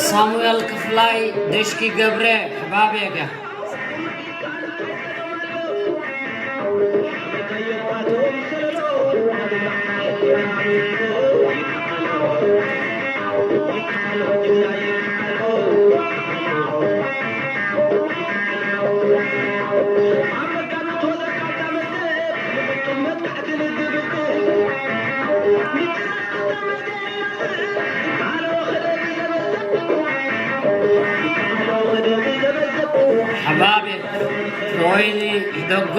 ሳሙኤል ክፍላይ፣ ደሽኪ ገብረ፣ ሕባቤ ገ ሓባብ ወይኒ ደጎ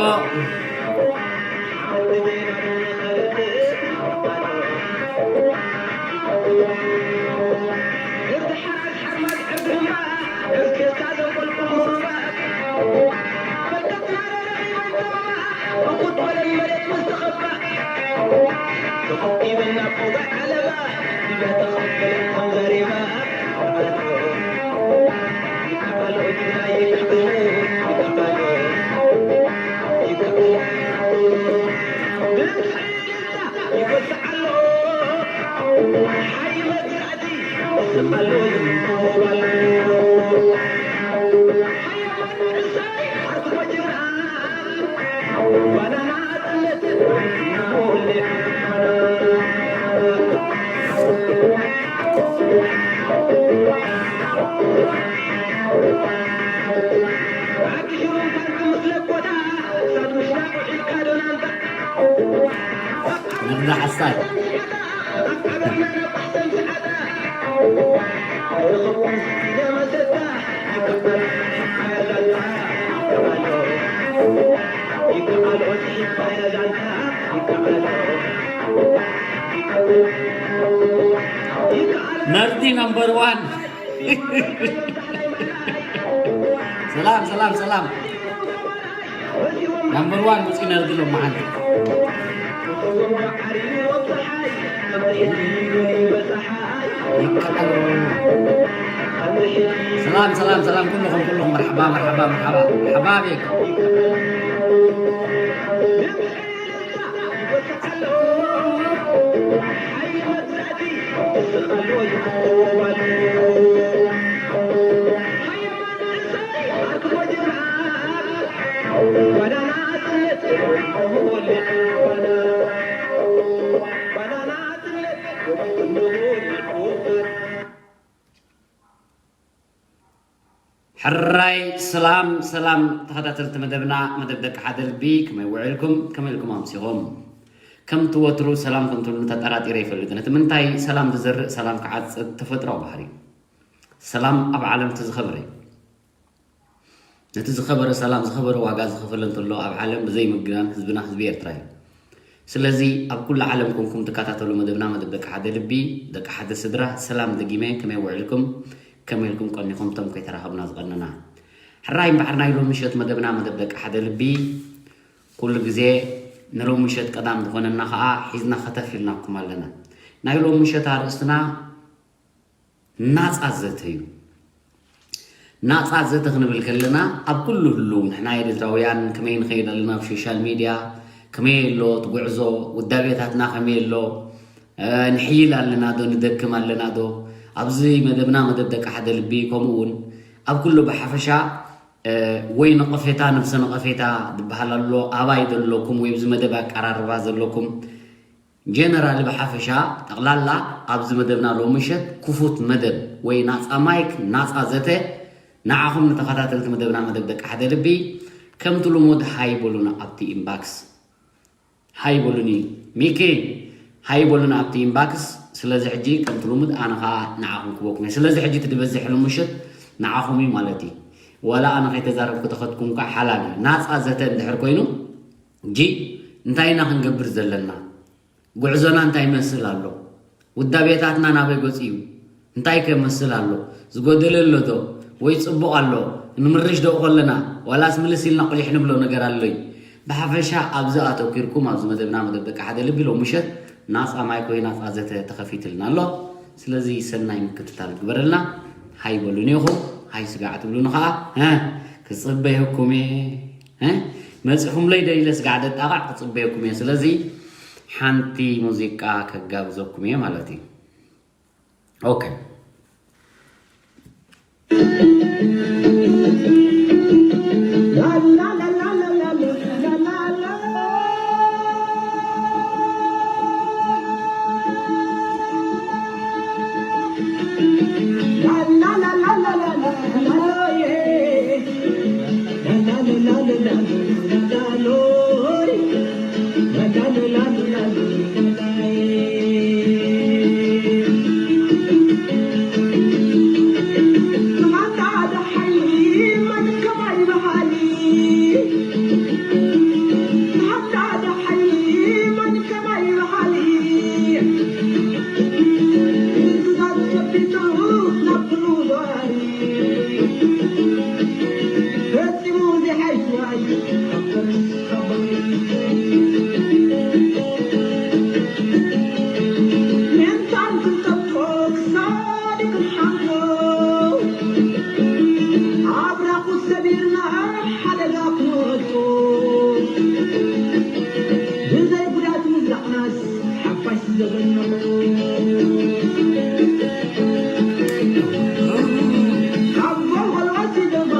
ንግዳ ሓሳይ ነርዲ ነምበር ዋን። ሰላም ሰላም ሰላም። ነምበር ዋን ውፂ ነርዲ ሎመዓንቲ። ሰላም ሰላም ሰላም ኩልኹም ኩልኹም መርሓባ መርሓባ መርሓባ መርሓባ ቤክ። ሕራይ ሰላም ሰላም ተኸታተልቲ መደብና፣ መደብ ደቂ ሓደ ልቢ፣ ከመይ ውዒልኩም? ከመይ ኢልኩም ኣምሲኹም? ከምቲ ወትሩ ሰላም ከም ትብሉ ተጠራጢረ ኣይፈልጥን። እቲ ምንታይ ሰላም ዝዘርእ ሰላም ክዓጽድ ተፈጥሮኣዊ ባህሪ እዩ። ሰላም ኣብ ዓለም እቲ ዝኸበረ እዩ። ነቲ ዝኸበረ ሰላም፣ ዝኸበረ ዋጋ ዝኸፈለ እንተሎ ኣብ ዓለም ብዘይ ምግናን ህዝብና ህዝቢ ኤርትራ እዩ። ስለዚ ኣብ ኩሉ ዓለም ኮንኩም ትከታተሉ መደብና፣ መደብ ደቂ ሓደ ልቢ፣ ደቂ ሓደ ስድራ፣ ሰላም ደጊመ፣ ከመይ ውዒልኩም? ከመይ ኢልኩም ቀኒኹም? እቶም ከይተራኸብና ዝቐነና። ሕራይ እምበኣር ናይ ሎሚ ምሸት መደብና፣ መደብ ደቂ ሓደ ልቢ፣ ኩሉ ግዜ ንሎሚ ምሸት ቀዳም ዝኾነና ኸኣ ሒዝና ከተፍ ኢልናኩም ኣለና። ናይ ሎሚ ምሸት ኣርእስትና ናጻ ዘተ እዩ። ናጻ ዘተ ክንብል ከለና ኣብ ኩሉ ህልው ንሕና ኤርትራውያን ከመይ ንኸይድ ኣለና፣ ኣብ ሶሻል ሚድያ ከመይ ኣሎ እቲ ጉዕዞ፣ ውዳቤታትና ከመይ ኣሎ፣ እ፣ ንሕይል ኣለና ዶ፣ ንደክም ኣለና ዶ፣ ኣብዚ መደብና፣ መደብ ደቂ ሓደ ልቢ፣ ከምኡ እውን ኣብ ኩሉ ብሓፈሻ፣ እ፣ ወይ ነቐፌታ፣ ነብሰ ነቐፌታ ዝበሃል ኣሎ፣ ኣባይ ዘለኩም ወይ ኣብዚ መደብ ኣቀራርባ ዘለኩም ጀነራል ብሓፈሻ ጠቕላላ ኣብዚ መደብና ሎሚ ምሸት ክፉት መደብ ወይ ናጻ ማይክ ናጻ ዘተ ንዓኹም ንተኸታተልቲ መደብና መደብ ደቂ ሓደ ልቢ ከምቲ ልሙድ ሃይ በሉና ኣብቲ ኢንባክስ። ሃይ በሉኒ ሚኪ፣ ሃይ በሉና ኣብቲ ኢንባክስ። ስለዚ ሕጂ ከምቲ ልሙድ ኣነ ኸኣ ንዓኹም ክበኩም እየ። ስለዚ ሕጂ እቲ ዝበዝሕ ሎሚ ምሸት ንዓኹም እዩ ማለት እዩ። ዋላ ኣነ ከይተዛረብኩ ተኸትኩም ከዓ ሓላል እዩ። ናጻ ዘተ እንድሕር ኮይኑ ሕጂ እንታይ ኢና ክንገብር ዘለና? ጉዕዞና እንታይ ይመስል ኣሎ? ውዳቤታትና ናበይ ገጹ እዩ? እንታይ ከ ይመስል ኣሎ? ዝጎደለ ኣሎ ዶ? ወይ ጽቡቕ ኣሎ? ንምርሽ ዶ ከለና? ዋላስ ምልስ ኢልና ቁሊሕ ንብሎ ነገር ኣሎ እዩ? ብሓፈሻ ኣብዚ ኣተኲርኩም ኣብዚ መደብና መደብ ደቂ ሓደ ልቢ ሎም ምሸት ናጻ ማይክ ወይ ናጻ ዘተ ተኸፊትልና ኣሎ። ስለዚ ሰናይ ምክትታል ግበረልና። ሃይ በሉኒ ኢኹም፣ ሃይ ስጋዕ ትብሉኒ ኸኣ፣ እ፣ ክጽበየኩም እየ። እ? መጺኹምለይ ዶ ኢለ ስጋዕ ደጣቓዕ ክጽበየኩም እየ። ስለዚ ሓንቲ ሙዚቃ ከጋብዘኩም እየ ማለት እዩ። ኦኬ።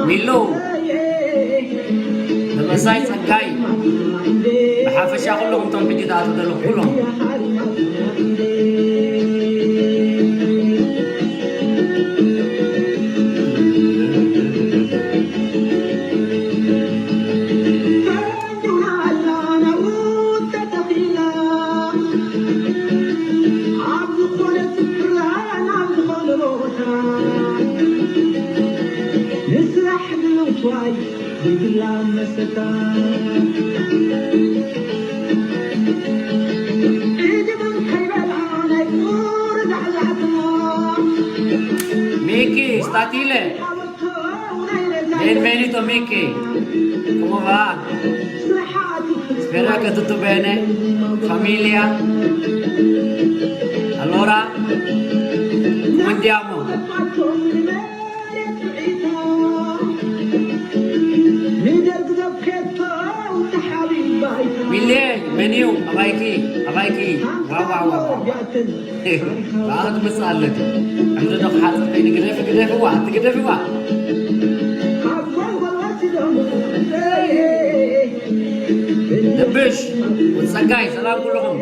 ሚሎ፣ ተመሳይ ጸጋይ፣ ብሓፈሻ ኩልኹም እቶም ሕጂ ትኣትዉ ዘለኹም ኩሎም። Miki, statile. Benvenuto Miki. Come va? Spero che tutto bene. Famiglia. Allora, come andiamo? ሚሌ፣ መን እዩ? ኣባይኪ፣ ኣባይኪ። ዋው፣ ዋው፣ ዋው፣ ዋው። ብኣኻ ትመጽእ ኣለኪ። ዕምሪ ዶ ክሓጽር ከይኑ ግደፊ፣ ግደፍዋ፣ ኣቲ ግደፍዋ። ድብሽ፣ ጸጋይ፣ ሰላም ኩልኹም።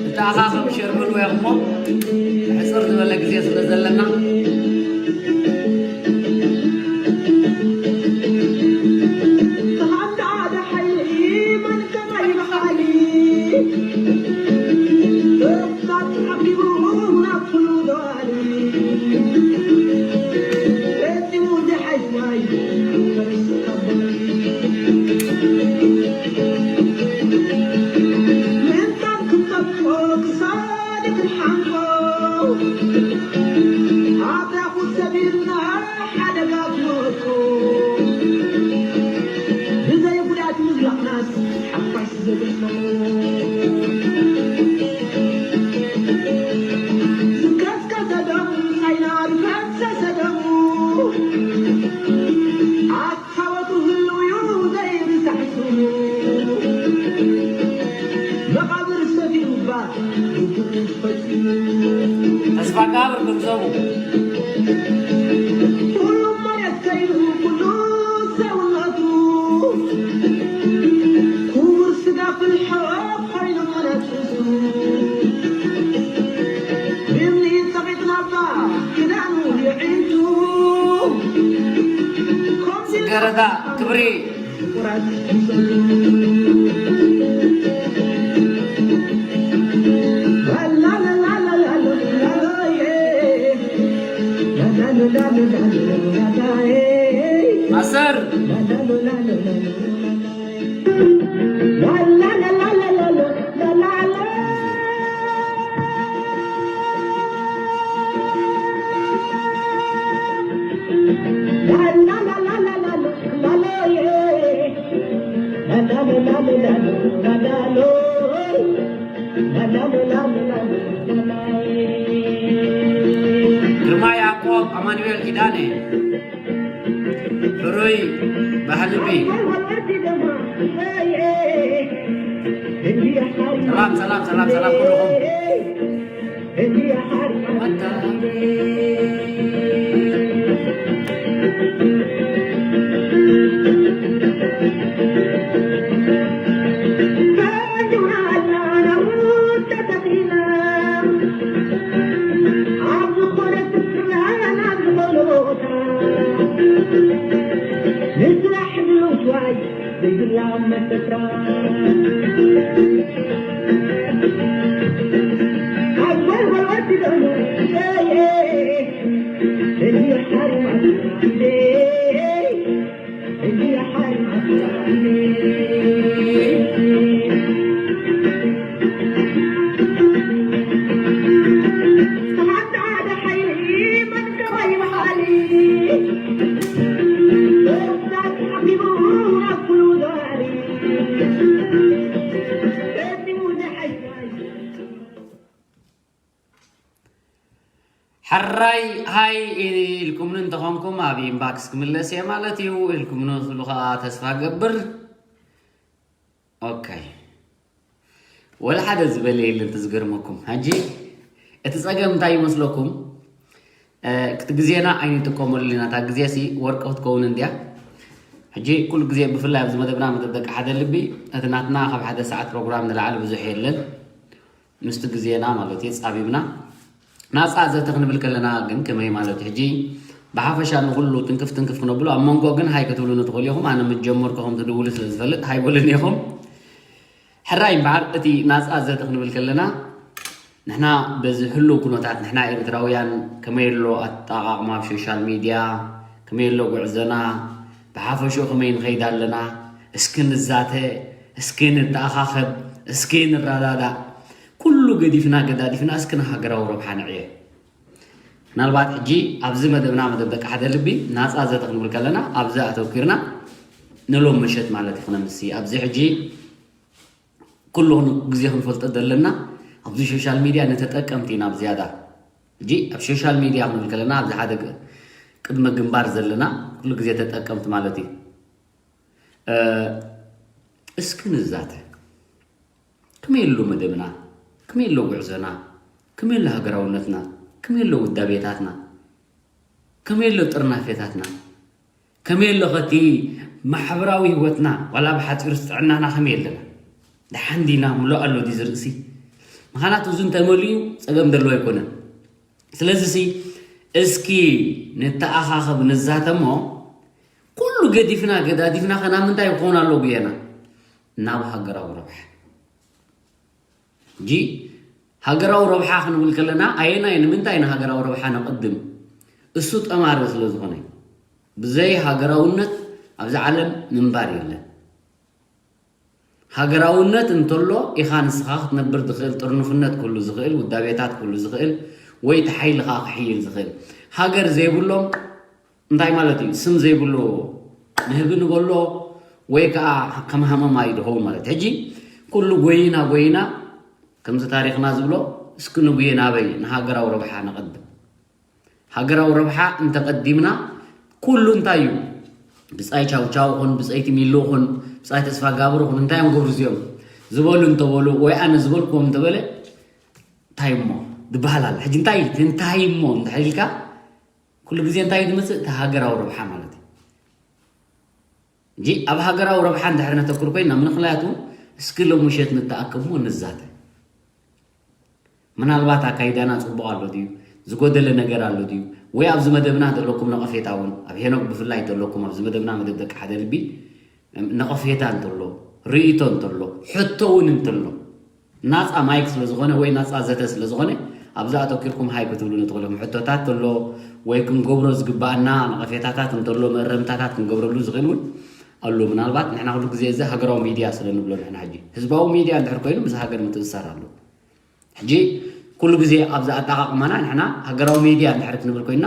እታ ኣኻ ከም ሸርምን ወይ እሞ ሕጽር ዝበለ ግዜ ስለ ዘለና ተስፋ ጋብር ገንዘቡ ጽገረዳ ክብሪ። ኣሰር። ግርማ ያዕቆብ፣ ኣማኑኤል ኪዳነ፣ ሕሩይ ባህልቢ። ሰላም፣ ሰላም፣ ሰላም፣ ሰላም ኩልኹም። ሕራይ ሃይ ኢልኩምኒ እንተኾንኩም፣ ኣብ ኢንባክስ ክምለስ እየ ማለት እዩ ኢልኩምኒ ክሉ ከዓ ተስፋ ገብር። ኦኬ። ወላ ሓደ ዝበለ የለን። እቲ ዝገርመኩም፣ ሕጂ እቲ ጸገም እንታይ ይመስለኩም? እ፣ እቲ ግዜና ኣይንጥቀመሉ ኢና። እታ ግዜ ሲ ወርቂ ክትከውን እንድያ። ሕጂ ኩሉ ግዜ፣ ብፍላይ ኣብዚ መደብና፣ መደብ ደቂ ሓደ ልቢ፣ እቲ ናትና ካብ ሓደ ሰዓት ፕሮግራም ንላዕሊ ብዙሕ የለን። ምስቲ ግዜና ማለት እዩ ጻቢብና ናጻ ዘተ ክንብል ከለና ግን ከመይ ማለት እዩ? ሕጂ ብሓፈሻ ንኹሉ ትንክፍ ትንክፍ ክነብሎ፣ ኣብ መንጎ ግን ሃይ ክትብሉኒ ትኽእሉ ኢኹም። ኣነ ምስ ጀመርኩ ከም ትድውሉ ስለ ዝፈልጥ ሃይ በሉኒ ኢኹም። ሕራይ እምበኣር፣ እቲ ናጻ ዘተ ክንብል ከለና፣ ንሕና በዚ ህሉው ኩነታት፣ ንሕና ኤርትራውያን ከመይ ኣሎ ኣጠቓቕማ ኣብ ሶሻል ሚድያ፣ ከመይ ኣሎ ጉዕዞና፣ ብሓፈሽኡ ከመይ ንኸይድ ኣለና፣ እስኪ ንዛተ፣ እስኪ ንተኣኻኸብ፣ እስኪ ንረዳዳእ። ኩሉ ገዲፍና ገዳዲፍና እስኪ ንሃገራዊ ረብሓ ንዕየ። ምናልባት ሕጂ ኣብዚ መደብና፣ መደብ ደቂ ሓደ ልቢ፣ ናጻ ዘተ ክንብል ከለና፣ ኣብዚ ኣተኲርና ንሎም ምሸት ማለት እዩ ክነምሲ። ኣብዚ ሕጂ ኩሉ ግዜ ክንፈልጦ ዘለና፣ ኣብዚ ሶሻል ሚድያ ንተጠቀምቲ ኢና ብዝያዳ። ሕጂ ኣብ ሶሻል ሚድያ ክንብል ከለና፣ ኣብዚ ሓደ ግ-፣ ቅድመ ግንባር ዘለና ኩሉ ግዜ ተጠቀምቲ ማለት እዩ። እ፣ እስኪ ንዛተ። ከመይ ኣሎ መደብና? ከመይ ኣሎ ጉዕዞና? ከመይ ኣሎ ሃገራውነትና? ከመይ ኣሎ ውዳቤታትና? ከመይ ኣሎ ጥርናፌታትና? ከመይ ኣሎ ኸቲ ማሕበራዊ ህይወትና? ዋላ ብሓጺሩ ጥዕናና ከመይ ኣለና? ደሓን ዲና? ምሉእ ኣሎ ድዩ ዝርእሲ? ምኽንያቱ እዚ እንተመሊኡ ጸገም ዘለዎ ኣይኮነን። ስለዚ ሲ እስኪ ንተኣኻኸብ፣ ንዛተሞ፣ ኩሉ ገዲፍና ገዳዲፍና ኸ ናብ ምንታይ ክኾን ኣለዎ ጉየና? ናብ ሃገራዊ ረብሓ። ሕጂ ሃገራዊ ረብሓ ክንብል ከለና ኣየናይ፣ ንምንታይ ንሃገራዊ ረብሓ ነቐድም? እሱ ጠማሪ ስለ ዝኾነ። ብዘይ ሃገራውነት ኣብዚ ዓለም ምንባር የለን። ሃገራውነት እንተሎ ኢኻ ንስኻ ክትነብር ትኽእል፣ ጥርኑፍነት ክህሉ ዝኽእል፣ ውዳቤታት ክህሉ ዝኽእል፣ ወይ እቲ ሓይልኻ ክሕይል ዝኽእል። ሃገር ዘይብሎም እንታይ ማለት እዩ? ስም ዘይብሉ ንህቢ ንበሎ ወይ ከዓ ከም ሃመማ እዩ ድኸውን ማለት። ሕጂ ኩሉ ጎይና ጎይና ከምዚ ታሪኽና ዝብሎ እስኪ ንጉየ ናበይ? ንሃገራዊ ረብሓ ነቐድም። ሃገራዊ ረብሓ እንተቐዲምና ኩሉ እንታይ እዩ? ብጻይ ቻው ቻው ኹን፣ ብጸይቲ ሚሎ ኹን፣ ብጻይ ተስፋ ጋብር ኹን፣ እንታይ እዮም ገብሩ እዚኦም? ዝበሉ እንተበሉ ወይ ኣነ ዝበልክዎም እንተበለ እንታይ እሞ ዝበሃል ኣሎ? ሕጂ እንታይ፣ እንታይ እሞ እንድሕር ኢልካ ኩሉ ግዜ እንታይ እዩ ዝመጽእ? እቲ ሃገራዊ ረብሓ ማለት እዩ። እንጂ ኣብ ሃገራዊ ረብሓ እንድሕር ነተኩር ኮይና፣ ምኽንያቱ እስኪ ሎም ምሸት ንተኣከብ እሞ ንዛተ። ምናልባት ኣካይዳና ጽቡቕ ኣሎ ድዩ? ዝጎደለ ነገር ኣሎ ድዩ? ወይ ኣብዚ መደብና ዘለኩም ነቐፌታ እውን፣ ኣብ ሄኖክ ብፍላይ ዘለኩም ኣብዚ መደብና፣ መደብ ደቂ ሓደ ልቢ፣ ነቐፌታ እንተሎ፣ ርእይቶ እንተሎ፣ ሕቶ እውን እንተሎ፣ ናፃ ማይክ ስለ ዝኾነ ወይ ናፃ ዘተ ስለ ዝኾነ፣ ኣብዚ ኣተኪርኩም ሃይ ክትብሉኒ ትኽእሉ ኢኹም። ሕቶታት እንተሎ ወይ ክንገብሮ ዝግባኣና ነቐፌታታት እንተሎ፣ መእረምታታት ክንገብረሉ ዝኽእል እውን ኣሎ። ምናልባት ንሕና ኩሉ ግዜ እዚ ሃገራዊ ሚድያ ስለ ንብሎ፣ ንሕና ሕጂ ህዝባዊ ሚድያ እንድሕር ኮይኑ ምስ ሃገር ምትእስሳር ኣሎ። ሕጂ ኩሉ ግዜ ኣብዚ ኣጠቓቕማና ንሕና ሃገራዊ ሚድያ እንድሕር ክንብል ኮይና፣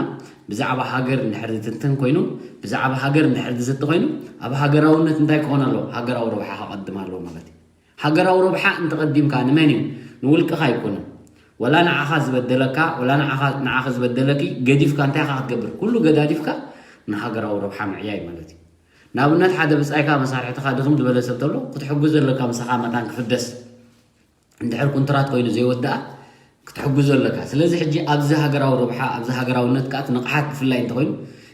ብዛዕባ ሃገር እንድሕር ዝትንትን ኮይኑ፣ ብዛዕባ ሃገር እንድሕር ዝዝቲ ኮይኑ፣ ኣብ ሃገራውነት እንታይ ክኾን ኣለዎ? ሃገራዊ ረብሓ ከቐድም ኣለዎ ማለት እዩ። ሃገራዊ ረብሓ እንተቐዲምካ ንመን እዩ? ንውልቅኻ ኣይኮነን። ወላ ንዓኻ ዝበደለካ፣ ወላ ንዓኻ፣ ንዓኺ ዝበደለኪ ገዲፍካ እንታይ ኢኻ ክትገብር? ኩሉ ገዳዲፍካ ንሃገራዊ ረብሓ ምዕያይ ማለት እዩ። ንኣብነት ሓደ ብጻይካ መሳርሕትኻ ድኽም ዝበለ ሰብ ተሎ ክትሕጉዝ ዘለካ ምሳኻ መታን ክፍደስ እንድሕር ኩንትራት ኮይኑ ዘይወድኣ ክትሕግዞ ኣለካ። ስለዚ ሕጂ ኣብዚ ሃገራዊ ረብሓ፣ ኣብዚ ሃገራውነት ከኣ እቲ ንቕሓት ብፍላይ እንተኾይኑ፣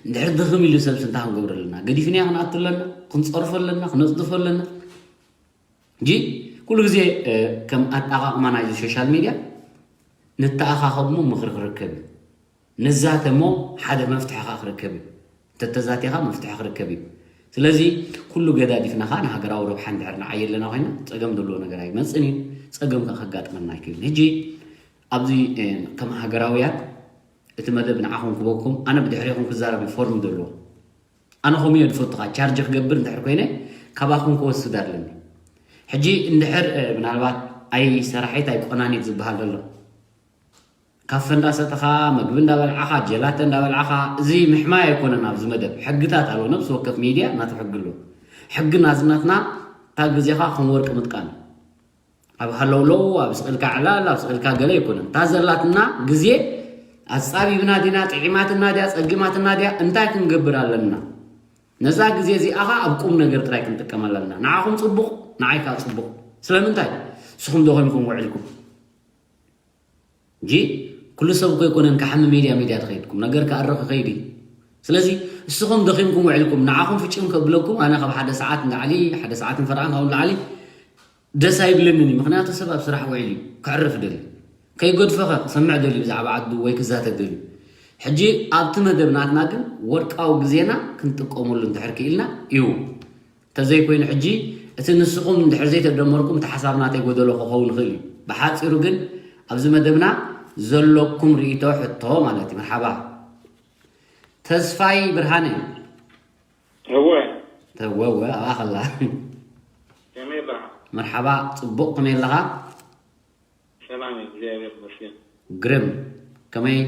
እንድሕር ድኽም ኢሉ ሰብሲ እንታይ ክንገብሮ ኣለና? ገዲፍናዮ ክንኣቱ ኣለና? ክንጸርፎ ኣለና? ክነጽድፎ ኣለና? ሕጂ ኩሉ ግዜ፣ እ፣ ከም ኣጠቓቕማ ናይዚ ሶሻል ሚድያ ንተኣኻኸብ እሞ ምኽሪ ክርከብ እዩ። ንዛተ እሞ ሓደ መፍትሒ ኸኣ ክርከብ እዩ። እንተተዛቲኻ መፍትሒ ክርከብ እዩ። ስለዚ ኩሉ ገዳዲፍና ኸኣ ንሃገራዊ ረብሓ እንድሕር ንዓይ ኣለና ኮይና ጸገም ዘለዎ ነገር ኣይመጽእን እዩ። ጸገም ከኣ ከጋጥመና ኣይክእልን። ሕጂ ኣብዚ፣ እ፣ ከም ሃገራውያን እቲ መደብ ንዓኹም ክበኩም፣ ኣነ ብድሕሬኹም ክዛረብ እዩ ፎርም ዘለዎ። ኣነ ከምኡ እየ ዝፈቱ፣ ኸኣ ቻርጅ ክገብር እንድሕር ኮይነ ካባኹም ክወስድ ኣለኒ። ሕጂ እንድሕር፣ እ፣ ምናልባት ኣይ ሰራሒት ኣይ ቆናኒት ዝበሃል ዘሎ፣ ካፈ እንዳሰተኻ፣ መግቢ እንዳበልዓኻ፣ ጀላተ እንዳበልዓኻ፣ እዚ ምሕማይ ኣይኮነን። ኣብዚ መደብ ሕግታት ኣለዎ፣ ነብሲ ወከፍ ሚድያ ናቱ ሕጊ ኣለዎ። ሕጊ ናዝናትና እታ ግዜኻ ከም ወርቂ ምጥቃም። ኣብ ሃለውለው፣ ኣብ ስቕልካ ዕላል፣ ኣብ ስቕልካ ገለ ኣይኮነን። እታ ዘላትና ግዜ ኣጻቢብና ዲና፣ ጥዒማትና ድያ፣ ጸጊማትና ድያ፣ እንታይ ክንገብር ኣለና? ነዛ ግዜ እዚኣ ኸኣ ኣብ ቁም ነገር ጥራይ ክንጥቀመላ ኣለና። ንዓኹም ጽቡቕ፣ ንዓይ ከኣ ጽቡቕ። ስለምንታይ? ንስኹም ደኺምኩም ውዒልኩም። እንጂ ኩሉ ሰብ እኮ ኣይኮነን ክሓሚ ሜድያ ሜድያ ተኸይድኩም፣ ነገር ክኣርቕ ይኸይድ እዩ። ስለዚ እስኹም ደኺምኩም ውዒልኩም፣ ንዓኹም ፍጭም ከብለኩም፣ ኣነ ካብ ሓደ ሰዓት ንላዕሊ፣ ሓደ ሰዓትን ፈረቓን ካብኡ ንላዕሊ ደስ ኣይብለንን እዩ። ምኽንያቱ ሰብ ኣብ ስራሕ ውዒል እዩ፣ ከዕርፍ ደሊ። ከይገድፈኸ ክሰምዕ ደልዩ ብዛዕባ ዓዱ ወይ ክዛተ ደልዩ። ሕጂ ኣብቲ መደብ ናትና ግን ወርቃዊ ግዜና ክንጥቀመሉ እንድሕር ክኢልና እዩ። ተዘይኮይኑ ሕጂ እቲ ንስኹም እንድሕር ዘይተደመርኩም እቲ ሓሳብ ናተይ ጎደሎ ክኸውን ይኽእል እዩ። ብሓጺሩ ግን ኣብዚ መደብና ዘለኩም ርእይቶ ሕቶ ማለት እዩ። መርሓባ ተስፋይ ብርሃነ። እወ። ተወወ ኣብኣ ኸላ። ከመይ ኣለኻ? መርሓባ ጽቡቕ፣ ከመይ ኣለኻ? ሰላም እዩ፣ እግዚኣብሔር ይመስገን። ግርም፣ ከመይ?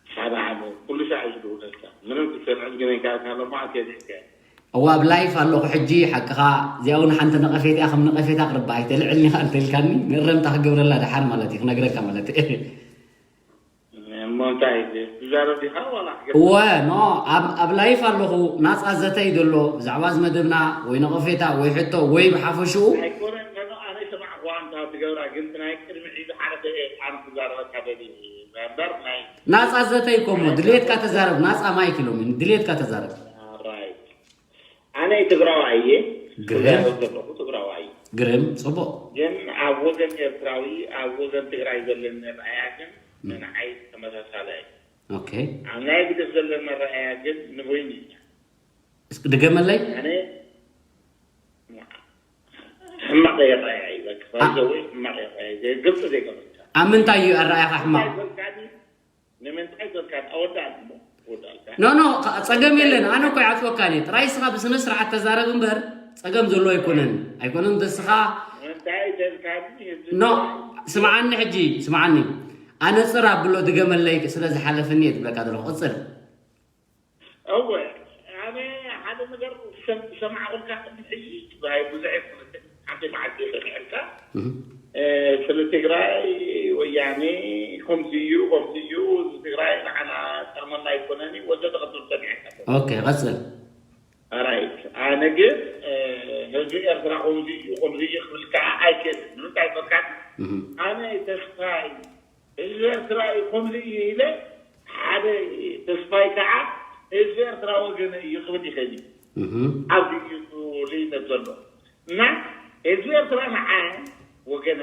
ሓደ ሓደ፣ ኩሉ ሻዕ እዩ ዝድውለልካ። ምንም ክትሰርሕ ዝገበርካ ኣሎ፣ መዓት እየ ዝሕከ። እዋ፣ ኣብ ላይፍ ኣለኹ ሕጂ፣ ሓቅኻ። እዚኣ እውን ሓንቲ ነቐፌታ እያ፣ ከም ነቐፌታ ኣቕርባ ኣይተልዕልኒ ኸኣ እንተኢልካኒ፣ መእረምታ ክገብረላ ደሓር ማለት እዩ፣ ክነግረካ ማለት እዩ። እሞ እንታይ፣ ትዛረብ ዲኻ ዋላ ክትገብር? እወ፣ ኖ፣ ኣብ፣ ኣብ ላይፍ ኣለኹ፣ ናጻ ዘተ እዩ ዘሎ፣ ብዛዕባ እዚ መደብና፣ ወይ ነቐፌታ፣ ወይ ሕቶ፣ ወይ ብሓፈሽኡ። ኣይኮነን፣ ኖ፣ ኣነ ይሰማዕኩዋ፣ እንታ ትገብራ፣ ግን እቲ ናይ ቅድሚ ሒዙ ሓደ ሰብ እየ፣ ኣነ ክዛረበካ ደልየ እምበር፣ ናይ ናጻ ዘተ እዩ እኮ እሞ፣ ድሌትካ ተዛረብ፣ ናጻ ማይክ ኢሎምኒ፣ ድሌትካ ተዛረብ። ራይት። ኣነ ትግራዋይ እየ፣ ግርም። ክዛረብ ዘለኹ ትግራዋይ እየ። ግርም፣ ጽቡቕ። ግን ኣብ ወገን ኤርትራዊ፣ ኣብ ወገን ትግራይ ዘለኒ ኣረኣእያ ግን ም። ንዓይ ተመሳሳሊ እዩ። ኦኬ። ኣብ ናይ ህግደፍ ዘለኒ ኣረኣእያ ግን ንበይኑ እዩ። እስኪ ድገመለይ። ኣነ ሕማቕ ኣረኣእያ እዩ፣ በቃ፣ ኣ- ባይዘወይ ሕማቕ ኣረኣእያ እዩ፣ ግልፂ ዘይገበርካ። ኣብ ምንታይ እዩ ኣረኣእያኻ ሕማቕ? እንታይ በልካኒ? ንምንታይ በልካ? ኣወዳእኒ እሞ፣ ወዳእልካ። ኖ፣ ኖ፣ ኸ-፣ ጸገም የለን። ኣነ እኮ ይዓጽወካን እየ። ጥራይ እስኻ ብስነ ስርዓት ተዛረብ እምበር ጸገም ዘሎ ኣይኮነን። ኣይኮነን ደስኻ። እንታይ በልካኒ? ህዝቢ ኖ፣ ትግራይ። ስምዓኒ ሕጂ፣ ስምዓኒ። ኣነጽር ኣብሎ ድገመለይ ስለ ዝሓለፈኒ እየ ዝብለካ ዘለኹ። ቅጽል። እወ፣ ኣነ ሓደ ነገር ሰም-፣ ሰማዕኹልካ ቅድሚ ሕጂ፣ ብሃይ ብዙሕ ኣይኮነትን። ሓንቲ መዓልቲ ይኽእልካ። እህ። እ፣ ስለ ትግራይ ወያኔ ከምዚ እዩ፣ ከምዚ እዩ፣ እዚ ትግራይ ንዓና ጠቕመና ኣይኮነን እዩ፣ ወዘተ ክትብል ሰሚዐካ ኣለኹ። ኦኬ፣ ቀጽል። ራይት። ኣነ ግን፣ እ፣ ህዝቢ ኤርትራ ከምዚ እዩ፣ ከምዚ እዩ ክብል ከዓ ኣይክእልን። ንምንታይ በልካ? እህ። ኣነ ተስፋይ ህዝቢ ኤርትራ እዩ ከምዚ እዩ ኢለ፣ ሓደ ተስፋይ ከዓ ህዝቢ ኤርትራ ወገነ እዩ ክብል ይኽእል እዩ። እህ። ኣብዚ እዩ ልዩነት ዘሎ። እና ህዝቢ ኤርትራ ንዓይ ወገነ፣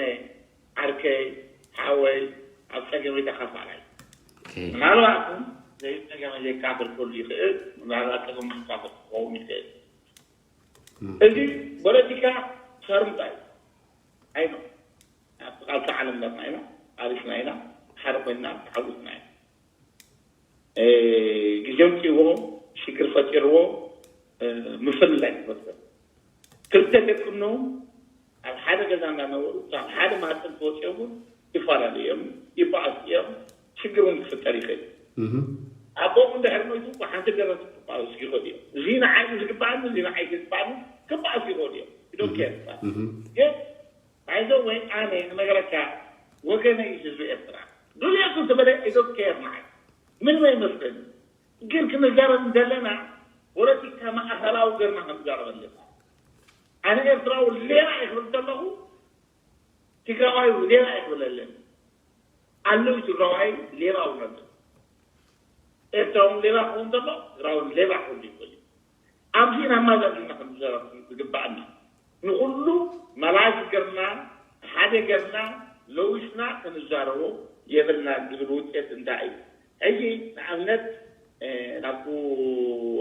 ዓርከይ፣ ሓወይ፣ ኣብ ጸገመይ ተኻፋላይ። ምናልባት ዘይተገመ ዘይካፈል ክህሉ ይኽእል፣ ምናልባት ተገመ ክካፈል ክኸውን ይኽእል። እዚ ፖለቲካ ሰርምጣ እዩ። ኣይኖ ኣብ ቃልሲ ዓለም ለና ኢና፣ ዓሪፍና ኢና፣ ሓደ ኮይንና ተዓዊትና ኢና። ግዜ ምፅዎ ሽግር ፈጢርዎ ምፍልላይ ይፈጥር። ክልተ ደቂ እኖም ኣብ ሓደ ገዛ እንዳነበሩ ካብ ሓደ ማህፀን ተወፂኦም እውን ይፈላለዩ እዮም፣ ይበኣሱ እዮም፣ ሽግር እውን ክፍጠር ይኽእል። ኣቦኦም እንድሕር ሞይቱ ብሓንቲ ገረቲ ክበኣሱ ይኽእሉ እዮም። እዚ ንዓይ ዝግባኣኒ፣ እዚ ንዓይ ዝግባኣኒ ክበኣሱ ይኽእሉ እዮም። ዶንት ኬር። ግን ባይዘወይ ኣነ ክነገረካ፣ ወገነይ ህዝቢ ኤርትራ፣ ዱልያ ክትበለ ዶንት ኬር ንዓይ ምንም ኣይመስለኒ። ግን ክንዛረብ እንተለና ፖለቲካ ማእኸላዊ ገርና ክንዛረብ ኣለና። ኣነ ኤርትራዊ ሌባ እየ ክብል ከለኹ ትግራዋይ ሌባ እየ ክብል ኣለኒ። ኣለዊ ትግራዋይ ሌባ እውን ኣሎ። ኤርትራውን ሌባ ክኸውን ከሎ ትግራውን ሌባ ክህሉ ይኽእል እዩ። ኣብዚ ኢና ኣማዛዚና ክንዘረብ ዝግባኣና። ንኹሉ መላሽ ገርና፣ ሓደ ገርና ለዊስና ክንዛረቦ የብልና ዝብል ውፅኢት እንታይ እዩ? ሕጂ ንኣብነት ናብ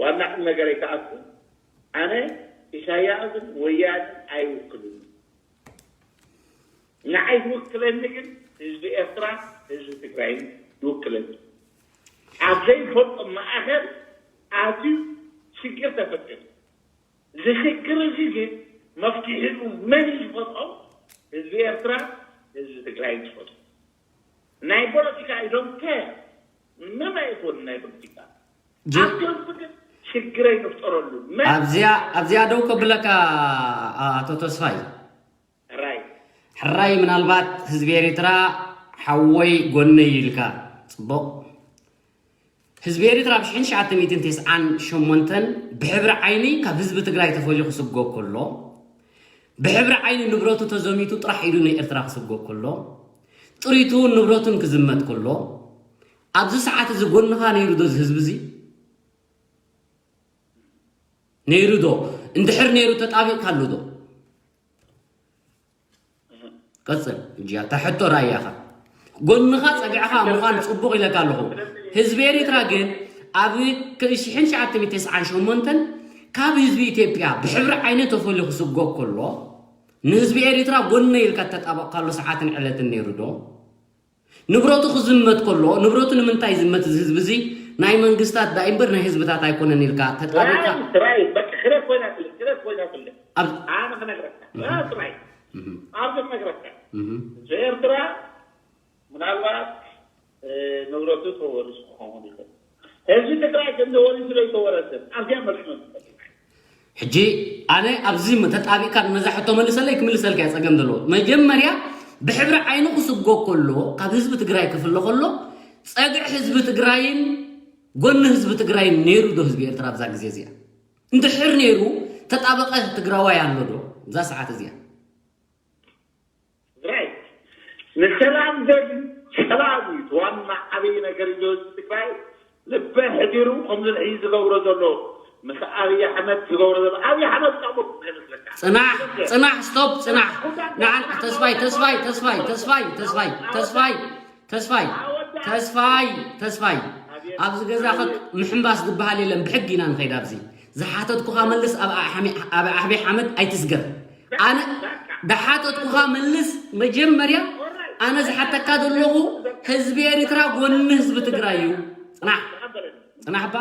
ዋና ቁም ነገረይ ክኣቱ፣ ኣነ ኢሳያስን ወያንን ኣይውክልን። ንዓይ ዝውክለኒ ግን ህዝቢ ኤርትራ፣ ህዝቢ ትግራይን ይውክለኒ። ኣብ ዘይፈልጦ ማእኸል ኣትዩ ሽግር ተፈጢሩ። እዚ ሽግር እዚ ግን መፍትሒኡ መን እዩ ዝፈጥሮ? ህዝቢ ኤርትራ፣ ህዝቢ ትግራይ ዝፈጥሮ። ናይ ፖለቲካ I don't care። ምንም ኣይኮን ናይ ፖለቲካ። ጅ- ኣብ ህዝቢ ግን ሽግር ኣይንፍጠረሉ። መን ኣብዚኣ ኣብዚኣ ደው ከብለካ ኣቶ ተስፋይ። ሕራይ። ሕራይ ምናልባት ህዝቢ ኤርትራ ሓወይ ጎነይ ኢልካ ጽቡቕ። ህዝቢ ኤርትራ ብ ሽሕን ትሽዓተ ሚእትን ተስዓን ሸሞንተን ብሕብሪ ዓይኒ ካብ ህዝቢ ትግራይ ተፈልዩ ክስጎ ከሎ፣ ብሕብሪ ዓይኒ ንብረቱ ተዘሚቱ ጥራሕ ኢዱ ንኤርትራ ክስጎ ከሎ፣ ጥሪቱ ንብረቱን ክዝመት ከሎ፣ ኣብዚ ሰዓት እዚ ጎንኻ ነይሩ ዶ እዚ ህዝቢ እዚ? ነይሩ ዶ? እንድሕር ነይሩ ተጣቢቕካሉ ዶ? ቀጽል። እጅ እታ ሕቶ ራእያኻ ጎንኻ ጸግዕኻ ምዃን ጽቡቕ ኢለካ ኣለኹ። ህዝቢ ኤሪትራ ግን ኣብ ክልተ ሽሕን ትሽዓተ ሚእትን ተስዓን ሸሞንተን ካብ ህዝቢ ኢትዮጵያ ብሕብሪ ዓይነ ተፈልዩ ክስጎ ከሎ፣ ንህዝቢ ኤሪትራ ጎነ ኢልካ እተጣበቕካሉ ሰዓትን ዕለትን ነይሩ ዶ? ንብረቱ ክዝመት ከሎ፣ ንብረቱ ንምንታይ ይዝመት? እዚ ህዝቢ እዚ ናይ መንግስታት ዳኢ እምበር ናይ ህዝብታት ኣይኮነን ኢልካ ተጣቢቕካ? ራይት፣ ራይት። በቃ ክረት ኮይና ትልቅ፣ ክረት ኮይና ትልቅ። ኣብ ኣነ ክነግረካ። እህ። ራይት፣ ራይት። እህ። ኣብዚ ክነግረካ። እህ። እዚ ኤርትራ ምናልባት፣ እ፣ ንብረቱ ተወሪሱ ክኸውን ይኽእል። ህዝቢ ትግራይ ግን ተወሪሱ ዘይተወረሰ ኣብዚኣ መልሲ መስጠት። ሕጂ ኣነ ኣብዚ ተጣቢቕካ ነዛ ሕቶ መልሰለይ፣ ክምልሰልካ እየ፣ ጸገም ዘለዎ። መጀመርያ ብሕብሪ ዓይኑ ክስጎ ከሎ፣ ካብ ህዝቢ ትግራይ ክፍለ ከሎ፣ ጸግዒ ህዝቢ ትግራይን ጎኒ ህዝቢ ትግራይን ነይሩ ዶ ህዝቢ ኤርትራ ኣብዛ ግዜ እዚኣ? እንድሕር ነይሩ፣ ተጣበቐ ትግራዋይ ኣሎ ዶ እዛ ሰዓት እዚኣ? ራይት። ንሰላም ዘድሊ ሰላም እዩ። እቲ ዋና ዓብዪ ነገር እዩ። ህዝቢ ትግራይ ልበ ሕዲሩ ከምዚ ንሕጂ ዝገብሮ ዘሎ፣ ምስ ኣብይ ኣሕመድ ዝገብሮ ዘሎ፣ ኣብይ ኣሕመድ ጻቡቕ ከይመስለካ። ጽናሕ፣ ጽናሕ፣ ስቶፕ፣ ጽናሕ። ንዓ፣ ተስፋይ፣ ተስፋይ፣ ተስፋይ፣ ተስፋይ፣ ተስፋይ፣ ተስፋይ፣ ተስፋይ፣ ተስፋይ፣ ተስፋይ፣ ተስፋይ። ኣብዚ ገዛ ከ ምሕንባስ ዝበሃል የለን፣ ብሕጊ ኢና ንኸይድ ኣብዚ። ዝሓተትኩኻ መልስ፣ ኣብ ኣሕሜ-፣ ኣብ ኣሕሜ ሓመድ ኣይትስገር። ኣነ ዝሓተትኩኻ መልስ፣ መጀመርያ ኣነ ዝሓተካ ዘለኹ ህዝቢ ኤሪትራ ጎኒ ህዝቢ ትግራይ እዩ። ጽናሕ፣ ጽናሕ እባ።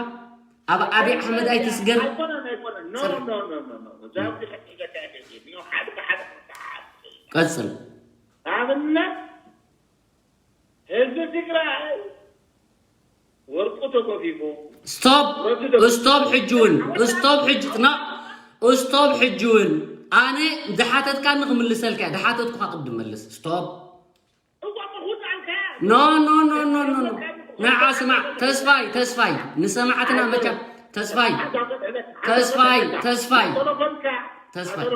ኣብ ኣብይ ኣሕመድ ኣይትስገር። ኣይኮነን፣ ኣይኮነን። ኖ፣ ጽናሕ። ኖ፣ ኖ፣ ኖ፣ ኖ። እዛ ኣብዚ ሕጂ ዘካየደ እዩ። ኖ፣ ሓደ ብሓደ ክትሓሓዝ። ቀጽል። ኣብነት ህዝቢ ትግራይ ወርቁ ተጎፊፉ። ስቶፕ፣ ወርቁ ተጎፊፉ። ስቶፕ ሕጂ እውን፣ ስቶፕ ሕጂ፣ ጽና-፣ ስቶፕ ሕጂ እውን። ኣነ ዝሓተትካኒ ክምልሰልካ እየ። ዝሓተትኩኻ ቅድም መልስ። ስቶፕ። እዋ፣ እሞ ሁሉ ኣልካ። ኖ፣ ኖ፣ ኖ፣ ኖ፣ ኖ፣ ኖ። ንዓ ስማዕ፣ ተስፋይ፣ ተስፋይ፣ ንሰማዕትና መቸም፣ ተስፋይ፣ ተስፋይ፣ ተስፋይ፣ ተስፋይ። ተስፋይ። ተስፋይ።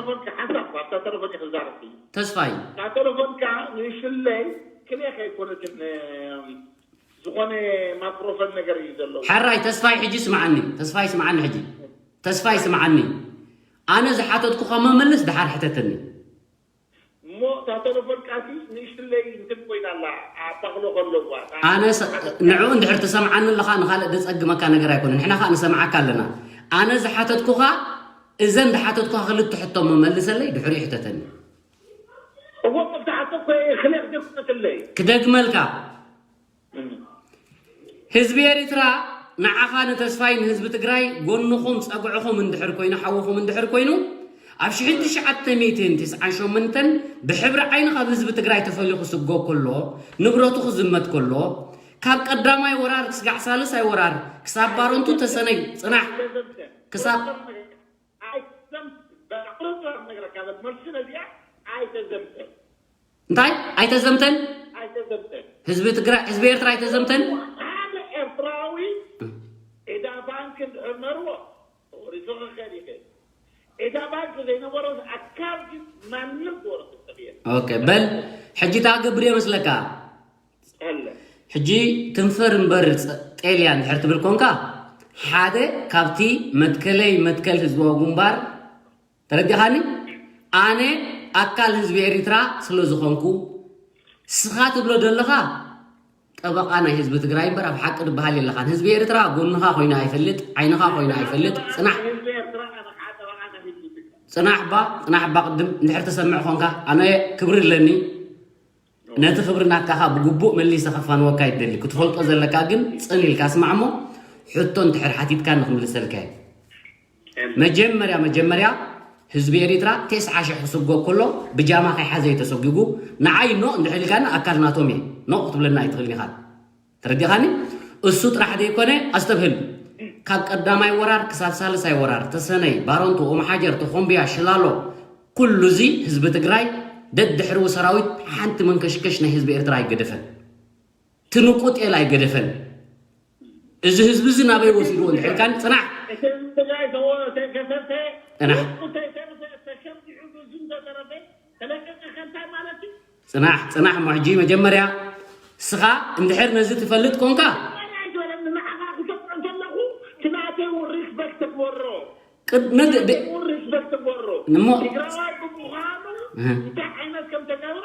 ተስፋይ። እታ ተለፎንካ ንእሽለይ ክልኤ ከይኮነትን፣ ዝኾነ ማይክሮፎን ነገር እዩ ዘለዎ። ሕራይ ተስፋይ፣ ሕጂ ስምዓኒ። ተስፋይ ስምዓኒ፣ ሕጂ ተስፋይ ስምዓኒ። ኣነ ዝሓተትኩኻ መመልስ፣ ድሓር ሕተተኒ። እሞ እታ ተለፎን ቃሲ ንእሽትለይ እንትን ኮይና ኣላ፣ ኣባኽሎ ከለዋ። ኣነ ሰ-፣ ንዕኡ እንድሕር ትሰምዓኒ ኣለኻ፣ ንኻልእ ደጸግመካ ነገር ኣይኮነን። ንሕና ኸኣ ንሰምዓካ ኣለና። ኣነ ዝሓተትኩኻ፣ እዘን ዝሓተትኩኻ ክልተ ሕቶ መመልሰለይ፣ ድሕሪኡ ሕተተኒ። እዎ፣ እታ ሕቶ እኮ እየ ክልእ ክደግመትለይ። ክደግመልካ። ህዝቢ ኤሪትራ ንዓኻ ንተስፋይ ንህዝቢ ትግራይ ጎንኹም ጸግዕኹም እንድሕር ኮይኑ ሓውኹም እንድሕር ኮይኑ ኣብ ሽሕን ትሽዓተ ሚእትን ትስዓን ሸሞንተን ብሕብሪ ዓይኒ ካብ ህዝቢ ትግራይ ተፈሊኹ ስጎ ከሎ ንብረቱ ክዝመት ከሎ ካብ ቀዳማይ ወራር ክስጋዕ ሳልሳይ ወራር ክሳብ ባረንቱ ተሰነይ ጽናሕ ክሳብ ኣይተዘምትን። በቁርጽ ነግረካ፣ መልሲ ነዚኣ ኣይተዘምትን። እንታይ ኣይተዘምተን? ኣይተዘምትን። ህዝቢ ትግራይ ህዝቢ ኤርትራ ኣይተዘምተን? ሓደ ኤርትራዊ ዕዳ ባንክ እንድሕር ነርዎ ተወሪሱ ክኸድ ይኽእል። ዕዳ ባንክ ዘይነበሮ ኣካል ግን ማንም ክወርስ ዝኽእል የለን። ኦኬ፣ በል ሕጂ ታገብር የመስለካ? ኣለ። ሕጂ ትንፈር እምበር ጸ-፣ ጤልያ እንድሕር ትብል ኮንካ ሓደ ካብቲ መትከለይ መትከል ህዝባዊ ግንባር ተረዲኻኒ? ኣነ ኣካል ህዝቢ ኤሪትራ ስለ ዝኾንኩ ስኻ ትብሎ ዘለኻ ጠበቓ ናይ ህዝቢ ትግራይ እምበር ኣብ ሓቂ ድበሃል የለኻን። ህዝቢ ኤርትራ ጎንኻ ኮይኑ ኣይፈልጥ፣ ዓይንኻ ኮይኑ ኣይፈልጥ። ጽናሕ ህዝቢ ኤርትራ ጠበቓ፣ ጠበቓ ናይ ህዝቢ ትግራይ። ጽናሕ እባ ጽናሕ እባ ቅድም እንድሕር ተሰምዕ ኾንካ ኣነ ክብሪ ኣለኒ። ነቲ ክብሪ ናትካ ኸኣ ብግቡእ መሊሰ ከፋንወካ ይደሊ። ክትፈልጦ ዘለካ ግን ጽን ኢልካ ስማዕ እሞ ሕቶ እንድሕር ሓቲትካ ንክምልሰልካ እየ። መጀመርያ መጀመርያ ህዝቢ ኤሪትራ ቴስዓ ሽሕ ክስጎ ከሎ ብጃማ ከይሓዘ እዩ ተሰጒጉ። ንዓይ ኖ እንድሕር ኢልካኒ ኣካል ናቶም እየ። ኖ ክትብለና ኣይትኽእልን ኢኻ። ተረዲኻኒ? እሱ ጥራሕ ዘይኮነ ኣስተብህል። ካብ ቀዳማይ ወራር ክሳብ ሳልሳይ ወራር ተሰነይ፣ ባረንቱ፣ ኦምሓጀር፣ ተኾምብያ፣ ሽላሎ ኩሉ እዚ ህዝቢ ትግራይ ደድሕሪኡ ሰራዊት ሓንቲ መንከሽከሽ ናይ ህዝቢ ኤርትራ ኣይገደፈን። ትንቁ ጤል ኣይገደፈን። እዚ ህዝቢ እዚ ናበይ ወሲድዎ እንድሕር ኢልካኒ ጽናሕ። እቲ ህዝቢ ትግራይ ተወ-፣ ተገፈፈ፣ ጽናሕ። ወርቁ ተይተረፈ፣ ተሸምዲሑ፣ ብዙ እንተተረፈ፣ ተለቀቀ ከ እንታይ ማለት እዩ? ጽናሕ ጽናሕ እሞ ሕጂ መጀመርያ ስኻ እንድሕር ነዚ ትፈልጥ ኮንካ ኣይትበለኒ፣ ንዓኻ ክሰምዖ ከለኹ እቲ ናተይ እውን ሪስፐክት ትግበሮ። ቅድ-፣ ነዚ ደ-፣ እውን ሪስፐክት ትግበሮ። እሞ ትግራዋይ ብምዃኑ እህ። እንታይ ዓይነት ከም ተገብረ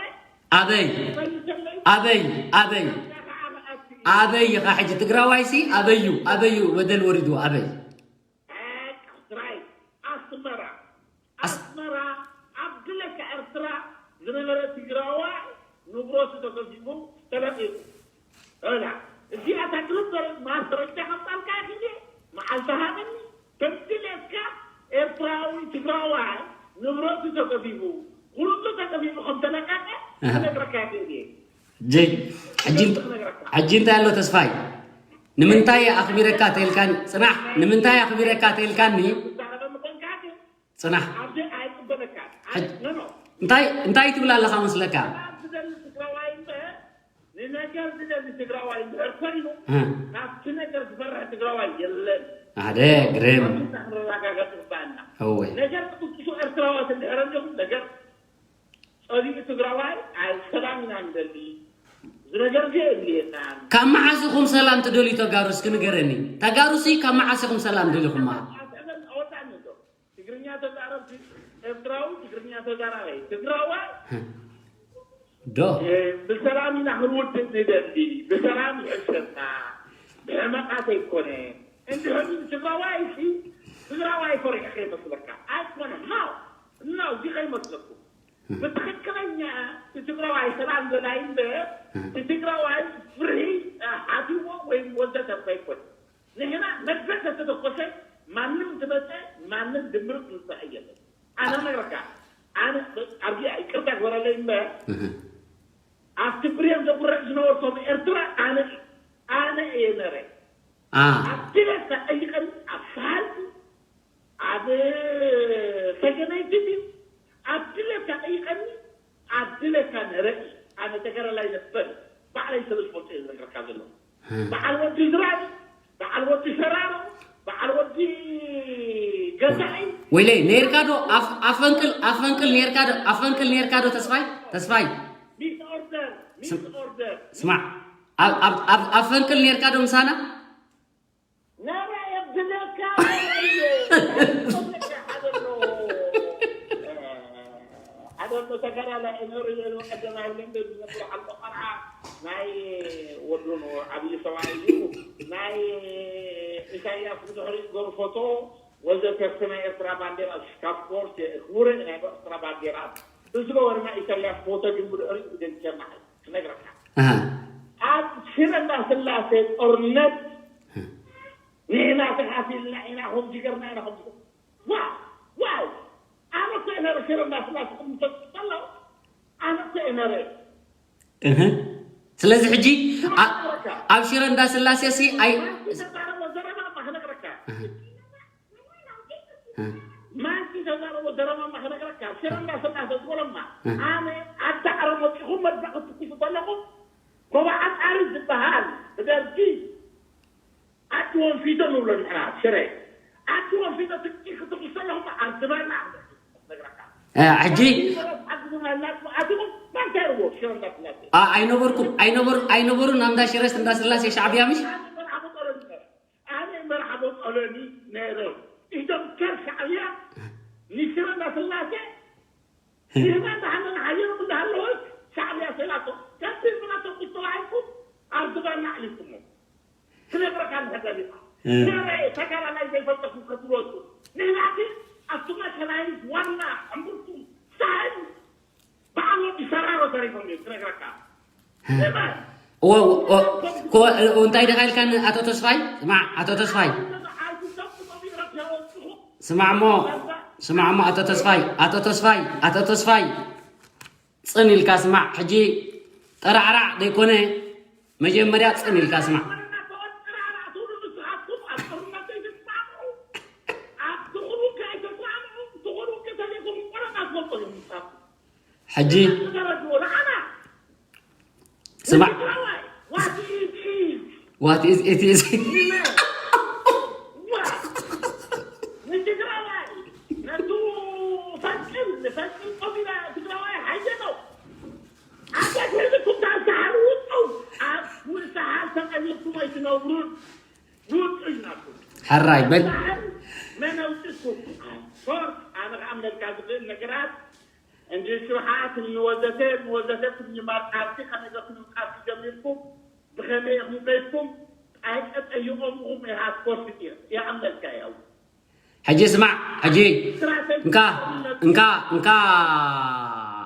ኣበይ መልሰለይ። ኣበይ ኣበይ ንዓኻ ከኣ መኣስ እዩ። ኣበይ ኢኻ ሕጂ ትግራዋይሲ ኣበዩ ኣበዩ በደል ወሪድዎ ኣበይ ኤርትራይ ኣስመራ ኣስመራ ኣብ ድለካ ኤርትራ ዝነበረ ትግራዋይ ንብረቱ ተገፊፉ ተለቂቑ። እላ እዚኣ እታ ክልተ ማስረጃ ከምጻልካ ግዜ መዓልቲ ሃበኒ። ከም ድሌትካ ኤርትራዊ ትግራዋይ ንብረቱ ተገፊፉ ኩሉ ተገፊፉ ከም ተለቀቀ ክነግረካ ይኽእል እየ። ጀይ ሕጂ እንት-፣ ሕጂ እንታይ ኣሎ ተስፋይ? ንምንታይ ኣኽቢረካ ተልካኒ? ጽናሕ ንምንታይ ኣኽቢረካ ተልካኒ? ትዛረበኒ ኮንካ ግን ጽናሕ ኣብዚ ኣይቅበለካን። ሕጂ ኖ ኖ እንታይ እንታይ ትብል ኣለኻ መስለካ? ሰላም ዝደሊ ትግራዋይ እምበር ንነገር ዝደሊ ትግራዋይ እንድሕር ኮይኑ እ። ናብቲ ነገር ዝፈርሕ ትግራዋይ የለን። ሓደ ግርም ከምዚ ክንረጋጋፅ ይግባኣና። እወ ነገር ቅጥቅጡ ኤርትራዋት እንድሕር ኣለኹም ነገር ፀሊኡ ትግራዋይ ኣይ ሰላም ኢና ንደሊ። እዚ ነገር እዚ የድልየናን። ካብ መዓስ ኢኹም ሰላም ትደልዩ ተጋሩ እስኪ ንገረኒ። ተጋሩሲ ካብ መዓስ ኢኹም ሰላም ደሊኹማ? ኣስዕበን ኣወዳእኒ ዶ ትግርኛ ተዛረብቲ ኤርትራዊ ትግርኛ ተዛራባይ ትግራዋይ ዶ እ፣ ብሰላም ኢና ክንውድእ ንደሊ። ብሰላም ይሕሸና ብሕመቃት ኣይኮነ። እንድሕር ትግራዋይ ሲ ትግራዋይ ፈሪሑ ከይመስለካ ኣይኮነ። ናው ናው እዚ ከይመስለኩም ብትክክለኛ እቲ ትግራዋይ ሰላም ደላይ እምበር እቲ ትግራዋይ ፍርሒ ሓቲዎ ወይም ወዘተ እኮ ኣይኮነ። ንሕና መድፍዕ ተተተኮሰ ማንም ዝመፀ ማንም ድምር ዝፀሐ የለን። ኣነ ነግረካ ኣነ ኣብዚኣ ይቅርታ ግበረለይ እምበር ኣብቲ ብሬን ዘጉረዕ ዝነበርኩም ኤርትራ ኣነ ኣነ እየ ነረ። ኣ ኣብ ድሌትካ ጠይቀኒ ኣብ ሳልቲ ኣብ ሰገነይቲ ድዩ ኣብ ድሌትካ ጠይቀኒ ኣብ ድሌትካ ነረ። ኣነ ተገረላይ ነበር ባዕለይ ስለ ዝፈልጦ እየ ዝነግረካ ዘለኹ። በዓል ወዲ ዝራብ በዓል ወዲ ሸራሮ በዓል ወዲ ገዛኢ ወይለይ ነርካ ዶ ኣፍ-፣ ኣፈንቅል ኣፈንቅል ነርካ ዶ ኣፈንቅል ነርካ ዶ ተስፋይ ተስፋይ ሚስ ኦርደር ሚስ ኦርደር ስማዕ ኣብ ኣብ ኣብ ኣፈንቅል ነርካ ዶ ምሳና ነረ የብለካ ሓደ ተጋዳላይ ነሩ ይበሉ ቀደም ኣብ ለንደን ዝነብሩ ዓንዲ ቆልዓ ናይ ወዱ ዓብዪ ሰብኣይ እዩ። ናይ ኢሳያስ ብድሕሪኡ ገሩ ፎቶ ወዘተ ናይ ኤርትራ ባንዴራ ስካፍፖርት ክቡር ናይ ኤርትራ ባንዴራ ብዝገበርና ኢሳያስ ፎቶ ግን ብድሕሪኡ ክደንቸና ክነግረካ። ኣብ ሽረ እንዳስላሴ ጦርነት ንሕና ተኻፊልና ኢና፣ ከምዚ ገርና ኢና፣ ከምዚ ዋው ዋው። ኣነ እኮ እየ ነረ ሽረ እንዳስላሴ ከምተፅእ ከለኹ ኣነ እኮ እየ ነረ። እህ። ስለዚ ሕጂ ኣ- ኣብ ሽረ እንዳስላሴ ሲ ኣይ ተዛረቦ ዘረባ እማ ክነግረካ። ማንኪ ተዛረቦ ዘረባ እማ ክነግረካ። ሽረ እንዳስላሴ ዝበሎማ ኣነ ኣብ ዳዕሮ መፂኹም መድረኽ ትኩሱ ከለኹም ጎባዓ ጣሪ ዝበሃል ብደርጊ ኣድወንፊቶ ንብሎ ንሕና ሽረ ኣድወንፊቶ ትኪ ክትኩስ ከለኹም ኣብ ዝበልና ነግረካ። እ፣ ሕጂ ኣድወንፊቶ ኣትኹም መን ከይርዎ ሽረ እንዳስላሴ ኣ- ኣይነበርኩም ኣይነበሩ ኣይነበሩን ኣምዳ ሽረስ እንዳስላሴ ሻዕብያ ምሽ ኣነ መርሓቦ ጸሎኒ ነረ ኢዶም ከር ሻዕብያ ንሽረ እንዳስላሴ ንሕና እንዳሃለና ሓየሎም እንዳሃለወ ሻዕብያ ሰላቶ ከቢድ ምናቶ ቁጥባይኩም ኣብ ዝባና ኣሊኩሞ ክነግረካ ንሕደሊካ ነረ ተጋዳላይ ዘይፈልጠኩም ከትወፁ ንሕና ግን ኣብቲ መከናይዝ ዋና ዕምርኩም ሳህል በዓል ወዲ ሰራሮ ተሪፎም እዮም ክነግረካ እንታይ ደኻ ኢልካኒ ኣቶ ተስፋይ? ስማዕ ኣቶ ተስፋይ፣ ስማዕ እሞ ስማዕ እሞ ኣቶ ተስፋይ ኣቶ ተስፋይ ኣቶ ተስፋይ ጽን ኢልካ ስማዕ። ሕጂ ጠራዕራዕ ዘይኮነ መጀመርያ ጽን ኢልካ ስማዕ። ሕጂ ስማዕ what is it is ሕራይ በል ኣነ ከዓ ምለልካ ዝኽእል ነገራት እንዲ ስብሓት ንወዘተ ንወዘተ ክንማር ቃልሲ ከመይ ገርኩም ቃልሲ ጀሚርኩም ብኸመይ ኢኹም ከይድኩም ጣይቀ ጠይቖም ኢኹም ኢኻ ትኮርስ ይኣምነልካ ያው ሕጂ ስማዕ ሕጂ እንካ እንካ እንካ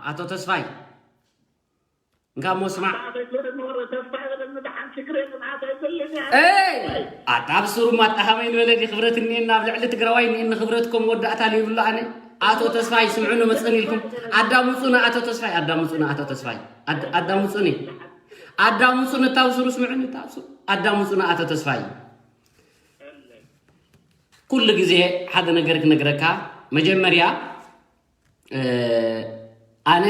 ኣቶ ተስፋይ እንካ እሞ ስማዕ ኣታ ብስሩ ማጣሃመይ ንበለ ክብረት እኒኤና ኣብ ልዕሊ ትግራዋይ እኒኤኒ ክብረት ከም መወዳእታ ዘይብሉ ኣነ ኣቶ ተስፋይ ስምዑ ንመፅእን ኢልኩም ኣዳምፁ ንኣቶ ተስፋይ ኣዳምፁ ንኣቶ ተስፋይ ኣዳምፁኒ ኣዳምፁ ንታብስሩ ስምዑ ንታብስሩ ኣዳምፁ ንኣቶ ተስፋይ ኩሉ ግዜ ሓደ ነገር ክነግረካ መጀመርያ ኣነ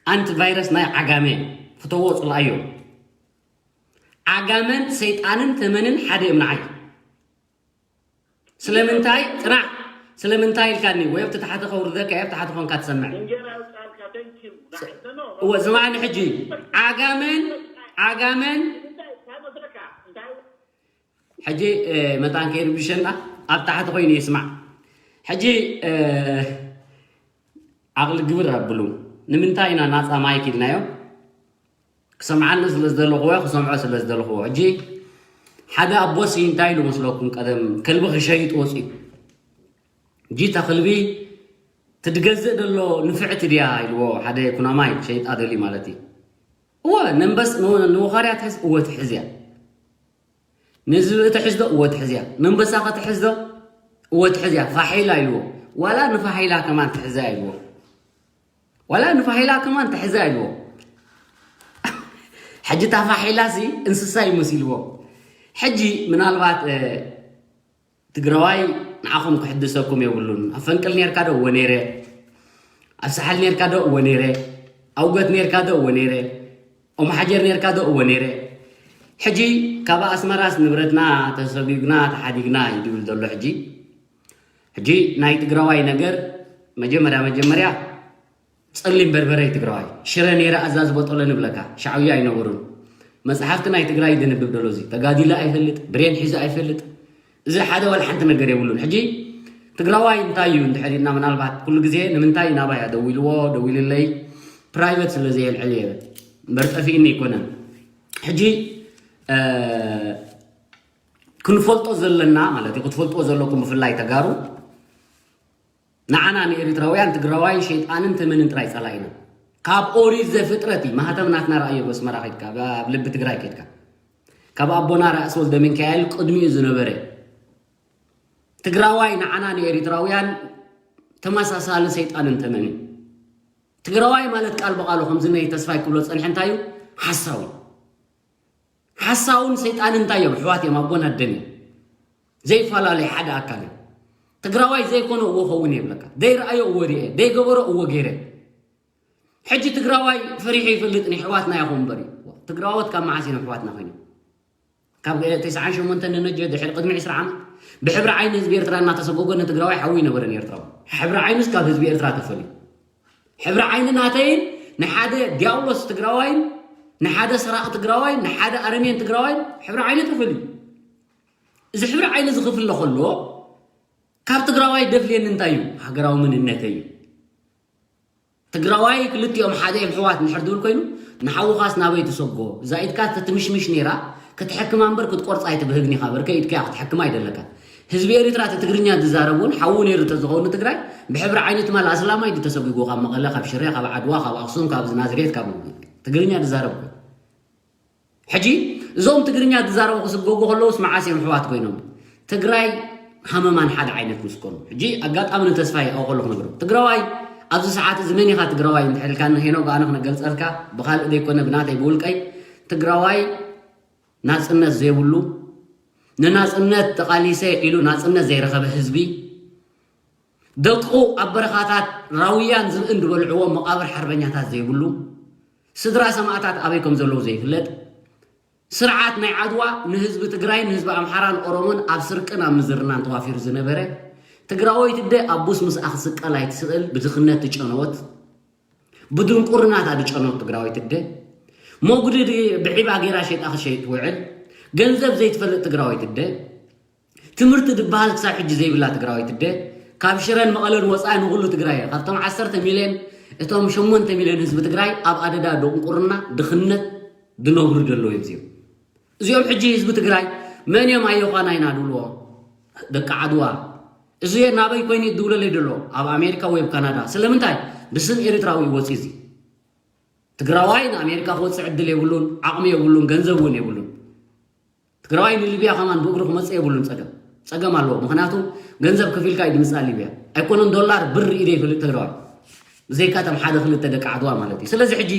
ኣንቲ ቫይረስ ናይ ዓጋመ ፍተዎ ፅልኣዮ ዓጋመን ሰይጣንን ተመንን ሓደ እዮም ንዓይ ስለምንታይ ፅናዕ ስለምንታይ ኢልካኒ ወይ ኣብቲ ታሕቲ ከውርደካ እየ ኣብቲ ታሕቲ ኮንካ ትሰምዕ እወ ዝማዕኒ ሕጂ ዓጋመን ዓጋመን ሕጂ መታን ከይርብሸና ኣብ ታሕቲ ኮይኑ ይስማዕ ሕጂ ዓቕሊ ግብር ኣብሉ ንምንታይ ኢና ናፃ ማይክ ኢልናዮ ክሰምዓኒ ስለ ዝደለኽዎ ክሰምዖ ስለ ዝደለኽዎ ሕጂ ሓደ ኣቦሲ እንታይ ኢሉ መስለኩም ቀደም ከልቢ ክሸይጥ ወፅዩ ጂታ ከልቢ ትድገዝእ ደሎ ንፍዕቲ ድያ ኢልዎ ሓደ ኩናማይ ሸይጣ ደሊ ማለት እዩ እወ ነንበስ ንወኻርያ ትሕዝ እወ ትሕዝ እያ ንዝብኢ ትሕዝዶ እወ ትሕዝያ። ነንበሳ ከ ትሕዝዶ እወ ትሕዝያ። ፋሒላ ኢልዎ። ዋላ ንፋሒላ ከማን ትሕዛ ኢልዎ። ዋላ ንፋሒላ ከማን ትሕዛ ኢልዎ። ሕጂ እታ ፋሒላ ሲ እንስሳ እዩ መሲልዎ። ሕጂ ምናልባት ትግራዋይ ንዓኹም ክሕድሰኩም የብሉን። ኣብ ፈንቅል ኔርካ ዶ እወ ኔረ። ኣብ ሳሕል ኔርካ ዶ እወ ኔረ። ኣውገት ኔርካ ዶ እወ ኔረ። ኦም ሓጀር ኔርካ ዶ እወ ኔረ። ሕጂ ካብ ኣስመራስ ንብረትና ተሰጉግና ተሓዲግና እዩ ድብል ዘሎ ሕጂ ሕጂ ናይ ትግራዋይ ነገር መጀመርያ መጀመርያ ፀሊም በርበረ እዩ ትግራዋይ ሽረ ኔረ ኣዛዚ ቦጦለ ንብለካ ሻዕብያ ኣይነበሩን መፅሓፍቲ ናይ ትግራይ ድንብብ ደሎ እዚ ተጋዲለ ኣይፈልጥ ብሬን ሒዘ ኣይፈልጥ እዚ ሓደ ዋላ ሓንቲ ነገር የብሉን ሕጂ ትግራዋይ እንታይ እዩ እንድሕር ኢልና፣ ምናልባት ኩሉ ግዜ ንምንታይ ናባይ ደዊልዎ ደዊልለይ፣ ፕራይቨት ስለ ዘየልዕል እየ እምበር ጠፊእኒ ኣይኮነን። ሕጂ ክንፈልጦ ዘለና ማለት እዩ፣ ክትፈልጥዎ ዘለኩም ብፍላይ ተጋሩ፣ ንዓና ንኤሪትራውያን ትግራዋይ ሸይጣንን ተመንን ጥራይ ጸላኢና። ካብ ኦሪት ዘፍጥረት እዩ፣ ማህተም ናትና ረኣዮ፣ ኣብ ኣስመራ ከድካ፣ ኣብ ልቢ ትግራይ ከድካ፣ ካብ ኣቦና ራእሲ ወልደ ሚካኤል ቅድሚኡ ዝነበረ ትግራዋይ ንዓና ንኤሪትራውያን ተመሳሳሊ ሰይጣንን ተመንን። ትግራዋይ ማለት ቃል ብቃሉ ከምዚ ናይ ተስፋይ ክብሎ ጸንሐ እንታይ እዩ? ሓሳዊ። ሓሳውን ሰይጣንን እንታይ እዮም? ኣሕዋት እዮም፣ ኣቦን ኣደን እዮም። ዘይፈላለዩ ሓደ ኣካል እዮም። ትግራዋይ ዘይኮነ እዎ ኸውን የብለካ። ዘይረኣዮ እዎ ርኤ፣ ዘይገበሮ እዎ ገይረ። ሕጂ ትግራዋይ ፈሪሑ ይፈልጥ ንሕዋትና ይኹን እምበር እዩ። ትግራዎት ካብ መዓስ እዮም ኣሕዋትና ኮይኖም? ካብ ተስዓን ሸሞንተን ንነጀ ድሕሪ ቅድሚ ዕስራ ዓመት ብሕብሪ ዓይኒ ህዝቢ ኤርትራ እናተሰጎጎ ንትግራዋይ ሓዊ ይነበረን ኤርትራዊ። ሕብሪ ዓይኑስ ካብ ህዝቢ ኤርትራ ተፈልዩ። ሕብሪ ዓይኒ ናተይን ንሓደ ዲያብሎስ ትግራዋይን ንሓደ ሰራቂ ትግራዋይን ንሓደ ኣረሜን ትግራዋይን ሕብሪ ዓይኒ ተፈልዩ። እዚ ሕብሪ ዓይኒ ዝኽፍለ ከሎ ካብ ትግራዋይ ደፍልየኒ እንታይ እዩ? ሃገራዊ መንነተይ እዩ። ትግራዋይ ክልቲኦም ሓደ እዮም ኣሕዋት እንድሕር ዝብል ኮይኑ፣ ንሓውኻስ ናበይ ትሰጎ? እዛ ኢድካ ተትምሽምሽ ነይራ፣ ክትሕክማ እምበር ክትቆርጻ ኣይትብህግን ኢኻ። በርከ ኢድካ ክትሕክማ ኣይደለካ። ህዝቢ ኤሪትራ እቲ ትግርኛ ዝዛረብ እውን ሓዉ ነይሩ እንተዝኸውን ንትግራይ፣ ብሕብሪ ዓይኒ ትማል ኣስላማይ ድዩ ተሰጒጉ ካብ መቐለ፣ ካብ ሽረ፣ ካብ ዓድዋ፣ ካብ ኣኽሱም፣ ካብ ናዝሬት፣ ካብ ትግርኛ ዝዛረብ ኮይኑ። ሕጂ እዞም ትግርኛ ዝዛረቡ ክስጎጉ ከለውስ መዓስ እዮም ኣሕዋት ኮይኖም? ትግራይ ሃመማን ሓደ ዓይነት ምስ ኮኑ። ሕጂ ኣጋጣሚ ንተስፋይ ኣብኡ ከለኹ ነግሮ። ትግራዋይ ኣብዚ ሰዓት እዚ መን ኢኻ ትግራዋይ እንድሕር ኢልካኒ ሄኖግ ኣነ ክነገልጸልካ ብኻልእ ዘይኮነ ብናተይ ብውልቀይ ትግራዋይ ናጽነት ዘይብሉ ንናጽነት ተቓሊሰ ኢሉ ናጽነት ዘይረኸበ ህዝቢ ደቁ ኣብ በረኻታት ራውያን ዝብእን ዝበልዕዎ መቓብር ሓርበኛታት ዘይብሉ ስድራ ሰማእታት ኣበይ ከም ዘለዉ ዘይፍለጥ ስርዓት ናይ ዓድዋ ንህዝቢ ትግራይን ንህዝቢ ኣምሓራን ኦሮሞን ኣብ ስርቅን ኣብ ምዝርናን ተዋፊሩ ዝነበረ ትግራወይቲ ኣደ ኣቡስ ምስኣ ክስቀል ኣይትስእል ብድኽነት ትጨነወት ብድንቁርና እታ ዝጨነወት ትግራወይቲ ኣደ መጉዲ ብዒባ ገይራ ሸይጣ ክሸይጥ ትውዕል ገንዘብ ዘይትፈልጥ ትግራወይቲ ኣደ ትምህርቲ ዝበሃል ክሳብ ሕጂ ዘይብላ ትግራወይቲ ኣደ ካብ ሽረን መቐለን ወፃኢ ንኩሉ ትግራይ እያ። ካብቶም ዓሰርተ ሚልዮን እቶም ሸሞንተ ሚልዮን ህዝቢ ትግራይ ኣብ ኣደዳ ድንቁርና ድኽነት ዝነብሩ ዘለዉ እዮም እዚኦም። እዚኦም ሕጂ ህዝቢ ትግራይ መን እዮም ኣዮዃና ኢና ድብልዎ ደቂ ዓድዋ እዚ ናበይ ኮይኑ ይድውለለይ ደሎ ኣብ ኣሜሪካ ወይ ኣብ ካናዳ ስለምንታይ ብስም ኤርትራዊ ይወፅእ እዚ ትግራዋይ ንኣሜሪካ ክወፅእ ዕድል የብሉን ዓቕሚ የብሉን ገንዘብ እውን የብሉን ትግራዋይ ንሊብያ ከማን ብእግሩ ክመፅእ የብሉን ፀገም ፀገም ኣለዎ ምክንያቱ ገንዘብ ከፊልካ እዩ ድምፃእ ሊብያ ኣይኮነን ዶላር ብር ኢደ ይፈልጥ ትግራዋይ ብዘይካ እቶም ሓደ ክልተ ደቂ ዓድዋ ማለት እዩ ስለዚ ሕጂ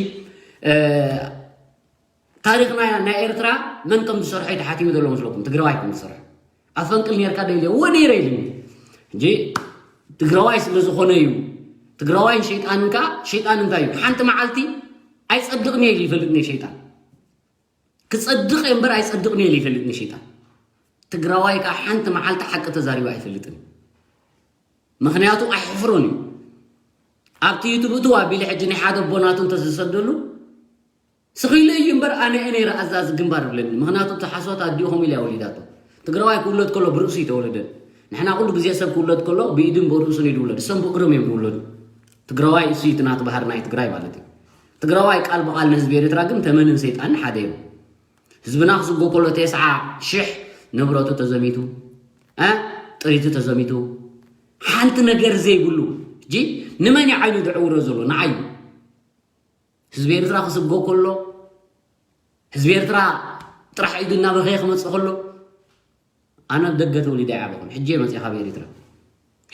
ታሪክ ናይ ኤርትራ መን ከም ዝሰርሖ እዩ ተሓቲሙ ዘሎ መስለኩም ትግራዋይ ከም ዝሰርሖ ኣብ ፈንቅል ነርካ ዶ ኢለ እወ ነይረ ኢሉኒ እንጂ ትግራዋይ ስለ ዝኾነ እዩ ትግራዋይን ሸይጣንን ከዓ ሸይጣን እንታይ እዩ ሓንቲ መዓልቲ ኣይፀድቕን እየ ኢሉ ይፈልጥኒ ሸይጣን ክፀድቕ እየ እምበር ኣይፀድቕን እየ ኢሉ ይፈልጥኒ ሸይጣን ትግራዋይ ከዓ ሓንቲ መዓልቲ ሓቂ ተዛሪቡ ኣይፈልጥን ምክንያቱ ኣይሕፍሮን እዩ ኣብቲ ዩቱብ እትው ኣቢለ ሕጂ ናይ ሓደ ኣቦ ናቱ እንተዝሰደሉ ስኺሉ እዩ እምበር ኣነ እየ ነይረ ኣዛዚ ግንባር ይብለኒ ምክንያቱ እቲ ሓሶት ኣዲኡ ከምኡ ኢላ ወሊዳቶ ትግራዋይ ክውለድ ከሎ ብርእሱ እዩ ተወለደ ንሕና ኩሉ ግዜ ሰብ ክውለድ ከሎ ብኢድን ብርእሱን እዩ ዝውለድ እሶም ብእግሮም እዮም ዝውለዱ ትግራዋይ እሱ እዩ እቲ ናቱ ባህሪ ናይ ትግራይ ማለት እዩ ትግራዋይ ቃል ብቃል ንህዝቢ ኤርትራ ግን ተመንን ሰይጣንን ሓደ እዮም ህዝብና ክስጎ ከሎ ተስዓ ሽሕ ንብረቱ ተዘሚቱ እ ጥሪቱ ተዘሚቱ ሓንቲ ነገር ዘይብሉ ሕጂ ንመን እዩ ዓይኑ ዝዕውሮ ዘሎ ንዓዩ ህዝቢ ኤርትራ ክስጎ ከሎ ህዝቢ ኤርትራ ጥራሕ ኢዱ እናበኸየ ክመፅእ ከሎ ኣነ ኣብ ደገ ተወሊደ ኣይዓበኹን ሕጂ እየ መፅእ ካብ ኤርትራ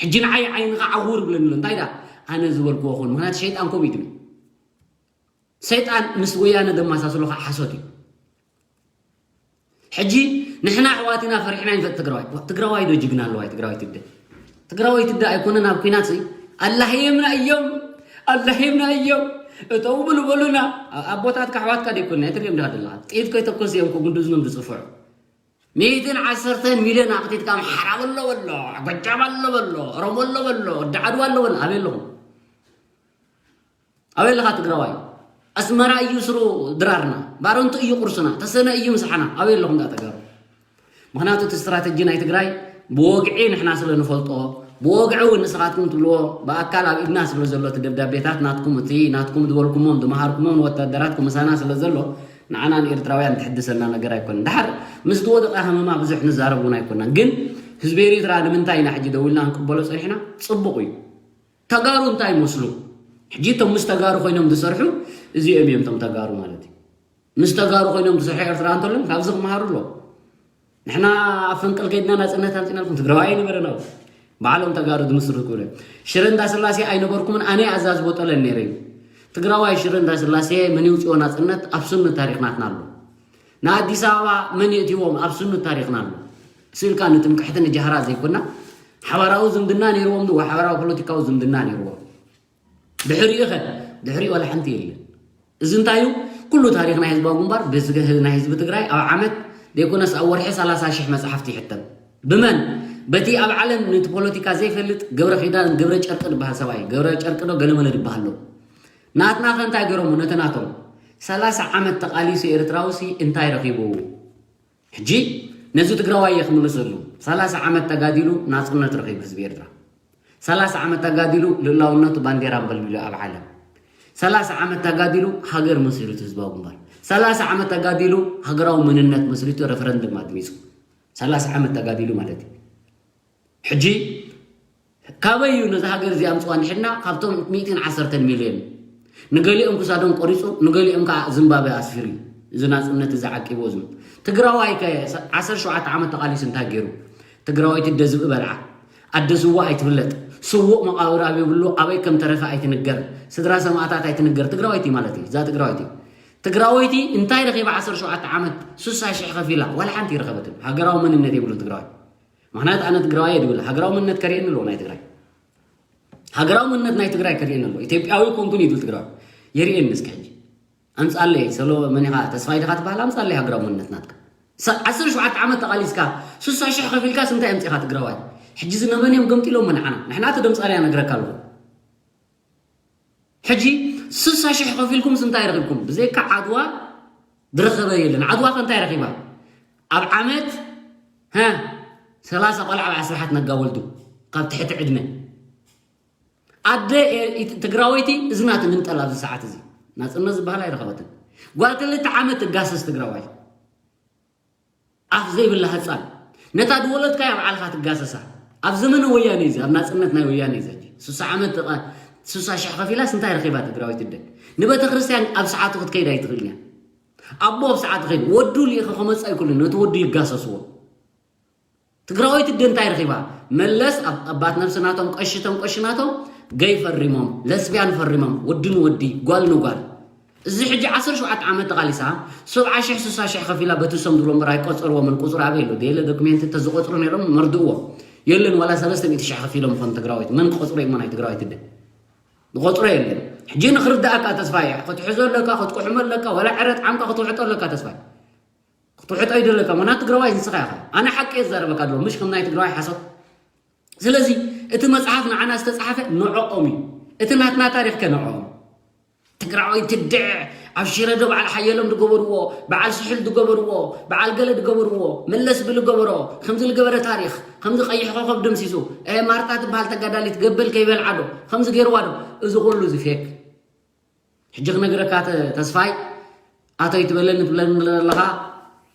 ሕጂ ንዓይ ዓይንኻ ዓውር ብለኒ ኣሎ እንታይ ዳ ኣነ ዝበልክዎ ኹን ምክንያቱ ሸይጣን ከምኡ እዩ ትብል ሰይጣን ምስ ወያነ ደማሳስሎ ከዓ ሓሶት እዩ ሕጂ ንሕና ኣሕዋት ኢና ፈሪሕና ይንፈጥ ትግራዋይ ትግራዋይ ዶ ጅግና ኣለዋ ትግራዋይ ትደ ትግራዋይ ትደ ኣይኮነን ኣብ ኩናት ኣላህየምና እዮም ኣላህየምና እዮም እተው ብሉ በሉና ኣቦታትካ ኣሕዋትካ ደይኮን ናይ ትሪኦም ዲኻ ዘለኻ ጥይት ከይተኮስ እዮም ከጉንድዝኖም ዝፅፍዑ ሚእትን ዓሰርተን ሚልዮን ኣቕቲትካ ኣምሓራ በሎ በሎ ጎጃም ኣሎ በሎ ኦሮሞ ኣሎ በሎ ወዲ ዓድዋ ኣሎ በሎ ኣበይ ኣለኹም ኣበይ ኣለኻ ትግራዋይ ኣስመራ እዩ ስሩ ድራርና ባረንቱ እዩ ቁርስና ተሰነ እዩ ምሳሓና ኣበይ ኣለኹም ዳ ተጋሩ ምክንያቱ እቲ ስትራተጂ ናይ ትግራይ ብወግዒ ንሕና ስለ ንፈልጦ ብወግዒ እውን ንስኻትኩም ትብልዎ ብኣካል ኣብ ኢድና ስለ ዘሎ እቲ ደብዳቤታት ናትኩም፣ እቲ ናትኩም ዝበልኩሞን ዝመሃርኩሞን ወታደራትኩም ምሳና ስለ ዘሎ ንዓና ንኤርትራውያን ትሕድሰና ነገር ኣይኮነን። ድሓር ምስ ዝወደቐ ሃመማ ብዙሕ ንዛረብ እውን ኣይኮናን። ግን ህዝቢ ኤርትራ ንምንታይ ኢና ሕጂ ደው ኢልና ክንቅበሎ ጸኒሕና? ጽቡቕ እዩ። ተጋሩ እንታይ ይመስሉ? ሕጂ እቶም ምስ ተጋሩ ኮይኖም ዝሰርሑ እዚኦም እዮም እቶም ተጋሩ ማለት እዩ። ምስ ተጋሩ ኮይኖም ዝሰርሑ ኤርትራ እንተሎም ካብዚ ክመሃሩ ኣለዎም። ንሕና ኣብ ፈንቅል ከይድና ናጽነት ኣምጺእናልኩም ትግራዋይ ኣይነበረን። ኣብ ባዕሎም ተጋሩ ዝምስርቱ ክብለ ሽረ እንዳስላሴ ኣይነበርኩምን፣ ኣነ ኣዛዚ ቦጠለን ነይረ እዩ። ትግራዋይ ሽረ እንዳስላሴ መን ይውፅኦ ናጽነት ኣብ ስኑ ታሪኽ ናትና ኣሎ። ንኣዲስ ኣበባ መን የእትዎም ኣብ ስኑ ታሪኽና ኣሎ። ስልካ ንትምክሕቲ ንጃህራ ዘይኮና ሓባራዊ ዝምድና ነይርዎም ድዋ ሓባራዊ ፖለቲካዊ ዝምድና ነይርዎም። ድሕሪኡ ኸ ድሕሪኡ ዋላ ሓንቲ የለን። እዚ እንታይ እዩ? ኩሉ ታሪኽ ናይ ህዝባዊ ግንባር ብዝገ ናይ ህዝቢ ትግራይ ኣብ ዓመት ዘይኮነስ ኣብ ወርሒ ሰላሳ ሺሕ መጽሓፍቲ ይሕተም። ብመን? በቲ ኣብ ዓለም ነቲ ፖለቲካ ዘይፈልጥ ገብረ ኪዳን ገብረ ጨርቂ ዝበሃል ሰብኣይ። ገብረ ጨርቂ ዶ ገለመለ ዝበሃል ኣሎ። ናትና ከ እንታይ ገይሮሞ ነቲ ናቶም? ሰላሳ ዓመት ተቓሊሱ ኤርትራውሲ እንታይ ረኺቡ? ሕጂ ነዚ ትግራዋይ እየ ክምልሰሉ። ሰላሳ ዓመት ተጋዲሉ ናጽነት ረኺቡ ህዝቢ ኤርትራ። ሰላሳ ዓመት ተጋዲሉ ልእላውነቱ ባንዴራ ኣንበልቢሉ ኣብ ዓለም። ሰላሳ ዓመት ተጋዲሉ ሃገር መስሪቱ ህዝባዊ ግንባር። ሰላሳ ዓመት ተጋዲሉ ሃገራዊ መንነት መስሪቱ ረፈረንደም ኣድሚጹ። ሰላሳ ዓመት ተጋዲሉ ማለት እዩ። ሕጂ ካበይ እዩ ነዚ ሃገር እዚ ኣምፅዋ እንድሕድና ካብቶም ሚእትን ዓሰርተን ሚልዮን ንገሊኦም ክሳዶም ቆሪፁ ንገሊኦም ከዓ ዝምባበ ኣስፊሩ እዩ። እዚ ናፅነት እዚ ዓቂቡ ዝም ትግራዋይ ከ ዓሰርተ ሸውዓተ ዓመት ተቃሊሱ እንታይ ገይሩ? ትግራወይቲ ደዝብ በልዓ ኣደ ስዋ ኣይትፍለጥ። ስዉእ መቃብር ኣብ የብሉ ኣበይ ከም ተረፈ ኣይትንገር። ስድራ ሰማእታት ኣይትንገር። ትግራወይቲ ማለት እዩ እዛ ትግራወይቲ። ትግራወይቲ እንታይ ረኺባ ዓሰርተ ሸውዓተ ዓመት ስሳ ሽሕ ከፊላ ዋላ ሓንቲ ይረኸበትን። ሃገራዊ መንነት የብሉን ትግራዋይ። ምክንያቱ ኣነ ትግራዋይ ድብል ሃገራዊ መንነት ከርእየኒ ኣለዎ ናይ ትግራይ ሃገራዊ መንነት ናይ ትግራይ ከርእየኒ ኣለዎ። ኢትዮጵያዊ ኮንኩን ይብል ትግራዋይ የርእየኒ እስኪ ሕጂ ኣምፃለይ ሰሎ መኒኻ ተስፋይ ድኻ ትበሃል ኣምፃለይ ሃገራዊ መንነት ናትካ ዓሰርተ ሸውዓተ ዓመት ተቓሊስካ ስሳ ሽሕ ከፊልካ ስንታይ ኣምፂኻ ትግራዋይ ሕጂ ዝነበን እዮም ገምጢሎም ንዓና ንሕና እቲ ደምፃርያ ነግረካ ኣለኹ ሕጂ ስሳ ሽሕ ከፊልኩም እንታይ ረኺብኩም? ብዘይካ ዓድዋ ዝረኸበ የለን። ዓድዋ ከ እንታይ ረኺባ? ኣብ ዓመት ሀ ሰላሳ ቆልዓ ኣብ ዓስራሓት ነጋ ወልዱ ካብ ትሕቲ ዕድመ ኣደ ትግራወይቲ እዝና ትምንጠል ኣብዚ ሰዓት እዚ ናፅነት ዝበሃል ኣይረኸበትን። ጓል ክልተ ዓመት ትጋሰስ ትግራዋይ ኣፍ ዘይብላ ህፃን ነታ ድወለድካያ ባዕልኻ ትጋሰሳ ኣብ ዘመነ ወያነ እዩ ኣብ ናፅነት ናይ ወያነ እዩ ሕጂ ስሳ ዓመት ስሳ ሽሕ ከፊላስ እንታይ ረኺባ ትግራዊት እደ ንቤተ ክርስቲያን ኣብ ሰዓቱ ክትከይድ ኣይትኽእልን እያ ኣቦ ኣብ ሰዓቱ ከይድ ወዱ ልኢኸ ከመፅእ ኣይክእሉን ነቲ ወዱ ይጋሰስዎ ትግራዊት እደ እንታይ ረኺባ መለስ ኣባት ነብሲ ናቶም ቀሽቶም ቀሽናቶም ገይ ፈሪሞም ለስቢያን ፈሪሞም ወዲ ንወዲ ጓል ንጓል እዚ ሕጂ ዓሰርተ ሸውዓተ ዓመት ተቓሊሳ ሰብዓ ሽሕ ስሳ ሽሕ ከፊላ በቲ ሰም ዝብሎ ምራይ ቆፀርዎ ምን ቁፅሪ ኣበይ ኣሎ ደለ ዶክሜንት እንተዝቆፅሩ ነይሮም መርድእዎ የለን ዋላ ሰለስተ ሚእቲ ሽሕ ከፊሎም ኾን ትግራዊት መን ክቆፅሮ እሞ ናይ ትግራዊት እደ ዝቆፅሮ የለን ሕጂ ንክርዳእካ ተስፋ ክትሕዞ ኣለካ ክትቁሕሞ ኣለካ ዋላ ዕረ ጣዕምካ ክትውሕጦ ኣለካ ተስፋ ክትውሕጦ ይደለካ ሞና ትግራዋይ ንስኻ ኢኻ ኣነ ሓቂ የዛረበካ ኣለዎ ምሽ ከም ናይ ትግራዋይ ሓሶት ስለዚ እቲ መፅሓፍ ንዓና ዝተፃሓፈ ንዕኦም እዩ እቲ ናትና ታሪክ ከ ንዕኦም ትግራዋይ ትድዕ ኣብ ሽረ ዶ በዓል ሓየሎም ዝገበርዎ በዓል ስሑል ዝገበርዎ በዓል ገለ ዝገበርዎ መለስ ብዝገበሮ ከምዚ ዝገበረ ታሪክ ከምዚ ቀይሕ ኮኸብ ደምሲሱ ማርታ ትበሃል ተጋዳሊት ገበል ከይበልዓ ዶ ከምዚ ገይርዋ ዶ እዚ ኩሉ እዚ ፌክ ሕጂ ክነግረካ ተስፋይ ኣቶ ይትበለኒ ትብለኒ ዘለኻ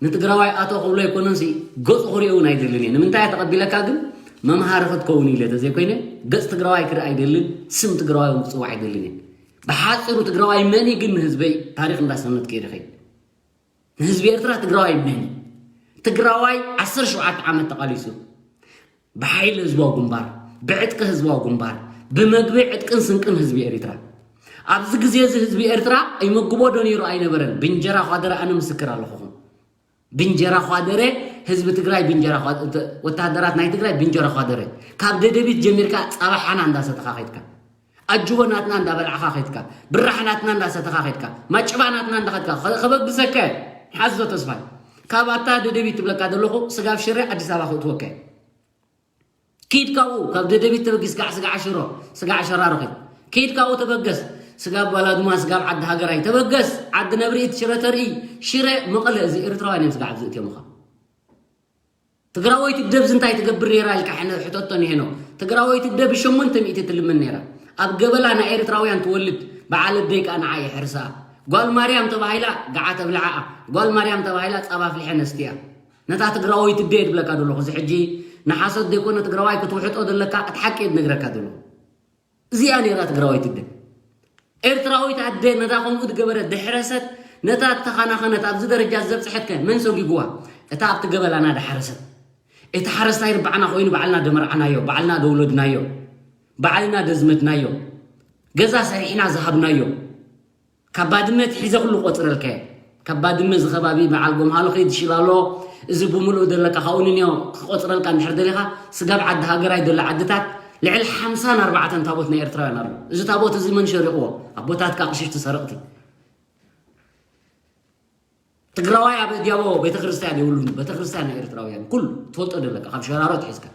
ንትግራዋይ ኣቶ ክብሎ ኣይኮነን ሲ ገፁ ክሪኦ እውን ኣይደልን እየ ንምንታይ ተቐቢለካ ግን መምሃሪ ክትከውን ኢለ ተዘይኮይነ ገፅ ትግራዋይ ክርኢ ኣይደልን ስም ትግራዋይ እውን ክፅዋዕ ኣይደልን እየ ብሓፂሩ ትግራዋይ መን ግን ንህዝበይ ታሪክ እንዳሰነት ከይደ ኸይድ ንህዝቢ ኤርትራ ትግራዋይ መን ትግራዋይ ዓሰርተ ሸውዓተ ዓመት ተቓሊሱ ብሓይሊ ህዝባዊ ግንባር፣ ብዕጥቂ ህዝባዊ ግንባር፣ ብመግቢ ዕጥቅን ስንቅን ህዝቢ ኤሪትራ። ኣብዚ ግዜ እዚ ህዝቢ ኤርትራ ይምግቦ ዶ ነይሩ ኣይነበረን። ብእንጀራ ኳደረ ኣነ ምስክር ኣለኹኹም። ብእንጀራ ኳደረ ህዝቢ ትግራይ ብእንጀራ ወታደራት ናይ ትግራይ ብእንጀራ ኳደረ ካብ ደደቢት ጀሚርካ ፃባ ሓና እንዳሰተኻ ከይድካ ኣጅቦ ናትና እንዳበላዕኻ ከይድካ ብራሕ ናትና እንዳሰተኻ ከይድካ ማጭባ ናትና እንዳኸድካ ከበግሰከ ሓዞ ተስፋይ ካብ ኣታ ደደቢት ትብለካ ዘለኹ ስጋብ ሽረ ኣዲስ ኣበባ ክእትወከ ኪድ ካብኡ ካብ ደደቢት ተበጊስ ጋዕ ስጋዕ ሽሮ ስጋዕ ሸራሮ ኪድ ኪድ ካብኡ ተበገስ ስጋብ ባላድማ ስጋብ ዓዲ ሃገራይ ተበገስ ዓዲ ነብሪኢት ሽረ ተርኢ ሽረ መቐለ እዚ ኤርትራውያን እዮም ስጋዕ ኣብዚ እትዮምኻ ትግራወይቲ ደብዚ እንታይ ትገብር ነይራ ኢልካ ሕነ ሕተቶ ንሄኖ። ትግራወይቲ ደብ ሸሞንተ ሚእቲ ትልምን ነይራ። ኣብ ገበላ ናይ ኤርትራውያን ትወልድ፣ በዓል ኣደይ ከኣ ንዓ የሕርሳ። ጓል ማርያም ተባሂላ ገዓ ተብልዓኣ። ጓል ማርያም ተባሂላ ጻባ ኣፍሊሐ ነስትያ። ነታ ትግራወይቲ ደየ ድብለካ ዘለኹ። እዚ ሕጂ ንሓሶት ዘይኮነ ትግራዋይ ክትውሕጦ ዘለካ እቲ ሓቂ እየ ዝነግረካ ዘለኹ። እዚኣ ነይራ ትግራወይቲ ኣደ። ኤርትራዊት ኣደ ነታ ከምኡ ዝገበረት ድሕረሰት፣ ነታ እተኸናኸነት ኣብዚ ደረጃ ዘብፅሐትከ መን ሰጒጉዋ? እታ ኣብቲ ገበላና ድሓረሰት። እቲ ሓረስታይ ርባዕና ኮይኑ ባዕልና ደመርዓናዮ፣ ባዕልና ደውለድናዮ፣ ባዕልና ደዝመትናዮ፣ ገዛ ሰሪሕና ዝሃብናዮ። ካብ ባድመ ትሒዘ ኩሉ ቆፅረልካ እየ። ካብ ባድመ እዚ ከባቢ በዓል ጎምሃሎ ከይድ ሽላሎ፣ እዚ ብምሉእ ዘለካ ካብኡ ንንዮ ክቆፅረልካ እንድሕር ደሊኻ፣ ስጋብ ዓዲ ሃገራይ ዘሎ ዓድታት ልዕሊ ሓምሳን ኣርባዕተን ታቦት ናይ ኤርትራውያን ኣሎ። እዚ ታቦት እዚ መን ሸሪቕዎ? ኣቦታትካ ቅሽሽቲ ሰረቕቲ። ትግራዋይ ኣብ እድያቦ ቤተክርስትያን የብሉን። ቤተክርስትያን ናይ ኤርትራውያን ኩሉ ትፈልጦ ዘለካ ካብ ሸራሮ ትሒዝካ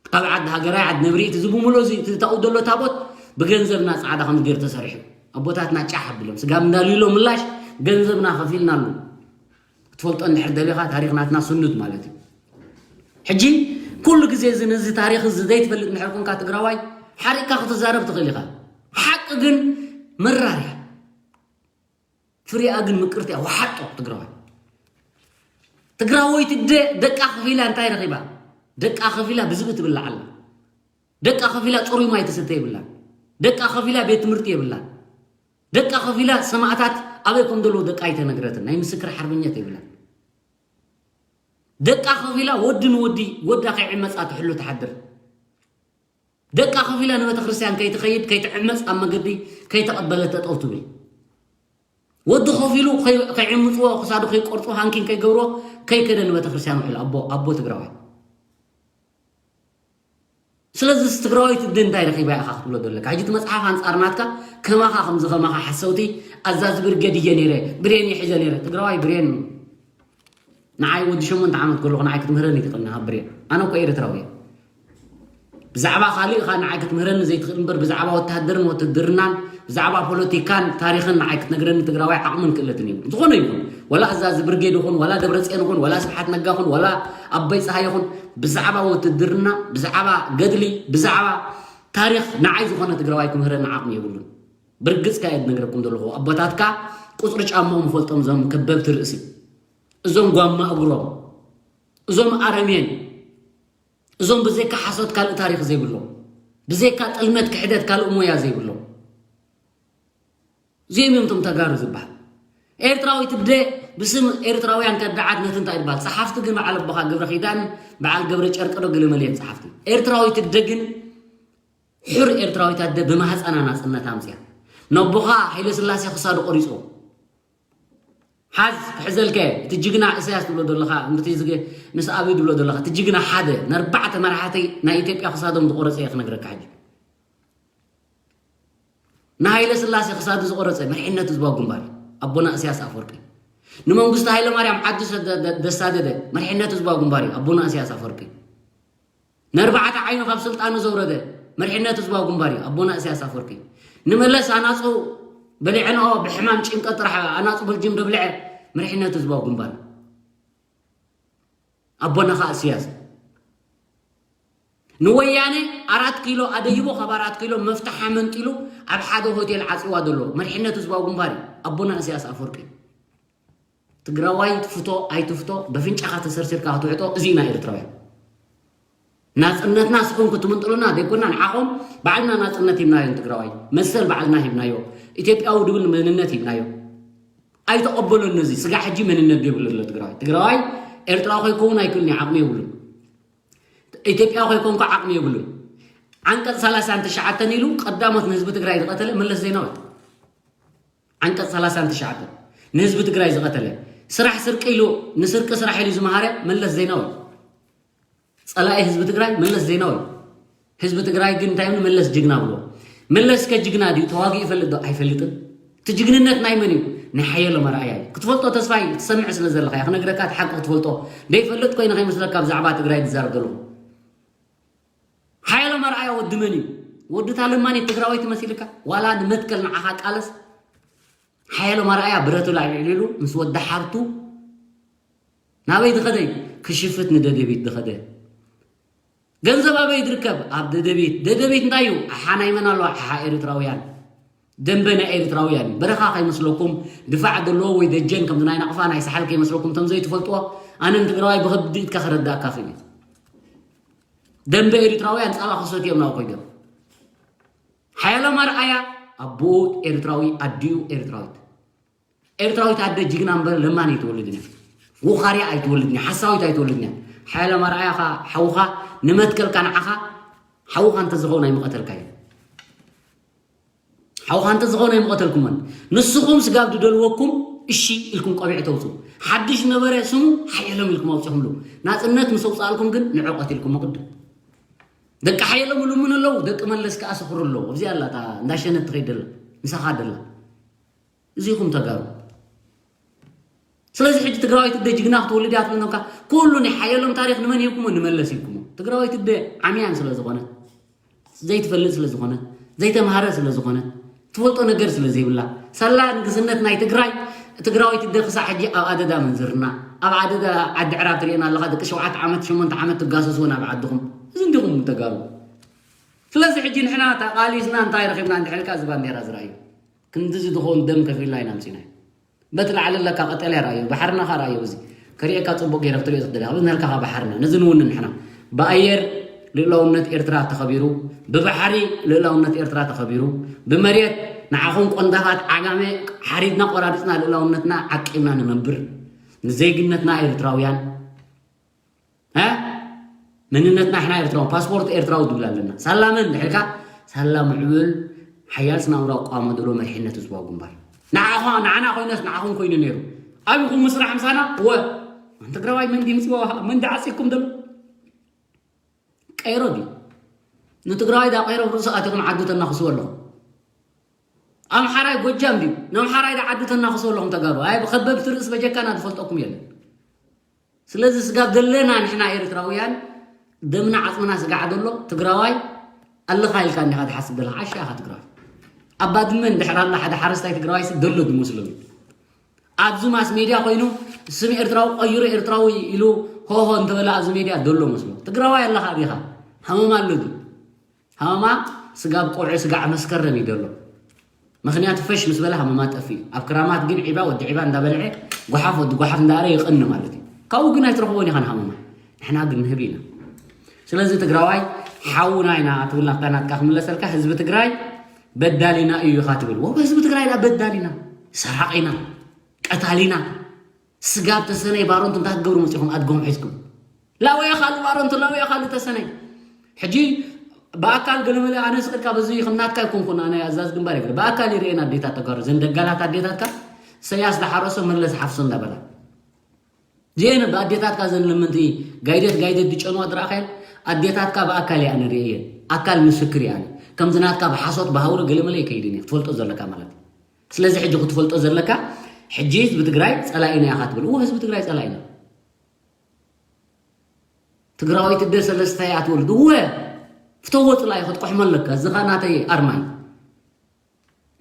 ካብ ዓዲ ሃገራይ ዓዲ ነብሪት እዚ ብምሎ እዚ እቲ ታኡ ዘሎ ታቦት ብገንዘብና ጻዕዳ ከም ገይር ተሰሪሑ ኣቦታትና ጫሕ ኣብሎም ስጋብ እንዳልዩሎ ምላሽ ገንዘብና ከፊልናሉ። ክትፈልጦ እንድሕር ደሊኻ ታሪኽ ናትና ስኑድ ማለት እዩ። ሕጂ ኩሉ ግዜ እዚ ነዚ ታሪኽ እዚ ዘይትፈልጥ እንድሕር ኮንካ ትግራዋይ ሓሪቕካ ክትዛረብ ትኽእል ኢኻ። ሓቂ ግን መራር እያ። ፍሪኣ ግን ምቅርቲ እያ። ወሓጦ ትግራዋይ ትግራወይቲ ደ ደቃ ከፊላ እንታይ ረኺባ? ደቃ ከፊላ ብዝቢ ትብላዕ ኣላ። ደቃ ከፊላ ጽሩይ ማይ ትስተ የብላን። ደቃ ከፊላ ቤት ትምህርቲ የብላን። ደቃ ከፊላ ሰማእታት ኣበይ ከም ዘለዉ ደቃ ኣይተነግረትን። ናይ ምስክር ሓርበኛት የብላን። ደቃ ከፊላ ወዲ ንወዲ ወዳ ከይዕመጻ ትሕሉ ትሓድር። ደቃ ከፊላ ንቤተ ክርስቲያን ከይትኸይድ ከይትዕመጽ ኣብ መገዲ ከይተቐበለት ጠጠው ትብል። ወዲ ከፊሉ ከይ- ከይዕምጽዎ ክሳዱ ከይቆርጽዎ ሃንኪን ከይገብርዎ ከይከደ ንቤተ ክርስቲያን ውዕል ኣቦ ኣቦ ትግራዋይ። ስለዚ ትግራዋይቲ ደ እንታይ ረኺባ ኢኻ ክትብሎ ዘለካ? ሕጂ እቲ መጽሓፍ ኣንጻር ናትካ ከማኻ ከምዚ ከማኻ ሓሰውቲ ኣዛዚ ብርጌድ እየ ነይረ ብሬን እየ ሒዘ ነይረ። ትግራዋይ ብሬን ንዓይ ወዲ ሸሞንተ ዓመት ከለኹ ንዓይ ክትምህረኒ ትኽእል ኢኻ ብሬን። ኣነ እኮ ኤርትራዊ እየ። ብዛዕባ ካልእ ኢኻ ንዓይ ክትምህረኒ ዘይትኽእል እምበር ብዛዕባ ወታደርን ወትድርናን ብዛዕባ ፖለቲካን ታሪኽን ንዓይ ክትነግረኒ ትግራዋይ ዓቕምን ክእለትን የብሉን። ዝኾነ ይኹን ወላ ኣዛዚ ብርጌድ ይኹን ወላ ደብረፅዮን ይኹን ወላ ስብሓት ነጋ ይኹን ወላ ኣባይ ፀሃይ ይኹን ብዛዕባ ወትድርና ብዛዕባ ገድሊ ብዛዕባ ታሪኽ ንዓይ ዝኾነ ትግራዋይ ክምህረኒ ዓቕሚ የብሉን። ብርግፅካ እየ ዝነግረኩም ዘለኹ ኣቦታትካ ቁፅሪ ጫማኦም ፈልጦም እዞም ከበብቲ ርእሲ እዞም ጓማ እግሮም እዞም ኣረሜን እዞም ብዘይካ ሓሶት ካልእ ታሪኽ ዘይብሎም ብዘይካ ጥልመት ክሕደት ካልእ ሞያ ዘይብሎም እዚኦም እዮም እቶም ተጋሩ ዝበሃል። ኤርትራዊት ደ ብስም ኤርትራውያን ከዳዓት ነቲ እንታይ ይበሃል? ጸሓፍቲ ግን በዓል ኣቦኻ ገብረ ኪዳን በዓል ገብረ ጨርቂ ዶ ገለመለ እዮም ጸሓፍቲ። ኤርትራዊት ደ ግን ሑር ኤርትራዊት ኣደ ብማህፀና ናጽነት ኣምፅያ ነቦኻ ሃይለ ስላሴ ክሳዱ ቆሪፅዎ ሓዝ ክሕዘልከ እቲ ጅግና እሰያስ ትብሎ ዘለኻ ምርቲ ዝገ ምስ ኣብይ ትብሎ ዘለኻ እቲ ጅግና ሓደ ንኣርባዕተ መራሕቲ ናይ ኢትዮጵያ ክሳዶም ዝቆረፀ እየ ክነግረካ ሕጂ ንሃይለ ስላሴ ክሳዱ ዝቆረፀ መሪሕነት ህዝባዊ ግንባር እዩ ኣቦና እሰያስ ኣፈወርቂ ንመንግስቱ ሃይለ ማርያም ዓዲ ሰ- ደ- ደ- ደሳደደ መሪሕነት ህዝባዊ ግንባር እዩ ኣቦና እሰያስ ኣፈወርቂ ንኣርባዕተ ዓይኑ ካብ ስልጣኑ ዘውረደ መሪሕነት ህዝባዊ ግንባር እዩ ኣቦና እሰያስ ኣፈወርቂ ንመለስ ኣናፁ በሊዐንኦ ብሕማም ጭንቀት ጥራሕ ኣናፁ በልጅም ደብልዐ መሪሕነት ህዝባዊ ግንባር ኣቦና ከዓ እሰያስ ንወያነ ኣራት ኪሎ ኣደይቦ ካብ ኣራት ኪሎ መፍትሓ መንጢሉ ኣብ ሓደ ሆቴል ዓፅዋ ዘሎ መሪሕነት ህዝባዊ ግንባር እዩ ኣቦና እሰያስ ኣፈወርቂ ትግራዋይ ትፍቶ ኣይትፍቶ በፍንጫኻ ተሰርሲርካ ክትውሕጦ እዚ ኢና ኤርትራውያን ናፅነትና ስኹም ክትምንጥሉና ዘይኮና ንዓኹም ባዕልና ናፅነት ሂብናዮ ንትግራዋይ መሰል ባዕልና ሂብናዮ ኢትዮጵያዊ ድብል መንነት ሂብናዮ ኣይተቐበሎን ነዚ ስጋ ሕጂ መንነት የብሉ ኣሎ ትግራዋይ ትግራዋይ ኤርትራዊ ከይከውን ኣይክእልን እዩ ዓቕሚ የብሉን ኢትዮጵያ ከይኮንኩ ዓቕሚ የብሉን ዓንቀፅ ሰላሳን ትሽዓተን ኢሉ ቀዳሞት ንህዝቢ ትግራይ ዝቐተለ መለስ ዜናዊ ዓንቀፅ ሰላሳን ትሽዓተን ንህዝቢ ትግራይ ዝቐተለ ስራሕ ስርቂ ኢሉ ንስርቂ ስራሕ ኢሉ ዝመሃረ መለስ ዜናዊ ፀላኢ ህዝቢ ትግራይ መለስ ዜናዊ ህዝቢ ትግራይ ግን እንታይ ይብሉ መለስ ጅግና ብሎ መለስ ከ ጅግና ድዩ ተዋጊኡ ይፈልጥ ዶ ኣይፈልጥን እቲ ጅግንነት ናይ መን እዩ ናይ ሓየሎም ኣርኣያ እዩ ክትፈልጦ ተስፋይ ትሰምዕ ስለ ዘለካ እየ ክነግረካ እቲ ሓቂ ክትፈልጦ ዘይፈልጥ ኮይነ ከይመስለካ ብዛዕባ ትግራይ ዝዛረብ ዘለኹ ሓየሎም ኣርኣያ ወዲ መን እዩ ወዲ ታለማኒ ትግራዋይ ትመሲልካ ዋላ ንመትከል ንዓኻ ቃለስ ሓየሎም ኣርኣያ ብረቱ ላዕሊዕሊሉ ምስ ወዲ ሓብቱ ናበይ ዝኸደይ ክሽፍት ንደደቢት ዝኸደ ገንዘብ ኣበይ ዝርከብ? ኣብ ደደቢት። ደደቢት እንታይ እዩ? ኣሓ ናይ መን ኣለዋ? ኣሓ ኤርትራውያን። ደንበ ናይ ኤርትራውያን እዩ። በረኻ ከይመስለኩም፣ ድፋዕ ዘለዎ ወይ ደጀን ከምዚ ናይ ናቕፋ ናይ ሳሕል ከይመስለኩም፣ እቶም ዘይትፈልጥዎ፣ ኣነ ንትግራዋይ ብኸቢድ ኢድካ ከረዳእካ ክእል እዩ። ደንበ ኤርትራውያን ጻባ ክሰትዮም ናብኡ ኮይዶም። ሓያሎም ኣርኣያ ኣቦኡ ኤርትራዊ፣ ኣዲኡ ኤርትራዊት። ኤርትራዊት ኣደ ጅግና እምበር ለማን ኣይትወልድን እያ። ውኻርያ ኣይትወልድን እያ። ሓሳዊት ኣይትወልድን እያ። ሓያሎም ኣርኣያ ኸኣ ሓውኻ ንመትከልካ ንዓኻ ሓውኻ እንተዝኸውን ኣይምቐተልካዮ። ሓውኻ እንተዝኸውን ኣይምቐተልኩሞን። ንስኹም ስጋብ ዝደልወኩም እሺ ኢልኩም ቆቢዕ ተውፅኡ። ሓድሽ ነበረ ስሙ ሓየሎም ኢልኩም ኣውፂኹምሉ። ናፅነት ምስ ኣውፃእልኩም ግን ንዕቀት ኢልኩም ቅድም። ደቂ ሓየሎም ልምኑ ኣለዉ፣ ደቂ መለስ ከኣ ስኽሩ ኣለዉ። ኣብዚኣ ኣላ እታ እንዳሸነት ትኸይድ ደላ፣ ምሳኻ ደላ። እዚኹም ተጋሩ። ስለዚ ሕጂ ትግራዋይት እደ ጅግና ክትወልድ እያ ትብለካ። ኩሉ ናይ ሓየሎም ታሪኽ ንመን ሂብኩሞ? ንመለስ ሂብኩሞ። ትግራዋይት እደ ዓምያን ስለ ዝኾነት፣ ዘይትፈልጥ ስለ ዝኾነት፣ ዘይተምሃረ ስለ ዝኾነት፣ ትፈልጦ ነገር ስለ ዘይብላ፣ ሳላ ንግስነት ናይ ትግራይ፣ ትግራዋይት እደ ክሳዕ ሕጂ ኣብ ኣደዳ ምንዝርና፣ ኣብ ኣደዳ ዓዲ ዕራብ ትርእየና ኣለኻ። ደቂ ሸውዓተ ዓመት፣ ሸሞንተ ዓመት ትጋሰስዎ ናብ ዓድኹም። እዚ እንዲኹም ተጋሩ። ስለዚ ሕጂ ንሕና ተቓሊስና እንታይ ረኺብና እንድሕር ኢልካ፣ እዚ ባንዴራ ዝረኣዩ ክንድዚ ዝኸውን ደም ከፊልና ኢና ኣምጺናዮ። በቲ ላዕሊ ኣለካ ቀጠልያ ራእዮ፣ ባሕርና ኸኣ ራእዮ። እዚ ከርእየካ ጽቡቕ ገይረ ክትርእዮ ትኽእል ኢኻ። በዚ ነልካ ኸኣ ባሕርና፣ ነዚ ንውንን ንሕና። ብኣየር ልእላውነት ኤርትራ ተኸቢሩ፣ ብባሕሪ ልእላውነት ኤርትራ ተኸቢሩ፣ ብመሬት ንዓኹም ቆንዳፋት ዓጋመ ሓሪድና ቆራሪጽና ልእላውነትና ዓቂብና ንነብር። ንዜግነትና ኤርትራውያን፣ እ? መንነትና ንሕና ኤርትራዊ፣ ፓስፖርት ኤርትራዊ ዝብል ኣለና። ሳላ መን ድሕርካ? ሳላ ምዕቡል ሓያል ስነ ኣእምሮ ኣቋውማ ዘለዎ መሪሕነት ህዝባዊ ግንባር። ንዓኻ፣ ንዓና ኮይነስ ንዓኹም ኮይኑ ነይሩ። ኣቢኹም ምስራሕ ምሳና? ወ-፣ ኣን ትግራዋይ መን ድዩ ምጽዋ? መን ድዩ ዓጺኩም ዘሎ? ቀይሮ ድዩ? ንትግራዋይ ዳ ቀይሮ ርእሱ ኣቲኹም ዓዱ ተናኽስዎ ኣለኹም። ኣምሓራይ ጎጃም ድዩ? ንኣምሓራይ ዳ ዓዱ ተናኽስዎ ኣለኹም ተጋሩ? ኣይ ብኸበብቲ ርእሲ በጀካና ዝፈልጠኩም የለን። ስለዚ ስጋብ ዘለና ንሕና ኤርትራውያን ደምና ዓጽምና ስጋዕ ዘሎ ትግራዋይ ኣለኻ ኢልካ እንዲኻ ትሓስብ ዘለኻ። ዓሻ ኢኻ ትግራዋይ። ኣብ ባድመ እንድሕር ኣላ ሓደ ሓረስታይ ትግራዋይ ሲ ደሎ ዝመስሎም እዩ። ኣብዚ ማስ ሜድያ ኮይኑ ስም ኤርትራዊ ቀይሩ ኤርትራዊ ኢሉ ሆሆ እንተበለ ኣብዚ ሜድያ ደሎ መስሎ። ትግራዋይ ኣለኻ ዲኻ? ሃመማ ኣሎ ድዩ? ሃመማ ስጋብ ቆልዑ ስጋዕ መስከረም እዩ ደሎ። ምኽንያቱ ፈሽ ምስ በለ ሃመማ ጠፊኡ። ኣብ ክራማት ግን ዒባ ወዲ ዒባ እንዳበልዐ፣ ጓሓፍ ወዲ ጓሓፍ እንዳኣረ ይቐኒ ማለት እዩ። ካብኡ ግን ኣይትረኽቦን ኢኻ ንሃመማ። ንሕና ግን ንህብ ኢና። ስለዚ ትግራዋይ ሓውና ኢና ትብል ናብታ ናትካ ክምለሰልካ፣ ህዝቢ ትግራይ በዳሊና እዩ ኢኻ ትብል። ወ-፣ ህዝቢ ትግራይ ዳ በዳሊና፣ ሰራቒና፣ ቀታሊና፣ ስጋብ ተሰነይ ባሮንት እንታይ ክትገብሩ መጺኹም ኣድጎም ሒዝኩም? ላወያ ካልእ ባሮንት፣ ላወያ ካልእ ተሰነይ። ሕጂ ብኣካል ገለመለ ኣነ ስቕልካ በዚ ከም ናትካ ኣይኮንኩን፣ ኣነ ኣዛዝ ግንባር ይብል። ብኣካል ይርእየን ኣዴታት ተጋሩ፣ ዘን ደጋላት ኣዴታትካ፣ ኢሰያስ ዝሓረሶ መለስ ሓፍሶ እንዳበላ። እዚአን ብኣዴታትካ ዘን ለመንቲ ጋይደት ጋይደት ዝጨንዋ ዝረኣኻየን ኣዴታትካ ብኣካል እየ ኣነ ርእየን። ኣካል ምስክር እየ ኣነ። ከምዚ ናትካ ብሓሶት ብሃውሪ ገለመለ ኣይከይድን እየ፣ ክትፈልጦ ዘለካ ማለት እዩ። ስለዚ ሕጂ ክትፈልጦ ዘለካ፣ ሕጂ ህዝቢ ትግራይ ጸላኢና ኢኻ ትብል። እወ፣ ህዝቢ ትግራይ ጸላኢና። ትግራወይቲ እደ ሰለስተ እያ ትወልድ። እወ፣ ፍተዎ ጽላኢ ክትቆሕሞ ኣለካ። እዚ ኸኣ ናተይ ኣርማ እዩ።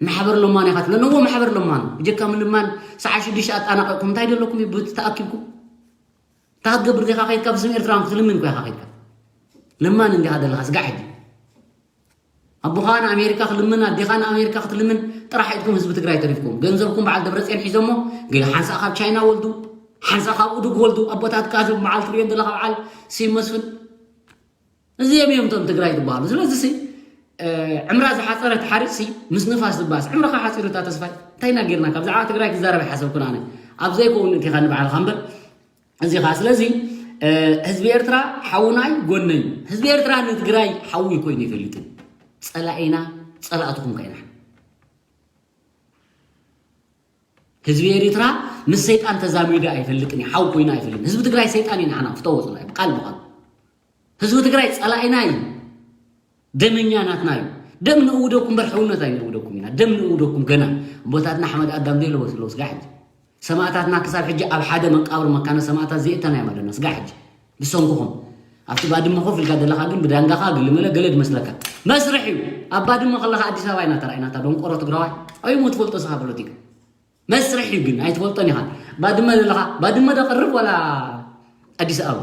ማሕበር ለማን ኢኻ ትብለኒ። እወ፣ ማሕበር ለማን። ብጀካ ምልማን ሰዓት ሽዱሽተ ኣጣናቐቕኩም እንታይ ደለኩም እዩ ብቲ ተኣኪብኩም? እንታይ ክትገብር ዲኻ ከይድካ? ብስም ኤርትራውያን ክትልምን እኮ ኢኻ ከይድካ። ለማን እንዲኻ ዘለኻ ስጋዕ ሕጂ። ኣቦኻ ንኣሜሪካ ክልምን፣ ኣዴኻ ንኣሜሪካ ክትልምን ጥራሕ ኢድኩም ህዝቢ ትግራይ ተሪፍኩም። ገንዘብኩም በዓል ደብረጽዮን ሒዞሞ፣ ገለ ሓንሳእ ካብ ቻይና ወልዱ፣ ሓንሳእ ካብ ኡዱግ ወልዱ፣ ኣቦታትካ እዞም በዓል ትርእዮም ዘለኻ በዓል ስዩም መስፍን። እዚኦም እዮም እቶም ትግራይ ዝበሃሉ። ስለዚ ሲ፣ እ፣ ዕምራ ዝሓጸረት ሓሪጽ ሲ፣ ምስ ንፋስ ዝባስ። ዕምርኻ ሓጺሩ እታ ተስፋይ። እንታይ ኢና ጌርናካ? ብዛዕባ ትግራይ ክዛረብ ኣይሓሰብኩን ኣነ። ኣብ ዘይከውን እቲኻ ንባዕልኻ እምበር፣ እዚ ኸኣ ስለዚ፣ እ፣ ህዝቢ ኤርትራ ሓውና እዩ፣ ጎነይ እዩ። ህዝቢ ኤርትራ ንትግራይ ሓዊ ኮይኑ ኣይፈልጥን። ጸላኢና፣ ጸላእትኹም ከ ኢና። ህዝቢ ኤርትራ ምስ ሰይጣን ተዛሚዱ ኣይፈልጥን እዩ፣ ሓው ኮይኑ ኣይፈልጥን። ህዝቢ ትግራይ ሰይጣን እዩ ንዓና፣ ፍተዎ ጽላኢ፣ ቃል ብቃል። ህዝቢ ትግራይ ጸላኢና እዩ። ደመኛ ናትና እዩ። ደም ንእውደኩም እምበር ሕውነት ኣይንእውደኩም ኢና። ደም ንእውደኩም ገና። ኣቦታትና ኣሕመድ ኣዳም ዘይለበስለዉ ስጋዕ ሕጂ። ሰማእታትና ክሳብ ሕጂ ኣብ ሓደ መቃብር መካነ ሰማእታት ዘየእተናዮም ኣለና። ስጋዕ ሕጂ። ብሰንኩኹም። ኣብቲ ባድመ ኮፍ ኢልካ ዘለኻ ግን ብዳንጋኻ ግልመለ ገለ ድመስለካ። መስርሕ እዩ። ኣብ ባድመ ከለኻ ኣዲስ ኣበባ ኢና ተራኢና፣ እታ ደንቆሮ ትግራዋይ። ኣዩ ሞ ትፈልጦ ስኻ ፖለቲካ። መስርሕ እዩ ግን ኣይትፈልጦን ኢኻ። ባድመ ዘለኻ፣ ባድመ ዶ ቅርብ ወላ ኣዲስ ኣበባ።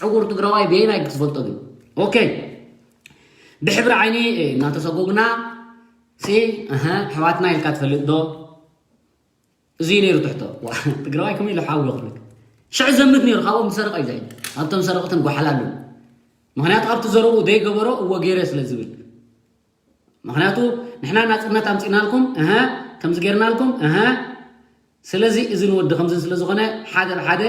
ዕጉር ትግራዋይ በየናይ ክትፈልጦ ግን? ኦኬ፣ ብሕብሪ ዓይኒ እናተሰጎግና ሲ ኣሀ ኣሕዋትና ኢልካ ትፈልጥ ዶ? እዚ ነይሩ ትሕቶ። ትግራዋይ ከመይ ኢሉ ሓዊ ይኽልክ? ሽዕ ዘምት ነይሩ፣ ካብኦም ዝሰረቐ እዩ ዝሕጂ። ኣብቶም ሰረቕትን ጓሓላሉን። ምኽንያቱ ኣብቲ ዘረብኡ ዘይገበሮ እዎ ገይረ ስለ ዝብል። ምኽንያቱ ንሕና ናፅነት ኣምፂእናልኩም፣ እሀ፣ ከምዚ ገይርናልኩም፣ እሀ። ስለዚ እዚ ንወዲ ከምዚ ስለ ዝኾነ ሓደ ብሓደ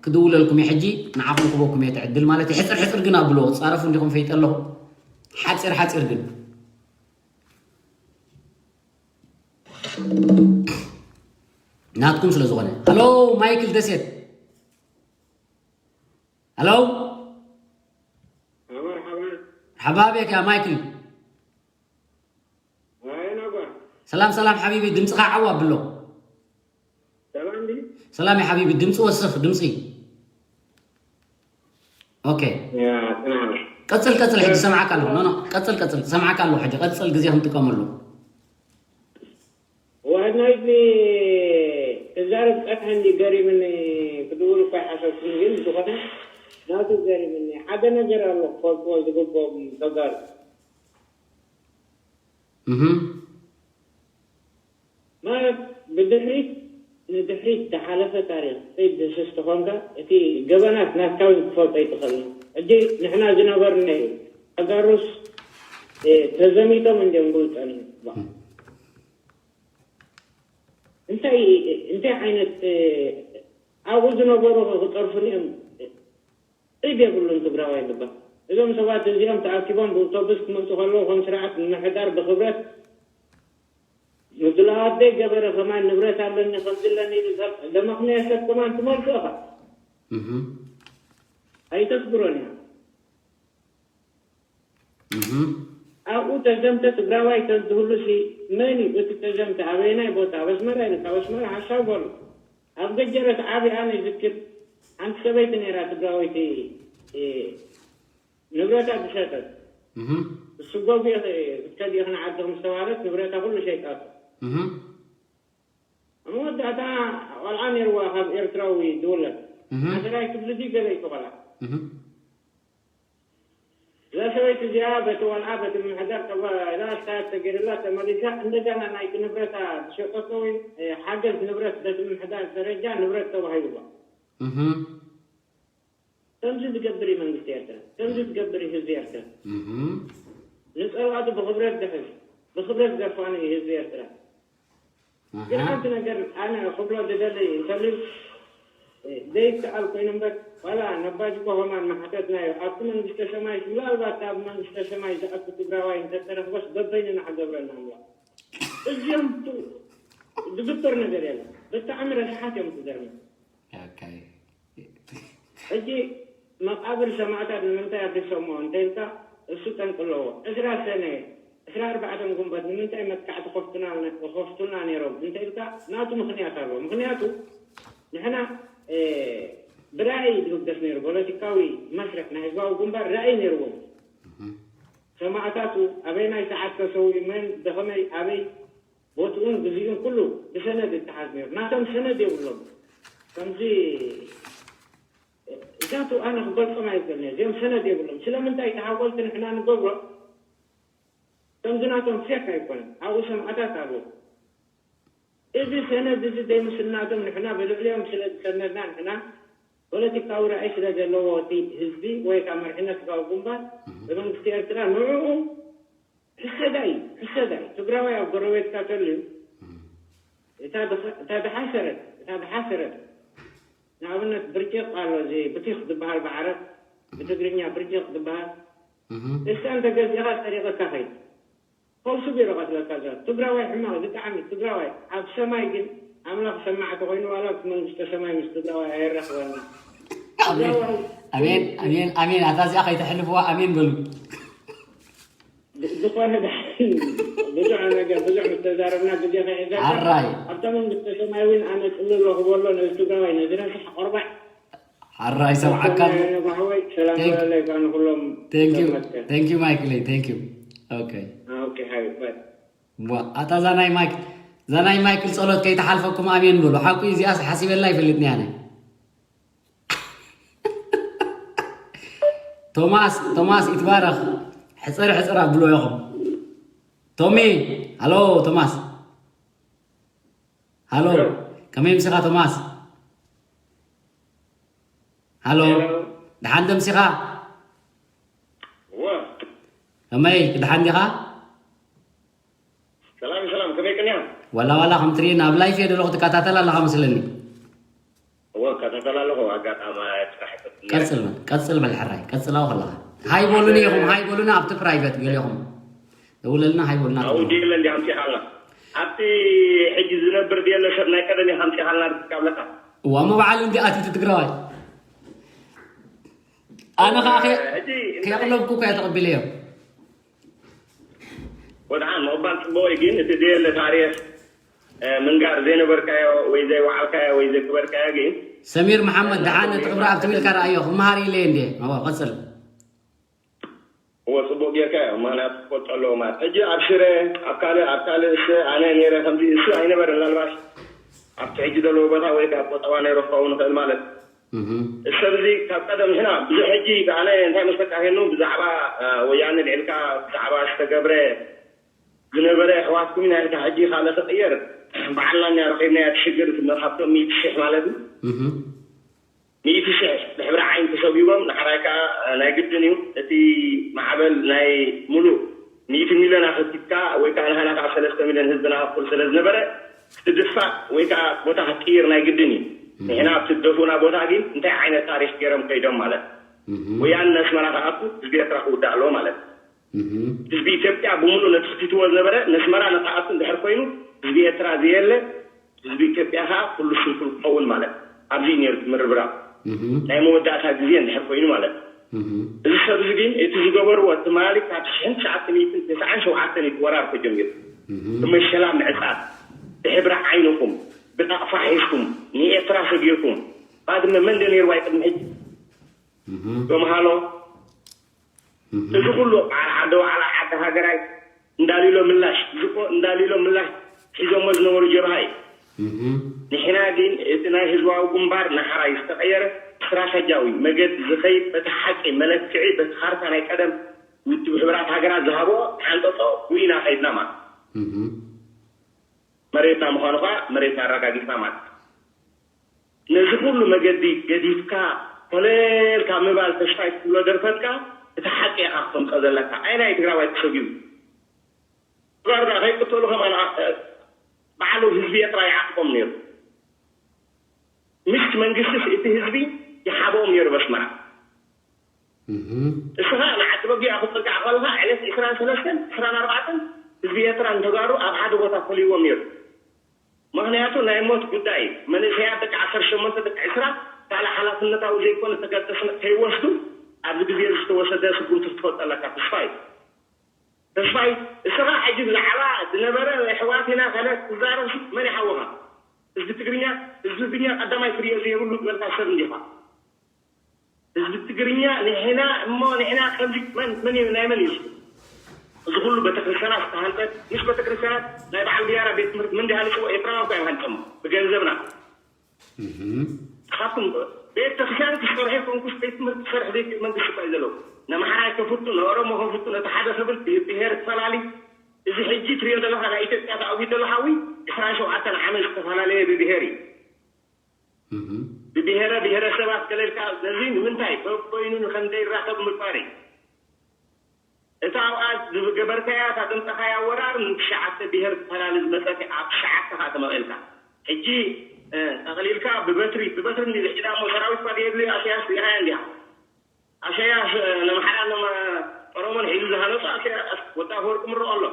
ክድውለልኩም እዩ። ሕጂ ንዓኹም ክበኩም እየ ትዕድል ማለት እዩ። ሕፅር ሕፅር ግን ኣብልዎ። ትፃረፉ እንዲኹም ፈይጠ ኣለኹ። ሓፂር ሓፂር ግን ናትኩም ስለ ዝኾነ። ሃሎ ማይክል ደሴት። ሃሎ። ሓባቤክ ያ ማይክል። ሰላም ሰላም ሓቢቢ፣ ድምፅኻ ዓው ኣብሎ። ሰላም ዩ ሓቢቢ፣ ድምፂ ወስኽ፣ ድምፂ። ኦኬ። ቀፅል ቀፅል፣ ሕጂ ሰምዓካ ኣለኹ። ኖ ኖ፣ ቀፅል ቀፅል፣ ሰምዓካ ኣለኹ። ሕጂ ቀፅል፣ ግዜ ክንጥቀመሉ። ዋድናይት ክዛረብ ጸንሐኒ፣ ገሪምኒ። ክድውል እኳ ይሓሰብኩን፣ ግን ዝኾነ ናቱ ገሪምኒ። ሓደ ነገር ኣሎ ክፈልጥዎ ዝግብኦም ተጋሩ። እህ ማለት ብድሕሪት ንድሕሪት ዝሓለፈ ታሪኽ ጸይድ ዝስስ ተኾንካ፣ እቲ ገበናት ናትካ እውን ክፈልጦ ኣይትኽእልን። ሕጂ ንሕና ዝነበርና እዩ። ተጋሩስ ተዘሚቶም እንዲዮም ክብሉ ጸኒሑ። እንታይ እንታይ ዓይነት ኣብኡ ዝነበሩ ክፀርፉኒ እዮም። ኢድ የብሉን ትግራዋይ ልባ። እዞም ሰባት እዚኦም ተኣኪቦም ብእውቶብስ ክመፁ ከለዉ ከም ስርዓት ንምሕዳር ብክብረት ምድላዋት ዘይገበረ ከማን ንብረት ኣለኒ ከምዚ ኣለኒ ኢሉ ሰብ ለመኽንያ ሰብ ከማን ትመልሶ ኢኻ። ኣይተክብሮን እያ። ኣብኡ ተዘምተ ትግራዋይ ተዝህሉሲ መን እዩ እቲ ተዘምተ ኣበየናይ ቦታ ኣብ ኣስመራ ኢልካ ኣብ ኣስመራ ሓሳብ በሉ ኣብ ገጀረት ዓቢ ኣነ ይዝክር ሓንቲ ሰበይቲ ነይራ ትግራወይቲ ንብረታ ዝሸጠት እሱ ጎጉ ክትከድ ኢኽን ዓዲ ምስተባለት ንብረታ ኩሉ ሸይጣቶ ኣብ መወዳእታ ቆልዓ ነይርዋ ካብ ኤርትራዊ ዝውለድ ዓሰራይ ክፍሊ ድዩ ገለ ይትቆላ እዛ ሰበይቲ እዚኣ በቲ ቆልዓ በቲ ምምሕዳር ተባሂላ ኣስተያየት ተገይሩላ ተመሊሳ እንደገና ናይቲ ንብረታ ዝሸጠቶ ወይ ሓገዝ ንብረት በቲ ምምሕዳር ደረጃ ንብረት ተባሂሉዋ። ከምዚ ዝገብር እዩ መንግስቲ ኤርትራ፣ ከምዚ ዝገብር እዩ ህዝቢ ኤርትራ። ንጸላእቱ ብኽብረት ዝሕዝ፣ ብኽብረት ዘፋኑ እዩ ህዝቢ ኤርትራ። ግን ሓንቲ ነገር ኣነ ክብሎ ዝደሊ እንተልዩ ዘይከኣል ኮይኑ እምበር ዋላ ነባጅ ኮሆማን መሓተትና እዩ ኣብቲ መንግስተ ሰማይ ምናልባት ኣብ መንግስተ ሰማይ ዝኣቱ ትግራዋይ እንተተረኽበስ በበይንና ክገብረና ኣምላኽ እዚኦም ዝግበር ነገር የለ ብጣዕሚ ረስሓት እዮም ትገርሚ ሕጂ መቃብር ሰማእታት ንምንታይ ኣፍሪሶሞ እንተኢልካ እሱ ጠንቂ ኣለዎ ዕስራ ሰነ ዕስራ ኣርባዕተ ግንቦት ንምንታይ መጥቃዕቲ ከፍቱና ነይሮም እንተ ኢልካ ናቱ ምኽንያት ኣለዎ። ምኽንያቱ ንሕና ብራእይ ዝብገስ ነይሩ ፖለቲካዊ መስርሕ ናይ ህዝባዊ ግንባር ራእይ ነይርዎም። ሰማእታቱ ኣበይ ናይ ሰዓት ተሰዊኡ መን ብኸመይ ኣበይ ቦትኡን ግዜኡን ኩሉ ብሰነድ ይተሓዝ ነይሩ። ናቶም ሰነድ የብሎም። ከምዚ እዛቱ ኣነ ክገልጾም ኣይክእልን እየ። እዚኦም ሰነድ የብሎም። ስለምንታይ ተሓወልቲ ንሕና ንገብሮ ከምዚ ናቶም ፌክ ኣይኮነን። ኣብኡ ሰማእታት ኣለዉ። እዚ ሰነድ እዚ ዘይምስናዶም ንሕና ብልዕሊኦም ስለ ዝሰነድና ንሕና ፖለቲካዊ ራእይ ስለ ዘለዎ እቲ ህዝቢ ወይ ከዓ መሪሕነት ህዝባዊ ግንባር ብመንግስቲ ኤርትራ ንዕኡ ሕሰዳ እዩ ሕሰዳ እዩ ትግራዋይ ኣብ ጎረቤትካ ተልዩ እታ ዝሓሰረት እታ ዝሓሰረት ንኣብነት ብርጭቕ ኣሎ እዚ ብቲኽ ዝበሃል ብዓረብ ብትግርኛ ብርጭቕ ዝበሃል እሳ እንተገዚእኻ ሰሪቐካ ኸይድ ፈልሱ ቢሮ ቀትለካ ዛ ትግራዋይ ሕማቕ ብጣዕሚ ትግራዋይ ኣብ ሰማይ ግን ኣምላኽ ሰማዕቲ ኮይኑ ዋላ ኣብቲ መንግስተ ሰማይ ምስ ትግራዋይ ኣየራኽበና ትግራዋይ ኣሜን ኣሜን ኣሜን ኣታ እዚኣ ከይተሕልፍዋ ኣሜን በሉ ዝኾነ ብዙሕ ነገር ብዙሕ ምስ ተዛረብና ግዜ ከሒዘካ ኣራይ ኣብታ መንግስተ ሰማይ እውን ኣነ ፅልሎ ክበሎ ነዚ ትግራዋይ ነዚ ረሳሕ ቆርባዕ ሓራይ ሰብዓካን ነባሕወይ ሰላም በለለይ ባ ንኩሎም thank you thank you ማይክለይ thank you okay okay hi bye ዋ ኣታ ዛናይ ማይክ ዛናይ ማይክል ጸሎት ከይተሓልፈኩም ኣሜን በሉ ሓቁ እዚኣስ ሓሲበላ ይፈልጥኒ ኣነ ቶማስ ቶማስ ይትባረኽ። ሕፅር ሕፅር ኣብልዎ ኢኹም። ቶሚ፣ ሃሎ ቶማስ። ሃሎ፣ ከመይ ምሲኻ ቶማስ? ሃሎ፣ ደሓን ዶ ምሲኻ? ከመይ፣ ደሓን ዲኻ? ሰላም ሰላም፣ ከመይ ቅንያ? ዋላ ዋላ ከም ትርእየኒ ኣብ ላይፍ እየ ዘለኹ፣ ትከታተል ኣለኻ መስለኒ። እወ፣ እከታተል ኣለኹ። ኣጋጣሚ ስራሕ ይፈትን ነይረ። ቀጽል በል፣ ቀጽል በል ሕራይ፣ ቀጽላዎ ከለኻ። ሃይ በሉኒ ኢኹም፣ ሃይ በሉኒ ኣብቲ ፕራይቨት ገሊኹም። ደውለልና ሃይ በሉና ኣብኡ ትብሉ። ድየለ እንዲ ኣምፂኻልና። ኣብቲ ሕጂ ዝነብር ድየለ ሰብ ናይ ቀደም ኢኻ ኣምፂኻልና ርክብ ኣለካ። እዋ፣ እሞ በዓል እንዲ ኣትዩ ትግራዋይ። ኣነ ኸዓ ከ-፣ ሕጂ እንታይ ከየቕለብኩ እኮ እየ ተቐቢለዮ። ወድሓን ምቕባል ጽቡቕ እዩ፣ ግን እቲ ዘየለ ታሪኽ፣ እ፣ ምንጋር ዘይነበርካዮ ወይ ዘይወዓልካዮ ወይ ዘይክበርካዮ ግን፣ ሰሚር መሓመድ፣ ደሓን ነቲ ክብሪ ኣብቲ ኢልካ ረኣዮ፣ ክመሃር ኢለ እንዴ። ኣዎ፣ ቀጽል። እወ፣ ጽቡቕ ጌርካዮ፣ ምኽንያቱ ክፈልጦ ኣለዎ ማለት። ሕጂ ኣብ ሽረ፣ ኣብ ካልእ፣ ኣብ ካልእ፣ እሱ ኣነ ነይረ ከምዚ፣ እሱ ኣይነበረን፣ ምናልባሽ ኣብቲ ሕጂ ዘለዎ ቦታ ወይ ካብ ቆጠባ ነይሩ ክኸውን ይኽእል ማለት። እህ። ሰብ እዚ ካብ ቀደም ንሕና ብዙሕ ሕጂ ኣነ እንታይ መስለካ ሄኑ ብዛዕባ፣ እ፣ ወያነ ልዕልካ ብዛዕባ ዝተገብረ ዝነበረ ኣሕዋትኩም ኢና ኢልካ ሕጂ ካልእ ክቕየር በዓልና እኛ ረኺብናዮ እቲ ሽግር እቲ ካብቶም ሚእቲ ሽሕ ማለት እዩ። እህ። ሚእቲ ሽሕ ብሕብሪ ዓይኒ ተሰጒጎም ንሓራይ ከኣ ናይ ግድን እዩ። እቲ ማዕበል ናይ ሙሉእ ሚእቲ ሚልዮን ኣኸቲትካ ወይ ከኣ ንሃና ከኣ ሰለስተ ሚልዮን ህዝብና እኩል ስለ ዝነበረ ክትድፋእ ወይ ከኣ ቦታ ክትቅይር ናይ ግድን እዩ። ንሕና ኣብቲ ዝደፉና ቦታ ግን እንታይ ዓይነት ታሪኽ ገይሮም ከይዶም ማለት እዩ። ወያነ ንኣስመራ ክኣቱ ህዝቢ ኤርትራ ክውዳእ ኣለዎ ማለት እዩ። ህዝቢ ኢትዮጵያ ብምሉእ ነቲ ክቲትዎ ዝነበረ ነስመራ ንክኣቱ እንድሕር ኮይኑ ህዝቢ ኤርትራ ዘየለ ህዝቢ ኢትዮጵያ ከዓ ኩሉ ስንኩል ክኸውን ማለት ኣብዚ እዩ ነይሩ እቲ ምርብራብ ናይ መወዳእታ ግዜ እንድሕር ኮይኑ ማለት እዚ ሰብ እዚ ግን እቲ ዝገበርዎ ትማሊ ካብ ሽሕን ትሽዓተ ሚእትን ተስዓን ሸውዓተን እዩ እቲ ወራር ተጀሚሩ ብመሸላ ምዕፃት ብሕብሪ ዓይንኹም ብጣቕፋ ሒዝኩም ንኤርትራ ሰጊርኩም ባድመ መን ዶ ነይርዋ ቅድሚ ሕጂ ዶምሃሎ እዚ ኩሉ በዓል ዓዲ ዋዕላ ዓዲ ሃገራይ እንዳሊሎ ምላሽ ዝቆ እንዳሊሎ ምላሽ ሒዞሞ ዝነበሩ ጀብሃ እዩ። ንሕና ግን እቲ ናይ ህዝባዊ ግንባር ንሓራይ ዝተቐየረ ስትራተጃዊ መገዲ ዝኸይድ በቲ ሓቂ መለክዒ በቲ ካርታ ናይ ቀደም ውድብ ሕቡራት ሃገራት ዝሃቦ ሓንጠጦ ጉይና ከይድና ማለት መሬትና ምዃኑ ከዓ መሬትና ኣረጋጊፅና ማለት ነዚ ኩሉ መገዲ ገዲፍካ ኮለል ካብ ምባል ተስፋይ ትብሎ ደርፈትካ እቲ ሓቂ ኢኻ ክተምፅኦ ዘለካ። ኣየናይ ትግራዋይ ተሰጊሩ? ተጋሩ ደኣ ከይቅተሉ ከማን በዓሉ ህዝቢ ኤርትራ ይዓቅቦም ነይሩ። ምስ መንግስቲ እቲ ህዝቢ ይሓብኦም ነይሩ በስመራ። እስኻ ንዓዲ በጊዕ ክትወግዕ ከለኻ ዕለት ዕስራን ሰለስተን ዕስራን ኣርባዕተን ህዝቢ ኤርትራ ንተጋሩ ኣብ ሓደ ቦታ ፈሊዎም ነይሩ። ምኽንያቱ ናይ ሞት ጉዳይ እዩ። መንእሰያት ደቂ ዓሰርተ ሸሞንተ ደቂ ዕስራ ካልእ ሓላፍነታዊ ዘይኮነ ተገደስነት ከይወስዱ ኣብዚ ግዜ እዚ ዝተወሰደ ስጉምቲ ክትፈልጦ ኣለካ። ተስፋይ ተስፋይ እስኻ ሕጂ ብዛዕባ ዝነበረ ኣሕዋት ኢና ከለ ትዛረብ መን ይሓውኻ? ህዝቢ ትግርኛ ህዝቢ ትግርኛ ቀዳማይ ክሪኦ ዘይብሉ ዝበልካ ሰብ እንዲኻ። ህዝቢ ትግርኛ ንሕና እሞ ንሕና ከምዚ መን መን እዩ ናይ መን እዩ እዚ? እዚ ኩሉ ቤተክርስትያናት ዝተሃንጸ ምስ ቤተክርስትያናት ናይ በዓል ቢያራ ቤት ትምህርቲ መን ድሃንጽዎ? ኤርትራውያን እኮ እዮም ሃንጸሞ ብገንዘብና። ንስኻትኩም ቤት ክርስቲያን ክሰርሑ ኮንኩስ ቤት ትምህርቲ ክሰርሕ ዘይክእል መንግስቲ እኮ እዩ ዘለዎ። ነምሓራይ ከፍቱ፣ ነኦሮሞ ከፍቱ፣ ነቲ ሓደ ክብል ብሄር ትፈላሊ። እዚ ሕጂ ትሪኦ ዘለኻ ናይ ኢትዮጵያ ተኣዊ ዘሎ ሓዊ ዕስራን ሸውዓተን ዓመት ዝተፈላለየ ብብሄር እዩ። ብብሄረ ብሄረሰባት ገለ ኢልካ ነዚ ንምንታይ በበይኑ ንከምዘይራኸብ ምግባር እዩ። እታ ኣብኣ ዝገበርካያ እታ ዘምፀኻያ ወራር ንትሽዓተ ብሄር ተፈላሊ ዝመፀት ኣብ ትሽዓተ ከዓ ተመቒልካ ሕጂ ጠቕሊልካ ብበትሪ ብበትሪ እንዲ ዝሕዳ እሞ ሰራዊት ኳ የድልዮ ኣስያስ ሪኢኻያ እንዲኻ ኣሸያስ ነምሓራ ነማ ኦሮሞን ሒዙ ዝሃነፁ ኣሸያስ ወዲ ኣፈወርቂ ምርቆ ኣሎ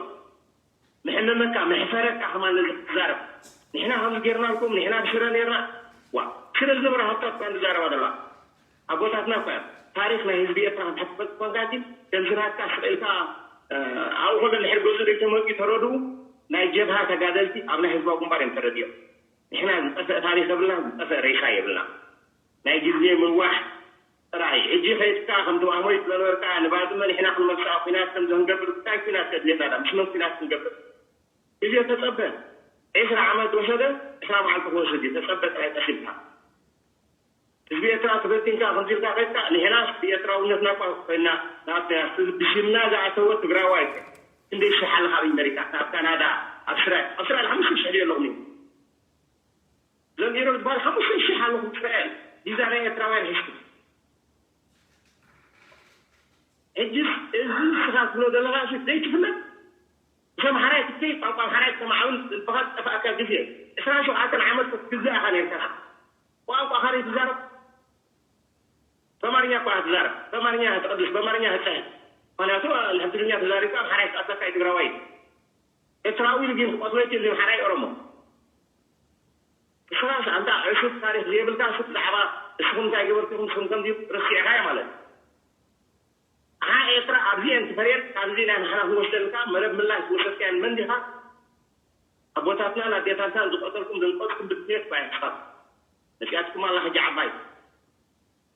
ምሕመመካ መሕፈረካ ከማን ነዚ ክትዛረብ ንሕና ከምዚ ጌርናልኩም ንሕና ብሽረ ኔርና ዋ ሽረ ዝነበረ ሃብታት እኳ ንዛረባ ደላ ኣቦታትና እኳ እዮም ታሪክ ናይ ህዝቢ ኤርትራ ከም ሕትፈት ኮንካ ግን ከምዚ ናትካ ስቕ ኢልካ ኣብኡ ከሎ ድሕር ገዙ ደይተመፅኡ ተረድኡ ናይ ጀብሃ ተጋደልቲ ኣብ ናይ ህዝባዊ ግንባር እዮም ተረዲኦም ንሕና ዝጠፍአ ታሪክ የብልና ዝጠፍአ ሬሳ የብልና ናይ ግዜ ምንዋሕ ጥራይ ሕጂ ከይድካ ከምቲ ዋህሞይ ዝነበርካ ንባድመ ንሕና ክንመልሳ ኩናት ከም ዘንገብር እንታይ ኩናት ከድልየና ዳ ምስ መን ኩናት ክንገብር ግዜ ተጸበ ዕስራ ዓመት ወሰደ ዕስራ መዓልቲ ክወስድ እዩ ተጸበ ጥራይ ቀስ ኢልካ ህዝቢ ኤርትራ ተበቲንካ ከምዚ ኢልካ ከድካ፣ ንሕናስ ብኤርትራውነትና እኳ ኮይና ናብታ ብሽምና ዝኣተወ ትግራዋይ፣ ክንደይ ሽሕ ኣለኻ ኣብ ኣሜሪካ፣ ኣብ ካናዳ፣ ኣብ እስራኤል? ኣብ እስራኤል ሓሙሽተ ሽሕ ድዩ ኣለኹም? እዞም ኢሮብ ዝበሃል ሓሙሽተ ሽሕ ኣለኹም እስራኤል፣ ቪዛ ናይ ኤርትራውያን ሒዝኩም። ሕጅስ እዚ ንስኻ ትብሎ ዘለኻ እሱ ዘይትፍለጥ? ምስ ኣምሓራይ ክትከይድ ቋንቋ ኣምሓራይ ትሰማዕ እውን ልብኻ ዝጠፍኣካ ግዜ፣ ዕስራን ሸውዓተን ዓመት ክትግዛእ ኢኻ ነርካ። ቋንቋኻ ዘይትዛረብ? በማርኛ እኳ ትዛረብ፣ በማርኛ ትቐድስ፣ በማርኛ ትፅሕፍ። ምኽንያቱ ትግርኛ ተዛሪብካ ኣምሓራይ ክቐትለካ እዩ ትግራዋይ። ኤርትራዊ ግን ክቐትሎ ይክእል እዩ ኣምሓራይ ኦሮሞ። እስኻስ ኣንታ ዕሹፍ ታሪኽ ዘይብልካ፣ ስብ ብዛዕባ እስኹም እንታይ ገበርኩኹም፣ እስኹም ከምዚ ረሲዕካዮ ማለት እዩ። ኣሓ ኤርትራ ኣብዚኤን ትፈርየን፣ ካብዚ ናይ ንሕና ክንወስደልካ መረብ ምላሽ ዝወሰድካየን መን ዲኻ? ኣቦታትናን ኣዴታትናን ዝቐተልኩም ዘንቀጽኩም ብትሜት ባይ ሕሳብ መጺኣትኩም ኣላ ሕጂ ዓባይ።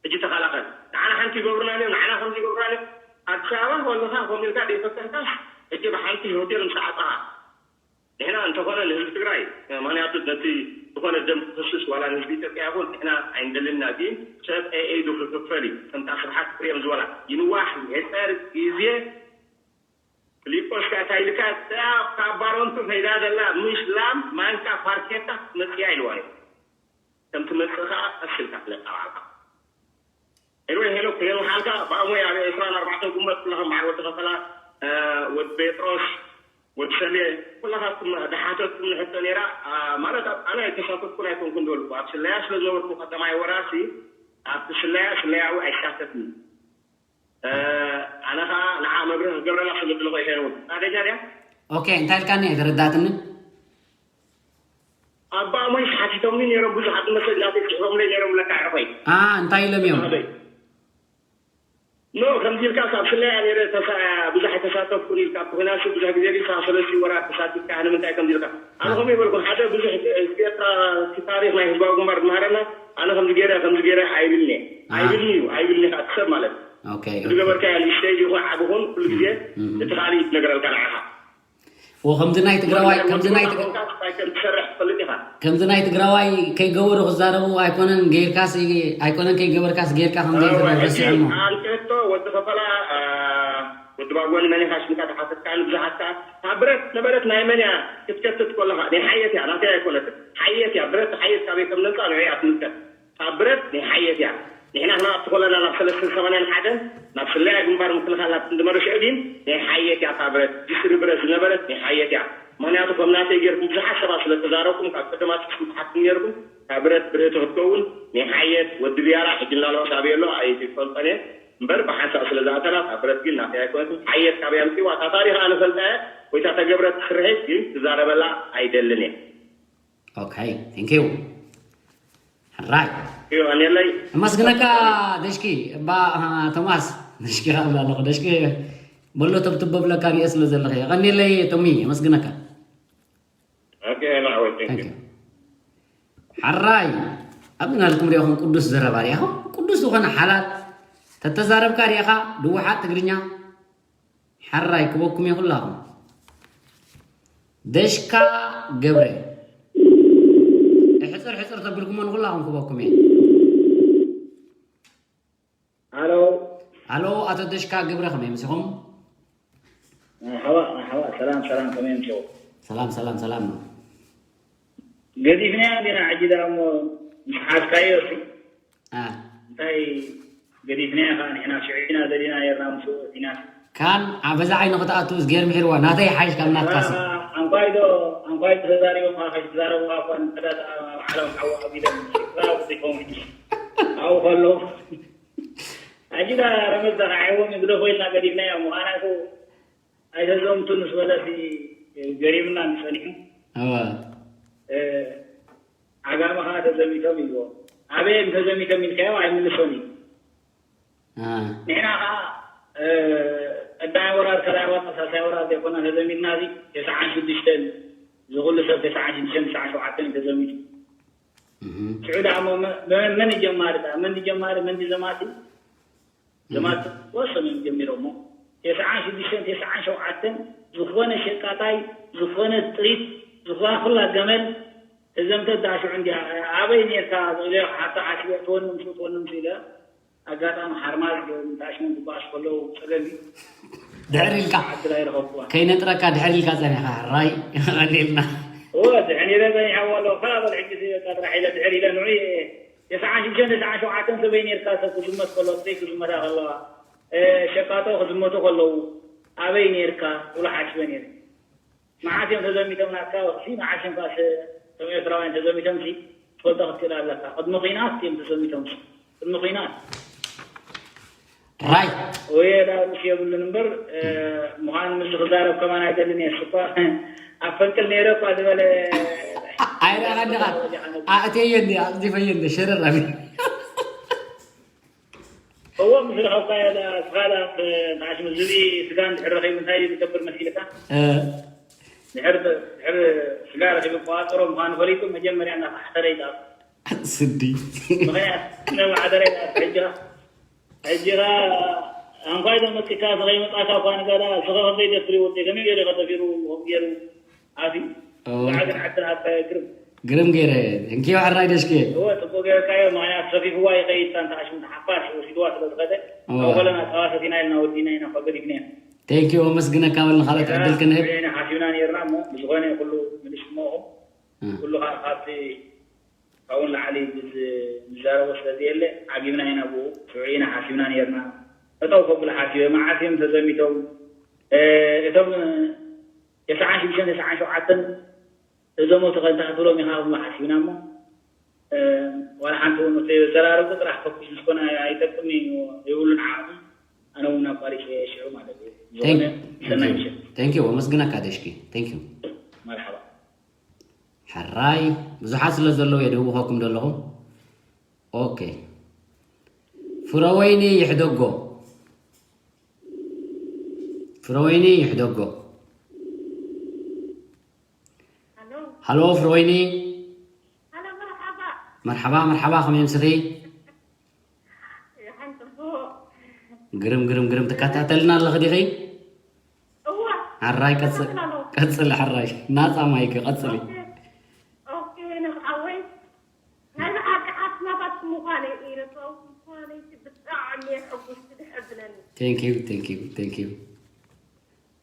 ሕጂ ተኸላኸል። ንዓና ሓንቲ ይገብሩና እዮም፣ ንዓና ከምዚ ይገብሩና እዮም። ኣዲስ ኣበባ ከለኻ ከምኡ ኢልካ ዘይፈተንካስ፣ ሕጂ ብሓንቲ ሆቴል ምስ ዓጸኻ። ንሕና እንተኾነ ንህዝቢ ትግራይ፣ ምኽንያቱ ነቲ ዝኾነ ደም ክፈስስ ዋላ ንህዝቢ ኢትዮጵያ ይኹን ንሕና ኣይንደልን ኢና፣ ግን ሰብ ኤኤይዱ ክክፈል እዩ። ከምታ ስብሓት ፍሬም ዝበላ ይንዋሕ ይሕጸር ግዜ ፍሊጶስ ከኣ እንታይ ኢልካ እታ ካብ ባሮንቱ ከይዳ ዘላ ምሽ ላም ማንካ ፋርኬታ ክትመጽእ እያ ኢልዋ እዩ። ከም ትመጽእ ከኣ ቀስ ኢልካ ፍለጥ ኣብ ዓኻ። ኤንወይ ሄኖክ ክገርመሓልካ ብኣሞይ ኣብ ዕስራን ኣርባዕተን ጉንበት ኩልኻ በዓል ወዲ ከፈላ፣ ወዲ ጴጥሮስ፣ ወዲ ሰሌ፣ ኩላኻትኩም ዝሓተትኩም ንሕቶ ነይራ። ማለት ኣነ ኣይተሳተፍኩን ኣይኮንኩን ዝበልኩ ኣብ ስለያ ስለ ዝነበርኩ ቀዳማይ ወራሲ ኣብቲ ስለያ ስለያዊ ኣይሳተፍን። ኣነ ኸዓ ንዓ መብርህ ክገብረላ ክምድልኾ ይኸውን ናደጃ ድያ? ኦኬ እንታይ ኢልካኒ ኣይተረዳትኒ። ኣባ ሞይስ ሓቲቶምኒ ነይሮም ብዙሓት መሰጅ ናተይ ፅሕፎምለይ ነይሮም ለካ ዕኾይ አ እንታይ ኢሎም እዮም? ናበይ? ኖ ከምዚ ኢልካ ካብ ስለያ ነይረ ተሳ- ብዙሕ ኣይተሳተፍኩን ኢልካ ብኩናት ብዙሕ ግዜ ግን ሳሰለሲ ወራ ተሳቲፍካ ንምንታይ ከምዚ ኢልካ? ኣነ ከምኡ ይበልኩም ሓደ ብዙሕ ህዝቢ ኤርትራ እቲ ታሪክ ናይ ህዝባዊ ግንባር ዝመሃረና ኣነ ከምዚ ገይረ ከምዚ ገይረ ኣይብልኒ ኣይብልኒ እዩ ኣይብልኒ ከዓ እቲ ሰብ ማለት እዩ። ኦኬ ዝገበርካዮ ንእሽተይ ይኹን ዓቢ ኹን ኩሉ ግዜ እቲ ካልእ እዩ ዝነገረልካ ንዓኻ። ወ ከምዚ ናይ ትግራዋይ ከምዚ ናይ ትግ- ኮንካ እንታይ ከም ትሰርሕ ትፈልጥ ኢኻ። ከምዚ ናይ ትግራዋይ ከይገበሩ ክዛረቡ ኣይኮነን ገይርካሲ ኣይኮነን ከይገበርካስ ገይርካ ከም ዘይትረብ ረሲዖሞ። ኣንተ ሕቶ ወዲ ከፈላ ወዲ ባጎኒ መን ኢኻ ሽምካ ተሓተትካ ንብዙሓትካ ካብ ብረት ነበረት ናይ መን እያ ክትከትት ከለኻ ናይ ሓየት እያ ናተይ ኣይኮነትን። ሓየት እያ ብረት ሓየት ካበይ ከም ነምፃ ንዕኡ እያ ትምልከት። ካብ ብረት ናይ ሓየት እያ። ንሕና ክነኣቱ ከለና ናብ ሰለስተ ሰማንያን ሓደን ናብ ስለያ ግንባር ምክልኻል ናብ ክንዲ መረሽዑ ግን ናይ ሓየት እያ እታ ብረት ጅስሪ ብረት ዝነበረት ናይ ሓየት እያ። ምክንያቱ ከም ናተይ ጌርኩም ብዙሓት ሰባት ስለ ተዛረብኩም ካብ ቀደማት ስም ትሓትኩም ኔርኩም እታ ብረት ብርህቲ ክትከውን ናይ ሓየት ወዲ ብያራ ሕጂ ምናልባት ኣበይ ኣሎ ኣይፈልጦን እየ እምበር ብሓንሳእ ስለ ዝኣተና እታ ብረት ግን ናተይ ኣይኮነትን ሓየት ካበይ ኣምፅዋ እታ ታሪክ ኣነ ፈልጣ እየ ወይ እታ ተገብረት ትስርሐት ግን ትዛረበላ ኣይደልን እየ። Okay, thank you. ሕራይ ይቀንየለይ። ኣመስግነካ ደሽኪ እባ ቶማስ ደሽኪ ካ እብላ ኣለኹ ደሽኪ በሎ ተብትቦ ብለካ ሪኦ ስለ ዘለኸ የቀንየለይ ቶሚ ኣመስግነካ። Okay, ና ወይ thank you. ሓራይ ኣብዚ ናልኩም ሪኦኹም ቅዱስ ዘረባ ሪኢኹም ቅዱስ ዝኾነ ሓላል ተተዛረብካ ሪኢኻ ድውሓት ትግርኛ ሓራይ ክበኩም እየ ኩላኹም። ደሽካ ገብረ ሕፅር ሕፅር ተቢልኩሞ ንኩላኹም ክበኩም እየ። ኣሎ ኣሎ ኣቶ ደሽካ ገብረ ከመይ መሲኹም? ሓዋ ሓዋ ሰላም ሰላም ከመይ ምሸው ሰላም ሰላም ሰላም ነው። ገዲፍናያ ዲና ሕጂ ዳ እሞ ምስ ሓዝካዮ ሲ አ እንታይ ገዲፍናያ ከዓ ንሕና ሽዑ ኢና ዘሊና ነርና ምስኡ ኢና ካን በዛ ዓይኑ ክትኣቱ ዝገርም ሒርዋ ናተይ ሓይሽ ካብ ናትካሲ ኣንኳይ ዶ ኣንኳይ ተዛሪቦም ከዓ ከይተዛረቡ እኳ ንቀዳት ዓለም ሓዋ ኣቢሎም ራብ ዘይኮም ኣብኡ ከለዉ ሕጂ ዳ ረመዝ ዘኻዒዎም ይግደፎ ኢልና ገዲፍናዮ ምዃና ኣይተዘምቱ ምስ በለሲ ገሪምና ንፀኒሑ እወ ዓጋመ ከዓ ተዘሚቶም ኢልዎ ኣበይ እዮም ተዘሚቶም ኢልካዮ ኣይምልሶን እዩ አ ንሕና ከዓ ቀዳማይ ወራር ካልኣይ ወራር ሳልሳይ ወራር ዘይኮና ተዘሚትና እዚ ተስዓን ሽዱሽተን ዝኩሉ ሰብ ተስዓን ሽዱሽተን ተስዓን ሸውዓተን እዩ ተዘሚቱ እህ ሽዑ ደኣ እሞ መ- መ- መን እዩ ጀማሪ ደኣ መን እዩ ጀማሪ መን እዩ ዘማቲ ዘማቲ ወሰኑ እዮም ጀሚሮሞ ተስዓን ሽዱሽተን ተስዓን ሸውዓተን ዝኾነ ሸቃጣይ ዝኾነ ጥሪት ዝኾነ ኩላ ገመል እዘም ተዳሽዑ እንዲያ ኣበይ ኔርካ ዝብለዮ ሓታ ሓሲበ ትወንም ሱ ትወንም ሱ ኢለ ኣጋጣሚ ሓርማዝ እዮም ታሽሞም ክበኣሱ ከለዉ ጸገም እዩ። ድሕር ኢልካ ዓዲ ላይ ረኸብኩዋ። ከይነጥረካ ድሕር ኢልካ ጸኒኻ ራይ ቀኒልና እወ ድሕር ኢለ ጸኒሐዎ ኣለኹ። ካብ በል ሕጂ ዝበቃ ጥራሕ ኢለ ድሕር ኢለ ንዑ የስዓን ሽዱሽተን ተስዓን ሸውዓተን ሰበይ ኔርካ ሰብ ክዝመት ከሎ ጥይ ክዝመታ ከለዋ ሸቃጦ ክዝመቱ ከለዉ ኣበይ ኔርካ ብሎ ሓሲበ ኔረ። መዓስ እዮም ተዘሚቶም ናትካ ወቅቲ መዓስ እዮም ኳስ እቶም ኤርትራውያን ተዘሚቶም ሲ ትፈልጦ ክትክእል ኣለካ። ቅድሚ ኲናት እዮም ተዘሚቶም ሲ ቅድሚ ኲናት ራይ ወይ ዳርስ የብሉን እምበር ምዃን ምስ ክዛረብ ከማን ኣይደልን እየ። እኳ ኣብ ፈንቅል ነይረ እኳ ዝበለ ኣይረኣኻ እንዲኻ ኣእትየዮ እንዲ ኣቕዚፈዮ እንዲ ሸረር ኣቢ እዎ ምስ ረኸብካዮ ስኻላ ንዓሽም ዝብኢ ስጋ እንድሕር ረኺቡ እንታይ እዩ ዝገብር መሲልካ? ድሕር ድሕር ስጋ ረኺቡ ክቋፀሮ ምዃኑ ፈሊጡ መጀመርያ እናፋሕተረ ይጣፍ ስዲ ምኽንያት ነማዕደረ ይጣፍ ሕጂ ሕጂ ኸዓ እንኳይ ዶ መፂካ ስኸ ይመፃካ እኳ ንገዳ ስኸ ክንደይ ደፍሪ ወፂ ከመይ ገይሩ ከተፊሩ ከምኡ ገይሩ ኣትዩ ከዓ ግን ዓዲ ንኣባየ ግርም ግርም ገይረ እንኪዮ ሕራይ ደሽኬ እወ ፅቡቅ ገይርካዮ ምኽንያት ሰፊፍዋ ይኸይድ ታንታ ኣሽም ሓፋሽ ወሲድዋ ስለ ዝኸደ እወ። ኣብ ኮለና ፀባ ሰቲና ኢልና ወዲና ኢና እኳ ገዲፍና ኢና ቴንኪዩ ኣመስግነካ በል ንካልኦት ዕድል ክንህብ ኢና ሓሲብና ነርና እሞ ብዝኾነ ኩሉ ምልሽ እሞኹም ኩሉ ከዓ ካብቲ ካብኡ ንላዕሊ ዝዛረቦ ስለ ዘየለ ዓጊብና ኢና ብኡ ሽዑ ኢና ሓሲብና ነርና ጠጠው ከብሉ ሓሲበ መዓስ እዮም ተዘሚቶም እቶም ተስዓን ሽዱሽተን ተስዓን ሸውዓተን እዞም ተኸታትሎም ኢኻ ክብሉ ሓሲብና እሞ ዋላ ሓንቲ እውን ዘይዘራረቡ ጥራሕ ፈኩስ ዝኾነ ኣይጠቅምን እዩ የብሉን ዓቕሚ ኣነ እውን ኣቋሪፀ ሽዑ ማለት እዩ ዝኾነ ሰናይ ምሸት ቴንኪዩ ኣመስግነካ ደሽኪ ቴንኪዩ መርሓባ ሕራይ ብዙሓት ስለ ዘለዉ የድህውኸኩም ዘለኹ ኦኬ ፍረወይኒ ይሕደጎ ፍረወይኒ ይሕደጎ ኣሎ ሃሎ ፍረወይኒ ኣሎ መርሓባ መርሓባ መርሓባ ከመይ ምስኺ ይሓን ጽቡቕ ግርም ግርም ግርም ትከታተልና ኣለኺ ዲኺ እዋ ሓራይ ቀጽል ቀጽል ሓራይ ናጻ ማይክ ቀጽሊ ኦኬ ንብዓወይ ናይ ብሓቂ ሓፍትናታት ምዃነይ ኢረትራዊ ምዃነይ ብጣዕሚ ሕጉስቲ ድሕብለኒ thank you thank you thank you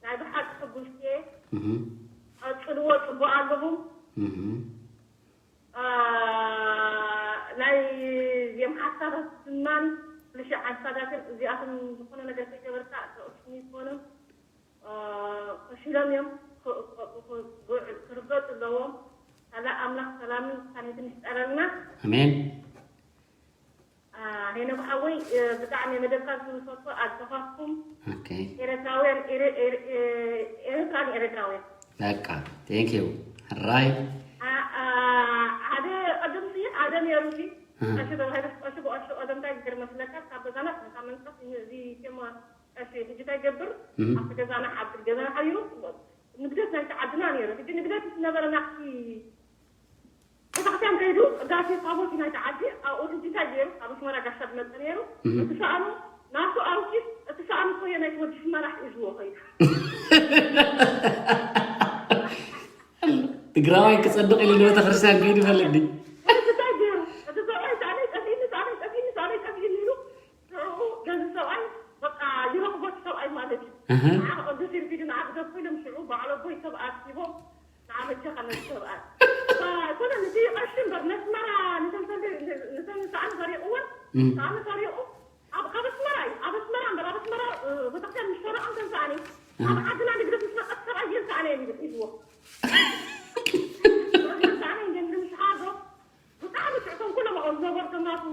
ናይ ብሓቂ ሕጉስቲ እየ እህ ቀጽልዎ ጽቡቅ ኣለኹም እህ ናይ ዜም ሓሳባት ዝማን ብልሽዕ ሓሳባትን እዚኣቶም ዝኾነ ነገር ከይገበርካ ተቕስሙ ይኮኑ ፈሽሎም እዮም ክርገጡ ኣለዎም ካላ ኣምላኽ ሰላምን ሳኔትን ይፍጠረልና ኣሜን ሄኖክ ሓወይ ብጣዕሚ መደብካ ዝፈቱ ኣዘኻኩም okay ኤረትራውያን ኤረትራን ኤረትራውያን በቃ thank you ሕራይ ሓደ ቀደም ሲ ሓደ ነይሩ ሲ እህ ቀሺ ተባሂሉ ቀሺ ብቀሺ ቀደም እንታይ ገር መስለካ ካብ ገዛና ነታ መንቀፍ እዚ ቴማ ቀሺ ሕጂ እንታይ ገብር እህ ኣብቲ ገዛና ሓብቲ ገዛና ሓቢሩ ንግደት ናይቲ ዓድና ነይሩ ሕጂ ንግደት ዝነበረ ናብቲ ቤተክርስትያን ከይዱ ቅዳሴ ታቦት ናይቲ ዓዲ ኣብኡ ሕጂ እንታይ ገይሩ ኣብ ኣስመራ ጋሻ ዝመፀ ነይሩ እህ እቲ ሰኣኑ ናቱ ኣውፂ እቲ ሰኣኑ ኮየ ናይቲ ወዲ ሽመራ ሒዝዎ ከይዱ ትግራዋይ ክፀድቕ ኢሉ ንቤተክርስትያን ከይዱ ይፈልጥ ድዩ ወዲ እንታይ ገይሩ እቲ ሰብኣይ ሰኣነይ ጠፊእኒ ሰኣነይ ጠፊእኒ ሰኣነይ ጠፊእኒ ኢሉ ሽዑ ገዚ ሰብኣይ በቃ ይረኽቦ እቲ ሰብኣይ ማለት እዩ እህ ንዓ ቅዱስ ይርፊዱ ንዓ ግደፍ ኮይኖም ሽዑ በዓል ኣቦይ ሰብ ኣኪቦም ንዓ በጃኻ ነዚ ሰብኣይ ኮነ ነቲ ቀሺ እምበር ነስመራ ንተንሰሊ ንተንሰኣን ሰሪቕወን እህ ሰኣን ሰሪቑ ኣብ ካብ ኣስመራ እዩ ኣብ ኣስመራ እምበር ኣብ ኣስመራ ቤተክርስትያን ምስ ሰረቐም ተንሰኣኒ ኣብ ዓድና ንግደት ምስ መፀት ሰብኣይ የንሰኣነ እየ ዝብል ሒዝዎ የንሰኣነ እንደ ምስ ሓዞ ብጣዕሚ ትሕቶም ኩሎም ኣብኡ ዝነበሩ ተማቱ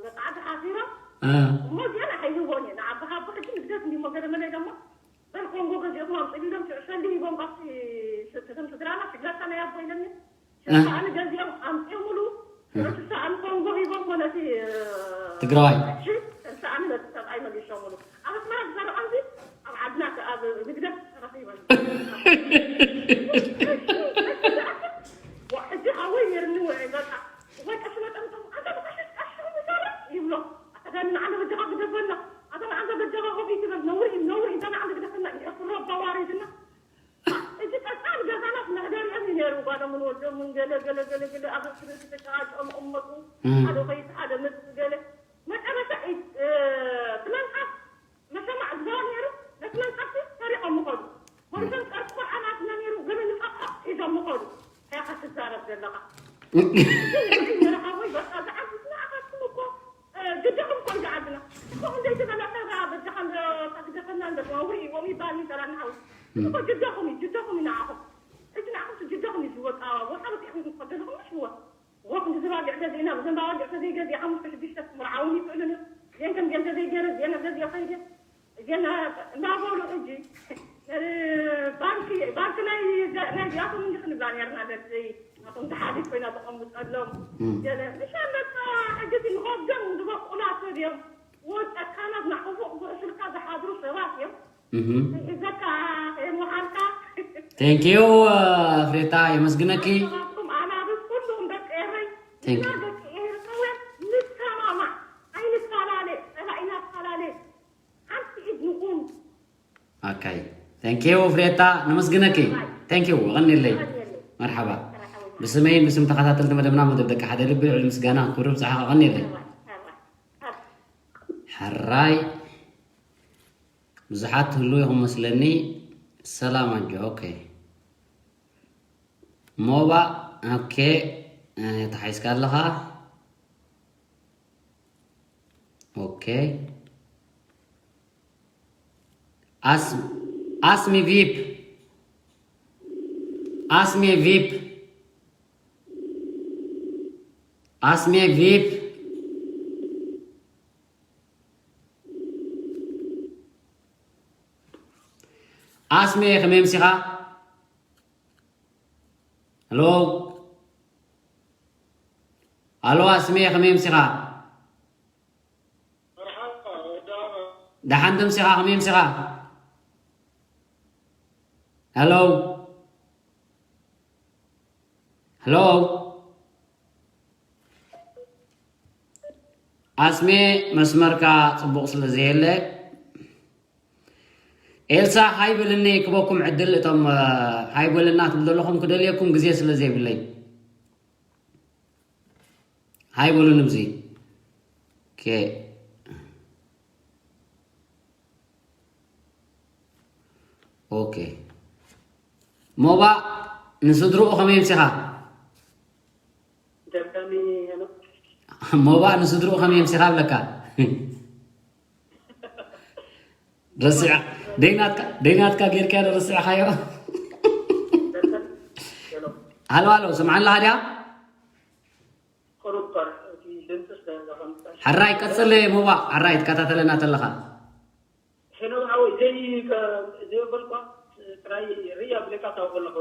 ደቂ ዓዲ ሓሲሮም እህ እሞ እዚኣን ኣይህቦን እየ ንዓበኻ ኣቦ ሕጂ ንግደት እንዲሞ ገለ መለ ደሞ በል ኮንጎ ገዚኦም ኣምፅእ ኢሎም ሽዑ ሰልዲ ሂቦም ካብቲ እቶም ስድራና ሽግላታ ናይ ኣቦ ኢለኒ እህ ሽዑ ኣነ ገዚኦም ኣምፅኦምሉ ሽዑ ስሳኣን ኮንጎ ሂቦም ኮነቲ ትግራዋይ ሽሳኣን ነቲ ሰብኣይ መሊሶምሉ ኣብ ኣስመራ ዝሰርዖም ሲ ኣብ ዓድና ኣብ ንግደት ተረኺበን ሕጂ ሓወይ ነይርኒ ውዒ በቃ ወይ ቀሺ መጠን ኣንተ ብቀሺ ቀሺ ይብሎ ኣተጋኒ ንዓንተ በጃኻ ግደፈና ኣተ ንዓንተ በጃኻ ኮፍ ይትበል ነውሪ እዩ ነውሪ እዩ ንዓንተ ግደፈና ይሕፍሮ ኣባዋሪድና እዚ ቀጻል ገዛናት መሕደሪኦም እዩ ነይሩ ጓሎም ወዶምን ገለ ገለ ገለ ገለ ኣብ ርእሲ ርእሲ ተጨቃጭቆም ይቕመጡ። ሓደ ኸይድ ሓደ መጽእ ገለ መጨረሻ ትመንሓፍ መሸማዕ ዝበሃል ነይሩ። ነቲ መንሓፍ ሰሪቖም ምኸዱ። ወይቶም ጨርቂ ቆልዓ ናትና ነይሩ ገለ ንጠቕዖ ሒዞም ምኸዱ። እንታይ ኢኻ ትዛረብ ዘለኻ? ንረኻቦይ በቃ ዝዓግብ ንኣኻትኩም እኮ እ፣ ግደኹም እኮ እዩ ዝዓብና። እኮ ክንደይ ዝበለ ሰብኣ በጃኻ እንዶ ተግደፈና እንዶ ተዋውሪ ይዎም ይባል ይዘራና ሓዊ። እኮ ግደኹም እዩ፣ ግደኹም እዩ ንዓኹም። ሕጂ ንዓኹም እቲ ግደኹም እዩ ዝወጣ። ወርሓ በፂዕኹም ዝኸደልኹም ምሽ ህወት። ወ ክንዲ ዝባጊዕ ገዚእና፣ ብዘን ባጊዕ ተዘይገዚእ ሓሙሽተ ሽዱሽተ ክምርዓውን ይኽእሉን እዮም። እዚአን ከም ገን ተዘይገይረ እዚአን ገዚኦ ከይደ። እዚአን እንዳበሉ ሕጂ ባንኪ ባንኪ ናይ ናይ ዚኣቶም እንዲ ክንብላ ነርና። ለዚ ናቶም ተሓዲት ኮይና ተቐምጠሎም ገለ ምሻለካ ሕጂ እቲ ንኸብዶም ዝበቁላ ሰብ እዮም። ወ ጨካናት ናሕቑፉ ብዕስልካ ዝሓድሩ ሰባት እዮም። ሒዘካ ከየምሓልካ ቴንኪዩ ፍሬታ የመስግነኪ። ሰባትኩም ኣናብስ ኩሉም ደቂ ኤረይ እና ደቂ ኤርትራውያን ንሰማማዕ ኣይንፈላለ። ጸላኢና ትፈላለ ሓንቲ ኢድ ንኹን። Okay. Thank you ፍሬታ ነመስግነኪ። Thank you ቀኒለይ። መርሓባ ብስመይን ብስም ተኸታተልቲ መደብና መደብ ደቂ ሓደ ልቢ ልዑል ምስጋና ክብሪ ብፅሓ ቀኒለይ። ሕራይ ብዙሓት ትህልዉ ኢኹም መስለኒ። ሰላም ኣጆ okay. ሞባ okay. ተሓይስካ ኣለኻ okay. As Asmi vip. Asmi vip. Asmi vip. Asmi ከመይ ምሲኻ? Hello. Hello ኣስሜ ከመይ ምሲኻ? ደሓን ተምሲኻ ከመይ ምሲኻ? Hello. Hello. ኣስሜ መስመርካ ጽቡቕ ስለ ዘየለ ኤልሳ ሃይ በልኒ ክበኩም ዕድል እቶም ሃይ በልና ትብሉ ዘለኹም ክደልየኩም ግዜ ስለ ዘይብለይ ሃይ በሉኒ ብዚ ኦኬ ሞባ ንስድርኡ ከመይ ምሲኻ ሞባ ንስድርኡ ከመይ ምሲኻ ብለካ ረስዕ ደይናትካ ደይናትካ ጌርካ ዶ ረስዕኻዮ ሃሎ ሃሎ ስምዓላ ሃዲያ ሕራይ ቀጽል ሞባ ሕራይ ትከታተለና ተለኻ ሕነው ሓወይ ዘይ ዘይበልኳ ጥራይ ርያ ብለካ ታውቆ ኣለኹ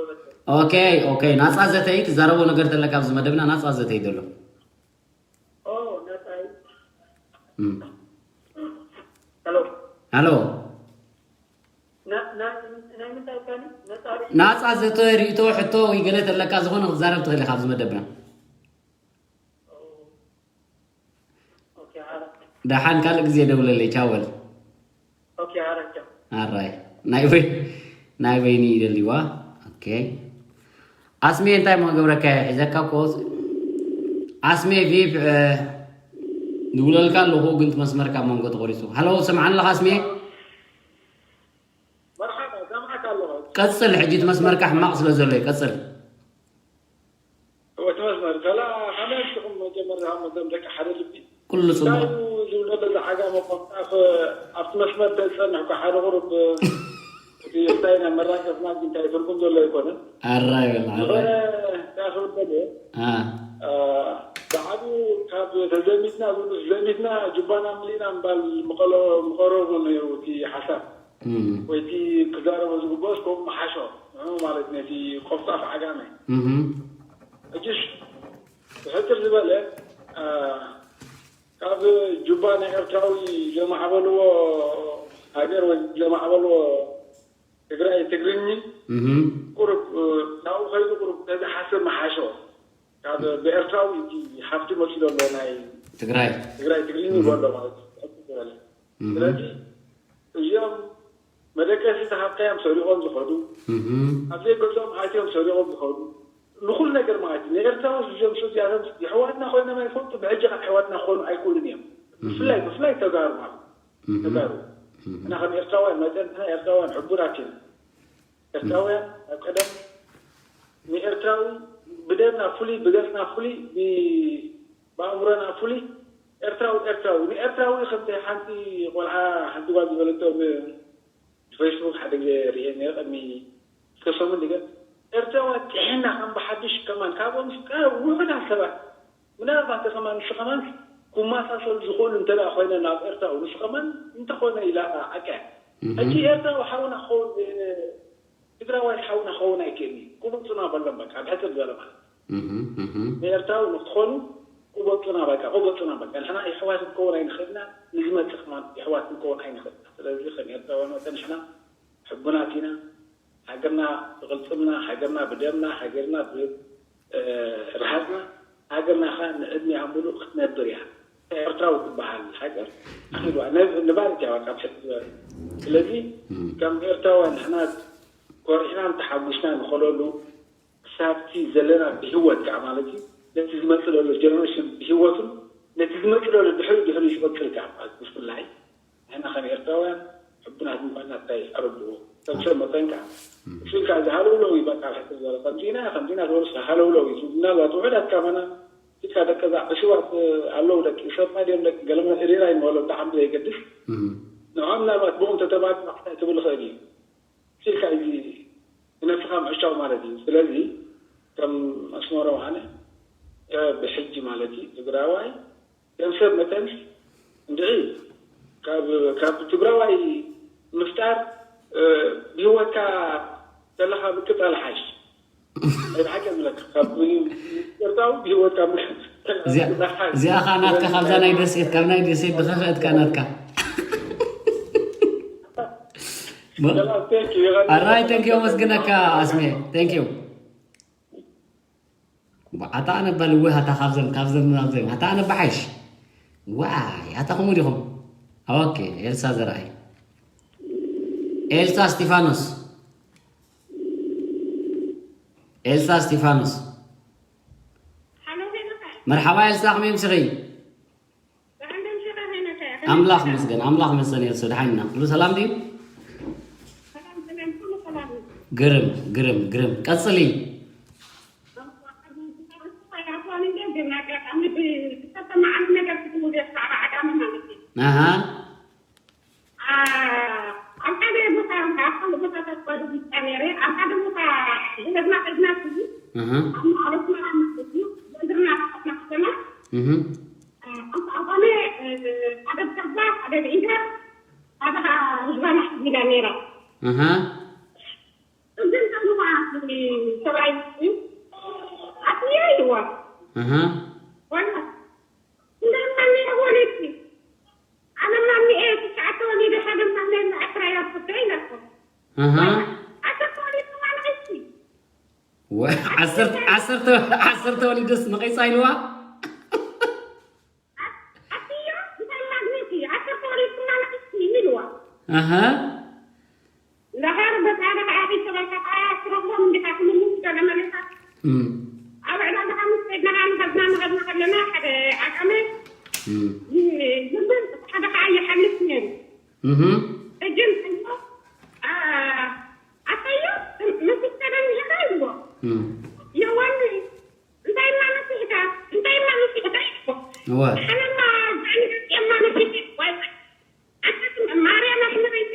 ኦኬ ኦኬ ናጻ ዘተይ ትዛረቦ ነገር ተለካ ኣብዚ መደብና ናጻ ዘተይ ዘሎ ሃሎ ናፃ ዘተ ርእቶ ሕቶ ወይ ገለ ተለካ ዝኾነ ክትዛረብ ትኽእል ኢኻ ኣብዚ መደብና ደሓን ካልእ ግዜ ደውለለይ ቻወል ኣራይ ናይ በይኒ ይደልዋ ኣስሜ እንታይ ሞ ገብረካ ሒዘካ ኮ ኣስሜ ቪፕ ዝብለልካ ኣለኹ ግን መስመርካ መንጎ ተቆሪፁ ሃሎ ስምዓኒ ኣለካ ኣስሜ ቀፅል ሕጂ እቲ መስመርካ ሕማቕ ስለ ዘሎ እዩ ቀፅል እቲ መስመር ከላ ከመይ ኣምፅኹም መጀመርያ መዘም ደቂ ሓደ ልቢ ኩሉ ፅቡቅ ዝብሎ በዛ ዓጋመ ቆፍጣፍ ኣብቲ መስመር ተዝፀንሕ እኳ ሓደ ቁሩብ እቲ እንታይ ናይ መራገፍና ግን እንታይ ትርጉም ዘሎ ኣይኮነን ኣራይ በል ዝኾነ እንታይ ክብል ደልየ ብዓብኡ ካብ ተዘሚትና ዝብሉስ ዘሚትና ጁባና ምሊእና ምባል ምቐረቡ ነይሩ እቲ ሓሳብ ወይ እቲ ክዛረቦ ዝግበኦስ ከምኡ ምሓሾ ንዕኡ ማለት ነቲ ቆፍጣፍ ዓጋመ ሕጅሽ ብሕፅር ዝበለ ካብ ጁባ ናይ ኤርትራዊ ዘማዕበልዎ ሃገር ወይ ዘማዕበልዎ ትግራይ ትግርኝ ቁሩብ ናብኡ ከይዱ ቁሩብ ነዚ ሓስብ ምሓሾ ካብ ብኤርትራዊ እቲ ሓፍቲ መፂኡ ዘሎ ናይ ትግራይ ትግራይ ትግርኝ ይበሎ ማለት እዩ ስለዚ እዚኦም መደቀሲ ተሃብካዮም ሰሪቖም ዝኸዱ ኣብ ዘይገዝኦም ኣትዮም ሰሪቖም ዝኸዱ ንኹሉ ነገር ማለት እዩ። ንኤርትራውያን ዝዘምሱ እዚኣቶም የሕዋትና ኮይኖም ኣይፈልጡ፣ ብሕጂ ከዓ የሕዋትና ክኾኑ ኣይክእሉን እዮም። ብፍላይ ብፍላይ ተጋሩ ማለት እዩ። ተጋሩ እና ከም ኤርትራውያን መጠን ንሕና ኤርትራውያን ሕቡራት ኢና። ኤርትራውያን ኣብ ቀደም ንኤርትራዊ ብደምና ፍሉይ፣ ብገጽና ፍሉይ፣ ብ- ብኣእምሮና ፍሉይ ኤርትራዊ ኤርትራዊ ንኤርትራዊ ከምቲ ሓንቲ ቆልዓ ሓንቲ ጓል ዝበለቶ ብ- ብፌስቡክ ሓደ ግዜ ርእየ ነይረ ቅድሚ ክልተ ሰሙን ድገ ኤርትራውያን ጥሒና ከም ብሓድሽ ከማን ካብኦም ውሑዳት ሰባት ምናልባት ከማን ንሱ ከማን ክመሳሰሉ ዝኽእሉ እንተ ኮይነ ናብ ኤርትራዊ ንሱ ከማን እንተኾነ ኢላ ኣቀ ሕጂ ኤርትራዊ ሓውና ክኸውን ትግራዋይ ሓውና ክኸውን ኣይክእልን እዩ። ቁበፁና በሎም በቃ ብሕፅር ዝበለ ማለት ንኤርትራዊ ንክትኾኑ ቁበፁና በቃ ቁበፁና በቃ ንሕና የሕዋት ክንከውን ኣይንኽእልና። ንዝመፅእ ከማን የሕዋት ክንከውን ኣይንኽእልና። ስለዚ ከም ኤርትራውያን መጠን ንሕና ሕቡናት ኢና። ሃገርና ብቅልፅምና፣ ሃገርና ብደምና፣ ሃገርና ብርሃፅና፣ ሃገርና ከዓ ንዕድሚኣ ሙሉእ ክትነብር እያ። ኤርትራዊ ትበሃል ሃገር ኣኺልዋ ነባሪት እያ በቃ ብሕት ዝበለ። ስለዚ ከም ኤርትራውያን ንሕና ኮሪዕናን ተሓጒስና ንኸለሉ ክሳብቲ ዘለና ብህይወት ከዓ ማለት እዩ ነቲ ዝመፅእ ዘሎ ጀነሬሽን ብህይወቱን ነቲ ዝመፅእ ዘሎ ድሕሪ ድሕሪ ዝቐፅል ከዓ ማለት ብፍላይ ንሕና ከም ኤርትራውያን ሕቡናት ምዃንና እንታይ ኣረድዎ ሰብ ሰብ መጠን ከዓ እሱ ኢልካ እዚ ሃለውለው እዩ በቃ ሕፅር ዝበለ ከምዚና ከምዚና ዝበሉ ሃለውለው እዩ ምናልባት ውሑዳት ካባና ኢልካ ደቀ ዛ ዕሱባት ኣለዉ ደቂ ሰብ ድዮም ደቂ ገለመ ሪራ ይንበሎም ብጣዕሚ ዘይገድስ ንዖም ምናልባት ብኦም ተተባዕ ማዕታይ ትብል ይኽእል እዩ ኢልካ እዚ ንነብስኻ ምዕሻው ማለት እዩ። ስለዚ ከም ኣስመሮም ኣነ ብሕጂ ማለት እዩ ትግራዋይ ከም ሰብ መጠን እንድዒ ካብ ትግራዋይ ምፍጣር ብህወትካ ዘለካ ምቅፃል ሓሽ ብሓቂ ዝብለካ ካብ ኤርትራዊ ብህወትካ እዚኣ ከዓ ናትካ ካብዛ ናይ ደሴት ካብ ናይ ደሴት ድኸፍአትካ ናትካ ኣራይ ተንኪዮ መስግነካ ኣስሜ ተንኪዩ ኣታ ኣነ በልዊ ኣታ ካብዘም ካብዘም ናብዘም ኣታ ኣነ በሓይሽ ዋይ ኣታ ከምኡ ዲኹም ኦኬ ኤልሳ ዘርኣይ ኤልሳ እስቲፋኖስ ኤልሳ እስቲፋኖስ መርሓባ ኤልሳ ከመይ ምስኺ ኣምላኽ መስገን ኣምላኽ መስገን የሱ ድሓን ኢና ኩሉ ሰላም ድዩ ግርም ግርም ግርም ቀፅሊ ኣሃ ኣብ ሓደ ቦታ ኣብ ካልእ ቦታታት ጓደኛ ነይረ ኣብ ሓደ ቦታ ዝለድና ከድና ኣብ ማዕረትና ማለት እዩ ዘድርና ከተማ ከተማ ኣጋጣሚ ሓደ ብተግባር ሓደ ብኢደ ሓደ ከዓ ህዝባና ሓዚላ ነይራ እዝን ከምዋ ሰብኣይ ኣትያ ኢልዋ ዋላ እንደማንያ ወለድኪ ኣነ ማንኤ ትሽዓተ ወሊደ ሓደ ማንኤ ንኣስራ እያ ዝፍቶ ኢላቶ ኣሰር ተወሊድኩማ ንዕስቲ ዓሰርተ ወሊደስ ንቐይፃ ኢልዋ ኣትዮ እንታይ ማግኘት እዩ ኣሰር ተወሊድኩማ ንዕስቲ ኢልዋ እንዳኸር በታ ደኻ ኣኺ ተበልካ ከኣ ትረኽቦም እንዲኻ ትምልስ ገለ መሊኻ ኣብ ዕዳጋ ሓሙስ ከይድና ከኣ ንኸዝና ንኸዝና ከለና ሓደ ዓጋመ ዝብል ሓደ ከኣ ይሓልፍ ነይሩ ሕጂ እንታዮ ኣታዮ መሲስካ ዶ እኒኢኻ ኢልዎ የዋኒ እንታይ ማለትካ እንታይ ማለትካ እንታይ እኮ እወ ሓለማ ብዕንቅጽ የማለትካ ዋይ ማርያም ኣሕምረይቲ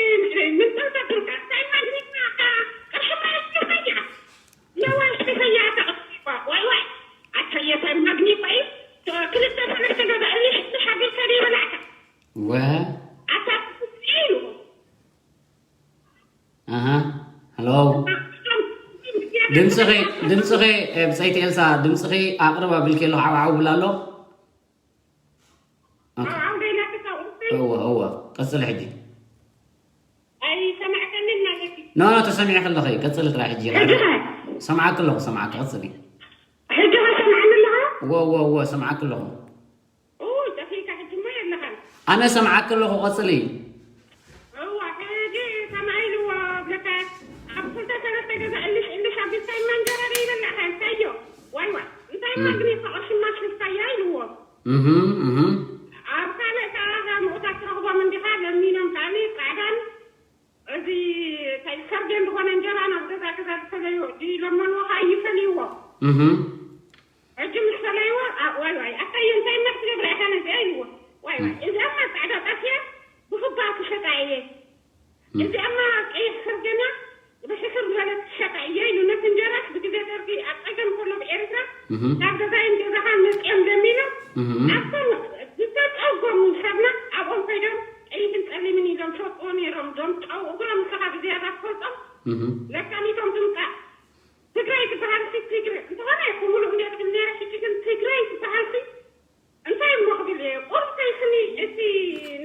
ምንጠልጠልካ እንታይ ማግኒትና ቅርሕማ ያስከፈኛ የዋይ ሕደፈኛ ተቐባ ዋይ ዋይ ኣታየታይ ማግኒታ እዩ ክልተ ሰለስተ ገዛ እሊ ሕትሽ ኣቢልካ ደይበላዕካ እወ ኣታ ኢሉ ኣሃ ሃሎ ድምፅኺ ድምፅኺ ብፀይቲ ኤልሳ ድምፅኺ ኣቅርብ ኣቢልኪ ኣለኹ ዓብዓው ብላ ኣሎ እወ እወ ቀፅሊ ሕጂ ኖ ኖ ተሰሚዕኪ ኣለኺ ቀፅሊ ጥራይ ሕጂ ሰምዓኪ ኣለኹ ሰምዓኪ ቀፅሊ እወ እወ እወ ሰምዓኪ ኣለኹ ኣነ ሰምዓኪ ኣለኹ ቀፅሊ እዋ ሕጂ ከማይ ኢልዎ ብለካ ኣብ ክልተ ሰለስተ ገዛ እልሽ እልሽ ኣቢልካ ይመንጀረሪ ይበላዕካ እንታዮ ዋይ ዋይ እንታይ ማግኔት ተቐሽማ ሽፍታያ ኢልዎ እህ እህ ኣብ ካልእ ከዓ እዛ ንኡሳት ትረኽቦም እንዲኻ ለሚኖም ከዓኒ ፃዕዳን እዚ እንታይ ሰርጌ እንደኾነ እንጀራ ናብ ገዛ ገዛ ዝፈለዩ ድዩ ለመንዎ ከዓ ይፈልይዎ እህ ሕጂ ምስ ፈለይዎ ዋይ ዋይ ኣታየ እንታይ እና ክትገብራ ኢኻ ነዚኣ ኢልዎ ዋይ ዋይ እዚኣማ ፃዕዳ ጣፍያ ብፍባ ክሸጣ እየ እዚኣማ ቀይሕ ሰርጌና ብሕስር ዝበለት ትሸጣ እየ ኢሉ ነቲ እንጀራስ ብግዜ ደርጊ ኣብ ፀገም ከሎ ብኤርትራ እህ ካብ ገዛይን ገዛኻን መፅኦም ለሚኖም እህ ኣብቶም ዝተፀገሙ ሰብና ኣብኦም ከይዶም ቀይሕን ፀሊምን ኢሎም ሰጥዎ ነይሮም ዞም ጨው እግሮም ንስኻ ብዝያዳ ትፈልጦም እህ ለካሚቶም ትምፃእ ትግራይ ዝበሃል ሲ ትግሪ እንተኾነ ይኹምሉ እንደ ትብል ነይረ ሕጂ ግን ትግራይ ዝበሃል ሲ እንታይ እሞ ክብል እየ ቁርሲ ስኒ እቲ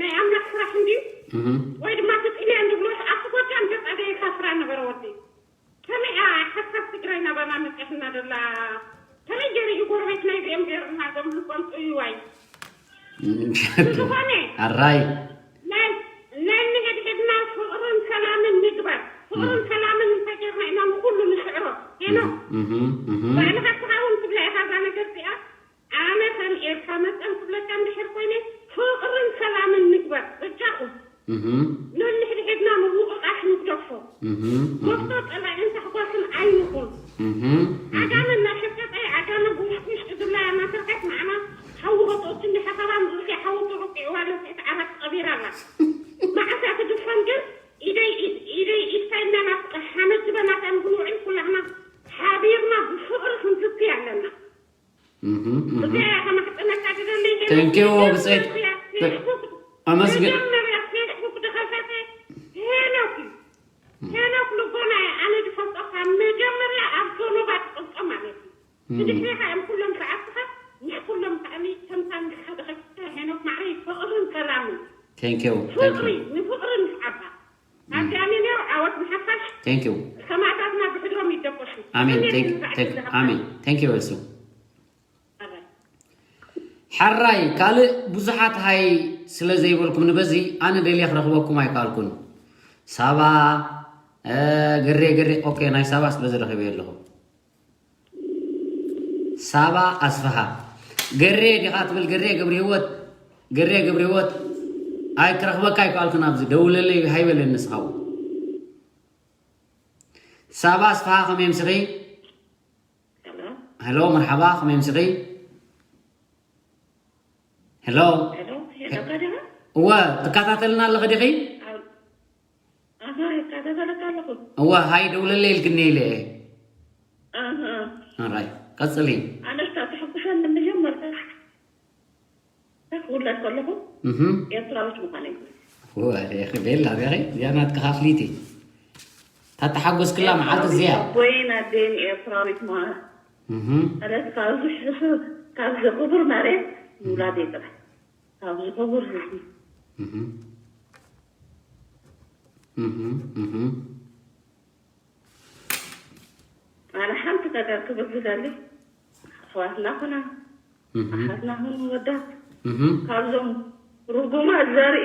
ናይ ኣምላኽ ስራሕ እንድዩ እህ ወይ ድማ እቲ ጥልያን ዝብሎ ኣብቲ ጎጃም ገፃ ደይካ ስራ ነበረ ወዲ ከመይ እያ ሓሳብ ትግራይ ናባና መፅያትና ደላ ከመይ ገይሩ እዩ ጎረቤት ናይ ዚኦም ገይሩና ዞም ልቦም ጥዩዋይ ዝኾነ ኣራይ ናይ ናይ ንሕድሕድና ፍቕርን ሰላምን ንግበር ፍቕርን ሰላምን እንተጌርና ኢና ንኩሉ ንስዕሮ ሄኖ እህ እህ ባዕልኻ ትኸውን ትብላ ኢኻ እዛ ነገር እዚኣ ኣነ ከም ኤርትራ መጠን ክብለካ እንድሕር ኮይነ ፍቕርን ሰላምን ንግበር በጃኹም እህ ነንሕድሕድና ምውቕቓስ ንግደፎ እህ እህ መፍቶ ጸላእን ታሕጓስን ኣይንኹን እህ እህ ዓጋመ እናሸቀጠ ዓጋመ ብውሽጢ ውሽጢ ዝብላ እናሰርሐት ንዓና ሓዊ ከጥኦት እንዲ ሓሳባ ንርእሲ ሓዊ ተወቂዕዋ ለፍዕቲ ዓራት ቀቢራ ኣላ መዓስ እያ ትድፈን ግን ኢደይ ኢድ ኢደይ ኢድካ ኢልና ናብ ሓመድ ዝበናታ ንክንውዕል ኩላህና ሓቢርና ብፍቕሪ ክንዝቲ ኣለና እህ እህ እዚኣ እያ ከማሕፀነካ ዝደሊ ሄኖክ Thank you ነገር ብፀይት መጀመርያ ፌስቡክ ኣመስግን መጀመርያ ፌስቡክ ዝኸፈተ ሄኖክ እዩ ሄኖክ ልቦና እየ ኣነ ዝፈልጦ ካብ መጀመርያ ኣብ ጆኖባ ትፈልጦ ማለት እዩ ብድሕሪኻ እዮም ኩሎም ሰዓብትኻ ምስ ኩሎም ከዓኒ ከምታ ንስኻ ዝኸፍትካ ሄኖክ ማዕረይ ፍቕርን ሰላምን Thank you Thank ፍቕሪ you ንፍቕሪ ምስ ዓባ ኣብዚኣኒ ነው ዓወት ንሓፋሽ Thank you ሰማእታትና ብሕድሮም ይደቆሱ ኣሜን ኣሜን Thank you Thank you Elsu ኣራይ ሓራይ ካልእ ብዙሓት ሃይ ስለ ዘይበልኩም ንበዚ ኣነ ደልየ ክረኽበኩም ኣይከኣልኩን ሳባ እ፣ ገሬ ገሬ ኦኬ ናይ ሳባ ስለ ዝረኽበ ኣለኹ ሳባ ኣስፍሃ ገሬ ዲኻ ትብል ገሬ ገብረ ህይወት ገሬ ገብረ ህይወት ኣይ ክረኽበካ ኣይከኣልኩን ኣብዚ ደውለለይ ሃይበለኒ ንስኻ እውን ሳባ ኣስፍሃ ከመይ ምስኺ Hello. ሄሎ መርሓባ ከመይ ምስኺ ሄሎ Hello. ሄሎ ካደራ? እወ ትከታተልና ኣለኺ ዲኺ ኣሃ ይከታተለካ ኣለኹ እወ ሃይ ደውለለ ኢልክኒ ኢለ እየ ኣሃ ራይ ቀፅሊ ኣነስታ ትሕጉሰኒ መጀመርታ ክውለድ ከለኹ እህ ኤርትራዊት ምዃነይ ወሬ ክቤላ ሪኺ እዚኣ ናትካ ካፍሊቲ ታተሓጎስክላ መዓልቲ እዚኣ ኣቦይን ኣደይን ኤርትራዊት ምዃና እህ ማለት ካብዚ ሕሱር ካብዚ ክቡር መሬት ምውላደይ ጥራሕ ካብዚ ክቡር ህዝቢ እህ እህ እህ ኣነ ሓንቲ ነገር ክብል ዝደሊ ኣሕዋትና ኩና ኣሓትና ኩኑ ወዳት እህ ካብዞም ርጉማት ዘርኢ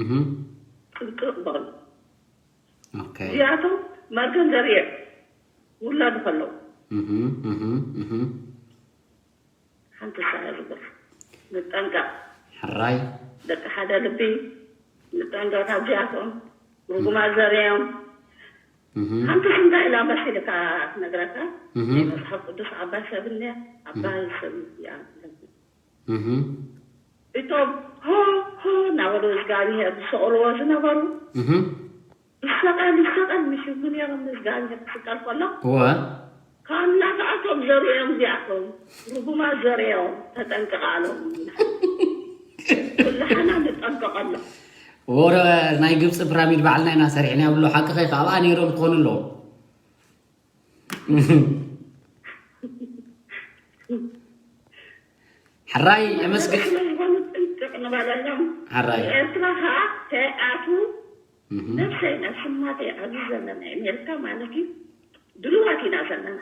እህ ጥንቅቕ በሉ ኦኬ እዚኣቶም መርገም ዘርኢ ውላዱ ከለዉ እህ እህ እህ ሓንቲ ሳያ ዝብል ንጠንቀቕ ሕራይ ደቂ ሓደ ልቢ ንጠንቀቕ ካብዚኣቶም ርጉማት ዘርእዮም እህ ሓንቲ ሽንጋ ኢላ መሲልካ ትነግረካ እህ ናይ መፅሓፍ ቅዱስ ዓባይ ሰብ እንድያ ዓባይ ሰብ እያ እህ እቶም ሆ ሆ እናበሉ እግዚኣብሄር ዝሰቕልዎ ዝነበሩ እህ ይሰቐል ይሰቐል ምሽ ምን እዮም ንዝጋንጀ ክስቀል ከሎ እወ ካብ ናትኣቶም ዘርእዮም እዚኣቶም ርጉማት ዘርእዮም ተጠንቀቕ ኣሎም ኩላሕና ንጠንቀቐሎም ወረ ናይ ግብፂ ፒራሚድ ባዕልና ኢና ሰሪሕና ብሎ ሓቂ ከይ ካብኣ ነይሮም ክኾኑ ኣለዎም ሕራይ የመስግን ስለዝኾኑ ጥንቅቕ ንበለሎም ሕራይ ኤርትራ ከዓ ተኣቱ ነብሰይ ናብ ሕማተይ ኣብዚ ዘለና ኣሜሪካ ማለት እዩ ድልዋት ኢና ዘለና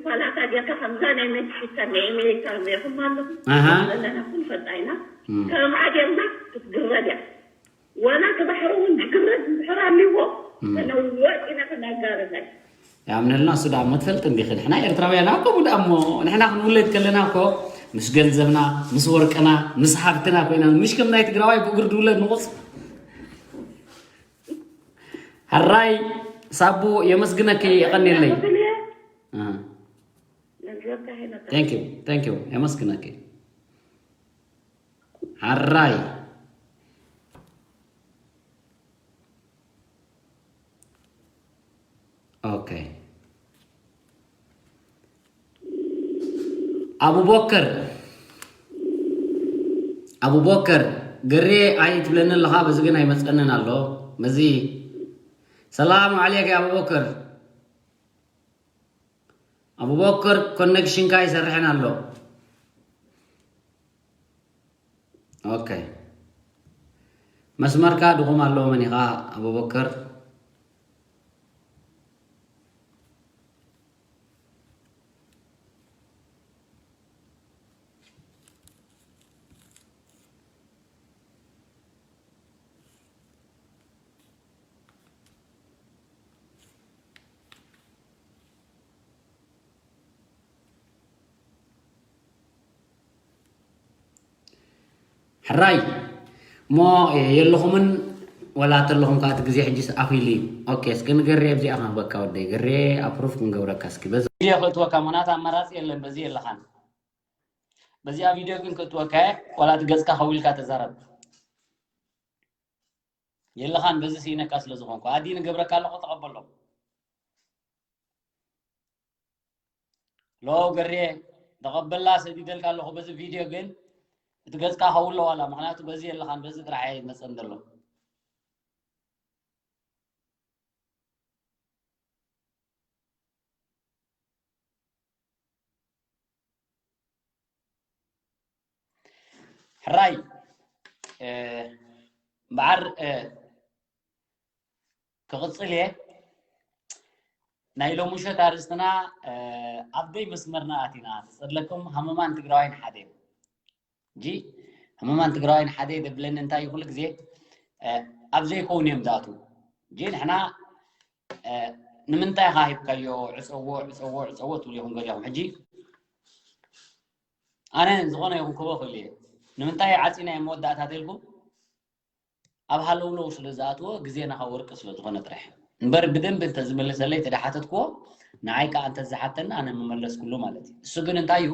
ዋላታ ጌርካ ከምዛ ናይ ሜክሲካ ናይ ኣሜሪካ ጌርኩም ኣለኹም ኣሃ ዘለና ኩን ፈጣ ኢና እም። ከምኣ ጌርና ክትግረድ እያ ዋላ እቲ ባሕሪ እውን ዝግረድ እንድሕር ኣልዎ እም። ተነወጥ ኢና ክነጋርዳይ ያምነልና እሱ ደኣ እሞ ትፈልጥ እንዲኺ ንሕና ኤርትራውያን ኣብ ከምኡ ደኣ እሞ ንሕና ክንውለድ ከለና እኮ ምስ ገንዘብና ምስ ወርቅና ምስ ሃብትና ኮይና ምሽ ከም ናይ ትግራዋይ ብእግሪ ድውለድ ንቑፅ ሕራይ ሳቡ የመስግነኪ የቐንየለይ። Thank you, thank you፣ የመስግነኪ። ሕራይ። ኦኬ። ኣቡበከር፣ ኣቡበከር፣ ገሬ ኣይትብለኒ ኣለኻ፣ በዚ ግን ኣይመጸንን ኣሎ። በዚ ሰላም ዓሌክ ኣቡበከር። ኣቡበከር ኮኔክሽንካ ይሰርሕን ኣሎ። ኦኬ። መስመርካ ድኹም ኣሎ መን ኢኻ ኣቡበከር? ሕራይ እሞ የለኹምን ወላ ተለኹም ከኣ እቲ ግዜ ሕጂስ ኣኺሉ እዩ። ኦኬ፣ እስኪ ንገሬ ኣብዚኣ ክህበካ ወደይ። ገሬ ኣፕሩፍ ክንገብረካ እስኪ። በዚ ቪድዮ ክእትወካ ምኽንያቱ ኣማራጺ የለን፣ በዚ የለኻን። በዚኣ ቪድዮ ግን ክእትወካ እየ፣ ዋላ እቲ ገጽካ ከዊልካ ተዛረብ። የለኻን፣ በዚ ስኢነካ ስለ ዝኾንኩ። ኣዲ ንገብረካ ኣለኹ፣ ተቐበሎ። ሎ ገሬ፣ ተቐበላ፣ ሰዲደልካ ኣለኹ። በዚ ቪድዮ ግን እቲ ገጽካ ከውሎ ዋላ፣ ምኽንያቱ በዚ የለኻን፣ በዚ ጥራሕ እየ መጸን ዘሎ። ሕራይ፣ እ፣ እምበኣር፣ እ፣ ክቕጽል እየ። ናይ ሎሚ ምሸት ኣርእስትና፣ እ፣ ኣብ ደይ መስመርና ኣቲና፣ ተጸድለኩም ሃመማን ትግራዋይን ሓደ እዩ። እንጂ ህሙማን ትግራዋይን ሓደ ደብለኒ እንታይ እዩ ኩሉ ግዜ፣ እ፣ ኣብ ዘይከውን እዮም ዝኣትዉ። እንጂ ንሕና፣ እ፣ ንምንታይ ኢኻ ሂብካዮ? ዕጸዎ፣ ዕጸዎ፣ ዕጸዎ ትብሉ ኢኹም ገሊኹም። ሕጂ ኣነ ዝኾነ ይኹን ክህቦ ክእል እየ። ንምንታይ ዓጺና እዮም መወዳእታ ተልኩም? ኣብ ሃለውለው ስለ ዝኣትዎ ግዜና ካብ ወርቂ ስለ ዝኾነ ጥራሕ። እምበር ብደንቢ እንተዝምልሰለይ ተደሓተትክዎ፣ ንዓይ ከኣ እንተዝሓተኒ ኣነ ምመለስኩሉ ማለት እዩ። እሱ ግን እንታይ እዩ?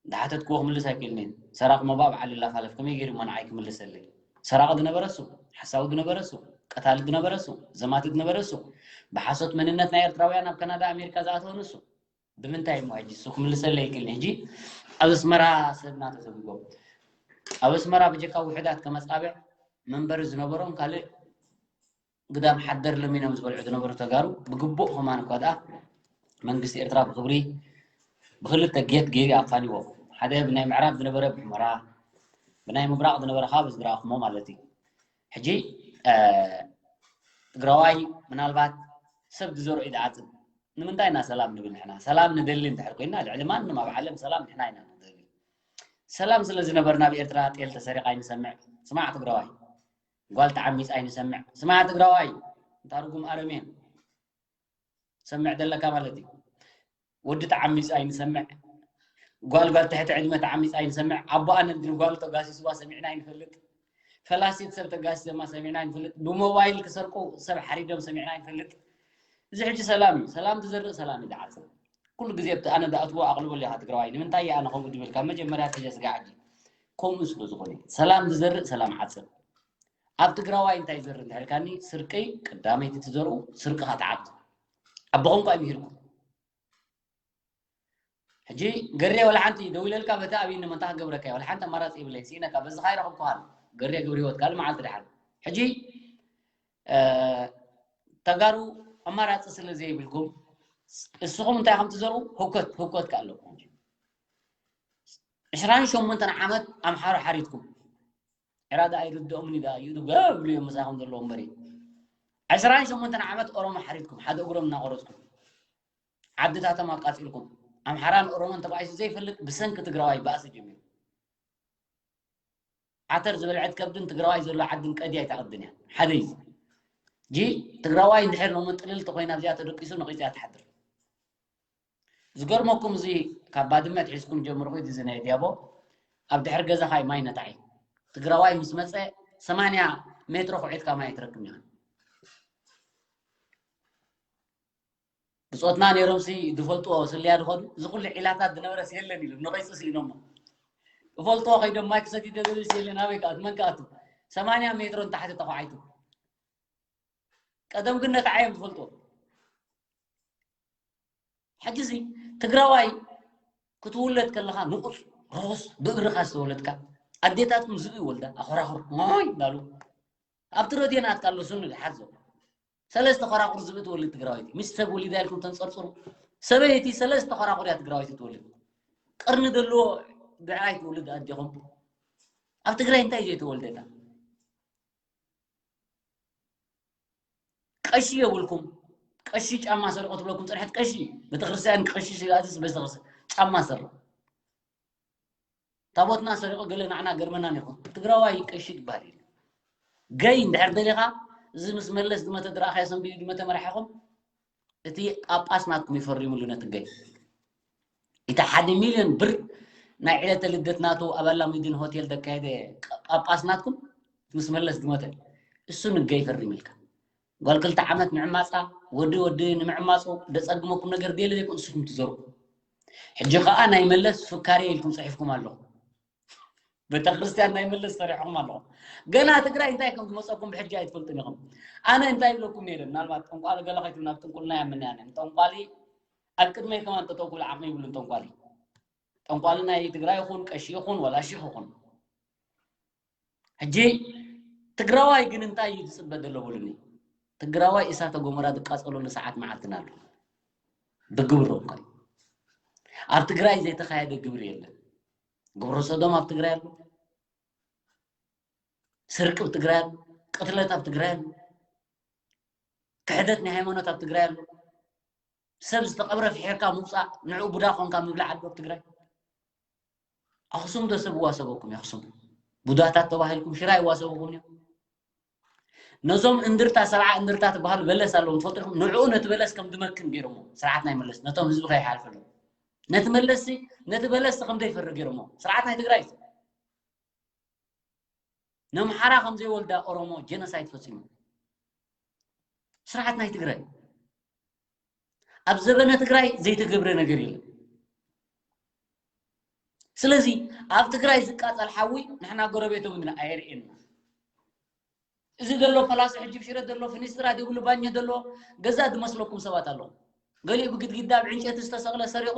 እንተሓተትክዎ ክምልስ ኣይክእልን እየ። ሰራቂ መባእ በዓል ላፋለፍ ከመይ ገይሩ እሞ ንዓይ ክምልሰለይ? ሰራቂ ዝነበረ እሱ፣ ሓሳዊ ዝነበረ እሱ፣ ቀታሊ ዝነበረ እሱ፣ ዘማቲ ዝነበረ እሱ፣ ብሓሶት መንነት ናይ ኤርትራውያን ኣብ ካናዳ ኣሜሪካ ዝኣተወ ንሱ። ብምንታይ እሞ ሕጂ እሱ ክምልሰለይ ኣይክእልን እየ? ሕጂ ኣብ ኣስመራ ሰብና ተሰጒጎም። ኣብ ኣስመራ ብጀካ ውሑዳት ከም ኣጻብዕ መንበሪ ዝነበሮም ካልእ ግዳም ሓደር ለሚኖም ዝበልዑ ዝነበሩ ተጋሩ ብግቡእ ከማን እኳ ደኣ መንግስቲ ኤርትራ ብክብሪ ብክልተ ጌት ገይሩ ኣፋኒዎ። ሓደ ብናይ ምዕራብ ዝነበረ ብሑመራ፣ ብናይ ምብራቕ ዝነበረ ካብ ዝድረኽሞ ማለት እዩ። ሕጂ፣ እ፣ ትግራዋይ ምናልባት ሰብ ዝዘርኦ እዩ ዝዓጽድ። ንምንታይ ኢና ሰላም ንብል ንሕና? ሰላም ንደሊ እንድሕር ኮይና ልዕሊ ማንም ኣብ ዓለም ሰላም ንሕና ኢና ንደሊ። ሰላም ስለ ዝነበር ናብ ኤርትራ ጤል ተሰሪቕ ኣይንሰምዕ። ስማዕ ትግራዋይ፣ ጓል ተዓሚጽ ኣይንሰምዕ። ስማዕ ትግራዋይ፣ እንታ ርጉም ኣረሜን ሰምዕ ዘለካ ማለት እዩ። ወዲ ተዓሚጽ ኣይንሰምዕ። ጓል ጓል ትሕቲ ዕድመ ተዓሚጽ ኣይንሰምዕ። ኣቦኣ ነንድን ጓሉ ተጋሲስዋ ሰሚዕና ኣይንፈልጥ። ፈላሲት ሰብ ተጋሲሰማ ሰሚዕና ኣይንፈልጥ። ብሞባይል ክሰርቁ ሰብ ሓሪዶም ሰሚዕና ኣይንፈልጥ። እዚ ሕጂ ሰላም እዩ። ሰላም ትዘርእ ሰላም እዩ ዝዓጽድ። ኩሉ ግዜ ኣብቲ ኣነ ዝኣትዎ ኣቕልበሉ ኢኻ ትግራዋይ። ንምንታይ እየ ኣነ ከምኡ ድብል? ካብ መጀመርያ ተጀስጋ ዓዲ ከምኡ ስለ ዝኾነ። ሰላም ዝዘርእ ሰላም ዓጽድ። ኣብ ትግራዋይ እንታይ ይዘርእ እንድሕር ኢልካኒ፣ ስርቂ ቀዳመይቲ ትዘርኡ፣ ስርቂ ኸዓ ትዓጽዱ። ኣቦኹም እኳ ይምሂርኩም። ሕጂ ገሬ ወላ ሓንቲ ደዊለልካ በቲ ኣብይኒ መንታ ክገብረካ እየ፣ ወላ ሓንቲ ኣማራጺ የብለይ፣ ስኢነካ፣ በዚ ኸኣ ይረኽብኩኻ ኣሎ። ገሬ ገብረ ህይወት ካልእ መዓልቲ ደሓን። ሕጂ፣ እ፣ ተጋሩ ኣማራጺ ስለ ዘይብልኩም፣ እስኹም እንታይ ከም ትዘርኡ ህውከት፣ ህውከት ከኣ ኣለኩም። ዕስራን ሸሞንተን ዓመት ኣምሓሩ ሓሪድኩም። ዕራዳ ኣይርድኦምን እዩ ደኣ፣ እዩ ብሉ እዮም ምሳኹም ዘለዉ እምበሪ። ዕስራን ሸሞንተን ዓመት ኦሮሞ ሓሪድኩም፣ ሓደ እግሮም እናቆረጽኩም፣ ዓድታቶም ኣቃጺልኩም፣ ኣምሓራን ኦሮሞን ተባኢሱ ዘይፈልጥ ብሰንኪ ትግራዋይ ባእሲ ጀሚሩ። ዓተር ዝበልዐት ከብድን ትግራዋይ ዘሎ ዓድን ቀድያ ኣይታቐድን እያ። ሓደ እዩ። ጂ ትግራዋይ እንድሕር ሎሚ ጥልል ተኮይና ኣብዚኣ ተደቂሱ ነቂፁ እያ ትሓድር። ዝገርመኩም እዚ ካብ ባድመ ትሒዝኩም ጀምርኩ እዚ ናይ ዲያቦ ኣብ ድሕር ገዛኻ ማይ ነጣዒ ትግራዋይ ምስ መፀ ሰማንያ ሜትሮ ኩዒትካ ማይ ኣይትረክብን ኢኻ። ብፆትና ነይሮምሲ ዝፈልጥዎ ስልያ ዝኸዱ እዚ ኩሉ ዒላታት ዝነበረስ የለን ኢሉ ነቂፁ ስኢኖሞ። ዝፈልጥዎ ከይዶም ማይ ክሰትዩ ተደልዩስ የለን ኣበይ ክኣቱ መን ክኣቱ ሰማንያ ሜትሮ ንታሕቲ ተኳዓይቱ ቀደም ግን ነታዓዮም ዝፈልጥዎ። ሕጂ እዚ ትግራዋይ ክትውለድ ከለኻ ንቑፅ ርኹስ ብእግርኻ ዝተወለድካ ኣዴታትኩም ዝብኢ ወልዳ ኣኾራኹር ሞይ እንዳሉ ኣብቲ ረድዮ ናትካ ኣሎ ስኑ ዝሓዞ ሰለስተ ኮራኹር ዝብኢ ትወልድ ትግራወይቲ ምስ ሰብ ወሊዳ ኢልኩም ተንፀርፅሩ። ሰበይቲ ሰለስተ ኮራኹር እያ ትግራወይቲ ትወልድ። ቅርኒ ዘለዎ ብዕራይ ትወልድ ኣዴኹም ኣብ ትግራይ እንታይ ዘይተወልደታ ቀሺ የብልኩም። ቀሺ ጫማ ሰሪቆ ትብለኩም ፅንሐት ቀሺ ቤተክርስትያን ቀሺ ሲላትስ ቤተክርስትያን ጫማ ሰሪቁ ታቦትና ሰሪቆ ገለ ንዓና ገርመና ነይርኩም። ትግራዋይ ቀሺ ትበሃል የለ። ገይ እንድሕር ደሊኻ እዚ ምስ መለስ ዝመተ ድረኣኻዮ ሰንቢዱ ዝመተ መራሒኹም እቲ ጳጳስ ናትኩም ይፈሪምሉ ነቲ ገይ። እቲ ሓደ ሚልዮን ብር ናይ ዕለተ ልደት ናቱ ኣብ ኣላሙዲን ሆቴል ዘካየደ ጳጳስ ናትኩም ምስ መለስ ዝመተ እሱ ንገይ ፈሪምልካ። ጓል ክልተ ዓመት ምዕማፃ ወዲ ወዲ ንምዕማፁ ደፀግመኩም ነገር ደለ ዘይኮን ንስኹም ትዘርኡ። ሕጂ ከዓ ናይ መለስ ፍካሬ ኢልኩም ፅሒፍኩም ኣለኹም። ቤተክርስትያን ናይ መለስ ሰሪሕኹም ኣለኹም። ገና ትግራይ እንታይ ከም ዝመፀኩም ብሕጂ ኣይትፈልጡን ኢኹም። ኣነ እንታይ ይብለኩም ነይረ ምናልባት ጠንቋሊ ገለ ከይትብሉ ናብ ጥንቁልና እያ ምንያነ ጠንቋሊ ኣብ ቅድመይ ከማን ጠጠው ክብል ዓቕሚ ይብሉን ጠንቋሊ። ጠንቋሊ ናይ ትግራይ ይኹን ቀሺ ይኹን ወላ ሺኽ ይኹን ሕጂ ትግራዋይ ግን እንታይ እዩ ዝፅበ ዘሎ በሉኒ። ትግራዋይ እሳተ ጎመራ ዝቃፀለሉ ሰዓት መዓልትን ኣሎ። ብግብሩ እኳ ኣብ ትግራይ ዘይተካየደ ግብሪ የለን። ግብረ ሰዶም ኣብ ትግራይ ኣሎ። ስርቂ ኣብ ትግራይ ኣሎ። ቅትለት ኣብ ትግራይ ኣሎ። ክሕደት ናይ ሃይማኖት ኣብ ትግራይ ኣሎ። ሰብ ዝተቐብረ ፍሒርካ ምውፃእ ንዑ ቡዳ ኮንካ ምብላዕ ኣሎ ኣብ ትግራይ። ኣኽሱም ዶ ሰብ ይዋሰበኩም ኣኽሱም ቡዳታት ተባሂልኩም ሽራ ይዋሰበኩም እዮም። ነዞም እንድርታ ሰብዓ እንድርታ ትበሃሉ በለስ ኣለዎም ትፈልጡ ኢኹም። ንዕኡ ነቲ በለስ ከም ድመክን ገይሮሞ ስርዓት ናይ መለስ ነቶም ህዝቢ ከይሓልፈሎም ነቲ መለስ ነቲ በለስ ከም ዘይፈሪ ገይሮሞ ስርዓት ናይ ትግራይ ነምሓራ ከም ዘይወልዳ ኦሮሞ ጀነሳይድ ፈፂሙ ስርዓት ናይ ትግራይ ኣብ ዘበነ ትግራይ ዘይተገብረ ነገር የለን። ስለዚ ኣብ ትግራይ ዝቃፀል ሓዊ ንሕና ጎረቤቶም እንድና ኣየርእየና። እዚ ዘሎ ፓላሶ ሕጂ ብሽረ ዘሎ ፍኒስትራ ዘይብሉ ባኘ ዘሎ ገዛ ዝመስለኩም ሰባት ኣለዉ። ገሊኡ ብግድግዳ ብዕንጨቲ ዝተሰቕለ ሰሪቑ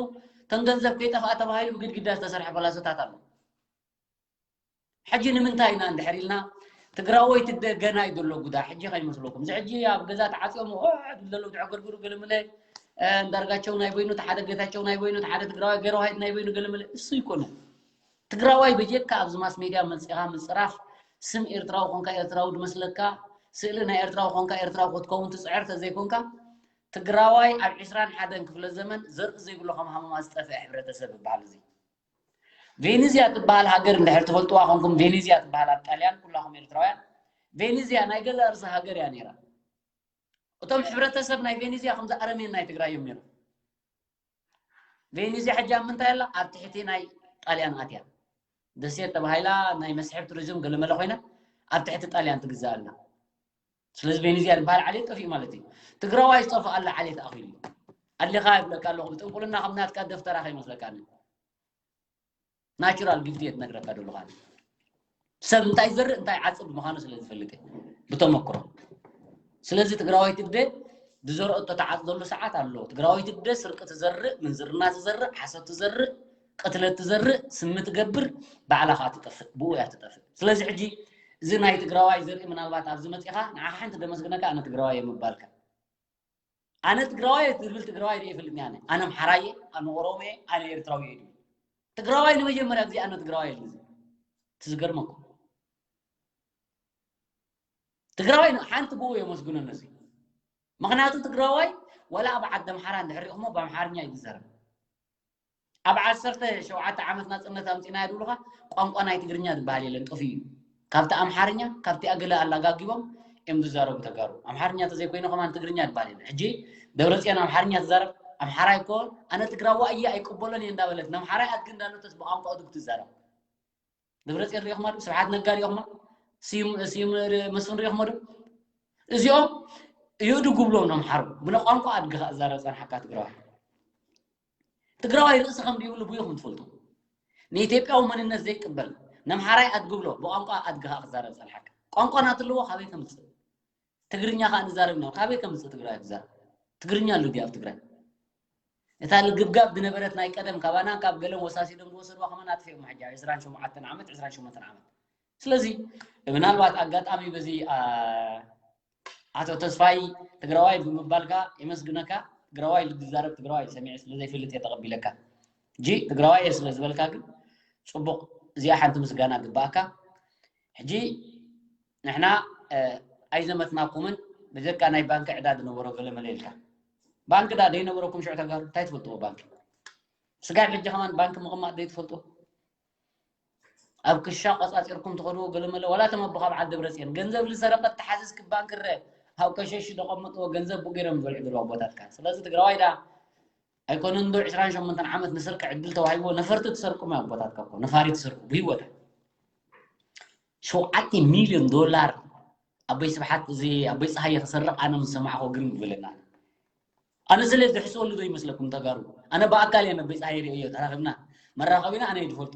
ከም ገንዘብ ከይጠፍኣ ተባሂሉ ብግድግዳ ዝተሰርሐ ፓላሶታት ኣሎ። ሕጂ ንምንታይ ኢና እንድሕር ኢልና ትግራወይቲ ደ ገና እዩ ዘሎ ጉዳ ሕጂ ከይመስለኩም እዚ ሕጂ ኣብ ገዛ ተዓፅዮም ኦ ዝብሉ ዘለዉ ተዕገርግሩ ገለመለ እንዳርጋቸው ናይ በይኑ ተሓደ ጌታቸው ናይ በይኑ ተሓደ ትግራዋይ ገረዋሂት ናይ በይኑ ገለመለ እሱ ይኮነ ትግራዋይ በጀካ ኣብዚ ማስ ሜድያ መፅኻ ምፅራፍ ስም ኤርትራዊ ኮንካ ኤርትራዊ ድመስለካ ስእሊ ናይ ኤርትራዊ ኮንካ ኤርትራዊ ክትከውን ትፅዕር ተዘይኮንካ ትግራዋይ ኣብ ዕስራን ሓደን ክፍለ ዘመን ዘርኢ ዘይብሉ ከም ሃመማ ዝጠፍአ ሕብረተሰብ ይበሃል እዚ ቬኒዝያ ትበሃል ሃገር እንድሕር ትፈልጥዋ ኮንኩም ቬኒዝያ ትበሃል ኣብ ጣልያን ኩላኹም ኤርትራውያን ቬኒዝያ ናይ ገዛእ ርእሲ ሃገር እያ ነይራ እቶም ሕብረተሰብ ናይ ቬኒዝያ ከምዚ ኣረሜን ናይ ትግራይ እዮም ነይሮም ቬኒዝያ ሕጂ ኣብ ምንታይ ኣላ ኣብ ትሕቲ ናይ ጣልያን ኣትያ ደሴት ተባሂላ ናይ መስሕብ ቱሪዝም ገለመለ ኮይና ኣብ ትሕቲ ጣልያን ትግዛእ ኣላ ስለዚ ቬኒዝያ ዝበሃል ዓሌት ጠፊኡ ማለት እዩ ትግራዋይ ዝጠፍእ ኣላ ዓሌት ኣኺሉ ኣሊኻ ይብለካ ኣለኹ ብጥንቁልና ከም ናትካ ደፍተራ ከይመስለካ ናቹራል ጊፍቲ እየ ትነግረካ ዘለኹ ኣነ። ሰብ እንታይ ዝዘርእ እንታይ ይዓፅድ ምዃኑ ስለ ዝፈልጥ እየ ብተመክሮ። ስለዚ ትግራዋይቲ ኣደ ዝዘርኦ እተተዓፅደሉ ሰዓት ኣሎ። ትግራዋይቲ ኣደ ስርቂ ትዘርእ፣ ምንዝርና ትዘርእ፣ ሓሶት ትዘርእ፣ ቅትለት ትዘርእ፣ ስሚ ትገብር፣ ባዕላ ከዓ ትጠፍእ፣ ብኡ እያ ትጠፍእ። ስለዚ ሕጂ እዚ ናይ ትግራዋይ ዘርኢ ምናልባት ኣብዚ መፂኻ ንዓኻ ሓንቲ ደመስግነካ ኣነ ትግራዋይ እየ ምባልካ። ኣነ ትግራዋይ እየ ትብል ትግራዋይ ርእየ ይፈልጥኒ ኣነ ኣነ ኣምሓራይ እየ ኣነ ኦሮሞ እየ ኣነ ኤርትራዊ እየ ድብል ትግራዋይ ንመጀመርያ ግዜ ኣነ ትግራዋይ እየ ዝብል እቲ ዝገርመኩም ትግራዋይ ሓንቲ ብኡ የመስግኖ ነዚ ምክንያቱ ትግራዋይ ወላ ኣብ ዓዲ ኣምሓራ እንድሕር ሪእኹሞ ብኣምሓርኛ እዩ ዝዛረብ ኣብ ዓሰርተ ሸውዓተ ዓመት ናፅነት ኣምፂና ድብሉኻ ቋንቋ ናይ ትግርኛ ዝበሃል የለን ጠፊኡ እዩ ካብቲ ኣምሓርኛ ካብቲ ኣገለ ኣላጋጊቦም እዮም ዝዛረቡ ተጋሩ። ኣምሓርኛ ተዘይኮይኑ ከማን ትግርኛ ይባል የለን። ሕጂ ደብረፅዮን ኣምሓርኛ ትዛረብ ኣምሓራይ እኮ ኣነ ትግራዋ እየ ኣይቅበሎን እየ እንዳበለት ንኣምሓራይ ኣድጊ እንዳለተስ ብቋንቋ ድግ ትዛረብ። ደብረፅዮን ሪኢኹማ ዶ? ስብሓት ነጋ ሪኢኹማ? ስዩም ስዩም መስፍን ሪኢኹሞ ዶ? እዚኦም ይእድጉ ብሎም ንኣምሓሩ ብቋንቋ ኣድጊ ከኣ ዝዛረብ ፀንሓካ ትግራዋይ። ትግራዋይ ርእሲ ከም ዘይብሉ ብኢኹም ትፈልጡ። ንኢትዮጵያዊ መንነት ዘይቅበል ነምሓራይ ኣድግብሎ ብቋንቋ ኣድግኻ ክዛረብ ጸንሓካ። ቋንቋ ናትልዎ ካበይ ከምጽእ? ትግርኛ ከኣ ንዛረብ ኢና። ካበይ ከምጽእ ትግራይ ክዛረብ? ትግርኛ ኣሎ ድዩ ኣብ ትግራይ? እታ ልግብጋብ ዝነበረት ናይ ቀደም ካባና ካብ ገለን ወሳሲዶም ዝወሰድዋ ከማን ኣጥፊኦም ሕጂ ዕስራን ሸሞዓተን ዓመት ዕስራን ሸሞንተን ዓመት። ስለዚ ምናልባት ኣጋጣሚ በዚ ኣቶ ተስፋይ ትግራዋይ ብምባልካ የመስግነካ። ትግራዋይ ዝዛረብ ትግራዋይ ሰሚዐ ስለ ዘይፈልጥ እየ ተቐቢለካ። ሕጂ ትግራዋይ እየ ስለ ዝበልካ ግን ጽቡቕ፣ እዚኣ ሓንቲ ምስጋና ግባኣካ። ሕጂ ንሕና ኣይዘመትናኩምን ብጀካ ናይ ባንኪ ዕዳ ዝነበሮ ገለመለ ኢልካ። ባንኪ ዳ ዘይነበረኩም ሽዑ ተጋሩ እንታይ ትፈልጥዎ ባንኪ? ስጋብ ሕጂ ከማን ባንኪ ምቕማጥ ዘይትፈልጡ? ኣብ ክሻ ቆጻጺርኩም ትኸድዎ ገለመለ ዋላ ተመብኻ በዓል ደብረጽዮን ገንዘብ ዝሰረቀ ተሓዝዝክ ባንክ ረ ኣብ ከሸሽ ደቐምጥዎ ገንዘብ ብኡ ገይሮም ዝበልዑ ዘለዉ ኣቦታትካ። ስለዚ ትግራዋይ ዳ ኣይኮነን ዶ ዕስራን ሸሞንተን ዓመት ንስርቂ ዕድል ተዋሂብዎ ነፈርቲ ትሰርቁ ማ ኣቦታትካ እኮ ነፋሪ ትሰርቁ ብህይወታ ሸውዓተ ሚልዮን ዶላር ኣቦይ ስብሓት እዚ ኣቦይ ፀሃየ ክሰርቕ ኣነ ምስ ሰማዕኹ ግርም ይብለና። ኣነ ስለ ዝሕስበሉ ዶ ይመስለኩም ተጋሩ? ኣነ ብኣካል እየ ኣቦይ ፀሃየ ርእዮ ተራኺብና መራኸቢና ኣነ እየ ዝፈልጦ።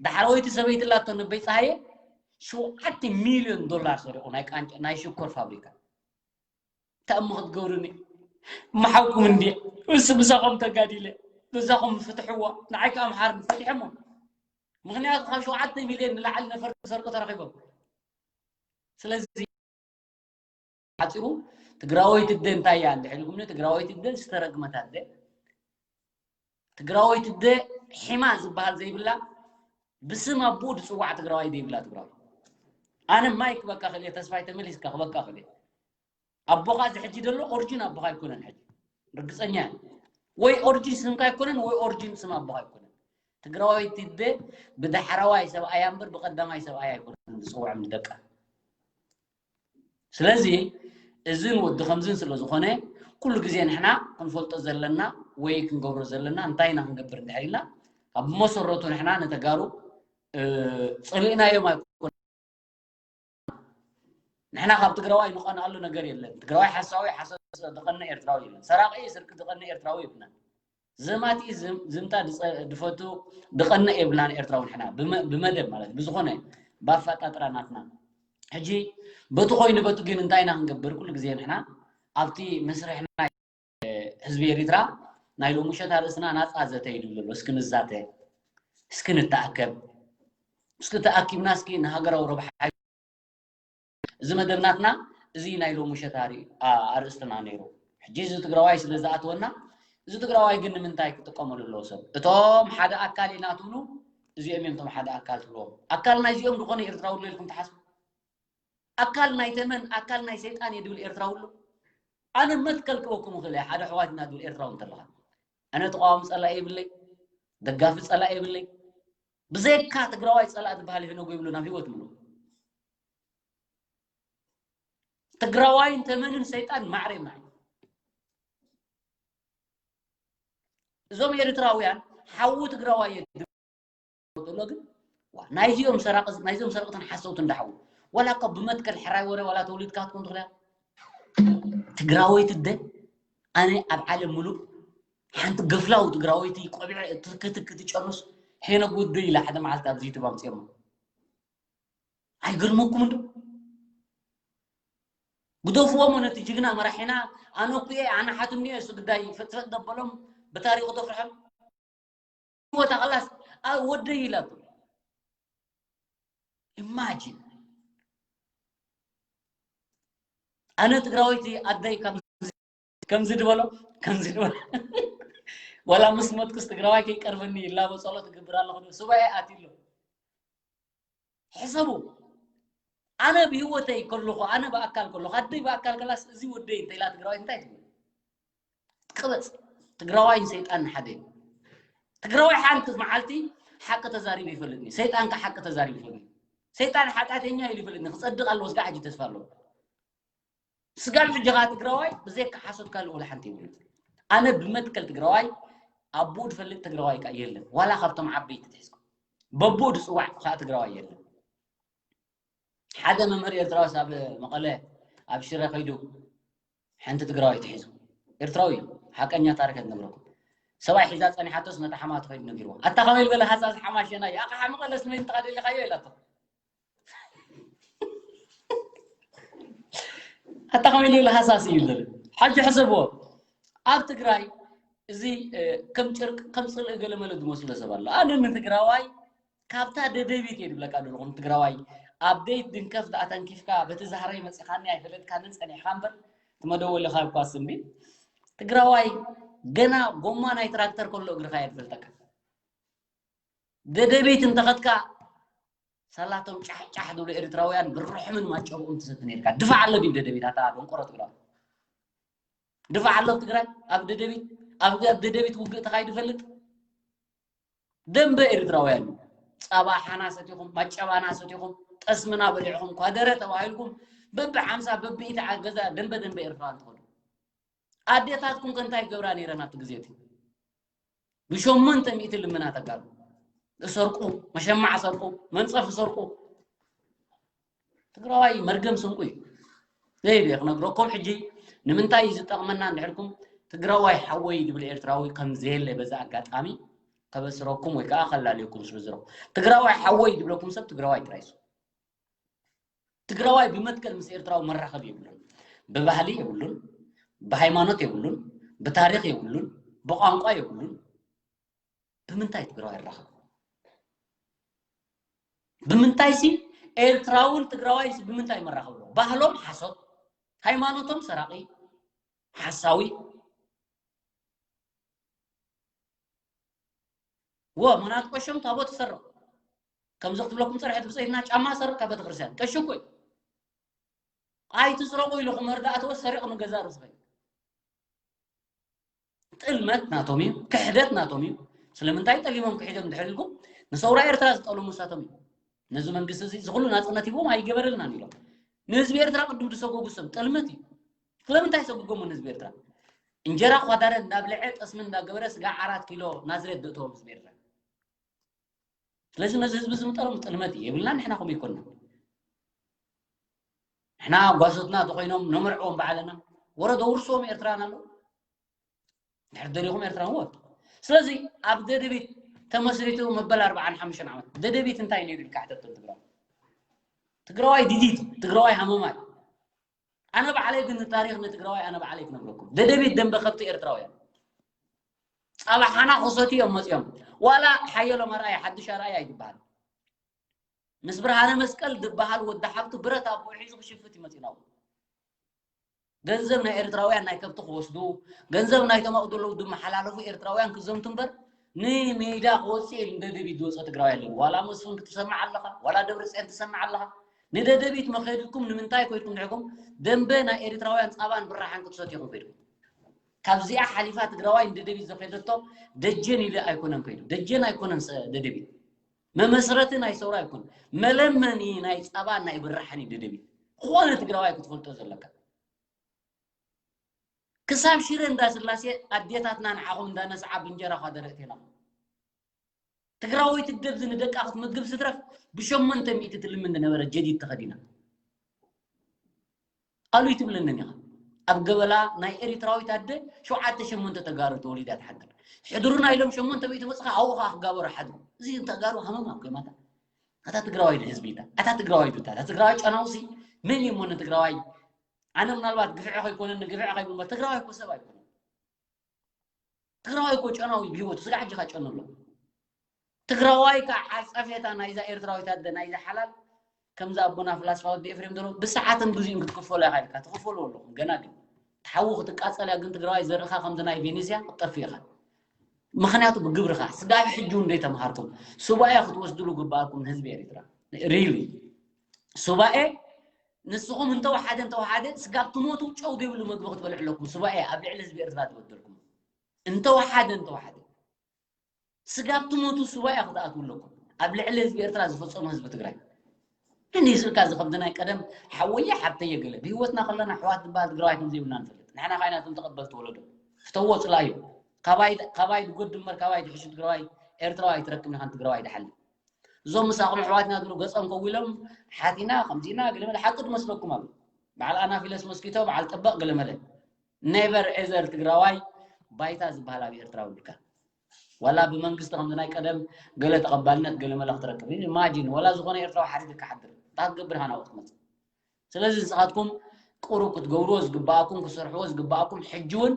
ዳሕረወይቲ ሰበይቲ ላቶ ኣቦይ ፀሃየ ሸውዓተ ሚልዮን ዶላር ሰሪቑ ናይ ቃንጫ ናይ ሽኮር ፋብሪካ። እንታይ እሞ ክትገብሩኒ ምሓውኩም እንዲ እሱ ብሳኹም ተጋዲለ ብሳኹም ፍትሕዋ ንዓይ ከዓ ምሓርኒ ፈቲሐሞ። ምክንያቱ ካብ ሸውዓተ ሚልዮን ንላዕሊ ነፈርቲ ዝሰርቁ ተረኺቦም። ስለዚ ሓፂሩ ትግራወይቲ ኣደ እንታይ እያ እንድሕር ኢልኩምኒ ትግራወይቲ ኣደ ዝተረግመት ኣደ ትግራወይቲ ኣደ ሒማ ዝበሃል ዘይብላ ብስም ኣቦኡ ዝፅዋዕ ትግራዋይ ዘይብላ ትግራወይቲ። ኣነ ማይ ክበካ ክእል እየ ተስፋይ ተመሊስካ ክበካ ክእል እየ ኣቦኻ እዚ ሕጂ ዘሎ ኦርጂን ኣቦኻ ኣይኮነን ሕጂ ርግፀኛ እየ ወይ ኦርጂን ስምካ ኣይኮነን ወይ ኦርጂን ስም ኣቦኻ ኣይኮነን ትግራወይቲ ኣደ ብዳሕረዋይ ሰብኣያ እምበር ብቀዳማይ ሰብኣያ ኣይኮነን ዝፅውዖም ንደቃ ስለዚ እዝን ወዲ ከምዝን ስለ ዝኾነ ኩሉ ግዜ ንሕና ክንፈልጦ ዘለና ወይ ክንገብሮ ዘለና እንታይ ኢና ክንገብር እንድሕር ኢልና ካብ መሰረቱ ንሕና ንተጋሩ እ፣ ጸሊእናዮም ኣይኮን ንሕና ካብ ትግራዋይ ንቐንኣሉ ነገር የለን ትግራዋይ ሓሳዊ ሓሰብ ዝቐንእ ኤርትራዊ የለን ሰራቂ ስርቂ ዝቐንእ ኤርትራዊ የብልናን ዘማቲ ዝምታ ድፈቱ ድቐንእ የብልናን ኤርትራዊ ንሕና ብመደብ ማለት ብዝኾነ ባፋጣጥራ ናትና ሕጂ በቲ ኮይኑ በቲ ግን እንታይ ኢና ክንገብር ኩሉ ግዜ ንሕና ኣብቲ መስርሕና ህዝቢ ኤሪትራ ናይ ሎምሸት ኣርእስና ናጻ ዘተ ኢሉ ዘሎ እስኪ ንዛተ እስኪ ንተኣከብ እስኪ ተኣኪብና እስኪ ንሃገራዊ ረብሓ እዚ መደብ ናትና እዚ ናይ ሎምሸት ኣርእስትና ነይሩ ሕጂ እዚ ትግራዋይ ስለ ዝኣትወና እዚ ትግራዋይ ግን ንምንታይ ክጥቀመሉ ኣለዎ ሰብ እቶም ሓደ ኣካል ኢና ትብሉ እዚኦም እዮም እቶም ሓደ ኣካል ትብልዎም ኣካል ናይዚኦም ዝኾነ ኤርትራዊ ኣሎ ኢልኩም ትሓስቡ ኣካል ናይ ተመን ኣካል ናይ ሰይጣን እየ ድብል ኤርትራዊ ኣሎ ኣነ መትከል ክበኩም ይኽእል እየ ሓደ ኣሕዋትና ድብል ኤርትራዊ እንተለኻ ኣነ ተቃዋሚ ፀላኢ የብለይ ደጋፊ ፀላኢ የብለይ ብዘይካ ትግራዋይ ፀላኢ ዝበሃል ይሕነጎ ይብሉ ናብ ህይወት ምሉ ትግራዋይን ተመንን ሰይጣን ማዕረ ማዕረ እዞም ኤርትራውያን ሓዊ ትግራዋይ የድሎ ግን ናይዚኦም ሰራቂ ናይዚኦም ሰረቅትን ሓሰውትን ዳሓው ዋላ እኮ ብመትከል ሕራይ ወረ ዋላ ተወሊድካ ክትኮን ትኽእል ትግራወይቲ ደ ኣነ ኣብ ዓለም ሙሉእ ሓንቲ ገፍላው ትግራወይቲ ቆቢዐ ትክትክ ትጨርስ ሄኖግ ወዶ ኢላ ሓደ መዓልቲ ኣብዚ ዩቱብ ኣምፅኦሞ ኣይገርመኩም እንዶ ግደፍዎሞ ነቲ ጅግና መራሒና ኣነ ኩየ ኣነ ሓትኒ እሱ ግዳይ ፍጥፈጥ ደበሎም ብታሪኹ ተፍርሖም ህይወታ ከላስ ወደይ ኢላቶ ኢማጂን ኣነ ትግራወይቲ ኣደይ ከምዚ ድበሎ ከምዚ ድበሎ ወላ ምስ መጥኩስ ትግራዋይ ከይቀርበኒ ይላቦ ፀሎት እገብር ኣለኹ ሱባኤ ኣትሎ ሕሰቡ ኣነ ብህይወተይ ከለኹ ኣነ ብኣካል ከለኹ ኣደይ ብኣካል ከላስ እዚ ወደይ እንተኢላ ትግራዋይ እንታይ ትብል ቅበፅ ትግራዋይን ሰይጣን ሓደ ትግራዋይ ሓንቲ መዓልቲ ሓቂ ተዛሪቡ ይፈልጥኒ ሰይጣን ከ ሓቂ ተዛሪቡ ይፈልጥኒ ሰይጣን ሓጢኣተኛ ኢሉ ይፈልጥኒ፣ ክጸድቕ ኣለዎ። ስጋዕ ሕጂ ተስፋ ኣለዎ። ስጋብ ሕጂ ኸዓ ትግራዋይ ብዘይካ ሓሶት ካልእ ወላ ሓንቲ የብሉን። ኣነ ብመትከል ትግራዋይ ኣቦኡ ዝፈልጥ ትግራዋይ ከኣ የለን። ዋላ ካብቶም ዓበይቲ ትሕዝኩም በቦኡ ዝፅዋዕ ከኣ ትግራዋይ የለን። ሓደ መምህር ኤርትራውስ ኣብ መቐለ ኣብ ሽረ ከይዱ ሓንቲ ትግራዋይ ትሒዙ። ኤርትራዊ እዩ። ሓቀኛ ታሪክ እየ ዝነግረኩም። ሰብኣይ ሒዛ ጸኒሓቶስ ነታ ሓማቱ ከይዱ ነጊርዋ። ኣታ ከመይ ዝበለ ሃሳስ ሓማሸናይ፣ ኣቕሓ መቐለስ መን ትኻ ደሊኻዮ ኢላቶ። ኣታ ከመይ ዝበለ ሃሳስ እዩ ዘሎ። ሕጂ ሕሰብዎ። ኣብ ትግራይ እዚ ከም ጭርቅ ከም ጽልኢ ገለ መለ ዝመስሎ ሰብ ኣሎ። ኣነ ንትግራዋይ ካብታ ደደቢት እየ ዝብለካ ዘለኹ። ንትግራዋይ ኣብ ደይት ድንከፍ ደኣ ተንኪፍካ በቲ ዛህረይ መጺኻኒ ኣይፈለጥካንን ጸኒሕካ እምበር እቲ መደወሊኻ እኳ ስምቢ ትግራዋይ ገና ጎማ ናይ ትራክተር ከሎ እግርኻ እየ ዝፈልጠካ። ደደቢት እንተኸድካ ሳላቶም ጫሕ ጫሕ ዝብሉ ኤርትራውያን ብርሑምን ማጨብኦም ትሰቲ ነርካ። ድፋዕ ኣሎ ድዩ ደደቢት? ኣታ ደንቆሮ ትግራዋይ። ድፋዕ ኣሎ ኣብ ትግራይ? ኣብ ደደቢት፣ ኣብ ኣብ ደደቢት ውግእ ተኻይዱ ይፈልጥ? ደንበ ኤርትራውያን እዩ። ጻባ ሓና ሰቲኹም፣ ማጨባና ሰቲኹም፣ ጠስምና በሊዕኹም፣ ኳደረ ተባሂልኩም በቢ ሓምሳ በቢ ኢቲ ገዛ ደንበ ደንበ ኤርትራውያን ትኸዱ። ኣዴታትኩም ከ እንታይ ይገብራ ነይረን ኣብቲ ግዜ እቲ? ብሸሞንተ ሚእቲ ልምና ተጋሩ። እሰርቁ፣ መሸማዕ ሰርቁ፣ መንጸፍ ሰርቁ። ትግራዋይ መርገም ስንቁ እዩ። ዘይደ ክነግረኩም ሕጂ ንምንታይ እዩ ዝጠቕመና እንድሕርኩም ትግራዋይ ሓወይ ዝብል ኤርትራዊ ከም ዘየለ በዛ ኣጋጣሚ ከበስረኩም ወይ ከዓ ከላልየኩም ስለ ዝረኹ። ትግራዋይ ሓወይ ዝብለኩም ሰብ ትግራዋይ ጥራይ እዩ። ትግራዋይ ብመትከል ምስ ኤርትራዊ መራኸቢ የብሉን። ብባህሊ የብሉን፣ ብሃይማኖት የብሉን፣ ብታሪኽ የብሉን፣ ብቋንቋ የብሉን። ብምንታይ ትግራዋይ ይራኸብ? ብምንታይ ሲ ኤርትራውን ትግራዋይ ሲ ብምንታይ መራኸብ ኣለዎ? ባህሎም ሓሶት፣ ሃይማኖቶም ሰራቂ፣ ሓሳዊ። ወ ምኽንያቱ ቀሾም ታቦት ይሰርቕ። ከምዚ ክትብለኩም ፅርሕቲ ብፀይትና ጫማ ሰርቕ ካብ ቤተክርስትያን። ቀሺ እኮ እዩ። ኣይትስረቑ ኢልኹም መርዳእቲ ወስ ሰሪቑ ንገዛ ርእሱ ኸይዱ። ጥልመት ናቶም እዩ፣ ክሕደት ናቶም እዩ። ስለምንታይ ጠሊሞም ክሒዶም እንድሕር ኢልኩም ንሰውራ ኤርትራ ዝጠልሙ ንሳቶም እዩ። ነዚ መንግስቲ እዚ እዚ ኩሉ ናፅነት ሂቦም ኣይገበረልናን ኢሎም ንህዝቢ ኤርትራ ቅድም ዝሰጎጉ ሰብ ጥልመት እዩ። ስለምንታይ ሰጉጎሞ ንህዝቢ ኤርትራ? እንጀራ ኳዳረ እንዳብልዐ ጠስሚ እንዳገበረ ስጋ ዓራት ኪሎ ናዝሬት ዘእተዎም ህዝቢ ኤርትራ። ስለዚ ነዚ ህዝቢ እዚ ምጠሎም ጥልመት እዩ። የብልና ንሕና ከምኡ ይኮንና። ንሕና ጓሶትና ተኮይኖም ነምርዕዎም ባዕልና ወረ ደውርስዎም ኤርትራን ኣለዉ። ድሕር ደሊኹም ኤርትራን ወ ስለዚ ኣብ ደደቢት ተመስሪቱ መበል ኣርባዓን ሓሙሽተን ዓመት ደደቢት እንታይ ነይሩ ኢልካ ሕተቶም ትግራዋይ። ትግራዋይ ዲዲት ትግራዋይ ሃመማይ። ኣነ ባዕለይ ግን ንታሪኽ ንትግራዋይ ኣነ ባዕለይ ክነግረኩም ደደቢት ደንበ ከብቲ ኤርትራውያን ጻባሓና ክሰትዩ እዮም መፅዮም። ዋላ ሓየሎም ኣርኣያ ሓድሽ ኣርኣያ ይበሃል ምስ ብርሃነ መስቀል ዝበሃል ወዲ ሓብቱ ብረት ኣቦ ሒዙ ክሽፍት ይመፅዩ ናብኡ። ገንዘብ ናይ ኤርትራውያን ናይ ከብቲ ክወስዱ ገንዘብ ናይቶም ኣብኡ ዘለዉ ዝመሓላለፉ ኤርትራውያን ክዘምቱ እምበር ንሜዳ ክወፅእ ኢሉ ንደደቢት ዝወፀ ትግራዋይ ኣለዎ። ዋላ መስፍን ክትሰምዕ ኣለኻ፣ ዋላ ደብረፅዮን ትሰምዕ ኣለኻ። ንደደቢት መኸድኩም ንምንታይ ኮይድኩም ድሕኩም ደንበ ናይ ኤርትራውያን ፃባን ብራሓን ክትሰትዩ ኢኹም ከይድኩም። ካብዚኣ ሓሊፋ ትግራዋይ ንደደቢት ዘኸደቶ ደጀን ኢሉ ኣይኮነን ከይዱ። ደጀን ኣይኮነን ደደቢት። መመስረቲ ናይ ሰውራ ኣይኮነን። መለመኒ ናይ ፃባን ናይ ብራሕን እዩ ደደቢት። ዝኾነ ትግራዋይ ክትፈልጦ ዘለካ። ክሳብ ሽረ እንዳስላሴ ኣዴታትና ንዓኹም እንዳነስዓ ብእንጀራ ኳደረ እቴናኹም። ትግራወይቲ ደብዚ ንደቃ ክትምግብ ስትረፍ ብሸሞንተ ሚእቲ ትልምን ዝነበረ ጀዲድ ተኸዲና። ኣሉ ይትብለንን ኢኻ። ኣብ ገበላ ናይ ኤሪትራዊት ኣደ ሸውዓተ ሸሞንተ ተጋሩ ተወሊዳ ትሓድር። ሕድሩና ኢሎም ሸሞንተ ሚእቲ መጽኻ ኣብኡ ኸዓ ክጋበሩ ሓድሩ። እዚ ተጋሩ ሃመማ እኮ ማታ። ኣታ ትግራዋይ ድዩ ህዝቢ ኢታ? ኣታ ትግራዋይ ዱታ? ኣታ ትግራዋይ ጨናውሲ መን እዩ እሞ ንትግራዋይ? ኣነ ምናልባት ግፍዒ ከይኮነኒ ግፍዒ ከይብል እምበር ትግራዋይ እኮ ሰብ ኣይኮነን። ትግራዋይ እኮ ጨናዊ ብህይወቱ ስጋ ሕጂ ኸዓ ጨኑ ኣሎ። ትግራዋይ ከዓ ዓጸፌታ ናይዛ ኤርትራዊት ኣደ ናይዛ ሓላል ከምዚ ኣቦና ፍላስፋ ወዲ ኤፍሬም ዘሎ ብሰዓትን ብዙይን ክትክፈሎ ኢኻ ኢልካ ትኽፈሉ ኣለኹም ገና ግን ትሓዊ ክትቃጸል እያ ግን ትግራዋይ ዘርእኻ ከምዚ ናይ ቬኔስያ ክትጠፍእ ኢኻ ምኽንያቱ ብግብርኻ ስጋብ ሕጂ እውን ዘይተምሃርኩም ሱባኤ ክትወስድሉ ግባኣኩም ንህዝቢ ኤርትራ ሪሊ ሱባኤ ንስኹም እንተወሓደ እንተወሓደ ስጋብ ትሞቱ ጨው ዘይብሉ መግቢ ክትበልዑ ኣለኩም ሱባኤ ኣብ ልዕሊ ህዝቢ ኤርትራ ዝበደልኩም እንተወሓደ እንተወሓደ ስጋብ ትሞቱ ሱባኤ ክትኣትዉ ኣለኩም ኣብ ልዕሊ ህዝቢ ኤርትራ ዝፈጸሞ ህዝቢ ትግራይ ንስልካ ዝኸብዲ ናይ ቀደም ሓወየ ሓብተየ ገለ ብህይወትና ከለና ኣሕዋት ዝበሃል ትግራዋይ ከም ዘይብልና ንፈልጥ። ንሕና ካይና እቶም ተቐበልቲ ወለዶ ፍተዎ ጽላእዮ። ካባይ ካባይ ትጎድ እምበር ካባይ ትሕሹ ትግራዋይ ኤርትራዊ ኣይትረክብን ኢኻ። ትግራዋይ ድሓሊ እዞም ምሳኹም ኣሕዋትና ዝብሉ ገጾም ከዊሎም ሓቲና ከምዚና ገለ መለ ሓቂ ትመስለኩም ኣሎ። በዓል ኣናፊለስ መስኪቶ በዓል ጠበቕ ገለ መለ። ኔቨር ኤዘር ትግራዋይ ባይታ ዝበሃል ኣብ ኤርትራ ውልካ ዋላ ብመንግስቲ ከምዚ ናይ ቀደም ገለ ተቐባልነት ገለ መለ ክትረክብ ኢማጂን ዋላ ዝኾነ ኤርትራዊ ሓቲትካ ሓድር እንታይ ክትገብር ኢኻ ናብኡ ትመጽእ። ስለዚ ንስኻትኩም ቁሩብ ክትገብርዎ ዝግባኣኩም ክሰርሕዎ ዝግባኣኩም ሕጂ እውን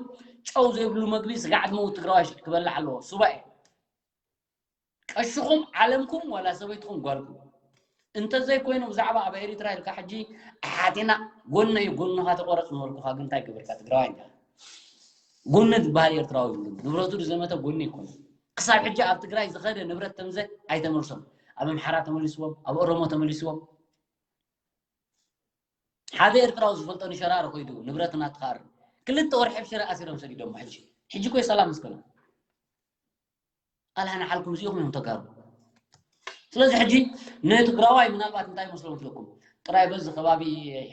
ጨው ዘይብሉ መግቢ ስጋዕ ድመውት ትግራዋይ ሽሕ ክበልዕ ኣለዎ። ሱባኤ ቀሽኹም ዓለምኩም ዋላ ሰበይትኹም ጓልኩም እንተዘይኮይኑ ብዛዕባ ኣብ ኤሪትራ ኢልካ ሕጂ ኣሓቴና ጎነይ ጎንኻ ተቆረፅ ነበርኩኻ ግን እንታይ ገበርካ ትግራዋይ እንካ ጎነ ዝበሃል ኤርትራዊ ንብረቱ ዝዘመተ ጎነ ይኮነ ክሳብ ሕጂ ኣብ ትግራይ ዝኸደ ንብረት ተምዘ ኣይተመልሶም ኣብ ኣምሓራ ተመሊስዎም ኣብ ኦሮሞ ተመሊስዎም ሓደ ኤርትራዊ ዝፈልጦ ንሸራሮ ኮይዱ ንብረት እናተኻር ክልተ ወርሒ ኣብ ሽረ ኣሲሮም ሰዲዶም ሕጂ ሕጂ ኮይ ሰላም ምስከኖም ኣልሃ ንዓልኩም እዚኹም እዮም ተጋሩ ስለዚ ሕጂ ንትግራዋይ ምናልባት እንታይ መስሎም ትለኩም ጥራይ በዚ ከባቢ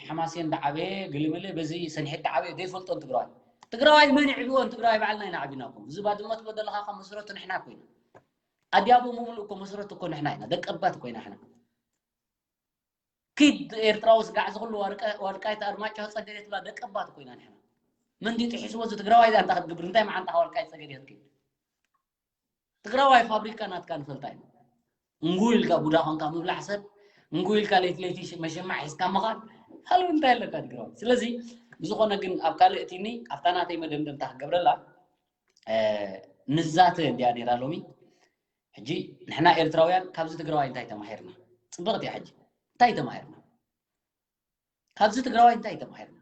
ሓማሴን ዳዓበየ ገለመለ በዚ ሰንሒት ዳዓበየ ዘይፈልጦን ትግራዋይ ትግራዋይ መን ይዕብዎን ትግራዋይ ባዕልና ኢና ዓቢናኩም እዚ ባድመ ትበደለኻ ካብ መስረቱ ንሕና ኮይና ኣዲያቦ ምምሉእ እኮ መስረቱ እኮ ንሕና ኢና ደቀባት ኮይና ሕና ኪድ ኤርትራዊ ስጋዕ ዝኽሉ ዋልቃይት ኣርማጭሆ ጸገዴት ብላ ደቀባት ኮይና ንሕና መንዲ ጥሒስዎ እዚ ትግራዋይ ዛ እንታይ ክትገብር እንታይ መዓንጣኻ ዋልቃይት ጸገዴት ክትከይድ ትግራዋይ ፋብሪካ ናትካ ንፈልጣ ኢና እንጉ ኢልካ ቡዳ ኮንካ ምብላዕ ሰብ እንጉ ኢልካ ለይቲ ለይቲ መሸማዕ ሒዝካ ምኻድ ካልእ እንታይ ኣለካ ትግራዋይ ስለዚ ብዝኾነ ግን ኣብ ካልእ እቲኒ ኣብታ ናተይ መደምደምታ ክገብረላ ንዛተ እንዲያ ነይራ ሎሚ ሕጂ ንሕና ኤርትራውያን ካብዚ ትግራዋይ እንታይ ተማሂርና? ፅብቕቲ እያ ሕጂ እንታይ ተማሂርና? ካብዚ ትግራዋይ እንታይ ተማሂርና?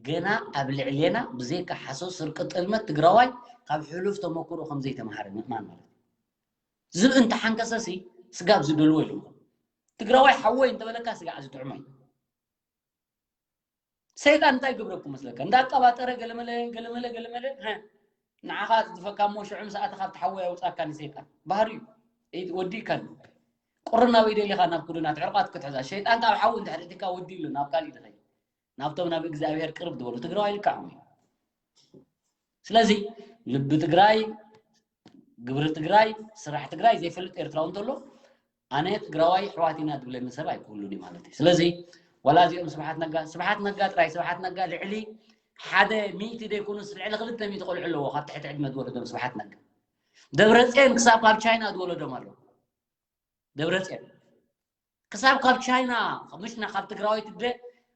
ገና ኣብ ልዕሌና ብዘይካ ሓሶት ስርቂ ጥልመት ትግራዋይ ካብ ሕሉፍ ተመክሮ ከም ዘይተማሃረ ምእማን ማለት እዩ። ዝብኢ እንተሓንከሰሲ ስጋብ ዝደልዎ ኢሉ ትግራዋይ ሓወይ እንተበለካ ስጋዕ ዝጥዕሞ እዩ። ሰይጣን እንታይ ግብረኩም መስለካ እንዳቀባጠረ ገለመለ ገለመለ ገለመለ ንዓኻ ዝፈካ እሞ ሽዑ ምስ ኣተኻ ኣብቲ ሓዊ ኣውፃካ ንሰይጣን ባህሪ እዩ ወዲእካኒ ቁሪ ናበይ ደሊኻ ናብ ኩዱናት ዕርቋት ክትሕዛ ሸይጣን ካብ ሓዊ እንድሕር እቲካ ወዲ ኢሉ ናብ ካሊእ ድኸይ ናብቶም ናብ እግዚኣብሔር ቅርብ ዝበሉ ትግራዋይ ልክዖም እዩ ስለዚ ልቢ ትግራይ ግብሪ ትግራይ ስራሕ ትግራይ ዘይፈልጥ ኤርትራዊ እንተሎ ኣነ ትግራዋይ ኣሕዋት ኢና ዝብለኒ ሰብ ኣይክህሉን እዩ ማለት እዩ ስለዚ ዋላ እዚኦም ስብሓት ነጋ ስብሓት ነጋ ጥራይ ስብሓት ነጋ ልዕሊ ሓደ ሚእቲ ዘይኮኑስ ልዕሊ ክልተ ሚእቲ ቆልዑ ኣለዎ ካብ ትሕቲ ዕድመ ዝወለዶም ስብሓት ነጋ ደብረፅዮን ክሳብ ካብ ቻይና ዝወለዶም ኣለዉ ደብረፅዮን ክሳብ ካብ ቻይና ምሽና ካብ ትግራዋይ ትደ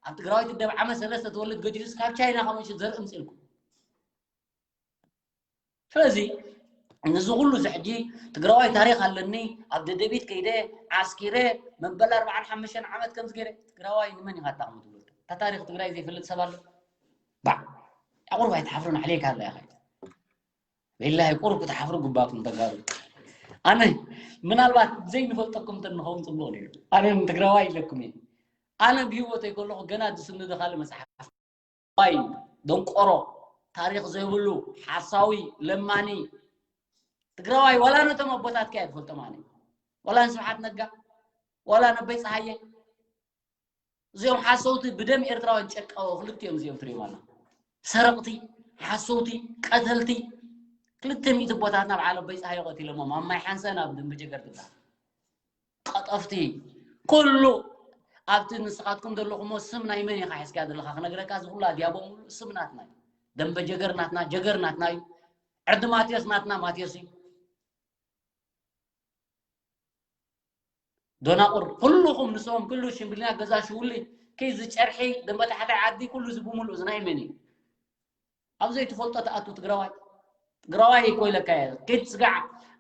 ኣብ ትግራዋይ ትደ ብዓመት ሰለስተ ትወልድ ገዲሉስ ካብ ቻይና ካብ ምሽ ዘርኢ ምፅልኩም ስለዚ ንዚ ኩሉ እዚ ሕጂ ትግራዋይ ታሪክ ኣለኒ ኣብ ደደቢት ከይደ ዓስኪረ መበል ኣርባዓን ሓሙሽተን ዓመት ከምዚ ገይረ ትግራዋይ ንመን ኢካ ኣታቅሙ ትብሎ እታ ታሪክ ትግራይ ዘይፈልጥ ሰብ ኣሎ ባዕ ኣቁርብ ኣይትሓፍሩን ኣሕሊካ ኣላ ኢካ ወላሂ ቁሩብ ክትሓፍሩ ግባኩም ተጋሩ ኣነ ምናልባት ዘይንፈልጠኩም እንተንኸውን ፅቡቅ ነይሩ ኣነ ትግራዋይ ኢለኩም እየ ኣነ ብሂወተይ ከለኩ ገና ዝስንዶ ካልእ መፅሓፍ ዋይ ደንቆሮ ታሪክ ዘይብሉ ሓሳዊ ለማኒ ትግራዋይ ዋላ ነቶም ኣቦታትካ እያ ትፈልጦም ኣነ ዋላ ንስብሓት ነጋ ዋላ ነበይ ፀሃየ እዚኦም ሓሰውቲ ብደም ኤርትራውያን ጨቀው ክልቲኦም እዚኦም ትሪኦም ኣላ ሰረቕቲ ሓሰውቲ ቀተልቲ ክልተ ሚእቲ ኣቦታትና በዓል ኣቦይ ፀሃየ ቀቲሎሞም ኣብ ማይ ሓንሰን ኣብ ደንበ ጀገር ትበሃል ቀጠፍቲ ኩሉ ኣብቲ ንስኻትኩም ዘለኹሞ ስም ናይ መን ኢኻ ሒዝካ ዘለኻ ክነግረካ እዚ ኩሉ ኣድያቦም ሙሉእ ስም ናትና እዩ ደንበ ጀገር ናትና ጀገር ናትና እዩ ዕርዲ ማቴዎስ ናትና ማቴዎስ እዩ ዶናቁር ኩሉኹም ንስኦም ኩሉ ሽምግልና ገዛ ሽውሊ ከይ ዝጨርሒ ደንበ ታሕታይ ዓዲ ኩሉ እዚ ብምሉእ እዚ ናይ መን እዩ ኣብ ዘይትፈልጦ ትኣቱ ትግራዋይ ትግራዋይ እኮ ኢለካ እየ ኪድ ስጋዕ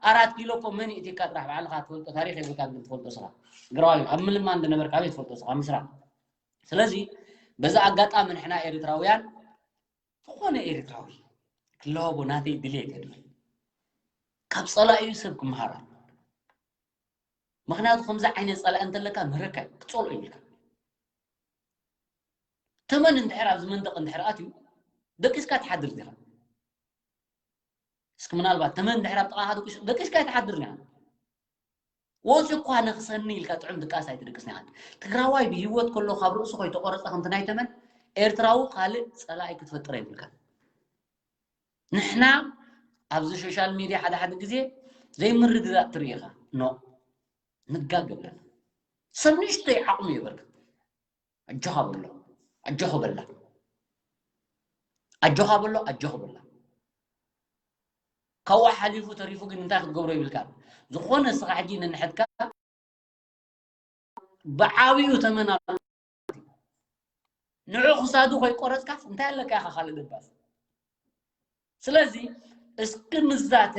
ኣራት ኪሎ እኮ መን እቲካ ጥራሕ ባዕልካ ትፈልጦ ታሪክ የብልካ ግን ትፈልጦ ስኻ ትግራዋይ ኣብ ምልማን ዝነበርካ ኣበይ ትፈልጦ ስኻ ምስራቅ ስለዚ በዚ ኣጋጣሚ ንሕና ኤርትራውያን ዝኾነ ኤርትራዊ ክለዋቦ ናተይ ድሌት እየ ድብል ካብ ፀላኢኡ ሰብ ክመሃር ኣሎ ምክንያቱ ከምዚ ዓይነት ፀላኢ እንተለካ ምህረካ እዩ ክፀልኦ ይብልካ ተመን እንድሕር ኣብዚ መንደቅ እንድሕር ኣትዩ ደቂስካ ትሓድር ዲኻ እስኪ ምናልባት ተመን እንድሕር ኣብ ጥቃኻ ደቂስካ ኣይትሓድር ዲኻ ወፂ እኳ ነኽሰኒ ኢልካ ጥዑም ድቃስ ኣይትድቅስን ኢኻ። ትግራዋይ ብህይወት ከሎ ካብ ርእሱ ከይተቆረፀ ከምቲ ናይ ተመን ኤርትራዊ ካልእ ፀላኢ ክትፈጥር የብልካ። ንሕና ኣብዚ ሶሻል ሚድያ ሓደ ሓደ ግዜ ዘይምርድዳእ ትርኢ ኢኻ። ኖ፣ ንጋገ ኣለና። ሰብ ንእሽተይ ዓቕሚ የበርክት። ኣጆኻ በሎ፣ ኣጆኹ በላ፣ ኣጆኻ በሎ፣ ኣጆኹ በላ። ካብኡ ሓሊፉ ተሪፉ ግን እንታይ ክትገብሮ ይብልካ? ዝኾነ ንስኻ ሕጂ ነንሕድካ ብዓብዩ ተመን ኣሎ። ንዑ ክሳዱ ከይቆረፅካስ እንታይ ኣለካ ኢኻ ካልእ ደባስ? ስለዚ እስኪ ንዛተ፣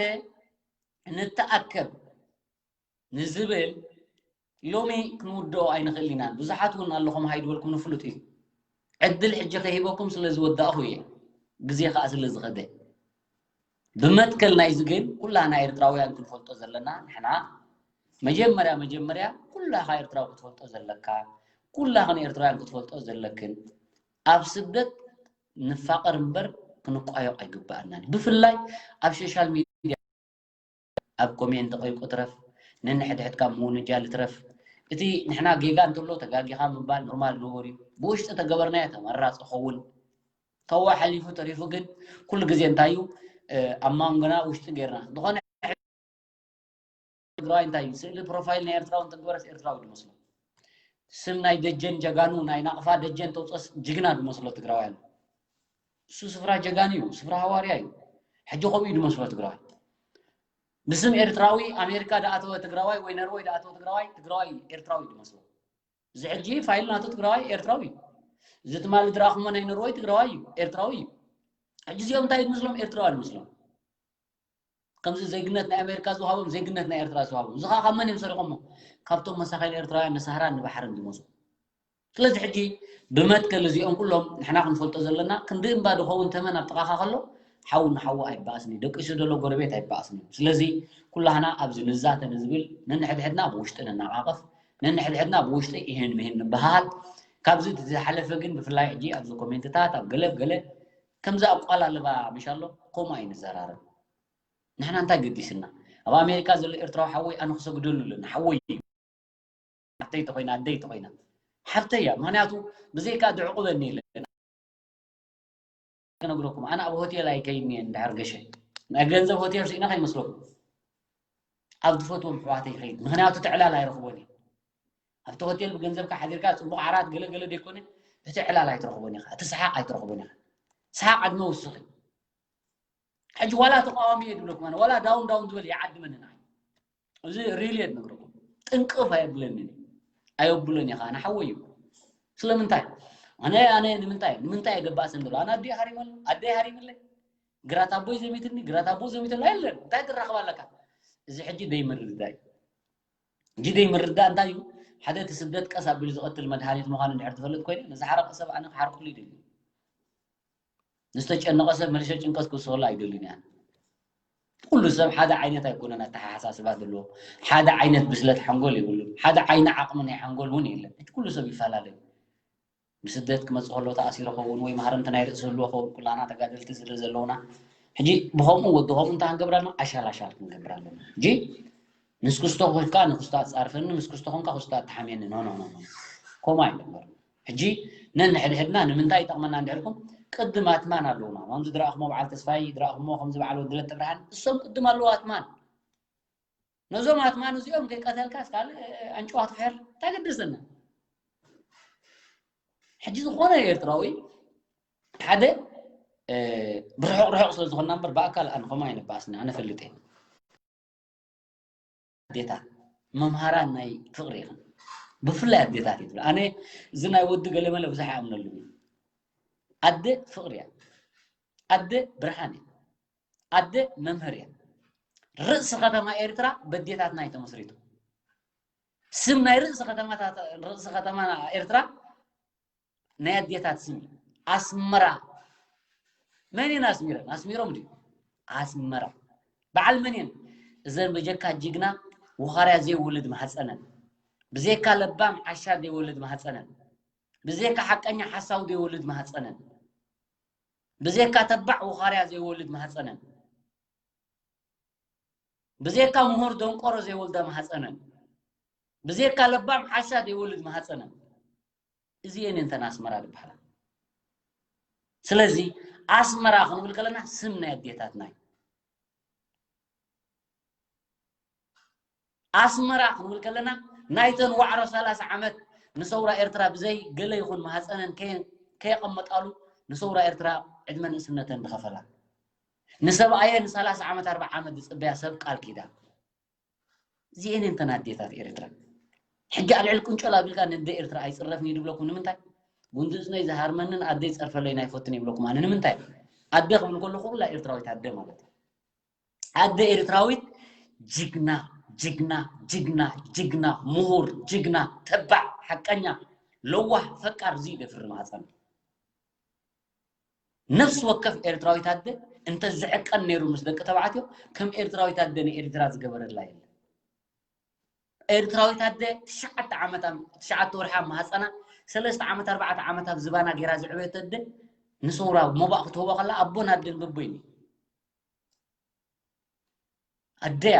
ንተኣከብ ንዝብል ሎሚ ክንውድኦ ኣይንኽእል ኢና። ብዙሓት እውን ኣለኹም ሃይድበልኩም ንፍሉጥ እዩ። ዕድል ሕጂ ከይህበኩም ስለ ዝወዳእኹ እየ፣ ግዜ ከዓ ስለ ዝኸደ። ብመትከል ናይዚ ግን ኩላና ኤርትራውያን ክንፈልጦ ዘለና ንሕና መጀመርያ መጀመርያ ኩላኻ ኤርትራዊ ክትፈልጦ ዘለካ፣ ኩላኽን ኤርትራውያን ክትፈልጦ ዘለክን፣ ኣብ ስደት ንፋቐር እምበር ክንቋየቕ ኣይግበኣናን። ብፍላይ ኣብ ሶሻል ሚድያ ኣብ ኮሜንት ቀይቁ ትረፍ፣ ነንሕድሕድካ ምውንጃል ትረፍ። እቲ ንሕና ጌጋ እንተሎ ተጋጊኻ ምባል ኖርማል ነገር እዩ። ብውሽጢ ተገበርናዮ ተመራፂ ኸውን። ካብኡ ሓሊፉ ተሪፉ ግን ኩሉ ግዜ እንታይ እዩ ኣብ ማንጎና ውሽጢ ጌርና ዝኾነ ትግራዋይ እንታይ እዩ ስእሊ ፕሮፋይል ናይ ኤርትራዊ እንተግበረስ ኤርትራዊ ድመስሎ። ስም ናይ ደጀን ጀጋኑ ናይ ናቕፋ ደጀን ተውፀስ ጅግና ድመስሎ ትግራዋይ ኣሎ። እሱ ስፍራ ጀጋኑ እዩ፣ ስፍራ ሃዋርያ እዩ። ሕጂ ከምኡ እዩ ድመስሎ ትግራዋይ። ብስም ኤርትራዊ ኣሜሪካ ደኣተወ ትግራዋይ ወይ ነርወይ ደኣተወ ትግራዋይ ትግራዋይ ኤርትራዊ ድመስሎ። እዚ ሕጂ ፋይል ናቱ ትግራዋይ ኤርትራዊ እዩ። እዚ ትማሊ ዝረኣኹሞ ናይ ነርወይ ትግራዋይ እዩ፣ ኤርትራዊ እዩ። ሕጂ እዚኦም እንታይ ድመስሎም? ኤርትራዊ ድመስሎም። ከምዚ ዜግነት ናይ ኣሜሪካ ዝውሃቦም ዜግነት ናይ ኤርትራ ዝውሃቦም። እዚ ከዓ ካብ መን እዮም ሰሪቆሞ? ካብቶም መሳኺን ኤርትራውያን ንሳህራን ንባሕርን ዝመፁ። ስለዚ ሕጂ ብመትከል እዚኦም ኩሎም ንሕና ክንፈልጦ ዘለና ክንዲ እምባ ዝኸውን ተመን ኣብ ጥቓኻ ከሎ ሓው ንሓው ኣይበኣስን እዩ። ደቂሱ ዘሎ ጎረቤት ኣይበኣስን እዩ። ስለዚ ኩላህና ኣብዚ ንዛተ ንዝብል ነንሕድሕድና ብውሽጢ ንነቓቐፍ፣ ነንሕድሕድና ብውሽጢ ይህን ምህን ንበሃሃል። ካብዚ ዝሓለፈ ግን ብፍላይ ሕጂ ኣብዚ ኮሜንትታት ኣብ ገለ ገለ ከምዚ ኣቋላልባ ምሽ ኣሎ ከምኡ ኣይንዘራረብ። ንሕና እንታይ ገዲስና? ኣብ ኣሜሪካ ዘሎ ኤርትራዊ ሓወይ ኣነ ክሰግደሉ ኣለኒ። ሓወይ እዩ። ሓፍተይ ተኾይና ኣደይ ተኾይና ሓፍተይ እያ። ምክንያቱ ብዘይካ ድዕቁበኒ የለን። ክነግረኩም ኣነ ኣብ ሆቴል ኣይከይድን እየ እንድሕር ገሸ ናይ ገንዘብ ሆቴል ስኢነ ከይመስለኩም ኣብ ዝፈትዎም ኣሕዋተይ ይኸይድ። ምክንያቱ እቲ ዕላል ኣይረኽቦን እየ። ኣብቲ ሆቴል ብገንዘብካ ሓዲርካ ፅቡቕ ዓራት ገለገለ ዘይኮነ እቲ ዕላል ኣይትረኽቦን ኢኻ። እቲ ሰሓቕ ኣይትረኽቦን ኢኻ። ሰሓቕ ዕድመ ውስኽ እዩ። ሕጂ ዋላ ተቃዋሚ እየ ዝብለኩም ኣነ ዋላ ዳውን ዳውን ዝበል ይዓድመኒ ንዓይ። እዚ ሪል እየ ዝነግረኩም። ጥንቅፍ ኣየብለንን እዩ። ኣየብሎን እየ ከዓ ንሓወይ እዩ። ስለምንታይ ኣነ ኣነ ንምንታይ ንምንታይ እየ ደባእ ሰንድሎ ኣነ ኣደይ ሃሪመሉ ኣደይ ሃሪምለይ ግራት ኣቦይ ዘሚትኒ ግራት ኣቦ ዘሚትሉ የለን እንታይ ትራኸብ ኣለካ? እዚ ሕጂ ደይምርድዳእ እዩ። ሕጂ ደይምርዳእ እንታይ እዩ? ሓደ እቲ ስደት ቀስ ኣቢሉ ዝቐትል መድሃኒት ምዃኑ እንድሕር ትፈልጥ ኮይነ ንዝሓረቐ ሰብ ኣነ ክሓርቀሉ ይደሊ። ንዝተጨነቐ ሰብ መልሸ ጭንቀት ክውስኸሉ ኣይደልን እያ። ኩሉ ሰብ ሓደ ዓይነት ኣይኮነን ኣተሓሳስባ ዘለዎ ሓደ ዓይነት ብስለት ሓንጎል የብሉን ሓደ ዓይኒ ዓቕሚ ናይ ሓንጎል እውን የለን እቲ ኩሉ ሰብ ይፈላለዩ። ብስደት ክመፅእ ከሎ ተኣሲሩ ኸውን ወይ ማህረምቲ ናይ ርእሲ ህልዎ ኸውን ኩላና ተጋደልቲ ስለ ዘለውና ሕጂ ብኸምኡ ወዲ ከምኡ እንታይ ክንገብር ኣለና ኣሻል ኣሻል ክንገብር ኣለና ሕጂ ምስ ክስቶ ኮንካ ንክስቶ ኣትፃርፈኒ ምስ ክስቶ ኮንካ ክስቶ ኣትሓምየኒ ኖ ኖ ኖ ኖ ከምኡ ኣይንገብር ሕጂ ነንሕድሕድና ንምንታይ ይጠቕመና እንድሕልኩም ቅድም ኣትማን ኣለውና ከምዚ ድረኣኹሞ በዓል ተስፋይ ድረኣኹሞ ከምዚ በዓል ወድለት ተብርሃን እሶም ቅድም ኣለዉ ኣትማን ነዞም ኣትማን እዚኦም ከይቀተልካ ካልእ ኣንጭዋ ትፍሕር እንታይ ገደሰና ሕጂ ዝኾነ ኤርትራዊ ሓደ ብርሑቕ ርሑቕ ስለ ዝኾንና እምበር ብኣካል ኣነ ከምኡ ኣይንበኣስን ኣነ ፈልጥ እየ ኣዴታት መምሃራን ናይ ፍቕሪ ኢኽን ብፍላይ ኣዴታት እዩ ኣነ እዚ ናይ ወዲ ገለመለ ብዙሕ ይኣምነሉ ኣደ ፍቕሪ እያ ኣደ ብርሃን እያ ኣደ መምህር እያ ርእሲ ከተማ ኤርትራ በዴታትና እዩ ተመስሪቱ ስም ናይ ርእሲ ከተማታት ርእሲ ከተማ ኤርትራ ናይ ኣዴታት ስም እዩ ኣስመራ መን እየን ኣስሚረን ኣስሚሮም ድዩ ኣስመራ በዓል መን እየን እዘን በጀካ ጅግና ወኻርያ ዘይወልድ ማህፀነን ብዘይካ ለባም ዓሻ ዘይወልድ ማህፀነን ብዘይካ ሓቀኛ ሓሳው ዘይወልድ ማህፀነን ብዘይካ ተባዕ ወኻርያ ዘይወልድ ማህፀነን ብዘይካ ምሁር ደንቆሮ ዘይወልዳ ማህፀነን ብዘይካ ለባም ሓሻ ዘይወልድ ማህፀነን። እዚኤን እንተን ኣስመራ ዝበሃላ። ስለዚ ኣስመራ ክንብል ከለና ስም ናይ ኣዴታትና እዩ። ኣስመራ ክንብል ከለና ናይተን ዋዕሮ ሰላሳ ዓመት ንሰውራ ኤርትራ ብዘይ ገለ ይኹን ማህፀነን ከየ- ከየቐመጣሉ ንሰውራ ኤርትራ ዕድመ ንእስነተን ዝኸፈላ፣ ንሰብኣየን ሰላሳ ዓመት ኣርባዓ ዓመት ዝፅበያ ሰብ ቃል ኪዳን። እዚኤን እንተን ኣዴታት ኤርትራ። ሕጂ ኣልዕል ቁንጨል ኣቢልካ ንደ ኤርትራ ኣይፅረፍን እዩ ዝብለኩም ንምንታይ? ጉንዲ እዝነይ ዝሃርመንን ኣደይ ፀርፈለይን ኣይፈቱን ይብለኩም። ኣነ ንምንታይ ኣደ ክብል ከለኹ ኩላ ኤርትራዊት ኣደ ማለት እዩ። ኣደ ኤርትራዊት ጅግና ጅግና ጅግና ጅግና ምሁር ጅግና ተባዕ ሓቀኛ ለዋህ ፈቃር ዝይደፍር ማህፀን ነፍሲ ወከፍ ኤርትራዊት ኣደ እንተ ዝዕቀን ነይሩ ምስ ደቂ ተባዕትዮ ከም ኤርትራዊት ኣደ ንኤርትራ ዝገበረላ የለን። ኤርትራዊት ኣደ ትሽዓተ ዓመታ ትሽዓተ ወርሓ ማህፀና ሰለስተ ዓመት ኣርባዕተ ዓመት ኣብ ዝባና ገይራ ዝዕበየት ኣደ ንሰውራ ሞባእ ክትህቦ ከላ ኣቦን ኣደን በቦይኒ ኣደያ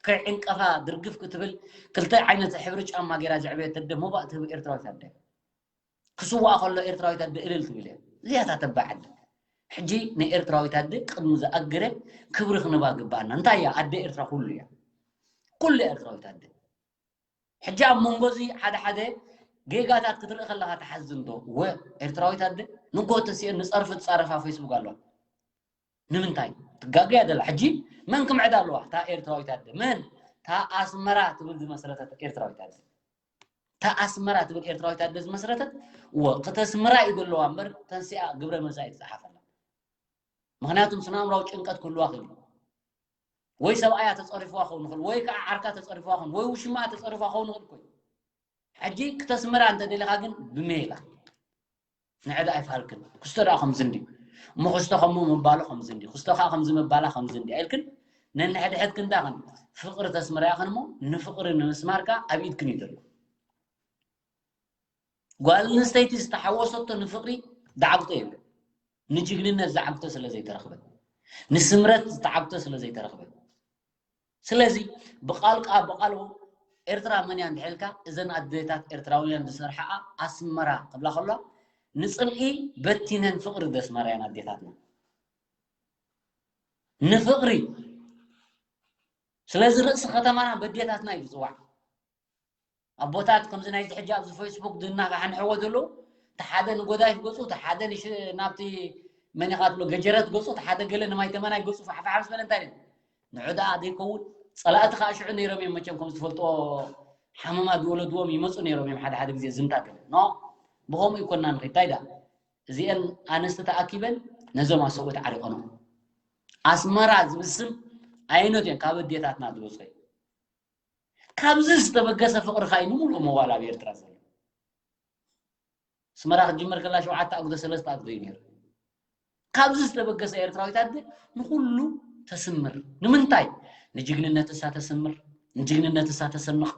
ከይዕንቀፋ ድርግፍ ክትብል ክልተ ዓይነት ሕብሪ ጫማ ገይራ ዘዕበየት ኣደ ሞባእ ትህብ ኤርትራዊት ኣደ። ክስዋእ ከሎ ኤርትራዊት ኣደ እልል ትብል እያ። እዚኣ እታ ተባዕ ኣደ። ሕጂ ንኤርትራዊት ኣደ ቅድሚ ዝኣገረ ክብሪ ክንባ ግባኣና። እንታይ እያ ኣደ ኤርትራ? ኩሉ እያ። ኩሉ ኤርትራዊት ኣደ። ሕጂ ኣብ መንጎ እዚ ሓደ ሓደ ጌጋታት ክትርኢ ከለኻ ትሓዝን ዶ? ወ ኤርትራዊት ኣደ ንጎ ተሲኤን ንጸርፊ ትጻረፋ ፌስቡክ ኣለዋ። ንምንታይ ትጋገያ ደላ? ሕጂ መን ክምዕዳ ኣለዋ? እታ ኤርትራዊት ኣደ መን? እታ ኣስመራ ትብል ዝመስረተት ኤርትራዊት ኣደ። እታ ኣስመራ ትብል ኤርትራዊት ኣደ ዝመስረተት ወ ክተስምራ እዩ ዘለዋ እምበር ተንሲኣ ግብረ መልሳ እዩ ትፀሓፈላ። ምክንያቱም ስነ ኣእምራዊ ጭንቀት ክህልዋ ክእል ወይ ሰብኣያ ተፀሪፍዋ ክኸውን ይኽእል ወይ ከዓ ዓርካ ተፀሪፍዋ ክኸውን ወይ ውሽማኣ ተፀሪፍዋ ክኸውን ይኽእል እኮ እዩ። ሕጂ ክተስምራ እንተደሊኻ ግን ብሜላ ንዕዳ ኣይፋልክን ክስቶ ደኣ ከምዚ እንዲ እሞ ክስቶ ከምኡ ምባሉ ከምዚ እንዲ ክስቶ ከዓ ከምዚ ምባላ ከምዚ እንዲ ኣይልክን ነንሕድሕድክን ዳኽን ፍቕሪ ተስምርያኽን እሞ ንፍቕሪ ንምስማርካ ኣብ ኢድክን እዩ ዘሎ። ጓል ኣንስተይቲ ዝተሓወሰቶ ንፍቕሪ ዝዓግቶ የለን። ንጅግንነት ዝዓግቶ ስለ ዘይተረኽበ፣ ንስምረት ዝተዓግቶ ስለ ዘይተረኽበ። ስለዚ ብቓልቃ ብቓሉ ኤርትራ መን እያ እንድሕልካ እዘን ኣዴታት ኤርትራውያን ዝሰርሓኣ ኣስመራ ክብላ ከሎ ንፅልኢ በቲነን ፍቕሪ ዘስመራ እየን ኣዴታትና። ንፍቕሪ ስለዚ ርእሲ ከተማና በዴታትና እዩ ዝፅዋዕ። ኣቦታት ከምዚ ናይዚ ሕጂ ኣብዚ ፌስቡክ ዝናፋሓንሕዎ ዘለዉ እቲ ሓደ ንጎዳይፍ ገፁ እቲ ሓደ ናብቲ መኒኻ ትብሎ ገጀረት ገፁ እቲ ሓደ ገለ ንማይ ተመናይ ገፁ ፋሕፋሕ ምስ በለ እንታይ ንዑ ደኣ ዘይከውን ፀላእቲ ከዓ ሽዑ ነይሮም እዮም መቸም ከም ዝትፈልጥዎ ሓመማ ዝወለድዎም ይመፁ ነይሮም እዮም ሓደ ሓደ ግዜ ዝምታ ገለ ኖ ብኸምኡ ይኮና ንኽድ እንታይ ደኣ እዚአን ኣንስቲ ተኣኪበን ነዞም ኣሰብኡት ዓሪቐኖም ኣስመራ ዝብል ስም ኣየኖት እየን ካብ ኣዴታትና ዝወፀ እዩ ካብዚ ዝተበገሰ ፍቕሪ ኸዓ እዩ ንምሉእ መዋል ኣብ ኤርትራ ዘሎ ኣስመራ ክትጅምር ከላ ሸውዓተ ኣጉዶ ሰለስተ ኣጉዶ እዩ ነይሩ ካብዚ ዝተበገሰ ኤርትራዊት ኣደ ንኹሉ ተስምር ንምንታይ ንጅግንነት እሳ ተስምር ንጅግንነት እሳ ተሰንቕ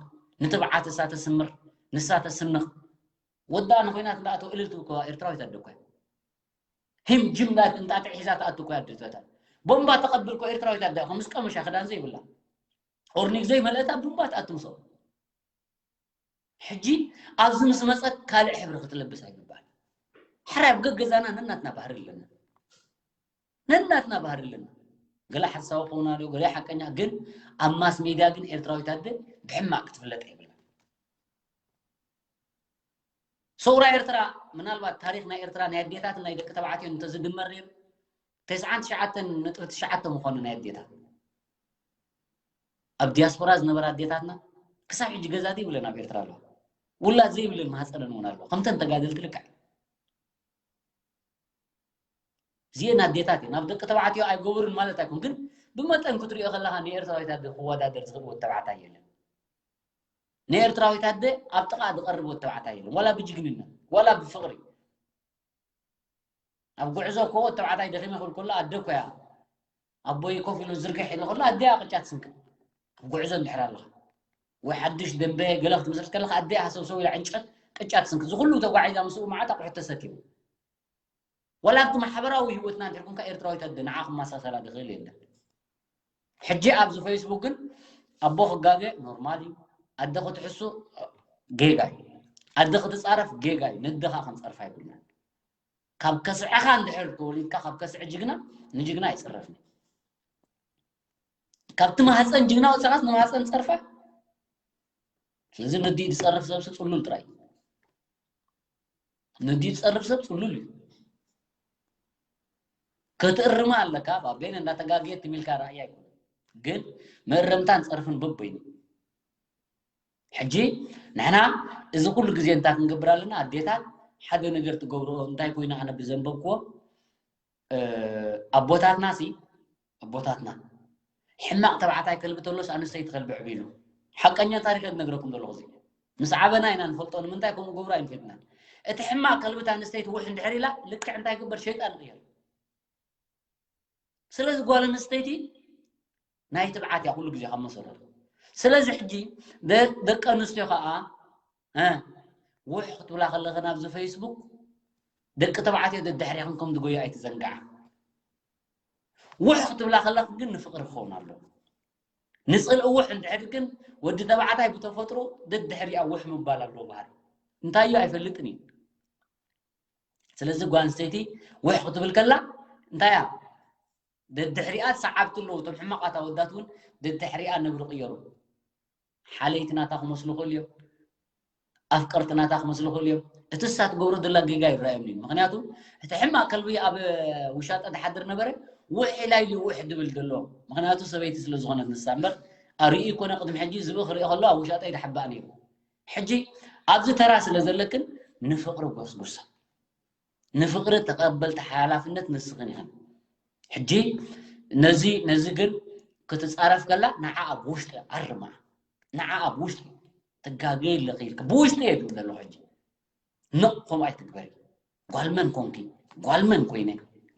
ንትብዓት እሳ ተስምር ንሳ ተስንቕ ወዳ ንኹናት እንዳኣተው እልል ትብል ኮ ኤርትራዊት ኣደ እኮ ሂም ጅምላ እንጣጢዕ ሒዛ ትኣቱ እኮ ኣደ ትበታል ቦምባ ተቐብል ኮ ኤርትራዊት ኣደ እኮ ምስ ቀምሻ ክዳን ዘይብላ ኦርኒግ ዘይመልአታ ቡምባ ትኣቱ ምስኦ ሕጂ ኣብዚ ምስ መፀት ካልእ ሕብሪ ክትለብስ ኣይግባል ሕራይ ኣብ ገገዛና ነናትና ባህሪ ኣለና ነናትና ባህሪ ኣለና ገለ ሓሳዊ ከውና ዶ ገለ ሓቀኛ ግን ኣብ ማስ ሜድያ ግን ኤርትራዊት ኣደ ብሕማቅ ክትፍለጥ የብላ ሰውራ ኤርትራ ምናልባት ታሪክ ናይ ኤርትራ ናይ ኣዴታትን ናይ ደቂ ተባዕትዮን እንተዝድመር ነይሩ ተስዓን ትሽዓተን ነጥቢ ትሽዓተ ምኾኑ ናይ ኣዴታት ኣብ ዲያስፖራ ዝነበራ ኣዴታትና ክሳብ ሕጂ ገዛ ዘይብለን ኣብ ኤርትራ ኣለዋ ውላድ ዘይብለን ማህፀነን እውን ኣለዋ ከምተን ተጋደልቲ ልክዕ እዚኤን ኣዴታት እየን ኣብ ደቂ ተባዕትዮ ኣይገብሩን ማለት ኣይኮን ግን ብመጠን ክትሪኦ ከለካ ንኤርትራዊት ኣደ ክወዳደር ዝኽእል ወዲ ተባዕታይ የለን ንኤርትራዊት ኣደ ኣብ ጥቓ ዝቐርብ ወዲ ተባዕታይ የለን ዋላ ብጅግንነት ዋላ ብፍቕሪ ኣብ ጉዕዞ እኮ ወዲ ተባዕታይ ደኺመ ክብል ከሎ ኣደ እኮ እያ ኣቦይ ኮፍ ኢሉ ዝርግሕ ኢሉ ከሎ ኣደ እያ ቅጫ ትስንክት ኣብ ጉዕዞ እንድሕር ኣለኻ ወይ ሓድሽ ደንበ ገለ ክትምስርት ከለካ ኣደ እያ ሃሰብሰብ ኢላ ዕንጨት ቅጫ ትስንክት ዝኩሉ ተጓዒዛ ምስኡ መዓት ኣቑሑት ተሰኪሙ ወላ ኣብቲ ማሕበራዊ ህይወትና እንድሕር ኮንካ ኤርትራዊት ኣደ ንዓ ክመሳሰላ ዝኽእል የለን ሕጂ ኣብዚ ፌስቡክ ግን ኣቦ ክጋገ ኖርማል እዩ ኣደ ክትሕሱ ጌጋ እዩ። ኣደ ክትጻረፍ ጌጋ እዩ። ነደኻ ክንጸርፋ ይብልናል። ካብ ከስዐኻ እንድሕር ተወሊድካ ካብ ከስዐ ጅግና ንጅግና ኣይጽረፍን። ካብቲ ማህፀን ጅግና ወፃኻስ ንማህፀን ጸርፋ። ስለዚ ንዲ ዝጸርፍ ሰብሲ ጽሉል ጥራይ። ንዲ ዝጸርፍ ሰብ ጽሉል እዩ። ክትእርማ ኣለካ። ባቤን እንዳተጋግየት ትሚልካ ራእያ ይኮነ፣ ግን መእረምታን ጸርፍን በበይኑ። ሕጂ ንሕና እዚ ኩሉ ግዜ እንታይ ክንገብር ኣለና? ኣዴታት ሓደ ነገር ትገብርኦ እንታይ ኮይኑ ኣነ ብዘንበብክዎ ኣቦታትና ሲ ኣቦታትና ሕማቕ ተባዕታይ ከልቢ ተሎስ ኣንስተይቲ ከልቢ ዕብሉ። ሓቀኛ ታሪክ ዝነግረኩም ዘለኹ እዚ ምስ ዓበና ኢና ንፈልጦ። ንምንታይ ከምኡ ገብሩ ኣይንፈልጥናን። እቲ ሕማቕ ከልቢ ኣንስተይቲ ውሕ እንድሕር ኢላ ልክዕ እንታይ ግበር ሸይጣን ይቕየር። ስለዚ ጓል ኣንስተይቲ ናይ ትብዓት እያ ኩሉ ግዜ ካብ መሰረቱ። ስለዚ ሕጂ ደቂ ኣንስትዮ ከዓ ውሕ ክትብላ ከለኽን ኣብዚ ፌስቡክ ደቂ ተባዕትዮ ደድሕሪኽን ከም ዝጎዩ ኣይትዘንግዓ። ውሕ ክትብላ ከለኽን ግን ንፍቕሪ ክኸውን ኣለዎ። ንፅልኢ ውሕ እንድሕር ግን ወዲ ተባዕታይ ብተፈጥሮ ደድሕሪኣ ውሕ ምባል ኣለዎ ባህሪ። እንታዩ ኣይፈልጥን እዩ። ስለዚ ጓል ኣንስተይቲ ውሕ ክትብል ከላ እንታይ እያ? ደድሕሪኣ ሰዓብቲ ኣለዉ። እቶም ሕማቓት ኣወዳት እውን ደድሕሪኣ ነብሪ ቅየሩ። ሓለይቲ ናታ ክመስሉ ክእሉ እዮም። ኣፍቀርቲ ናታ ክመስሉ ክእሉ እዮም። እቲ እሳ ትገብሮ ዘላ ጌጋ ይረኣየኒ እዩ። ምክንያቱ እቲ ሕማቕ ከልቢ ኣብ ውሻጠ ዝሓድር ነበረ ውሕ ኢላ ኢሉ ውሕ ድብል ዘሎ። ምክንያቱ ሰበይቲ ስለ ዝኾነት ንሳ እምበር ኣርእዩ ይኮነ ቅድሚ ሕጂ ዝብኢ ክርኢ ከሎ ኣብ ውሻጠ ይድሓባእ ነይሩ። ሕጂ ኣብዚ ተራ ስለ ዘለክን ንፍቕሪ ጎስጉሳ። ንፍቕሪ ተቐበልቲ ሓላፍነት ንስኽን ኢኽን። ሕጂ ነዚ ነዚ ግን ክትጻረፍ ከላ ንዓ ኣብ ውሽጢ ኣርማ። ንዓ ኣብ ውሽጢ ትጋገ ኣለኺ ኢልክ ብውሽጢ እየ ዝብል ዘለኹ። ሕጂ ንቕ ከምኡ ኣይትግበሪ። ጓል መን ኮንኪ? ጓል መን ኮይነ?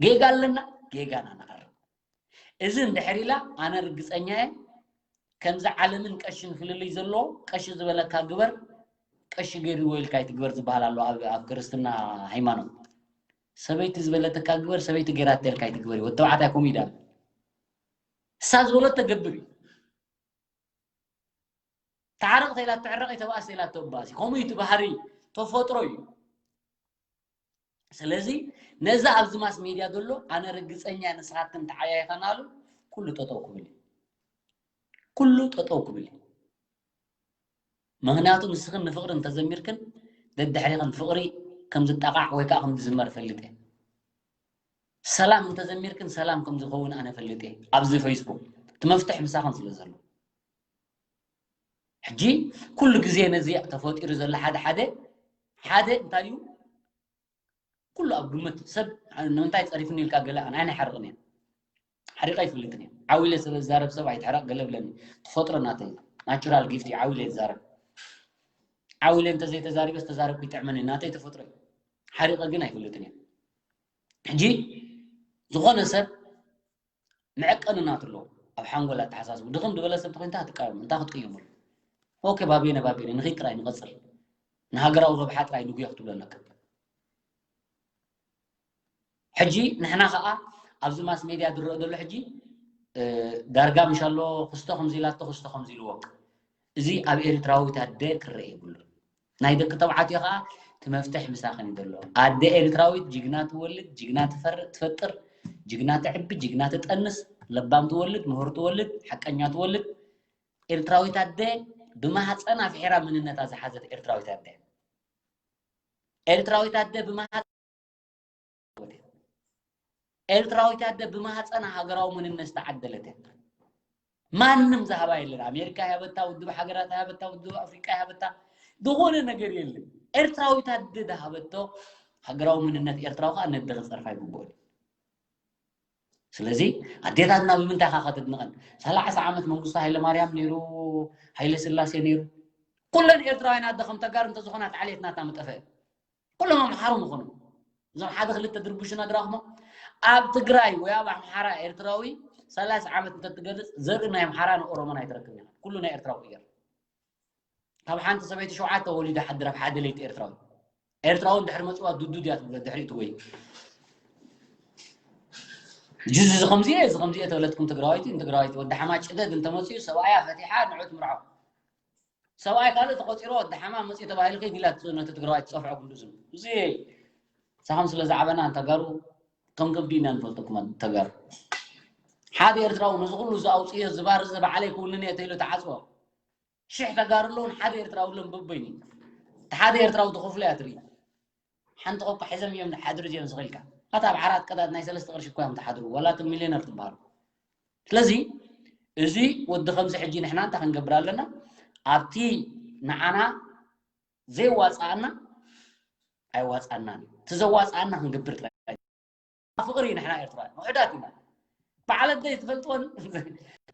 ጌጋ ኣለና፣ ጌጋና ንኣርም። እዚ እንድሕር ኢላ ኣነ ርግጸኛ እየ ከምዚ ዓለምን ቀሽን ፍልልይ ዘለዎ ቀሺ ዝበለካ ግበር፣ ቀሺ ገይርዎ ኢልካ ኣይትግበር ዝበሃል ኣሎ ኣብ ኣብ ክርስትና ሃይማኖት። ሰበይቲ ዝበለተካ ግበር፣ ሰበይቲ ገይራቶ ኢልካ ኣይትግበር እዩ። ወዲ ተባዕታይ ከምኡ ይዳል። እሳ ዝበሎ ተገብር እዩ። ተዓረቕ ተኢላ ትዕረቕ፣ ተባእስ ተኢላ ተባእስ። ከምኡ እዩ እቲ ባህሪ፣ ተፈጥሮ እዩ። ስለዚ ነዚ ኣብዚ ማስ ሜድያ ዘሎ ኣነ ርግጸኛ ንስኻትክን ተዓያይኻናሉ ኩሉ ጠጠው ክብል እዩ። ኩሉ ጠጠው ክብል እዩ። ምኽንያቱ ንስኽን ንፍቕሪ እንተዘሚርክን ደድሕሪኽን ፍቕሪ ከም ዝጣቓዕ ወይ ከዓ ከም ዝዝመር ፈልጥ እየ። ሰላም እንተዘሚርክን ሰላም ከም ዝኸውን ኣነ ፈልጥ እየ። ኣብዚ ፌስቡክ እቲ መፍትሕ ምሳኽን ስለ ዘሎ ሕጂ ኩሉ ግዜ ነዚ ተፈጢሩ ዘሎ ሓደ ሓደ ሓደ እንታይ እዩ ኩሉ ኣብ ግምት ሰብ ንምንታይ ጸሪፍኒ ኢልካ ገለ ኣነ ኣይሓርቕን እየ። ሓሪቐ ኣይፈልጥን እየ። ዓው ኢለ ስለ ዝዛረብ ሰብ ኣይትሕረቕ ገለ ብለኒ። ተፈጥሮ ናተይ ናቹራል ጊፍት እዩ። ዓው ኢለ ዝዛረብ ዓው ኢለ እንተዘይተዛሪበ ዝተዛረብኩ ይጥዕመኒ ናተይ ተፈጥሮ እዩ። ሓሪቐ ግን ኣይፈልጥን እየ። ሕጂ ዝኾነ ሰብ መዐቀኒ ናቱ ኣለዎ ኣብ ሓንጎል ኣተሓሳስቡ። ድኽም ዝበለ ሰብ ተኮይንካ ክትቃወም እንታይ ክትቅየመሉ? ኦኬ ባቤነ ባቤነ ንኺድ ጥራይ ንቐጽል። ንሃገራዊ ረብሓ ጥራይ ንጉዮ ክትብሎ ኣለካ። ሕጂ ንሕና ኸኣ ኣብዚ ማስ ሜድያ ዝረአ ዘሎ ሕጂ እ፣ ዳርጋ ምሽ ኣሎ ክስቶ ከምዚ ኢላቶ ክስቶ ከምዚ ኢልዎ። እዚ ኣብ ኤርትራዊት ኣደ ክረአ የብሉን። ናይ ደቂ ተባዕትዮ ኸኣ እቲ መፍትሕ ምሳኽን እዩ ዘሎ። ኣደ ኤርትራዊት ጅግና ትወልድ፣ ጅግና ትፈር- ትፈጥር፣ ጅግና ተዕቢ፣ ጅግና ትጠንስ፣ ለባም ትወልድ፣ ምሁር ትወልድ፣ ሓቀኛ ትወልድ። ኤርትራዊት ኣደ ብማህፀና ፍሒራ መንነታ ዝሓዘት ኤርትራዊት ኣደ። ኤርትራዊት ኣደ ብማህፀ ኤርትራዊት ኣደ ብማህፀና ሃገራዊ መንነት ዝተዓደለት እያ። ማንም ዝሃባ የለን። ኣሜሪካ ይሃበታ፣ ውድብ ሃገራት ይሃበታ፣ ውድብ ኣፍሪቃ ይሃበታ፣ ዝኾነ ነገር የለን። ኤርትራዊት ኣደ ዝሃበቶ ሃገራዊ መንነት ኤርትራዊ ከዓ ነደ ክፀርፋ ይግብኦን። ስለዚ ኣዴታትና ብምንታይ ካ ከተድንቐን? ሰላሳ ዓመት መንግስቱ ሃይለ ማርያም ነይሩ፣ ሃይለ ስላሴ ነይሩ። ኩለን ኤርትራውያን ኣደ ከም ተጋሩ እንተዝኾና እቲ ዓሌት ናታ ምጠፈአ። ኩሎም ኣምሓሩ ምኾኑ። እዞም ሓደ ክልተ ድርቡሽ ነግራኹሞ ኣብ ትግራይ ወይ ኣብ ኣምሓራ ኤርትራዊ ሰላሳ ዓመት እንተትገድፅ ዘርኢ ናይ ኣምሓራ ንኦሮሞን ኣይትረክብ ኢኻ። ኩሉ ናይ ኤርትራዊ ክየር። ካብ ሓንቲ ሰበይቲ ሸውዓተ ወሊዳ ሓድር ኣብ ሓደ ለይቲ ኤርትራዊ። ኤርትራዊ እንድሕር መፅዋ ዱዱድ እያ ትብሎ ድሕሪኡ ትጎይ። ጅዝ እዚ ከምዚ እየ፣ እዚ ከምዚ እየ ተበለትኩም ትግራዋይቲ፣ ንትግራዋይቲ ወዲ ሓማ ጭደድ እንተመፅኡ ሰብኣያ ፈቲሓ ንዑ ትምርዖ። ሰብኣይ ካልእ ተቆፂሩ፣ ወዲ ሓማም መፅኡ ተባሂሉ ከይድ ኢላ ነቲ ትግራዋይ ትፀፍዖ ኩሉ ዝም። እዚ ሳኸም ስለ ዝዓበና ተጋሩ ከም ከብዲ ኢና ንፈልጠኩም ተጋሩ። ሓደ ኤርትራዊ ነዚ ኩሉ ዝኣውፅዮ ዝባርዘ ባዕለይ ክውንን እየ ተይሉ ተዓፅዎ። ሽሕ ተጋሩ ኣለውን ሓደ ኤርትራዊ ሎም በበይኑ። እቲ ሓደ ኤርትራዊ ተኸፍሎ እያ ትርኢ። ሓንቲ ቆቆ ሒዞም እዮም ሓድሩ እዮም ዝኽእልካ። ኣታ ኣብ ዓራት ቀዳድ ናይ ሰለስተ ቅርሺ እኮ እዮም ትሓድሩ። ዋላ እቲ ሚልዮነር ትበሃሉ። ስለዚ እዚ ወዲ ከምዚ ሕጂ ንሕና እንታይ ክንገብር ኣለና? ኣብቲ ንዓና ዘይዋፅኣና ኣይዋፅኣናን እዩ። እቲ ዘዋፅኣና ክንገብር ጥራይ። ፍቕሪ ንሕና ኤርትራውያን ውሕዳት ኢና። በዓል ኣደይ ትፈልጥወን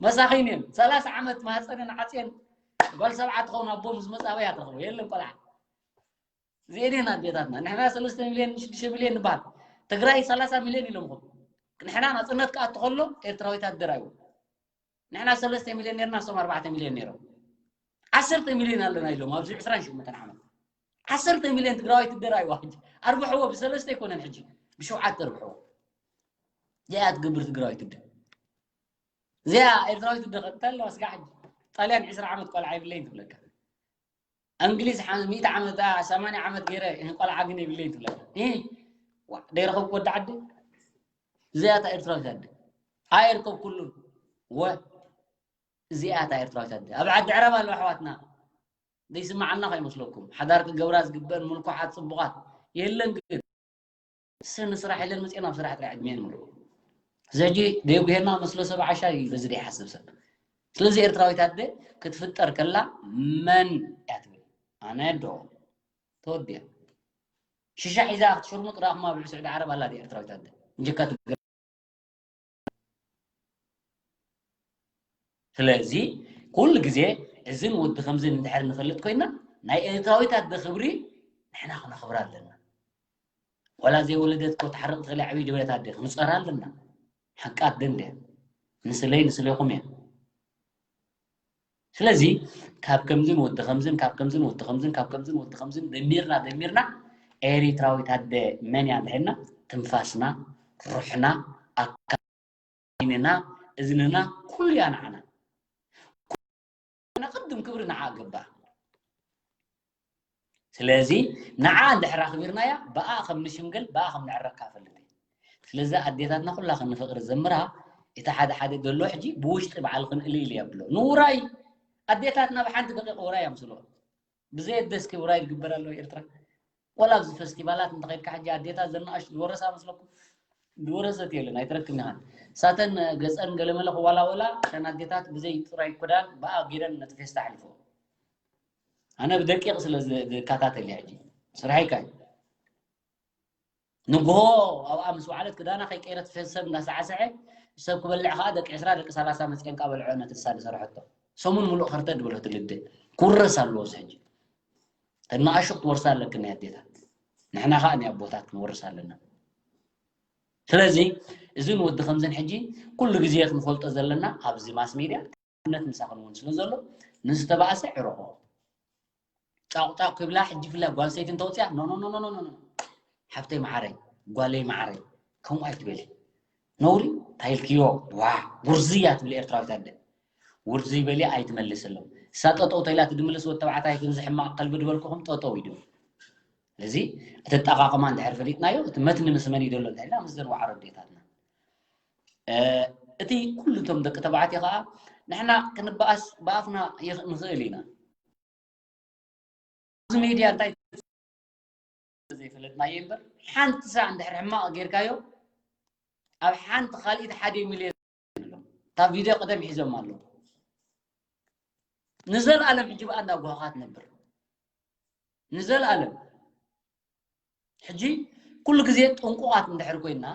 መሳኺን እየን። ሰላሳ ዓመት ማህፀነን ዓፅየን ጓል ሰብዓ ትኸውን ኣቦ ምስ መፃ ኣበይ እያ ትረኽቦ? የለን ቆልዓ። እዚኤን እየን ኣዴታትና። ንሕና ሰለስተ ሚልዮን ሽዱሽተ ሚልዮን ንበሃል። ትግራይ ሰላሳ ሚልዮን ኢሎምኹም። ንሕና ናፅነት ክኣቱ ከሎ ኤርትራዊት ኣደራይዎ። ንሕና ሰለስተ ሚልዮን ነርና፣ እሶም ኣርባዕተ ሚልዮን ነይሮም። ዓሰርተ ሚልዮን ኣለና ኢሎም ኣብዚ ዕስራን ሸሞንተን ዓመት። ዓሰርተ ሚልዮን ትግራዋይ ትደራይዋ ሕጂ። ኣርብሕዎ ብሰለስተ ኣይኮነን ሕጂ፣ ብሸውዓተ ኣርብሕዎ። እዚኣ ትገብር ትግራዋይ ትደ-፣ እዚኣ ኤርትራዊት ትደ-፣ ቀጥታ ኣለዋ ስጋዕ ሕጂ። ጣልያን ዕስራ ዓመት ቆልዓ የብለይን ትብለካ። እንግሊዝ ሓ-፣ ሚእቲ ዓመት፣ ኣ፣ ሰማንያ ዓመት ገይረ፣ እ፣ ቆልዓ ግን የብለይን ትብለካ። እ፣ ዋ፣ ደይረኸብኩ ወዲ ዓዲ? እዚኣ እታ ኤርትራዊት ኣደ። ኣይርከብ ኩሉን። ወ-፣ እዚኣ እታ ኤርትራዊት ኣደ። ኣብ ዓዲ ዕረብ ኣለዋ ኣሕዋትና። ዘይስምዓና ከይመስለኩም። ሓዳር ክገብራ ዝግበአን ምልኩዓት ጽቡቓት የለን ግን። ስኒ ስራሕ ኢለን መፅኤን ኣብ ስራሕ ጥራሕ ዕድሜን ምልኡ። እዚ ሕጂ ደጉሄና መስሎ ሰብ ዓሻ እዩ በዚ ደይሓስብ ሰብ። ስለዚ ኤርትራዊት ኣደ ክትፍጠር ከላ መን እያ ትብል? ኣነ ዶ? ተወዲያ። ሽሻ ሒዛ ክትሽርሙጥ ረኣኹማ ኣብ ልዕሊ ስዑዲ ዓረብ ኣላ ድያ ኤርትራዊት ኣደ? እንጀካ ትገ-፣ ስለዚ ኩሉ ግዜ እዝን ወዲ ከምዝን እንድሕር ንፈልጥ ኮይና ናይ ኤርትራዊት ኣደ ክብሪ ንሕና ክነኽብራ ኣለና። ወላ ዘይወለደት እኮ ትሓርቕ ትኽእል እያ፣ ዕብይ ዝበለት ኣደ ክንጸራ ኣለና። ሓቃ ኣደ እንድያ። ንስለይ ንስሌኹም እያ። ስለዚ ካብ ከምዝን ወዲ ከምዝን፣ ካብ ከምዝን ወዲ ከምዝን፣ ካብ ከምዝን ወዲ ከምዝን ደሚርና ደሚርና ኤሪትራዊት ኣደ መን እያ እንድሕና ትንፋስና፣ ሩሕና፣ ኣካልና፣ እዝንና ኩሉ እያ ንዓና። ንቅድም ክብሪ ንዓ ገባእ። ስለዚ ንዓ እንድሕር ኣኽቢርናያ ብኣ ከም ንሽምገል ብኣ ከም ንዕረካ ፈልጥ እየ። ስለዚ ኣዴታትና ኩላ ክንፍቅሪ ዘምራ እቲ ሓደ ሓደ ዘሎ ሕጂ ብውሽጢ በዓል ክንእልል እየ ብሎ ንውራይ ኣዴታትና ብሓንቲ ደቂቕ ውራይ ኣምስሎ። ብዘየደስኪ ውራይ ዝግበር ኣሎ ኤርትራ። ወላ ኣብዚ ፈስቲቫላት እንተኸድካ ሕጂ ኣዴታት ዘናኣሽ ዝወረሳ መስለኩም? ዝወረሰት የለን ኣይትረክብን ኢኻ። ሳተን ገፀን ገለመለ ክዋላወላ እተን ኣዴታት ብዘይ ጥራይ ክዳን ብኣ ገይረን ነቲ ፌስታ ኣሕልፎ። ኣነ ብደቂቕ ስለ ዝ-፣ ዝከታተል እየ ሕጂ ስራሐይ ካይ ንግሆ ኣብኣ ምስ ወዓለት ክዳና ከይቀይረት ሰብ እንዳሳዕሰዐ ሰብ ክበልዕ ከዓ ደቂ ዕስራ ደቂ ሰላሳ መፅአን ከዓ በልዖ ነቲ እሳ ዝሰርሐቶ ሰሙን ሙሉእ ከርተ ድበሎ ትልደ ክውረስ ኣለዎ እዚ ሕጂ ተናኣሹ ክትወርሳ ኣለክን ናይ ኣዴታት ንሕና ከዓ ናይ ኣቦታት ክንወርስ ኣለና ስለዚ እዝን ወዲ ከምዝን ሕጂ ኩሉ ግዜ ክንፈልጦ ዘለና ኣብዚ ማስ ሜድያ እምነት ምሳኽን እውን ስለ ዘሎ ንዝተባእሰ ዕረቆ ጫቑጫቑ ክብላ ሕጂ ፍላ ጓል ሰይቲ እንተወፅያ ኖ ኖ ኖ ኖ ኖ ሓፍተይ መዓረይ ጓለይ መዓረይ ከምኡ ኣይትበሊ ነውሪ ታይልክዮ ዋ ውርዝያ ትብል ኤርትራዊት ኣደ ውርዝይ በሊ ኣይትመልስሎም እሳ ጠጠው ተይላ ትድምልስ ወተባዕታይ ክንዚ ሕማቕ ከልቢ ድበልኩኹም ጠጠው ኢዱ እዚ እቲ ኣጠቓቕማ እንድሕር ፈሊጥናዮ እቲ መትኒ ምስ መን እዩ ዘሎ እንድሕልና ምስዘን ዋዕሮ ኣዴታትና እቲ ኩሉ እቶም ደቂ ተባዕትዮ ከዓ ንሕና ክንበኣስ ብኣፍና ንኽእል ኢና ኣብዚ ሜድያ እንታይ ዘይፈለጥናዮ እምበር ሓንቲ ሳዕ እንድሕር ሕማቕ ጌርካዮ ኣብ ሓንቲ ካልኢት ሓደ ሚልዮን ኣሎ እታ ቪድዮ ቀደም ሒዞም ኣለዉ ንዘለኣለም ሕጂ ብኣ እንዳጓሃኻ ትነብር ንዘለኣለም ሕጂ ኩሉ ግዜ ጥንቁቓት እንድሕር ኮይና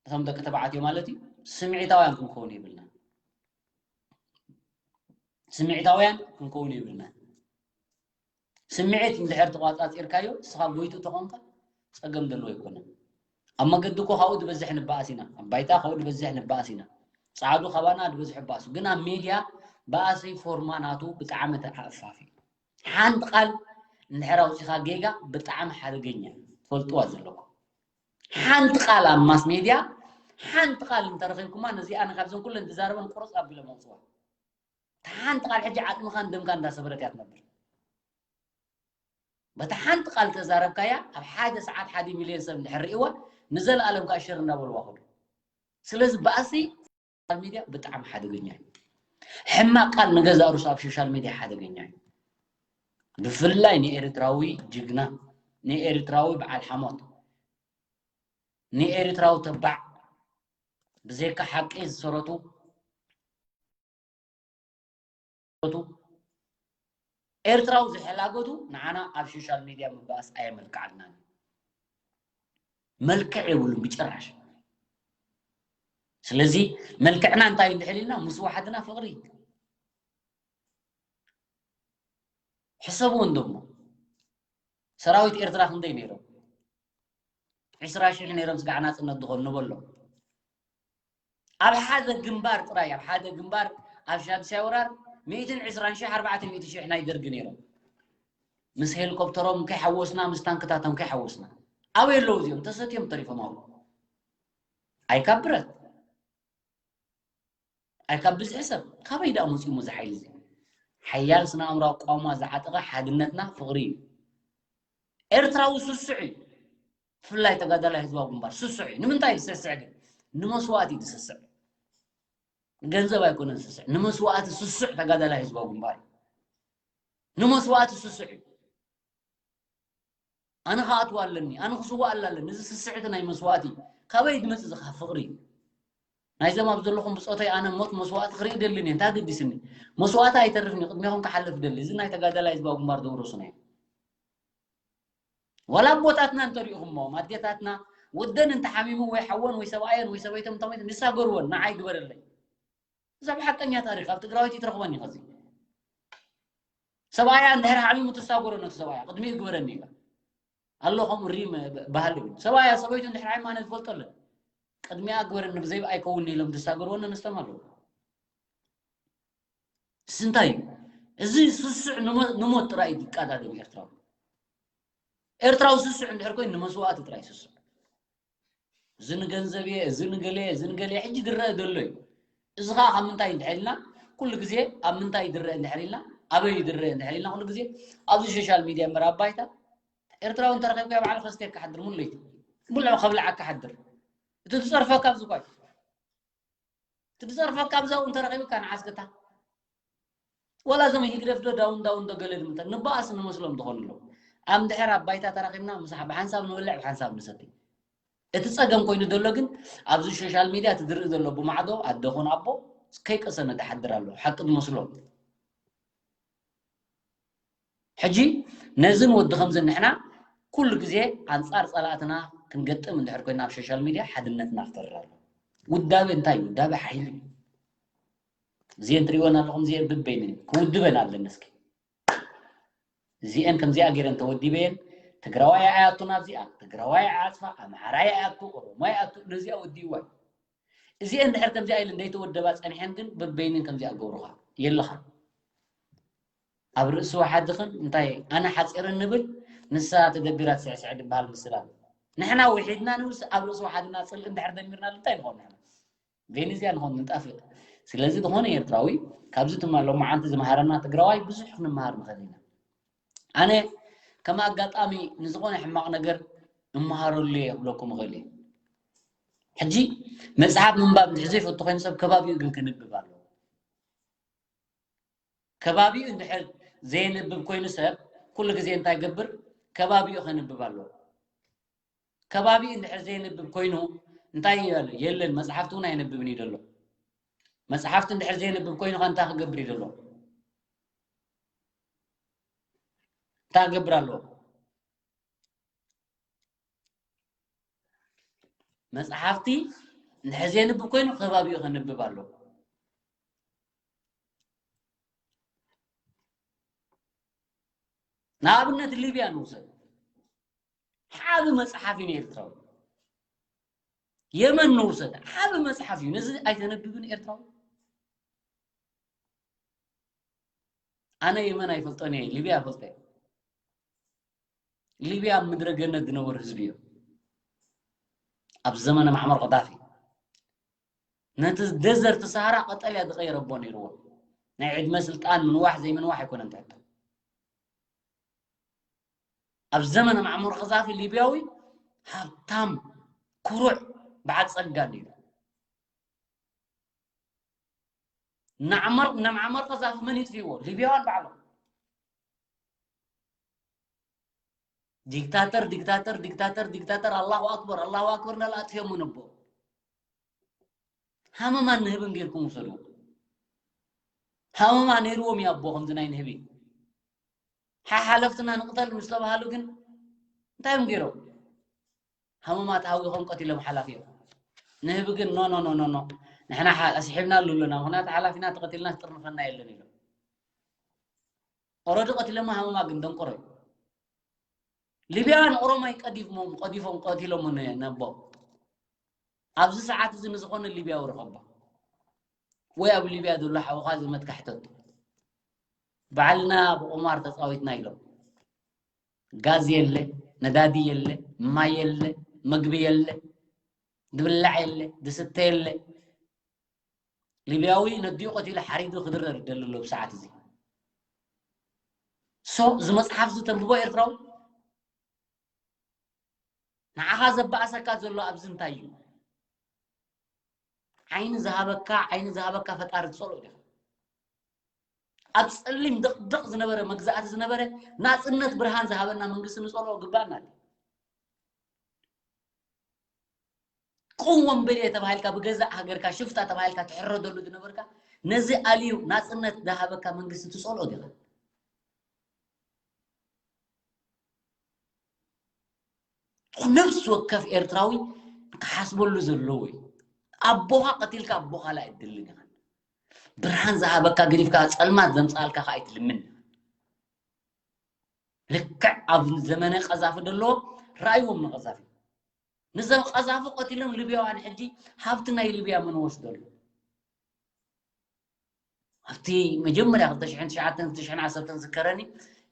እቶም ደቂ ተባዕትዮ ማለት እዩ ስምዒታውያን ክንከውን የብልና ስምዒታውያን ክንከውን የብልና ስምዒት እንድሕር ተቋፃፂርካዮ ንስኻ ጎይቱ ተኾንካ ፀገም ዘለዎ ኣይኮነን ኣብ መገዲ እኮ ካብኡ ዝበዝሕ ንበኣስ ኢና ኣብ ባይታ ካብኡ ዝበዝሕ ንበኣስ ኢና ፃዕዱ ካባና ዝበዝሕ ይበኣሱ ግን ኣብ ሜድያ በኣሲ ፎርማ ናቱ ብጣዕሚ ተኣፋፊ ሓንቲ ቃል እንድሕር ኣውፂኻ ጌጋ ብጣዕሚ ሓደገኛ ትፈልጥዋ ዘለኩም ሓንቲ ቃል ኣብ ማስ ሜድያ ሓንቲ ቃል እንተረኺብኩማ ነዚኣ ካብዘን ኩለን ዝዛረበን ቁርፅ ኣቢሎም ኣውፅዋ ሓንቲ ቃል ሕጂ ዓጽምኻን ደምካ እንዳሰበረት እያ ትነብር። በታ ሓንቲ ቃል ተዛረብካያ ኣብ ሓደ ሰዓት ሓደ ሚልዮን ሰብ እንድሕር ርእይዋ ንዘለኣለም ከዓ ሸር እንዳበልዋ ከዱ። ስለዚ ባእሲ ሶሻል ሚድያ ብጣዕሚ ሓደገኛ እዩ። ሕማቅ ቃል ንገዛእ ርእሱ ኣብ ሶሻል ሚድያ ሓደገኛ እዩ። ብፍላይ ንኤርትራዊ ጅግና፣ ንኤርትራዊ በዓል ሓሞት፣ ንኤርትራዊ ተባዕ ብዘይካ ሓቂ ዝሰረቱ ኤርትራዊ ዝሕላገቱ ንዓና ኣብ ሶሻል ሚድያ ምባኣስ ኣየመልክዓልናን። መልክዕ የብሉን ብጭራሽ። ስለዚ መልክዕና እንታይ እንድሕል ኢልና ምስ ወሓድና ፍቕሪ። ሕሰብዎ እንዶ እሞ ሰራዊት ኤርትራ ክንደይ ነይሮም? ዕስራ ሽሕ ነይሮም ስጋዕ ናጽነት ዝኾኑ ንበሎም። ኣብ ሓደ ግንባር ጥራይ፣ ኣብ ሓደ ግንባር ኣብ ሻድሻይ ወራር ሚእትን ዕስራን ሽሕ ኣርባዕተ ሚእቲ ሽሕ ናይ ደርጊ ነይሮም። ምስ ሄሊኮፕተሮም ከይሓወስና፣ ምስ ታንክታቶም ከይሓወስና። ኣበይ ኣለዉ እዚኦም? ተሰትዮም ተሪፎም ኣብኡ። ኣይ ካብ ብረት፣ ኣይ ካብ ብዝሒ ሰብ። ካበይ ደኣ መጺኡ እዚ ሓይሊ እዚ? ሓያል ስነ ኣእምሮ ኣቋውማ ዝዓጠቐ ሓድነትና ፍቕሪ እዩ። ኤርትራዊ ስሱዕ እዩ። ብፍላይ ተጋዳላይ ህዝባዊ ግንባር ስሱዕ እዩ። ንምንታይ እዩ ዝስስዕ ግን? ንመስዋእቲ እዩ ዝስስዕ። ገንዘብ ኣይኮነን ዝስስዕ። ንመስዋእቲ ስሱዕ ተጋዳላይ ህዝባዊ ግንባር እዩ። ንመስዋእቲ ስሱዕ እዩ። ኣነ ክኣትዋ ኣለኒ፣ ኣነ ክስዋእ ኣለኒ። እዚ ስስዕቲ ናይ መስዋእቲ ካበይ ዝመጽእ ዝኻ ፍቕሪ እዩ? ናይዞም ኣብ ዘለኹም ብጾተይ ኣነ ሞት መስዋእቲ ክርኢ ደልን እየ። እንታይ ኣገዲስኒ? መስዋእቲ ኣይተርፍን እዩ። ቅድሜኹም ክሓልፍ ደሊ። እዚ ናይ ተጋዳላይ ህዝባዊ ግንባር ዘውረሱና እዩ። ዋላ ኣቦታትና እንተሪኢኹሞም፣ ኣዴታትና ወደን እንተሓሚሙ ወይ ሓወን ወይ ሰብኣየን ወይ ሰበይቶም እንተሞይቶም ይሳገርወን፣ ንዓይ ግበረለይ። እዛ ብሓቀኛ ታሪኽ ኣብ ትግራወይቲ ትረኽበኒ ከዚ። ሰብኣያ እንድሕር ሓሚሙ ትሳገሮ ነቲ ሰብኣያ፣ ቅድሚኡ ግበረኒ ኢላ። ኣሎ ከምኡ ሪም ባህሊ እውን። ሰብኣያ ሰበይቱ እንድሕር ሓሚማ ኣነ ዝፈልጦ ኣለኒ። ቅድሚኣ ግበረኒ ብዘይ ኣይከውን ኢሎም ዝሳገርወን ኣንስቶም ኣለዉ። እዚ እንታይ እዩ? እዚ ስሱዕ ንሞ-፣ ንሞት ጥራይ እዩ ዝቀዳደም ኤርትራዊ። ኤርትራዊ ስሱዕ እንድሕር ኮይኑ ንመስዋእቲ ጥራይ ስሱዕ። እዚ ንገንዘብ እየ፣ እዚ ንገለ እየ፣ እዚ ንገለ እየ፣ ሕጂ ዝረአ ዘሎ እዩ። እዚ ኸዓ ካብ ምንታይ እንድሕር ኢልና፣ ኩሉ ግዜ ኣብ ምንታይ ዝረአ እንድሕር ኢልና፣ ኣበይ ዝረአ እንድሕር ኢልና፣ ኩሉ ግዜ ኣብዚ ሶሻል ሚድያ እምበር ኣብ ባይታ ኤርትራዊ እንተረኺብካዮ ባዕሉ ከስተየካ ሓድር፣ ሙሉ ለይቲ። ብልዑ ከብልዓካ ሓድር። እቲ ዝጸርፈካ ኣብዚ እኳ እዩ። እቲ ዝጸርፈካ ኣብዛኡ እንተረኺብካ ንዓስክታ። ወላ እዞም ህግደፍ ዶ ዳውን ዳውን ዶ ገለ ድምተ ንባእስ ንመስሎም ዝኾኑ ኣለዉ። ኣም ድሕር ኣብ ባይታ ተራኺብና ምሳሕ ብሓንሳብ ንበልዕ ብሓንሳብ ንሰቲ። እቲ ጸገም ኮይኑ ዘሎ ግን ኣብዚ ሶሻል ሚድያ እቲ ዝርኢ ዘሎ ብማዕዶ ኣደ ኹን ኣቦ ከይቀሰነ ዝሓድር ኣሎ። ሓቂ ዝመስሎ። ሕጂ ነዝን ወዲ ከምዚ ንሕና ኩሉ ግዜ ኣንጻር ጸላእትና ክንገጥም እንድሕር ኮይና ኣብ ሶሻል ሚድያ ሓድነትና ክተርር ኣሎ። ውዳበ እንታይ እዩ? ውዳበ ሓይሊ እዩ። እዚአን ትሪእወን ኣለኹም፣ እዚአን ብበይነን ክውድበን ኣለኒ። እስኪ እዚአን ከምዚኣ ገይረን ተወዲበየን፣ ትግራዋይ ኣያቱ ናብዚኣ፣ ትግራዋይ ኣያጽፋ፣ ኣምሓራይ ኣያቱ፣ ኦሮሞ ኣያቱ፣ ነዚኣ ወዲእዋ እዩ። እዚአን ድሕር ከምዚኣ ኢለን ዘይተወደባ ጸኒሐን ግን ብበይነን ከምዚኣ ገብሩኻ የለኻ። ኣብ ርእሲ ወሓድኽን እንታይ ኣነ ሓጺር እንብል ንሳ ተደቢራ ትስዕስዕ ድበሃል ምስላ። ንሕና ውሒድና ንውስ ኣብ ርእሲ ወሓድና ጽልኢ እንድሕር ደሚርና እንታይ ንኾን ንሕና? ቬኔዝያ ንኾን ንጠፍእ። ስለዚ ዝኾነ ኤርትራዊ ካብዚ ድማ ሎማዓንቲ ዝመሃረና ትግራዋይ ብዙሕ ክንመሃር ንኽእል ኢና። ኣነ ከም ኣጋጣሚ ንዝኾነ ሕማቕ ነገር እመሃረሉ እየ ክብለኩም እኽእል እየ። ሕጂ መጽሓፍ ምንባብ እንድሕር ዘይፈቱ ኮይኑ ሰብ ከባቢኡ ግን ክንብብ ኣለዎ። ከባቢኡ እንድሕር ዘየንብብ ኮይኑ ሰብ ኩሉ ግዜ እንታይ ይገብር? ከባቢኡ ከንብብ ኣለዎ። ከባቢኡ እንድሕር ዘየንብብ ኮይኑ እንታይ ይበል? የለን፣ መጽሓፍቲ እውን ኣየንብብን እዩ ዘሎ። መጽሓፍቲ እንድሕር ዘየንብብ ኮይኑ ከ እንታይ ክገብር እዩ ዘሎ? እንታይ ክገብር ኣለዎ? መጽሓፍቲ እንድሕር ዘየንብብ ኮይኑ ከባቢኡ ከንብብ ኣለዎ። ንኣብነት ሊብያ ንውሰድ። ዓቢ መጽሓፍ እዩ ንኤርትራዊ። የመን ንውሰድ። ዓቢ መጽሓፍ እዩ። ነዚ ኣይተነብብን ኤርትራዊ? ኣነ የመን ኣይፈልጦን እየ፣ ሊብያ እፈልጦ እየ። ሊብያ ኣብ ምድረ ገነት ዝነበሩ ህዝቢ እዮም። ኣብ ዘመነ ማዕመር ቀዳፊ ነቲ ደዘርት ሰሃራ ቀጠልያ ዝቐየረ ኣቦ ነይርዎ። ናይ ዕድመ ስልጣን ምንዋሕ ዘይምንዋሕ ኣይኮነን ትሕቶ። ኣብ ዘመነ ማዕሙር ቐዛፊ ሊብያዊ ሃብታም፣ ኩሩዕ፣ በዓል ጸጋ ነይሩ። ንዓመር ንማዕመር ቐዛፊ መን ይጥፍእዎ? ሊብያውያን ባዕሎም። ዲክታተር ዲክታተር ዲክታተር ዲክታተር ኣላሁ ኣክበር ኣላሁ ኣክበር እንዳለ ኣጥፍኦሞ ነቦ። ሃመማን ንህብን ጌርኩም ውሰዱ። ሃመማ ነይርዎም እዩ ኣቦ ከምዚ ናይ ንህቢ። ሓሓለፍትና ንቕተል ምስ ተባሃሉ ግን እንታይ እዮም ገይሮም? ሃመማ ተሃዊኾም ቀቲሎም ሓላፊ እዮም። ንህቢ ግን ኖ ኖ ኖ ኖ ኖ፣ ንሕና ሓ- ኣስሒብናሉ ኣለና፣ ምኽንያቱ ሓላፊና ተቐቲልና ዝጥርንፈና የለን ኢሎም። ኦረዲ ቀቲሎሞ። ሃመማ ግን ደንቆሮ እዩ። ሊብያውያን ኦሮማይ ቀዲፎም ቀዲፎም ቀቲሎሞ ነ- ነቦ። ኣብዚ ሰዓት እዚ ንዝኾነ ሊብያዊ ርኸቦ ወይ ኣብ ሊብያ ዘሎ ሓውኻ ዘመድካ ሕተቶ። ባዕልና ብቁማር ተጻዊትና ኢሎም። ጋዝ የለ፣ ነዳዲ የለ፣ ማይ የለ፣ መግቢ የለ፣ ድብላዕ የለ፣ ድስተ የለ። ሊብያዊ ነዲኡ ቀቲሉ ሓሪዱ ክድረር ይደሊ ኣሎ ብሰዓት እዚ። ሶ እዚ መጽሓፍ እዚ ተንብቦ ኤርትራዊ። ንዓኻ ዘባእሰካ ዘሎ ኣብዚ እንታይ እዩ? ዓይኒ ዝሃበካ ዓይኒ ዝሃበካ ፈጣሪ ትጸልኦ ዲኻ? ኣብ ጸሊም ደቕደቕ ዝነበረ መግዛእቲ ዝነበረ ናጽነት ብርሃን ዝሃበና መንግስቲ ንጸልኦ ግባእና። ቁም ወንበዴ ተባሂልካ ብገዛእ ሃገርካ ሽፍታ ተባሂልካ ትሕረደሉ ዝነበርካ ነዚ ኣልዩ ናጽነት ዝሃበካ መንግስቲ ትጸልኦ ዲኻ? ነፍሲ ወከፍ ኤርትራዊ ክሓስበሉ ዘለዎ እዩ። ኣቦኻ ቀቲልካ ኣቦኻ ላይ እድልን ኢኻ። ብርሃን ዝሃበካ ገዲፍካ ጸልማት ዘምጻልካ ከኣ ኣይትልምን። ልክዕ ኣብ ዘመነ ቀዛፊ ደሎ ረኣይዎም ንቀዛፊ። ንዘም ቀዛፊ ቀቲሎም ሊብያውያን ሕጂ ሃብቲ ናይ ሊብያ መን ወስደሉ? ኣብቲ መጀመርያ ክልተ ሽሕን ትሽዓተን ክልተ ሽሕን ዓሰርተን ዝከረኒ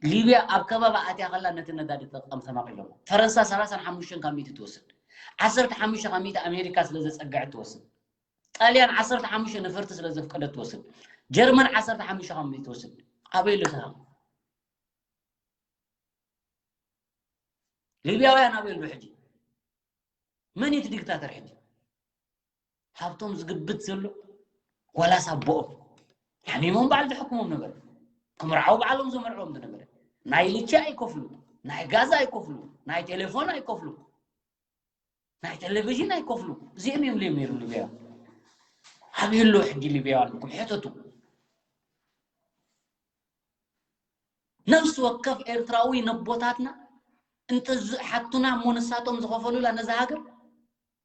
ሊብያ ኣብ ከባቢ ኣትያ ከላ ነቲ ነዳዲ ተጠቀም ተማቒሎም። ፈረንሳ ሰላሳን ሓሙሽተን ካብ ሚእቲ ትወስድ። ዓሰርተ ሓሙሽተ ካብ ሚእቲ ኣሜሪካ ስለ ዘጸገዐት ትወስድ። ጣልያን ዓሰርተ ሓሙሽተ ነፈርቲ ስለ ዘፍቀደት ትወስድ። ጀርመን ዓሰርተ ሓሙሽተ ካብ ሚእቲ ትወስድ። ኣበይ ኣሎ እቲ ሃብቲ? ሊብያውያን ኣበይ ኣሎ ሕጂ? መን እዩ እቲ ዲክታተር ሕጂ? ሃብቶም ዝግብት ዘሎ ዋላስ ኣቦኦም ሓሚሞም በዓል ዘሕክሞም ነበረ። ክምርዓው በዓሎም ዘመርዕዎም ዝነበረ። ናይ ልቺ ኣይከፍሉ፣ ናይ ጋዝ ኣይከፍሉ፣ ናይ ቴሌፎን ኣይከፍሉ፣ ናይ ቴሌቪዥን ኣይከፍሉ። እዚኦም እዮም ድዮም ነይሮም ሊብያውያን? ኣበይ ኣሎ ሕጂ ሊብያውያን ኢልኩም ሕተቱ። ነፍሲ ወከፍ ኤርትራዊ ነቦታትና እንተዝሓቱና እሞ ንሳቶም ዝኸፈሉላ ነዛ ሃገር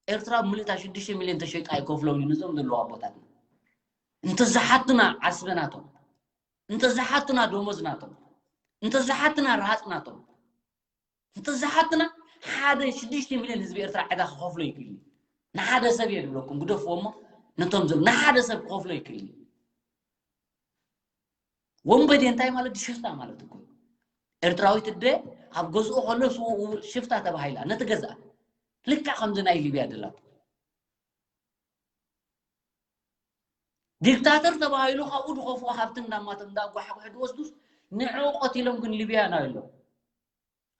ኤርትራ ብምልእታ ሽዱሽተ ሚልዮን ተሸይጣ ኣይከፍሎም እዩ ነዞም ዘለዉ ኣቦታትና። እንተዝሓቱና ዓስቢ ናቶም፣ እንተዝሓቱና ደሞዝ ናቶም፣ እንተዝሓቱና ረሃጽ ናቶም፣ እንተዝሓቱና ሓደ ሽዱሽተ ሚልዮን ህዝቢ ኤርትራ ዕዳ ክኸፍሎ ይክእል እዩ። ንሓደ ሰብ እየ ዝብለኩም ግደፍዎ እሞ ነቶም ዝብ ንሓደ ሰብ ክኸፍሎ ይክእል እዩ። ወንበዴ እንታይ ማለት ሽፍታ ማለት እኮ እዩ። ኤርትራዊት እደ ኣብ ገዝኡ ከሎ ስውኡ ሽፍታ ተባሂላ ነቲ ገዝኣ ልክዕ ከምዚ ናይ ሊብያ ደላቶ ዲክታተር ተባሂሉ ካብኡ ድኸፍኡ ሃብቲ እንዳማቶም እንዳጓሓጉሑ ድወስዱስ ንዕኡ ቀቲሎም ግን ሊብያ ናይ ኣሎ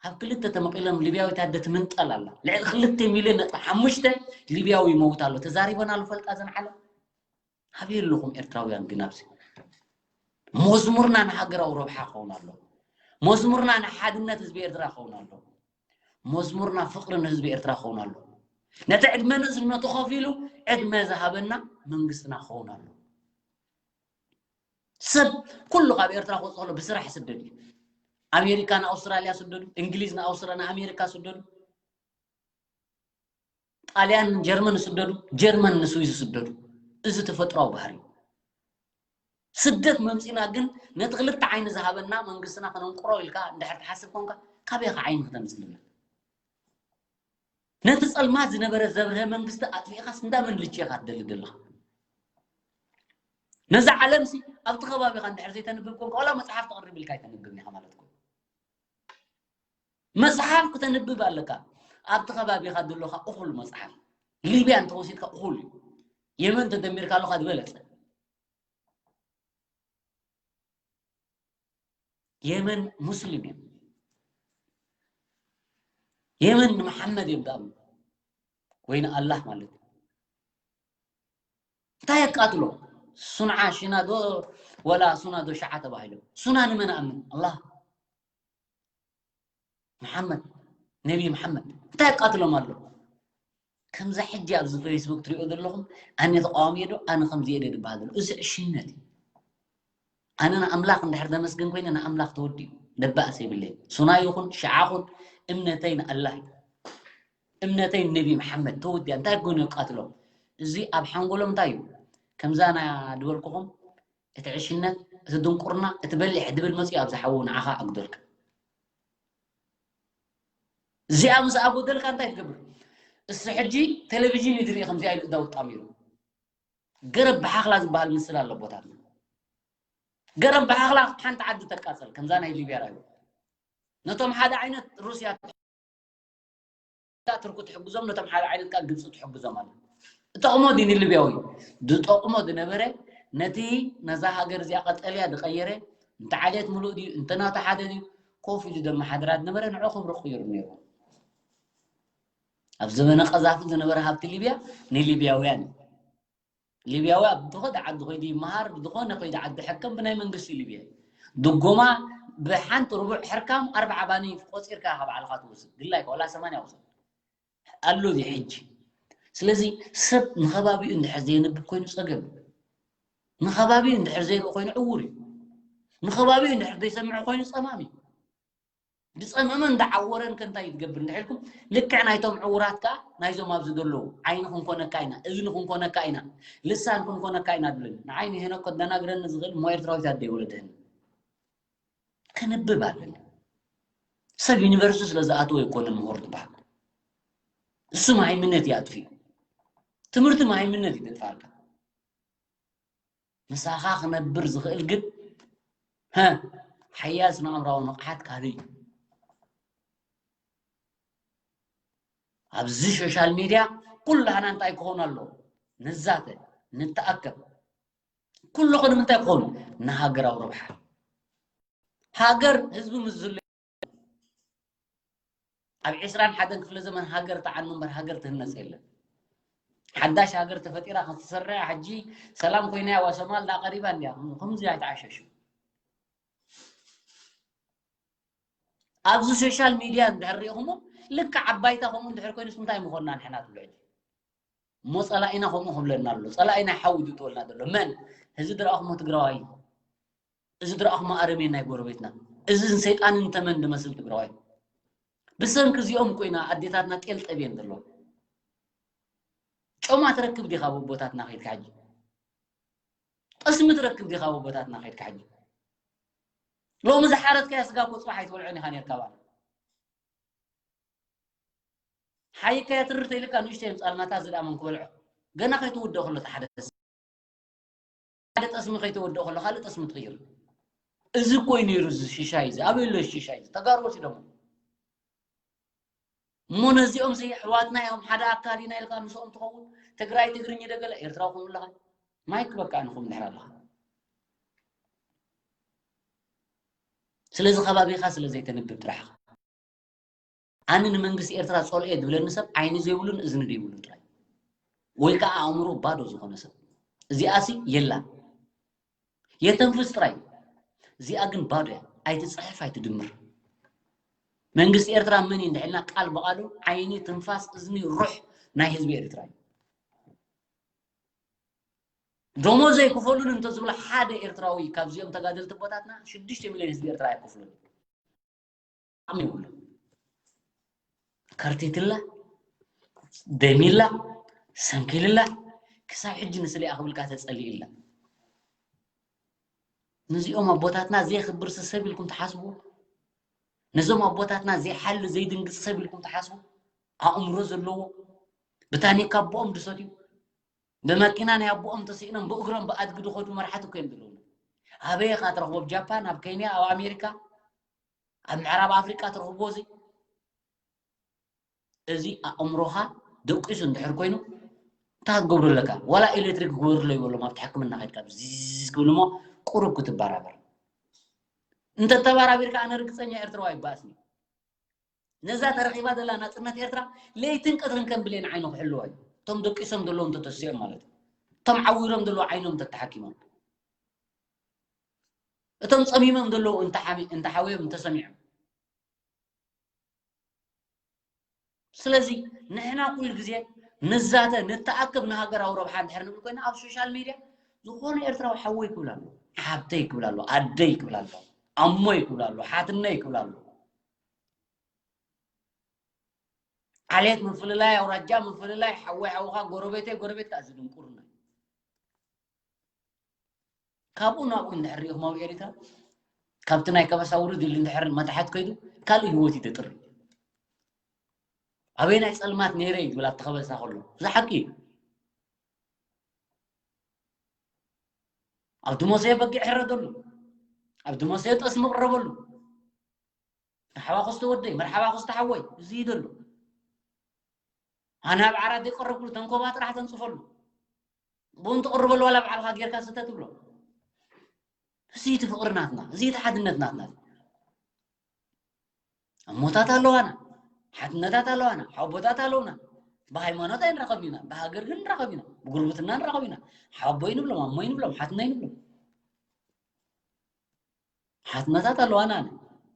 ኣብ ክልተ ተመቒሎም ሊብያዊት ኣደ ትምንጠል ኣላ። ልዕሊ ክልተ ሚልዮን ነጥቢ ሓሙሽተ ሊብያዊ ይመውት ኣሎ። ተዛሪበናሉ ፈልጣ ዘን ዓለም። ኣበይ ኣለኹም ኤርትራውያን ግን ኣብዚ? መዝሙርና ንሃገራዊ ረብሓ ክኸውን ኣሎ። መዝሙርና ንሓድነት ህዝቢ ኤርትራ ክኸውን ኣሎ። መዝሙርና ፍቕሪ ንህዝቢ ኤርትራ ክኸውን ኣሎ። ነቲ ዕድመ ንእስነቱ ከፊሉ ዕድመ ዝሃበና መንግስትና ክኸውን ኣሎ። ሰብ ኩሉ ካብ ኤርትራ ክወፅእ ከሎ ብስራሕ ይስደድ እዩ። ኣሜሪካ ንኣውስትራልያ ስደዱ፣ እንግሊዝ ንኣውስትራ ንኣሜሪካ ስደዱ፣ ጣልያን ጀርመን ስደዱ፣ ጀርመን ንስዊዝ ስደዱ። እዚ ተፈጥሯዊ ባህሪ እዩ። ስደት መምፂና ግን ነቲ ክልተ ዓይኒ ዝሃበና መንግስትና ከነንቁሮ ኢልካ እንድሕር ትሓስብ ኮንካ ካበይ ኢኻ ዓይኒ ክተምፅልና? ነቲ ጸልማት ዝነበረ ዘብርሀ መንግስቲ ኣጥፊእኻስ እንዳ መን ልቼኻ ትደሊ ዘለኻ? ነዛ ዓለምሲ ኣብቲ ከባቢኻ እንድሕር ዘይተንብብ ኮንካ ዋላ መጽሓፍ ተቕርብ ኢልካ ኣይተንብብን ኢኻ ማለት እኮ። መጽሓፍ ክተንብብ ኣለካ። ኣብቲ ከባቢኻ ዘለኻ እኹል መጽሓፍ ሊብያ እንተወሲድካ እኹል እዩ። የመን ተደሚርካ ኣለኻ ዝበለጸ። የመን ሙስሊም እዮም። የመን ንመሓመድ እዮም ዝኣምኑ፣ ወይ ንኣላህ ማለት እዩ። እንታይ የቃትሎም? ሱንዓ ሽና ዶ ወላ ሱና ዶ ሽዓ ተባሂሎም? ሱና ንመን ኣምን? ኣላህ፣ መሓመድ፣ ነቢ መሓመድ። እንታይ የቃትሎም ኣሎ? ከምዛ ሕጂ ኣብዚ ፌስቡክ ትሪኦ ዘለኹም፣ ኣነ ተቃዋሚ እየ ዶ ኣነ ከምዚ እየ ዶ ዝበሃል ዘሎ፣ እዚ ዕሽነት እዩ። ኣነ ንኣምላኽ እንድሕር ዘመስግን ኮይነ ንኣምላኽ ተወዲኡ፣ ደባእስ የብለይ። ሱና ይኹን ሽዓ ኹን እምነተይ ንኣላህ እዩ። እምነተይ ንነቢ መሓመድ ተወዲኣ። እንታይ ኮይኑ የቃትሎም? እዚ ኣብ ሓንጎሎም እንታይ እዩ? ከምዛ ና ድበልኩኹም፣ እቲ ዕሽነት፣ እቲ ድንቁርና፣ እቲ በሊሕ ድብል መፅኡ ኣብዚ ሓዉ ንዓኻ ኣጉደልካ። እዚኣ ምስ ኣጎደልካ እንታይ ትገብር? እሱ ሕጂ ቴሌቪዥን እዩ ዝርኢ ከምዚኣ ኢሉ እዳው ጣሚሩ። ገረብ ብሓኽላ ዝበሃል ምስል ኣሎ ቦታትና። ገረብ ብሓኽላ ሓንቲ ዓዲ ተቃጸል፣ ከምዛ ናይ ሊብያ ራዩ። ነቶም ሓደ ዓይነት ሩስያ ትርኩ ትሕግዞም፣ ነቶም ሓደ ዓይነት ከዓ ግብፂ ትሕግዞም ኣለ። እጠቕሞ ድዩ ንሊብያዊ? ዝጠቕሞ ዝነበረ ነቲ ነዛ ሃገር እዚኣ ቀጠልያ ዝቐየረ፣ እንተ ዓሌት ምሉእ ድዩ፣ እንተ ናቱ ሓደ ድዩ፣ ኮፍ ኢሉ ዘመሓድራ ዝነበረ ንዑ ክብሪ ክቕይሩ ነይሩ። ኣብ ዘመነ ቀዛፊ ዝነበረ ሃብቲ ሊብያ ንሊብያውያን እዩ። ሊብያዊ ኣብ ዝኾነ ዓዲ ኮይዱ ይመሃር፣ ዝኾነ ኮይዱ ዓዲ ሕከም ብናይ መንግስቲ ሊብያ እዩ። ድጎማ ብሓንቲ ርቡዕ ሕርካም ኣርብዓ ባኒ ቆፂርካ ካብ ዓልኻ ትወስድ። ድላይካ ዋላ ሰማንያ ውሰድ። ኣሎ እዚ ሕጂ። ስለዚ ሰብ ንኸባቢኡ እንድሕር ዘየንብብ ኮይኑ ጸገም እዩ። ንኸባቢኡ እንድሕር ዘይርኢ ኮይኑ ዕዉር እዩ። ንኸባቢኡ እንድሕር ዘይሰምዕ ኮይኑ ጸማም እዩ። ዝጸመመን ዝዓወረን ከ እንታይ ትገብር እንድሕልኩም፣ ልክዕ ናይቶም ዕዉራት ከኣ ናይዞም ኣብዚ ዘለዉ ዓይኒ ክንኮነካ ኢና፣ እዝኒ ክንኮነካ ኢና፣ ልሳን ክንኮነካ ኢና ትብለኒ። ንዓይ ንሄኖክ ከደናግረኒ ዝኽእል እሞ ኤርትራዊት ኣደ ይወለደኒ። ከንብብ ኣለኒ። ሰብ ዩኒቨርሲቲ ስለ ዝኣተወ ኣይኮነን ምሁር ዝበሃል። እሱ መሃይምነት እዩ ኣጥፊኡ። ትምህርቲ መሃይምነት እዩ ዘጥፋልካ። ምሳኻ ክነብር ዝኽእል ግን፣ ሀ፣ ሓያል ስነ ኣእምራዊ ንቕሓት ካልእ እዩ። ኣብዚ ሶሻል ሚድያ ኩላህና እንታይ ክኾን ኣለዎ? ንዛተ፣ ንተኣከብ። ኩሉ ኸ ንምንታይ ክኾን? ንሃገራዊ ረብሓ። ሃገር ህዝቢ ምስ ዝህሉ ኣብ ዕስራን ሓደን ክፍለ ዘመን ሃገር ተዓኑ እምበር ሃገር ትህነጽ የለን። ሓዳሽ ሃገር ተፈጢራ ክትሰርሕ ሕጂ ሰላም ኮይና እያ፣ ዋ ሶማል ዳ ቀሪባ እንድያ። ከምዚ ኣይተዓሸሹ። ኣብዚ ሶሻል ሚድያ እንድሕር ሪኢኹሞ ልክዕ ዓባይታ ከምኡ እንድሕር ኮይኑስ እንታይ ምኾንና ንሕና ትብሉ ሕጂ? እሞ ጸላኢና ከምኡ ክብለና ኣሎ። ጸላኢና ሓዊ ዝእትወልና ዘሎ መን? እዚ ዝረኣኹሞ ትግራዋይ፣ እዚ ዝረኣኹሞ ኣረሜን ናይ ጎረቤትና፣ እዚ ንሰይጣንን ተመን ዝመስል ትግራዋይ። ብሰንኪ እዚኦም ኮይና ኣዴታትና ጤል ጠብየን ዘለዋ። ጮማ ትረክብ ዲኻ ኣብ ኣቦታትና ከይድካ ሕጂ? ጠስሚ ትረክብ ዲኻ ኣብ ኣቦታትና ከይድካ ሕጂ? ሎሚ ዝሓረድካዮ ስጋ እኮ ጽባሕ ኣይትበልዖን ኢኻ ነርካ ባዕልኻ። ሓይካዮ ትርር ተይልካ ንእሽተይ የምጻልናታ እዚ ደኣ መን ክበልዖ? ገና ከይትውድኦ ከሎ እቲ ሓደ ሓደ ጠስሚ ከይተወድኦ ከሎ ካልእ ጠስሚ ትቕይር። እዚ እኮ እዩ ነይሩ እዚ ሽሻይ እዚ። ኣበይ ኣሎ እዚ ሽሻይ እዚ? ተጋሩ ወሲዶሞ። እሞ ነዚኦም ሲ ኣሕዋትና እዮም፣ ሓደ ኣካል ኢና ኢልካ ምስኦም ትኸውን? ትግራይ ትግርኝ ደገለ ኤርትራዊ ኮይኑ ኣለኻ። ማይክ በቃ ንኹም ድሕር ኣለኻ። ስለዚ ከባቢኻ ስለ ዘይተንብብ ጥራሕ ኢኻ። ኣነ ንመንግስቲ ኤርትራ ጸልኦ እየ ዝብለኒ ሰብ ዓይኒ ዘይብሉን እዝኒ ዘይብሉን ጥራይ፣ ወይ ከዓ ኣእምሮ ባዶ ዝኾነ ሰብ። እዚኣሲ የላን። የተንፍስ ጥራይ። እዚኣ ግን ባዶ እያ። ኣይትጽሕፍ፣ ኣይትድምር። መንግስቲ ኤርትራ መን እዩ እንድሕልና ቃል ብቓሉ ዓይኒ፣ ትንፋስ፣ እዝኒ፣ ሩሕ ናይ ህዝቢ ኤርትራ እዩ። ደሞዝ ኣይክፈሉን እንተዝብሎ ሓደ ኤርትራዊ ካብዚኦም ተጋደልቲ ኣቦታትና ሽዱሽተ ሚልዮን ህዝቢ ኤርትራ ኣይከፍሉን። ዓቕሚ የብሉ። ከርቲትላ፣ ደሚላ፣ ሰንኪልላ፣ ክሳብ ሕጂ ንስለ እያ ክብልካ ተጸሊእላ። ነዚኦም ኣቦታትና ዘየኽብር ሰብ ኢልኩም ትሓስቡ? ነዞም ኣቦታትና ዘይሓሊ ዘይድንግጽ ሰብ ኢልኩም ትሓስቡ? ኣእምሮ ዘለዎ፣ ብታኒካ ኣቦኦም ዝሰትዩ፣ ብመኪና ናይ ኣቦኦም ተሲእኖም ብእግሮም ብኣድጊ ዝኸዱ መራሕቲ እኮ እዮም ዘለውና። ኣበይ ኢኻ ትረኽቦ? ኣብ ጃፓን፣ ኣብ ኬንያ፣ ኣብ ኣሜሪካ፣ ኣብ ምዕራብ ኣፍሪቃ ትረኽቦ እዚ? እዚ ኣእምሮኻ ደቂሱ እንድሕር ኮይኑ እንታይ ክትገብሮ ኣለካ? ዋላ ኤሌክትሪክ ግበርለይ በሎም ኣብቲ ሕክምና ከድካ ብዝዝ ክብል እሞ ቁሩብ ክትበራበር። እንተተባራቢርካ ኣነ ርግፀኛ ኤርትራዊ ኣይባእስን። ነዛ ተረኺባ ዘላ ናፅነት ኤርትራ ለይትን ቀትርን ከም ብሌን ዓይኑ ክሕልዋ እዩ። እቶም ደቂሶም ዘለዉ እንተተሲኦም ማለት እዩ። እቶም ዓዊሮም ዘለዉ ዓይኖም እንተተሓኪሞም፣ እቶም ፀሚሞም ዘለዉ እንተሓሚ- እንተሓወዮም እንተሰሚዖም። ስለዚ ንሕና ኩሉ ግዜ ንዛተ ንተኣከብ ንሃገራዊ ረብሓ እንድሕር ንብል ኮይና ኣብ ሶሻል ሚድያ ዝኾነ ኤርትራዊ ሓወይ ክብል ኣሎ፣ ሓብተይ ክብል ኣሎ፣ ኣደይ ክብል ኣሎ፣ ኣሞይ ክብል ኣሎ፣ ሓትነይ ክብል ኣሎ። ዓሌት ምፍልላይ፣ ኣውራጃ ምፍልላይ፣ ሓወይ ሓውኻ፣ ጎረቤተይ ጎረቤትካ፣ እዚ ድንቁርና እዩ። ካብኡ ናብኡ እንድሕር ሪኢኹም ኣብ ኤሪትራ ካብቲ ናይ ከበሳ ውርድ ኢሉ እንድሕር መታሕት ከይዱ ካልእ ህይወት እዩ ደጥሪ። ኣበይ ናይ ጸልማት ነይረ እዩ ዝብል ኣብቲ ከበሳ ከሎ። እዚ ሓቂ እዩ። ኣብቲ ሞሰየ በጊዕ ሕረደሉ፣ ኣብቲ ሞሰየ ጠስሚ ቅረበሉ። መርሓባ ክስተ ወደይ፣ መርሓባ ክስተ ሓወይ፣ እዚ እዩ ዘሎ። ኣነ ኣብ ዓራት ዘይቀረብኩሉ ተንኮባ ጥራሕ ተንጽፈሉ። ብኡን ትቕርበሉ ዋላ ባዕልኻ ጌርካ ስተ ትብሎ። እዚ እቲ ፍቕሪ ናትና፣ እዚ እቲ ሓድነት ናትና። እሞታት ኣለዋና፣ ሓትነታት ኣለዋና፣ ሓቦታት ኣለውና። ብሃይማኖት ኣይንራኸብን ኢና፣ ብሃገር ግን ንራኸብ ኢና፣ ብጉርብትና ንራኸብ ኢና። ሓቦይ ንብሎም፣ ኣሞይ ንብሎም፣ ሓትነይ ንብሎም። ሓትነታት ኣለዋና ኣነ፣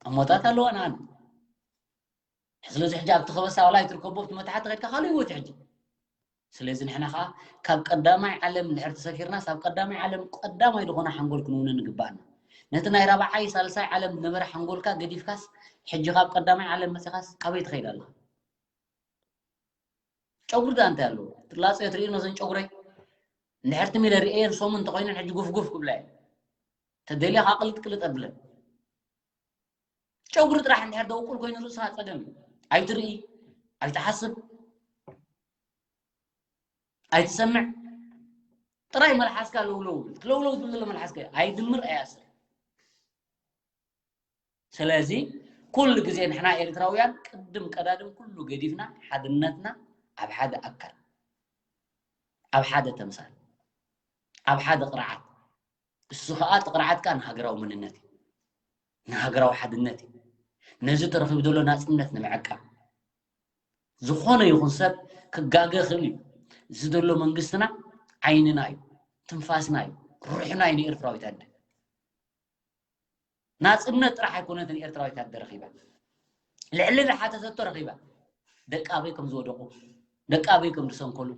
እሞታት ኣለዋና ኣነ። ስለዚ ሕጂ ኣብቲ ከበሳ ዋላ ኣይትርከቦ፣ ኣብቲ መታሕቲ ከድካ ካልእ ህይወት እዩ ሕጂ። ስለዚ ንሕና ኸዓ ካብ ቀዳማይ ዓለም እንድሕር ተሰፊርናስ፣ ኣብ ቀዳማይ ዓለም ቀዳማይ ዝኾነ ሓንጎል ክንውንን ይግባኣና። ነቲ ናይ ራብዓይ ሳልሳይ ዓለም ዝነበረ ሓንጎልካ ገዲፍካስ፣ ሕጂ ካብ ቀዳማይ ዓለም መጺኻስ ኣበይ ትኸይድ ኣለኻ? ጨጉሪ ደኣ እንታይ ኣለዎ? ትላጾ እየ ትርእዮ ነዘን ጨጉረይ? እንድሕር ትም ኢለ ርእየን ሰሙን እንተኾይነን ሕጂ ጉፍጉፍ ክብላ እየን። ተደልያ ከዓ ቅልጥ ቅልጥ ኣብለን። ጨጉሪ ጥራሕ እንድሕር ደውቁል ኮይኑ ርእስኻ ጸገም እዩ። ኣይትርኢ፣ ኣይትሓስብ፣ ኣይትሰምዕ። ጥራይ መልሓስካ ለውለው ይብል። ለውለው ዝብል ዘሎ መልሓስካ እዩ። ኣይድምር ኣያስር። ስለዚ ኩሉ ግዜ ንሕና ኤርትራውያን ቅድም ቀዳድም ኩሉ ገዲፍና ሓድነትና ኣብ ሓደ ኣካል፣ ኣብ ሓደ ተምሳል፣ ኣብ ሓደ ቅርዓት፣ እሱ ኸኣ እቲ ቅርዓት ከኣ ንሃገራዊ መንነት እዩ፣ ንሃገራዊ ሓድነት እዩ፣ ነዚ ተረኺቡ ዘሎ ናጽነት ንምዕቃብ። ዝኾነ ይኹን ሰብ ክጋገ ይኽእል እዩ። እዚ ዘሎ መንግስትና ዓይንና እዩ፣ ትንፋስና እዩ፣ ሩሕና እዩ ንኤርትራዊት ኣደ። ናጽነት ጥራሕ ኣይኮነትን ኤርትራዊት ኣደ ረኺባ። ልዕሊ ዝሓተተቶ ረኺባ። ደቂ ኣበይ ከም ዝወደቑ፣ ደቂ ኣበይ ከም ዝሰንከሉ፣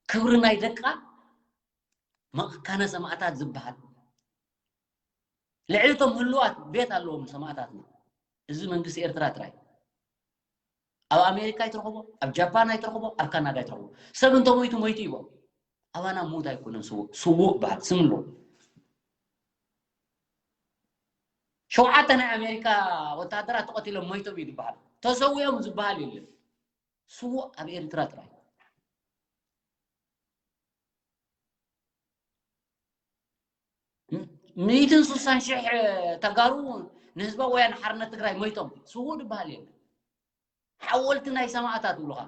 ክብሪ ናይ ደቃ መካነ ሰማእታት ዝበሃል ልዕሊ እቶም ህሉዋት ቤት ኣለዎም ሰማእታትና። እዚ መንግስቲ ኤርትራ ጥራይ። ኣብ ኣሜሪካ ኣይትረኽቦ፣ ኣብ ጃፓን ኣይትረኽቦ፣ ኣብ ካናዳ ኣይትረኽቦ። ሰብ እንተሞይቱ ሞይቱ ይብኦም። ኣባና ምዉት ኣይኮነን ስዉእ። ስዉእ በሃል ስም ኣለዎ። ሸውዓተ ናይ ኣሜሪካ ወታደራት ተቐቲሎም ሞይቶም እዩ ዝበሃል። ተሰዊኦም ዝበሃል የለን። ስዉእ ኣብ ኤርትራ ጥራይ። ሚእትን ስሳን ሽሕ ተጋሩ ንህዝባዊ ወያነ ሓርነት ትግራይ ሞይቶም። ስዉእ ዝበሃል የለን። ሓወልቲ ናይ ሰማእታት ይብሉኻ።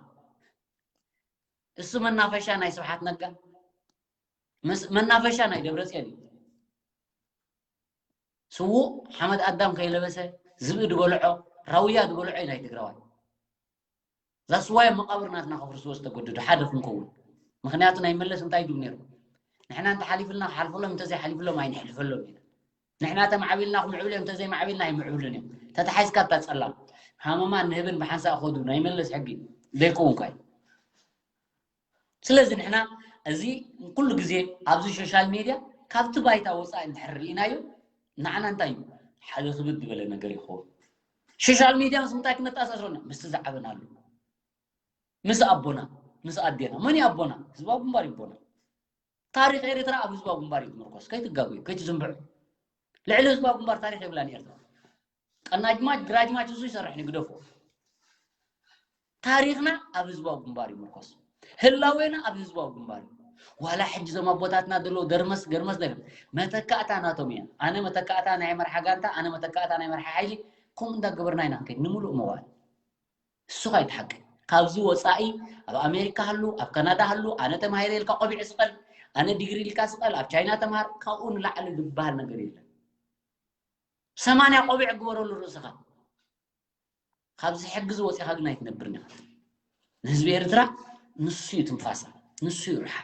እሱ መናፈሻ ናይ ስብሓት ነጋ፣ መስ- መናፈሻ ናይ ደብረጽዮን እዩ። ስዉእ ሓመድ ኣዳም ከይለበሰ ዝብኢ ዝበልዖ፣ ራውያ ዝበልዖ እዩ ናይ ትግራዋይ። ዛስዋይ መቓብር ናትና ከፍርስዎ ዝተገደዱ ሓደ ክንከውን። ምኽንያቱ ናይ መለስ እንታይ ድም ነይሩ? ንሕና እንተሓሊፍልና ክሓልፈሎም፣ እንተዘይሓሊፍሎም ኣይንሕልፈሎም ኢና። ንሕና ተማዕቢልና ክምዕብሉ እዮም፣ እንተዘይማዕቢልና ኣይምዕብሉን እዮም። ተታሓይዝካ እታ ጸላም ሃመማ ንህብን ብሓንሳእ ኸዱ ናይ መለስ ሕጊ ዘይከውን ኳይ። ስለዚ ንሕና እዚ ኩሉ ግዜ ኣብዚ ሶሻል ሜድያ ካብቲ ባይታ ወፃኢ እንድሕር ርኢናዮ ንዓና እንታይ እዩ? ሓደ ክብድ ዝበለ ነገር ይኸውን። ሶሻል ሜድያ ምስ ምንታይ ክነተኣሳስረና? ምስቲ ዝዓበናሉ፣ ምስ ኣቦና፣ ምስ ኣዴና። መን እዩ ኣቦና? ህዝባዊ ግንባር እዩ ኣቦና። ታሪኽ ኤርትራ ኣብ ህዝባዊ ግንባር እዩ ዝምርኮስ። ከይትጋገዩ፣ ከይትዝንብዑ። ልዕሊ ህዝባዊ ግንባር ታሪኽ የብላን ኤርትራ። ቀናጅማች ግራጅማች እሱ ይሰርሕ ንግደፎ። ታሪኽና ኣብ ህዝባዊ ግንባር ይምርኮስ። ህላዌና ኣብ ህዝባዊ ግንባር እዩ። ዋላ ሕጂ እዞም ኣቦታትና ዘለዉ ደርመስ ገርመስ ነገር መተካእታ ናቶም እያ። ኣነ መተካእታ ናይ መርሓ ጋንታ፣ ኣነ መተካእታ ናይ መርሓ ሓይሊ፣ ከምኡ እንዳገበርና ኢና ክንከይድ ንምሉእ መዋል። እሱ ኸኣ እቲ ሓቂ። ካብዚ ወጻኢ ኣብ ኣሜሪካ ሃሉ፣ ኣብ ካናዳ ሃሉ፣ ኣነ ተማሂረ ኢልካ ቆቢዕ ስቐል፣ ኣነ ዲግሪ ኢልካ ስቐል፣ ኣብ ቻይና ተምሃር፣ ካብኡ ንላዕሊ ዝበሃል ነገር የለን። ሰማንያ ቆቢዕ ግበረሉ ርእስኻ። ካብዚ ሕጊ እዚ ወፂኻ ግን ኣይትነብርን ኢኻ። ንህዝቢ ኤርትራ ንሱ እዩ ትንፋሳ፣ ንሱ እዩ ርሓ።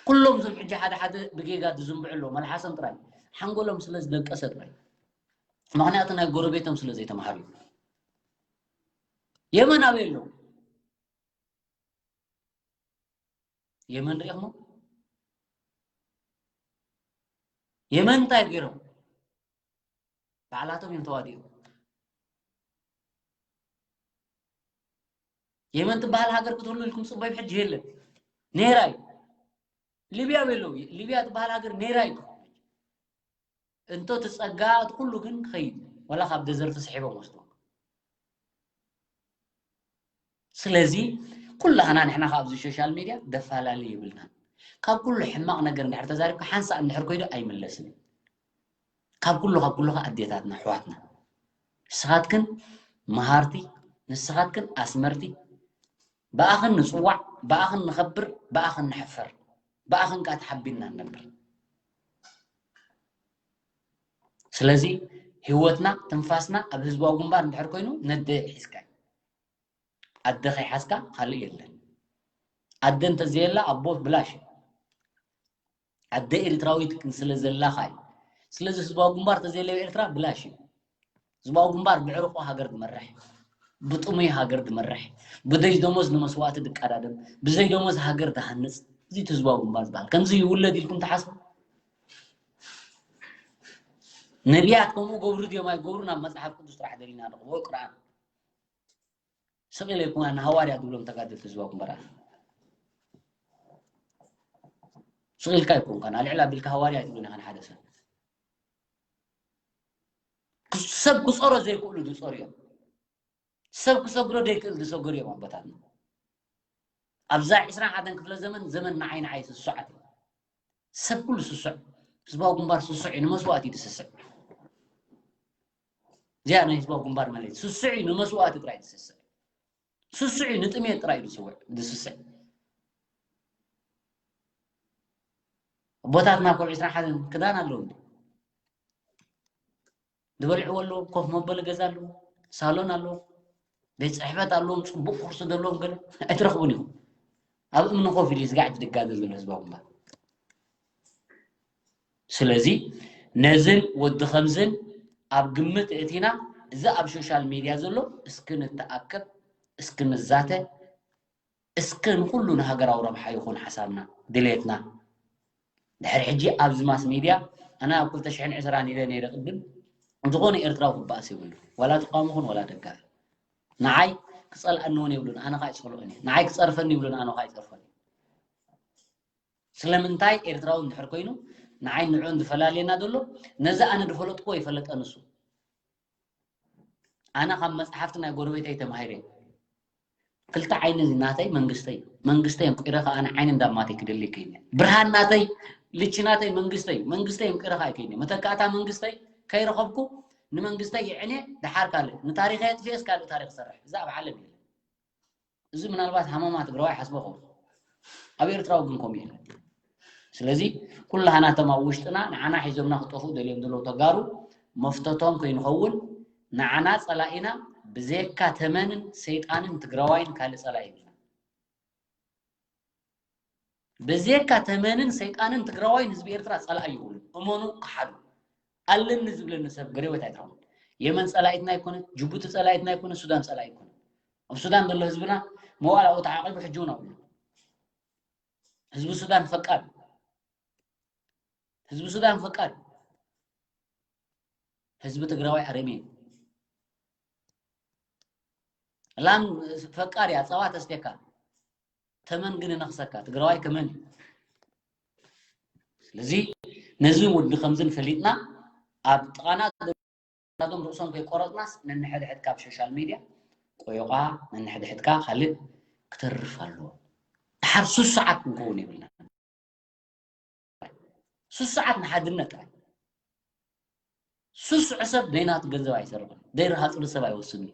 ኩሎም እዞም ሕጂ ሓደ ሓደ ብጌጋ ዝዝንብዑ ኣለዉ፣ መልሓሶም ጥራይ፣ ሓንጎሎም ስለ ዝደቀሰ ጥራይ። ምኽንያቱ ናይ ጎረቤቶም ስለ ዘይተምሃሩ እዩ። የመን ኣበይ ኣለዉ? የመን ሪኢኹሞ? የመን እንታይ ገይሮም? ባዕላቶም እዮም ተዋዲኦም። የመን ትበሃል ሃገር ክትህሉ ኢልኩም ጽበዩ ሕጂ የለን። ነይራ እዩ። ሊብያ በለው። ሊብያ ትበሃል ሃገር ነይራ እዩ። እንቶ እቲ ጸጋ እቲ ኩሉ ግን ክኸይድ እዩ። ወላ ካብ ደዘርት ስሒቦም ወስድዎ። ስለዚ ኩላህና ንሕና ካብዚ ሶሻል ሚድያ ደፈላለይ ይብልናን። ካብ ኩሉ ሕማቕ ነገር እንድሕር ተዛሪብካ ሓንሳእ እንድሕር ኮይዱ ኣይምለስን እዩ። ካብ ኩሉ ካብ ኩሉ ከኣ ኣዴታትና ኣሕዋትና ንስኻትክን መሃርቲ ንስኻትክን ኣስመርቲ ብኣኽን ንጽዋዕ ብኣኽን ንኸብር ብኣኽን ንሕፈር ብኣኽን ከኣ ተሓቢንና ንነብር። ስለዚ ህይወትና ትንፋስና ኣብ ህዝባዊ ግንባር እንድሕር ኮይኑ ነደ ሒዝካ እዩ። ኣደ ከይሓዝካ ካልእ የለን። ኣደ እንተዘየላ ኣቦ ብላሽ እዩ። ኣደ ኤርትራዊት ግን ስለ ዘላኻ እዩ። ስለዚ ህዝባዊ ግንባር ተዘየለዮ ኤርትራ ብላሽ እዩ። ህዝባዊ ግንባር ብዕርቆ ሃገር ዝመርሕ፣ ብጥሙይ ሃገር ዝመርሕ፣ ብዘይ ደሞዝ ንመስዋእቲ ዝቀዳደም፣ ብዘይ ደሞዝ ሃገር ዝሃንጽ፣ እዚ እቲ ህዝባዊ ግንባር ዝበሃል። ከምዚ ይውለድ ኢልኩም ትሓስቡ? ነቢያት ከምኡ ገብሩ ድዮም ኣይገብሩን ኣብ መጽሓፍ ቅዱስ ጥራሕ ደሊና ንረኽቦ ወይ ቁርኣን። ስቕ ኢለ ኣይኮንካ ንሃዋርያ ዝብሎም ተጋደልቲ ህዝባዊ ግንባር ኣነ። ስቕ ኢልካ ኣይኮንካ፣ ኣልዕል ኣቢልካ ሃዋርያ ኣይትብሎን ኢኻ ንሓደ ሰብ። ክስ-፣ ሰብ ክጸሮ ዘይክእሉ ዝጸሩ እዮም። ሰብ ክሰግሮ ዘይክእል ዝሰገሩ እዮም ኣቦታትና። ኣብዛ ዕስራን ሓደን ክፍለ ዘመን፣ ዘመን ንዓይ ንዓይ ስሱዓት እዩ። ሰብ ኩሉ ስሱዕ፣ ህዝባዊ ግንባር ስሱዕ እዩ፣ ንመስዋእቲ እዩ ዝስስዕ። እዚኣ ናይ ህዝባዊ ግንባር መለለይ፣ ስሱዕ እዩ፣ ንመስዋእቲ ጥራይ ዝስስዕ። ስሱዕ እዩ፣ ንጥሜት ጥራይ እዩ ዝስውዕ፣ ዝስስዕ። ኣቦታትና እኮ ዕስራን ሓደን ክዳን ኣለዎም። ዝበልዕዎ ኣለዎም፣ ኮፍ መበሊ ገዛ ኣለዎም፣ ሳሎን ኣለዎም፣ ቤት ጽሕፈት ኣለዎም፣ ጽቡቕ ኩርሲ ዘለዎም ገለ ኣይትረኽቡን ኢኹም። ኣብ እምኒ ኮፍ ኢሉ እዩ ስጋዕ ዝጋደል ዘሎ ህዝባዊ ግንባር። ስለዚ ነዝን ወዲ ከምዝን ኣብ ግምት እቲና እዚ ኣብ ሶሻል ሚድያ ዘሎ እስኪ ንተኣከብ፣ እስኪ ንዛተ፣ እስከ ንኹሉ ንሃገራዊ ረብሓ ይኹን ሓሳብና፣ ድሌትና። ድሕሪ ሕጂ ኣብዚ ማስ ሚድያ ኣነ ኣብ ክልተ ሽሕን ዕስራን ኢለ ነይረ ቅድም፣ ዝኾነ ኤርትራዊ ክበኣስ የብሉ። ዋላ ተቃውሞ ይኹን ዋላ ደጋፊ። ንዓይ ክጸልኣኒ እውን የብሉን፣ ኣነ ኸኣ ኣይጸልኦን እየ። ንዓይ ክጸርፈኒ ይብሉን፣ ኣነ ኸኣ ኣይጸርፎን እየ። ስለምንታይ ኤርትራዊ እንድሕር ኮይኑ ንዓይ ንዕኡን ዝፈላልየና ዘሎ፣ ነዚ ኣነ ዝፈለጥኩዎ ይፈለጠ ንሱ። ኣነ ካብ መጽሓፍቲ ናይ ጎረቤተይ ተማሂረ። ክልተ ዓይኒ ናተይ መንግስተይ፣ መንግስተይ እንቂረ ከኣ ኣነ ዓይኒ እንዳማተይ ክደሊ ይከይኒ። ብርሃን ናተይ፣ ልቺ ናተይ መንግስተይ፣ መንግስተይ እንቂረ ከኣ ይከይኒ። መተካእታ መንግስተይ ከይረኸብኩ ንመንግስተይ የዕንየ፣ ደሓር ካልእ ንታሪኸይ ኣጥፊኤስ ካልእ ታሪኽ ሰርሕ። እዛ ኣብ ዓለም የለን። እዚ ምናልባት ሃመማ ትግራዋይ ሓስቦ ኸውን። ኣብ ኤርትራዊ ግን ከምኡ የለን። ስለዚ ኩላህና እቶም ኣብ ውሽጥና ንዓና ሒዞምና ክጠፍኡ ደልዮም ዘለዉ ተጋሩ መፍተቶም ከይንኸውን ንዓና ጸላኢና ብዘየካ ተመንን ሰይጣንን ትግራዋይን ካልእ ጸላኢ የብልና። ብዘየካ ተመንን ሰይጣንን ትግራዋይን ህዝቢ ኤርትራ ጸላኢ የብሉን። እመኑ ክሓዱ። ኣለኒ ዝብለኒ ሰብ ገሬበት ኣይትረኽቡን። የመን ጸላኢትና ኣይኮነት፣ ጅቡቲ ጸላኢትና ኣይኮነት፣ ሱዳን ጸላኢ ኣይኮነት። ኣብ ሱዳን ዘሎ ህዝብና መዋል ኣብኡ ተዓቂቡ ሕጂ እውን ኣብኡ ኣሎ። ህዝቢ ሱዳን ፈቃር እዩ። ህዝቢ ሱዳን ፈቃር እዩ። ህዝቢ ትግራዋይ ኣረሜን እዩ። ላም ፈቃር እያ፣ ጸባ ተስቴካ። ተመን ግን ይነኽሰካ። ትግራዋይ ከመን እዩ። ስለዚ ነዚ ወዲ ከምዝን ፈሊጥና ኣብ ጥቓና ናቶም ርእሶም ከይቆረጽናስ ነንሕድሕድካ ኣብ ሶሻል ሚድያ ቆዮቓ ነንሕድሕድካ ካልእ ክተርፍ ኣለዎ። ድሓር ሱስ ሰዓት ክንከውን የብልና። ሱስ ሰዓት ንሓድነት ጥራይ። ሱስዕ ሰብ ደይናቱ ገንዘብ ኣይሰርቕን፣ ደይረሃጽሉ ሰብ ኣይወስድን እዩ።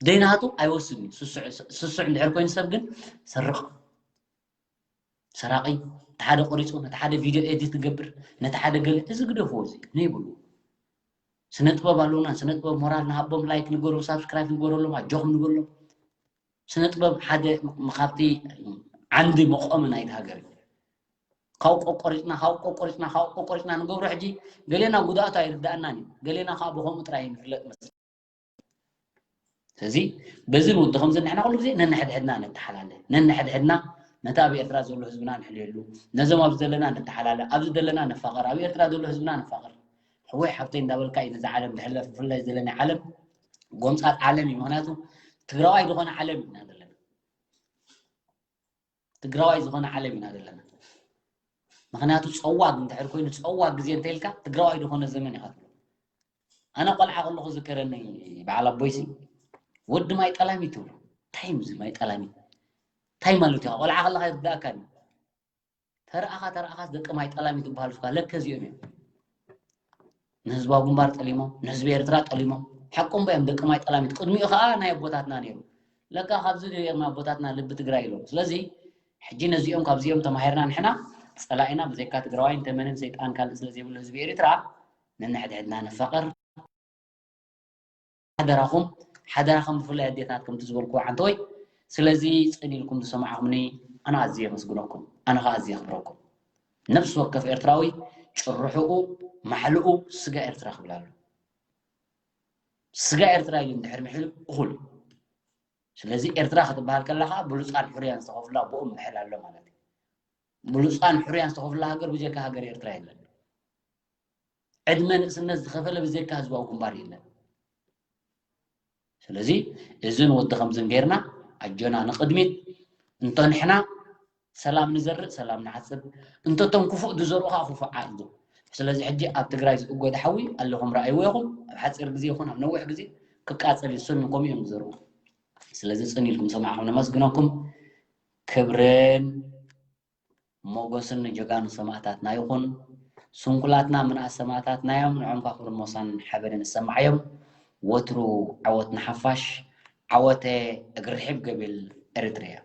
ደይናቱ ኣይወስድን እዩ። ሱስዕ፣ ሱስዕ እንድሕር ኮይኑ ሰብ ግን ሰርቕ፣ ሰራቒ፣ ሓደ ቆሪፁ ነቲ ሓደ ቪድዮ ኤዲት ትገብር ነቲ ሓደ ገለ እዚ ግደፍዎ እዚ ነይብሉ። ስነ ጥበብ ኣለውና። ስነ ጥበብ ሞራል ንሃቦም፣ ላይክ ንገሩ፣ ሳብስክራይብ ንገረሎም፣ ኣጆኹም ንገረሎም። ስነ ጥበብ ሓደ ካብቲ ዓንዲ መቆሚ ናይቲ ሃገር እዩ። ካብ ቆቆሪፅና ካብ ቆቆሪፅና ካብ ቆቆሪፅና ንገብሮ ሕጂ ገሌና ጉድኣቱ ኣይርዳእናን እዩ። ገሌና ከዓ ብከምኡ ጥራይ ንፍለጥ መስል። ስለዚ በዚ ንውዲ ከምዚ ንሕና ኩሉ ግዜ ነንሕድሕድና ነተሓላለ ነንሕድሕድና ነቲ ኣብ ኤርትራ ዘሎ ህዝብና ንሕልየሉ፣ ነዞም ኣብዚ ዘለና ነተሓላለ፣ ኣብዚ ዘለና ነፋቐር፣ ኣብ ኤርትራ ዘሎ ህዝብና ነፋቐር። ሕወይ ሓብተይ እንዳበልካ እዩ ነዚ ዓለም ዝሕለፍ። ብፍላይ ዘለና ዓለም ጎምፃት ዓለም እዩ። ምክንያቱ ትግራዋይ ዝኾነ ዓለም ኢና ዘለና። ትግራዋይ ዝኾነ ዓለም ኢና ዘለና። ምክንያቱ ፀዋግ እንድሕር ኮይኑ ፀዋግ ግዜ እንተኢልካ ትግራዋይ ዝኾነ ዘመን ኢኻ ትብሎ። ኣነ ቆልዓ ከለኹ ዝከረኒ በዓል ኣቦይሲ ወዲ ማይ ጠላሚ ትብሉ። እንታይ እዩ እዚ ማይ ጠላሚ? እንታይ ማለት እዩ? ቆልዓ ከለካ ይርዳእካ እዩ። ተረኣኻ ተረኣኻስ ደቂ ማይ ጠላሚ ትበሃሉ ስኳ ለከ እዚኦም እዮም። ንህዝባዊ ግንባር ጠሊሞም፣ ንህዝቢ ኤርትራ ጠሊሞም። ሓቆም እዮም ደቂ ማይ ጠላሚት። ቅድሚኡ ከዓ ናይ ኣቦታትና ነይሩ። ለካ ካብዚ እዮም ኣቦታትና ልቢ ትግራይ ኢሎም። ስለዚ ሕጂ ነዚኦም ካብዚኦም ተማሂርና ንሕና ፀላኢና ብዘይካ ትግራዋይን ተመንን ሰይጣን ካልእ ስለ ዘይብሉ ህዝቢ ኤርትራ ነንሕድሕድና ንፋቐር። ሓደራኹም ሓደራኹም ብፍላይ ኣዴታት ከምቲ ዝበልኩ ዓንተወይ። ስለዚ ፅን ኢልኩም ዝሰማዕኹምኒ ኣነ ኣዝየ የመስግነኩም፣ ኣነ ከዓ ኣዝየ የኽብረኩም። ነፍሲ ወከፍ ኤርትራዊ ጭርሕኡ ማሕልኡ ስጋ ኤርትራ ክብል ኣሎ። ስጋ ኤርትራ ኢሉ እንድሕር ምሒሉ እኹል። ስለዚ ኤርትራ ክትበሃል ከላ ከዓ ብሉፃን ሕሩያን ዝተኸፍላ ብኦም ምሕል ኣሎ ማለት እዩ። ብሉፃን ሕሩያን ዝተኸፍላ ሃገር ብጀካ ሃገር ኤርትራ የለን። ዕድመ ንእስነት ዝኸፈለ ብዘይካ ህዝባዊ ግንባር የለን። ስለዚ እዝን ወዲ ከምዝን ጌርና ኣጆና ንቕድሚት። እንተ ንሕና ሰላም ንዘርእ ሰላም ንዓጽድ፣ እንተቶም ክፉእ ዝዘርኡ ከዓ ክፉእ ዓጽዱ። ስለዚ ሕጂ ኣብ ትግራይ ዝእጎድ ሓዊ ኣለኹም ረኣይዎ ኢኹም። ኣብ ሓፂር ግዜ ይኹን ኣብ ነዊሕ ግዜ ክቃፀል እዩ። ሰሎም ከምኡ እዮም ዝዘርኡ። ስለዚ ፅን ኢልኩም ሰማዕኹም ነመስግነኩም። ክብርን ሞጎስን ንጀጋኑ ሰማእታትና ይኹን። ስንኩላትና ምንኣስ ሰማእታትና እዮም። ንዖም ከዓ ክብርን ሞሳን ሓበንን ይሰማዓዮም። ወትሩ ዓወት ንሓፋሽ። ዓወተ እግሪ ርሒብ ገቢል ኤሪትሪያ።